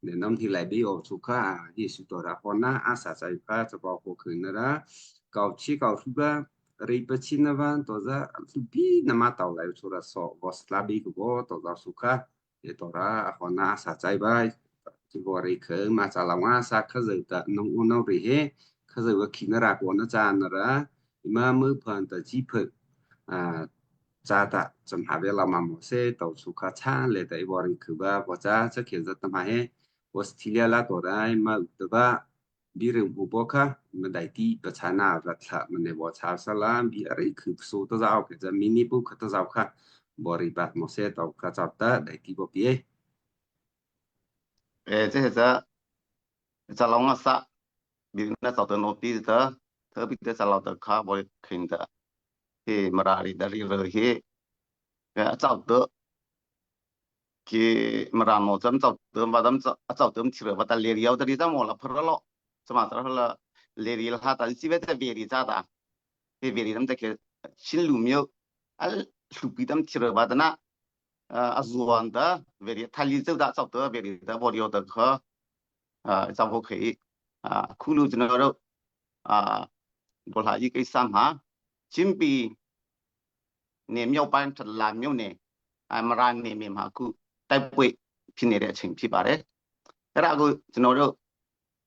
Speaker 1: နေနမ်ဒီလိုက်ဘီအောစုခာယေစုတော်ရာဟောနာအာစာဆိုင်ဖာစဘောကိုခွနရာကောက်ချီကောက်စုကရိပချိနဝန်တော်ဇာလူပီနမတောက်လိုက်ဆိုရဆောဘောစလာဘီကိုတော်ဇာစုခာေတော်ရာဟောနာအာစာဆိုင်ဘိုင်ဒီဘောရိခေမာချလာဝါစာခဇေတနုံနုံရိဟေခဇေဝခိနရာကောနချာနရာဣမမဖန်တជីဖအာ ဇာတာဇမ်ဟာဝေလာမမောစေတောစုခချာလေတိုင်ဘောရီခဘာပချာချက်ခေဇတ်မဟေဝစတီလျလာတော်ရိုင်မဥတဘာဘီရုဘူဘောခမဒိုင်တီပချာနာရထမနေဘောချာဆလာဘီအရိခုဆိုတဇောကေဇမီနီပုခတဇောခဘောရီပတ်မောစေတောခချတာဒိုင်တီဘောပြေ
Speaker 16: အဲ这是这老我啥，比那早的老比的，特别的在老的卡我看的，嘿，没哪里的里了嘿， 早的，给没让我咱们早的把咱们早早的去了，把他连腰的里咱么了，破了，怎么着了？连里了他，但是这边在别里咋的？在别里咱们在去新路没有，啊，路比咱们去了把的那，啊，zuan的，别里他里走的早的别里的我聊的可，啊，早不可以，啊，苦路就那个，啊，我来一个三哈，金币。 နေမြောက်ပိုင်းထလာမြို့နယ်အမရနေမြေမှာခုတိုက်ပွဲဖြစ်နေတဲ့အချိန်ဖြစ်ပါတယ်။အဲ့ဒါကိုကျွန်တော်တို့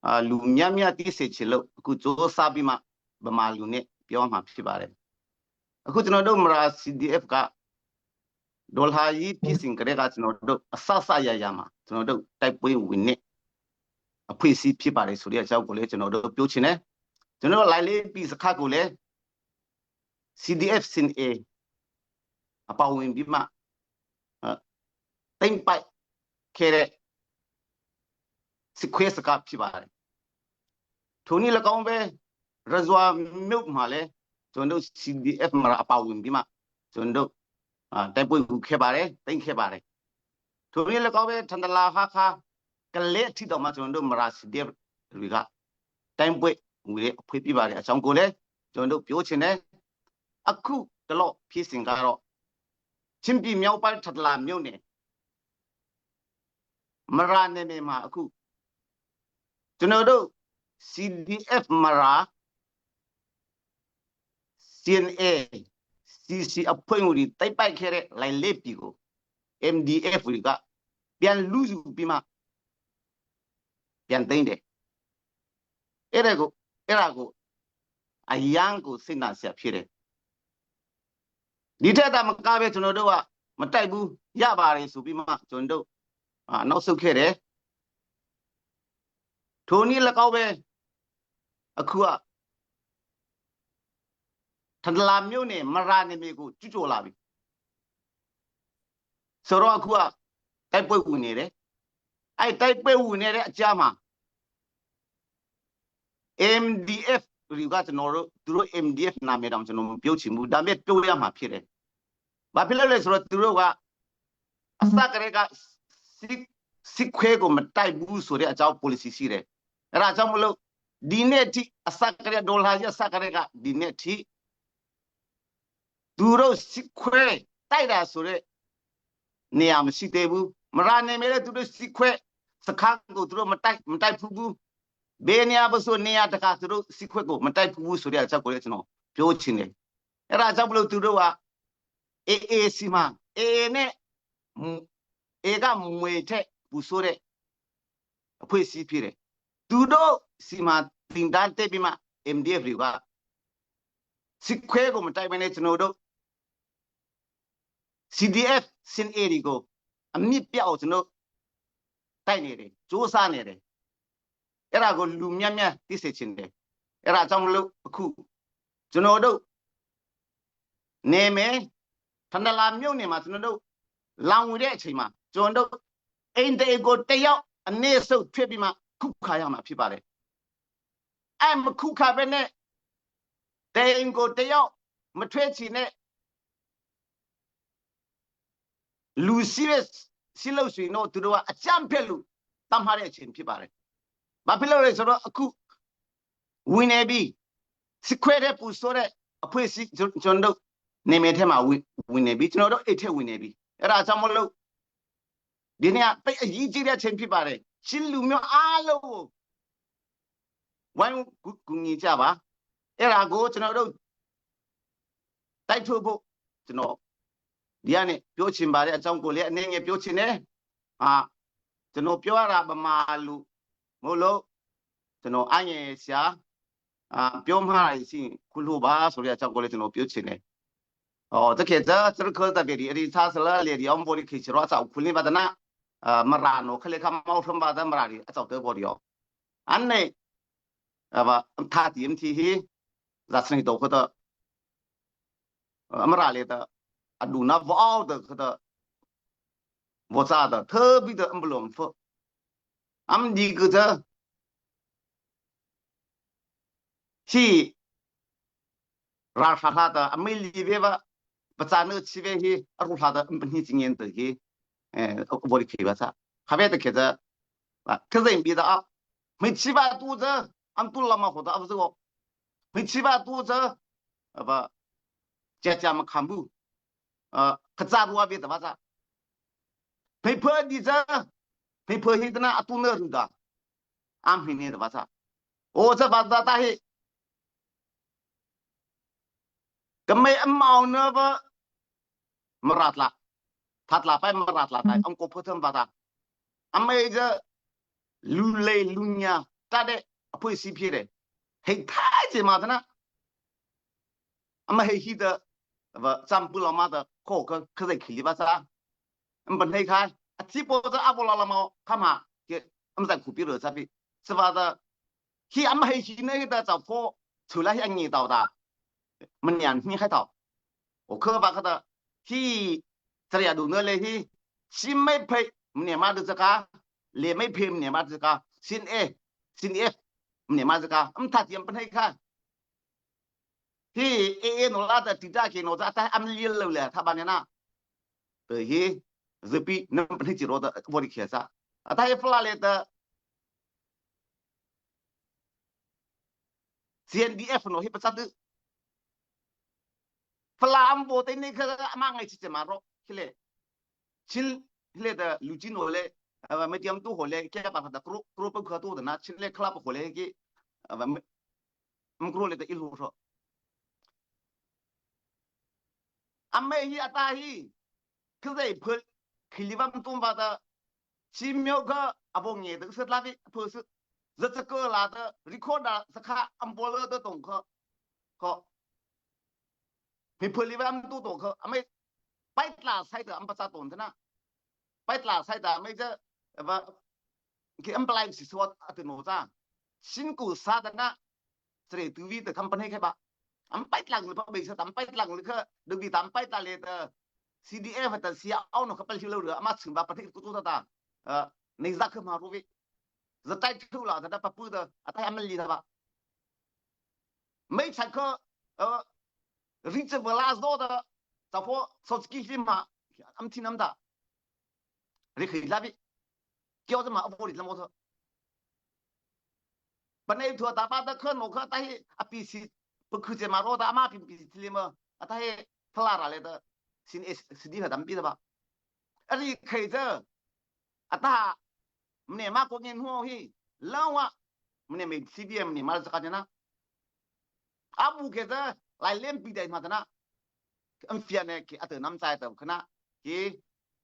Speaker 16: အာလူမြတ်မြတ်သိစေချင်လို့အခုစ조사ပြီးမှဗမာလူနဲ့ပြောမှာဖြစ်ပါတယ်။အခုကျွန်တော်တို့မရာ CDF ကဒေါ်လာကြီးဖြစ်စဉ်ကလေးကကျွန်တော်တို့အဆဆရရမှာကျွန်တော်တို့တိုက်ပွဲဝင်နေ အဖွဲ့အစည်းဖြစ်ပါတယ်ဆိုတဲ့အကြောင်းကိုလည်းကျွန်တော်တို့ပြောချင်တယ်ကျွန်တော်တို့လိုက်လေးပြီးစခါကိုလည်း CDF စင် A အပါဝင်ပြီးမှတိမ့်ပိုက်ခဲ့တဲ့စစ်ခွေးစကားဖြစ်ပါတယ်ထိုနည်း၎င်းပဲရဇွာမြုပ်မှာလဲကျွန်တော်တို့ CDF မှာအပါဝင်ပြီးမှကျွန်တော်တို့တိုက်ပွဲဝင်ခဲ့ပါတယ်တိမ့်ခဲ့ပါတယ်ထိုနည်း၎င်းပဲထန်တလာဟာခါကလေးအထိတော်မှာကျွန်တော်တို့မရာ CDF တွေကတိုက်ပွဲဝင်အဖွဲ့ပြပါတယ်အကြောင်းကိုလည်းကျွန်တော်တို့ပြောချင်တယ်အခုတလို့ဖြစ်စဉ်ကတော့ချင်းပြည်မြောက်ပိုင်းထတလာမြို့နယ်မရာနယ်မြေမှာအခုကျွန်တော်တို့ CDF မရာ CNA CC အဖွဲ့ဝင်တွေတိုက်ပိုက်ခဲ့တဲ့လိုင်လေးပြည်ကို MDF တွေကပြန်လူစုပြီးမှပြန်သိမ်းတယ်အဲ့ဒါကိုအဲ့ဒါကိုအယံကိုစိတ်နာစရာဖြစ်တယ်ဒီထက်တာမကားပဲကျွန်တော်တို့ကမတိုက်ဘူးရပါတယ်ဆိုပြီးမှကျွန်တော်တို့အာနောက်ဆုတ်ခဲ့တယ်ထိုနည်း၎င်းပဲအခုကထန်တလာမြို့နယ်မရာနေမြေကိုကျွကျော်လာပြီဆိုတော့အခုကတိုက်ပွဲဝင်နေတယ်အဲ့တိုက်ပွဲဝင်နေတဲ့အကြားမှာ MDF တွေကကျွန်တော်တို့သူတို့ MDF နာမည်တောင်ကျွန်တော်မပြောချင်ဘူးဒါပေမဲ့ပြောရမှာဖြစ်တယ်။ဘာဖြစ်လို့လဲဆိုတော့သူတို့ကအစကတည်းကစစ်စစ်ခွဲကိုမတိုက်ဘူးဆိုတဲ့အကြောင်း policy ရှိတယ်။အဲ့ဒါကြောင့်မလို့ဒီနေ့ထိအစကတည်းကဒေါ်လာကြီးအစကတည်းကဒီနေ့ထိသူတို့စစ်ခွဲတိုက်တာဆိုတဲ့နေရာမရှိသေးဘူးမရနေမယ်လေသူတို့စစ်ခွဲစခန်းကိုသူတို့မတိုက်မတိုက်ဘူးဘယ်နေရာပစိုးနေရာတကာသူတို့စစ်ခွက်ကိုမတိုက်ဘူးဆိုတဲ့အချက်ကိုလည်းကျွန်တော်ပြောချင်တယ်အဲ့ဒါကြောင့်မလို့သူတို့က AAC မှာ AA နဲ့ A ကမွေထက်ပူဆိုးတဲ့အဖွဲ့အစည်းဖြစ်တယ်သူတို့စီမှာတင်တန်းတက်ပြီးမှ MDF တွေကစစ်ခွဲကိုမတိုက်ဘဲနဲ့ကျွန်တော်တို့ CDF စင် A တွေကိုအမြင့်ပြောက်ကျွန်တော်တိုက်နေတယ်စူးစမ်းနေတယ်အဲ့ဒါကိုလူမြတ်မြတ်သိစေချင်တယ်အဲ့ဒါကြောင့်မလို့အခုကျွန်တော်တို့နေမယ်ထန္ဒလာမြို့နယ်မှာကျွန်တော်တို့လောင်ဝင်တဲ့အချိန်မှာကျွန်တော်တို့အိန္ဒိကိုတယောက်အနေဆုပ်ထွက်ပြီးမှခုခါရမှာဖြစ်ပါတယ်အဲ့မခုခါပဲနဲ့တိန်ကိုတယောက်မထွက်ချင်နဲ့လူစီးတဲ့စီးလို့ဆိုရင်တော့သူတို့ကအကြမ်းဖက်လို့တတ်မှတ်တဲ့အချိန်ဖြစ်ပါတယ်။ဘာဖြစ်လို့လဲဆိုတော့အခုဝင်နေပြီစခွဲတဲ့ပူဆိုတဲ့အဖွဲ့အစည်းကျွန်တော်တို့နေမယ်ထဲမှာဝင်ဝင်နေပြီကျွန်တော်တို့အိတ်ထဲဝင်နေပြီအဲ့ဒါကြောင့်မလို့ဒီနေ့ကတိတ်အရေးကြီးတဲ့အချိန်ဖြစ်ပါတယ်ချင်းလူမျိုးအားလုံးကိုဝိုင်းကူညီကြပါအဲ့ဒါကိုကျွန်တော်တို့တိုက်ထုတ်ဖို့ကျွန်တော်ဒီကနေပြောချင်ပါတယ်အကြောင်းကိုလည်းအနေငယ်ပြောချင်တယ်ဟာကျွန်တော်ပြောရတာပမာလူမို့လို့ကျွန်တော်အငယ်ဆရာအာပြောမှားရရှိခုလို့ပါဆိုတဲ့အကြောင်းကိုလည်းကျွန်တော်ပြောချင်တယ်哦，这个这这个特别的，你查是了，连的我们玻璃开起了，早困的把的那，呃，没拉喏，可能看猫头把的没拉的，早得玻璃哦，安内，呃不，他 DMT 嘿，那是你都或者，呃，没拉来的，啊，路那不好的或者，我咋的，特别的不隆福，俺们这个这，是。拉哈哈的，没里边吧，不咱那七边去，阿鲁哈的，不你今年得去，哎，我的开吧啥，还别得开着，啊，可是别的啊，没七八肚子，俺肚了嘛，或者啊不是我，没七八肚子，啊不，家家么看不，呃，可咋路啊别的吧啥，没破的这，没破的那阿肚那的，俺没那的吧啥，我这把大大黑。 ကမေအမောင်နဘမရတ်လာသတ်လာပိုင်မရတ်လာတိုင်အန်ကိုဖသမ်ဘာတာအမေဇလူလေလူညာတတဲ့အဖွေစီဖြစ်တယ်ဟိထိုင်စီမာတနာအမဟိဟိ的不占不老妈的可可可在去吧啥？唔本来开，啊，只不过这阿波拉拉毛，看嘛，给我们在苦比了啥比。是吧的？ hi am hei hi ne da chao pho chu la hi an ngi tao da man yan ni khai tao o kho ba kha da hi chria du ne le hi sim mai phei mne ma du ka le mai phe mne ma du ka sin e sin f mne ma du ka am tha tiam pan hei kha hi e e no la da ti da ke no za ta am lil lo le tha ba ne na te hi zipi nam pan hei chi ro da bo ri khe sa ata he fla le da CNDF no hi pasat Falam bo te ne kha ama ngai chi ma ro khile chil khile da luchin ho le me tiam tu ho le kya pa da kro kro pa kha tu da na chil le khla pa ho le ki mkro le da il ho ro amme hi ata hi khizai phul khiliwam tum ba da 新庙个阿婆眼都是那的，不是是这个拉的，你看那是看安波勒的懂可，可，你破里边都懂可，阿没白拉菜的，俺不咋懂的呢，白拉菜的没这不，给俺不来是说阿的哪吒，新股啥的呢？这里对比的 company 开吧，俺白拉个不没事，咱白拉个可，对比咱白拉来的。CDF แต่เสียเอาหนเขาไปที่เราเหลือมาถึงแบบประเทศกูตัวตาเออในซักขึ้นมารู้วิจะได้ทุกหล่อแต่ปะปื้ดอะไรมันลีท吧没才可呃，日子不拉多的，咋破手机去嘛？俺们听他们的，你可以那边叫什么？我里那么多。本来托大巴的可诺可，但是啊必须不可见嘛，罗大妈比比这里嘛，啊他是他拉来的。sin sidi ha tampi ba ari khai cha ata mne ma ko ngen ho hi lawa mne me cbm ni mal zaka na abu ke ta lai lem pi dai ma ta na am fia ne ke ate nam chai ta khna ki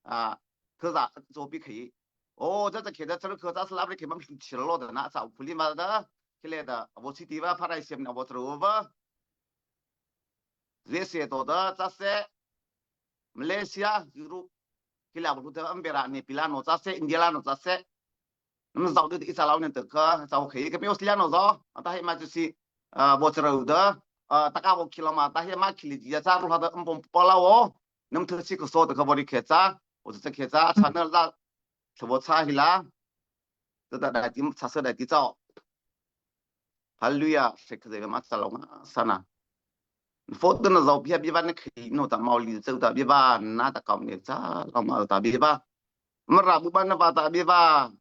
Speaker 16: a ke za zo bi khai o这这ke da这个za是拉不ke mam chi lo da na za puli ma da ke le da wo chi ti ba pharai sem na wo tro ba 这些多的这些 Malaysia Europe kila bu te ambera ne pilano cha se India no cha se nam zau de isa law ne te ka chau khei ka Australia no zo ta he ma chu si bo chro de ta ka bo kiloma ta he ma khili ji cha ru ha da am pom pa la wo nam thu chi ko so de ka bo ri khe cha o cha khe cha cha na la bo cha hi la ta da da ti cha se da ti chao Hallelujah se ka ze ma cha lo sana 佛的那照片比吧，那可以弄到毛里走到比吧，那他搞呢咋老毛打比吧，么拉不把那把打比吧，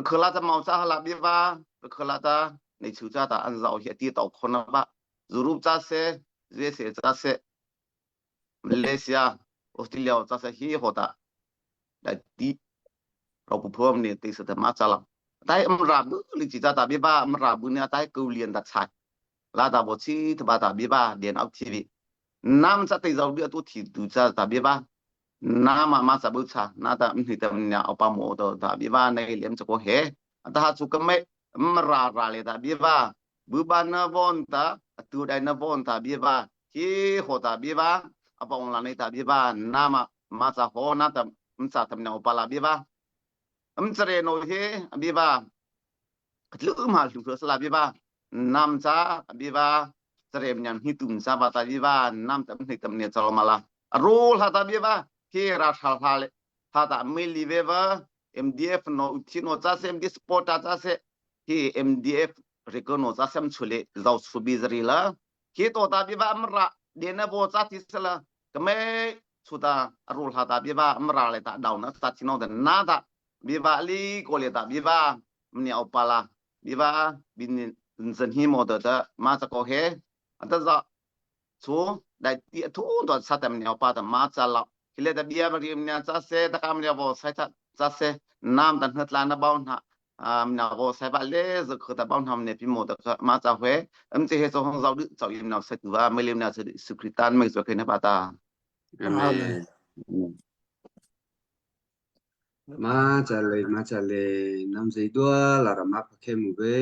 Speaker 16: 可拉在毛扎拉比吧，可拉在那出家的按照些地道可能吧，如扎些，这些扎些，马来西亚、澳大利亚扎些喜好的，来地，老不婆们呢，都是他妈扎了，但么拉不，你只扎打比吧，么拉不呢，但狗连的菜。la ta bo chi ta ba ta bi ba den au thi bi nam cha te zau bi tu thi tu cha ta bi ba na ma ma cha bu cha na ta ni ta nya au pa mo to ta bi ba nei lem cha ko he ta chu ka me m ra ra le ta bi ba bu ba na von ta tu dai na von ta bi ba hi ho ta bi ba a bong la nei ta bi ba na ma ma cha ho na ta m cha tam nya pa la bi ba m chre no he bi ba tlu ma lu sla bi ba nam cha bi ba trem nyam hi tum cha ba ta bi ba nam tam ni tam ne chal mala rol ha ta bi ba hi ra thal ha le ha ta mi li ve ba MDF no uthi no cha se MD sport ta cha se hi MDF riko no cha sem chule zau chu bi zari la hi to ta bi ba amra de na bo cha ti sala kame chuta rol ha ta bi ba amra le ta daw na ta chi no da na da bi ba li ko le ta bi ba mni au pala bi ba bin zan hi mo da da ma cha ko he ata za chu dai ti thu do sa tam ni au pa ta ma cha la kile da bia ba ri mni cha se ta kam ni bo sai cha cha se nam dan hat la na bau na um na bo sai ba le zo kho ta bau nam ne pi mo da ka ma cha hwe am che he so hong zau du chau yim na sa tu wa me lim na sa sukritan me zo ke na pa ta
Speaker 1: Amen. Ma cha le ma cha le nam zei dua la ra ma pha khe mu be.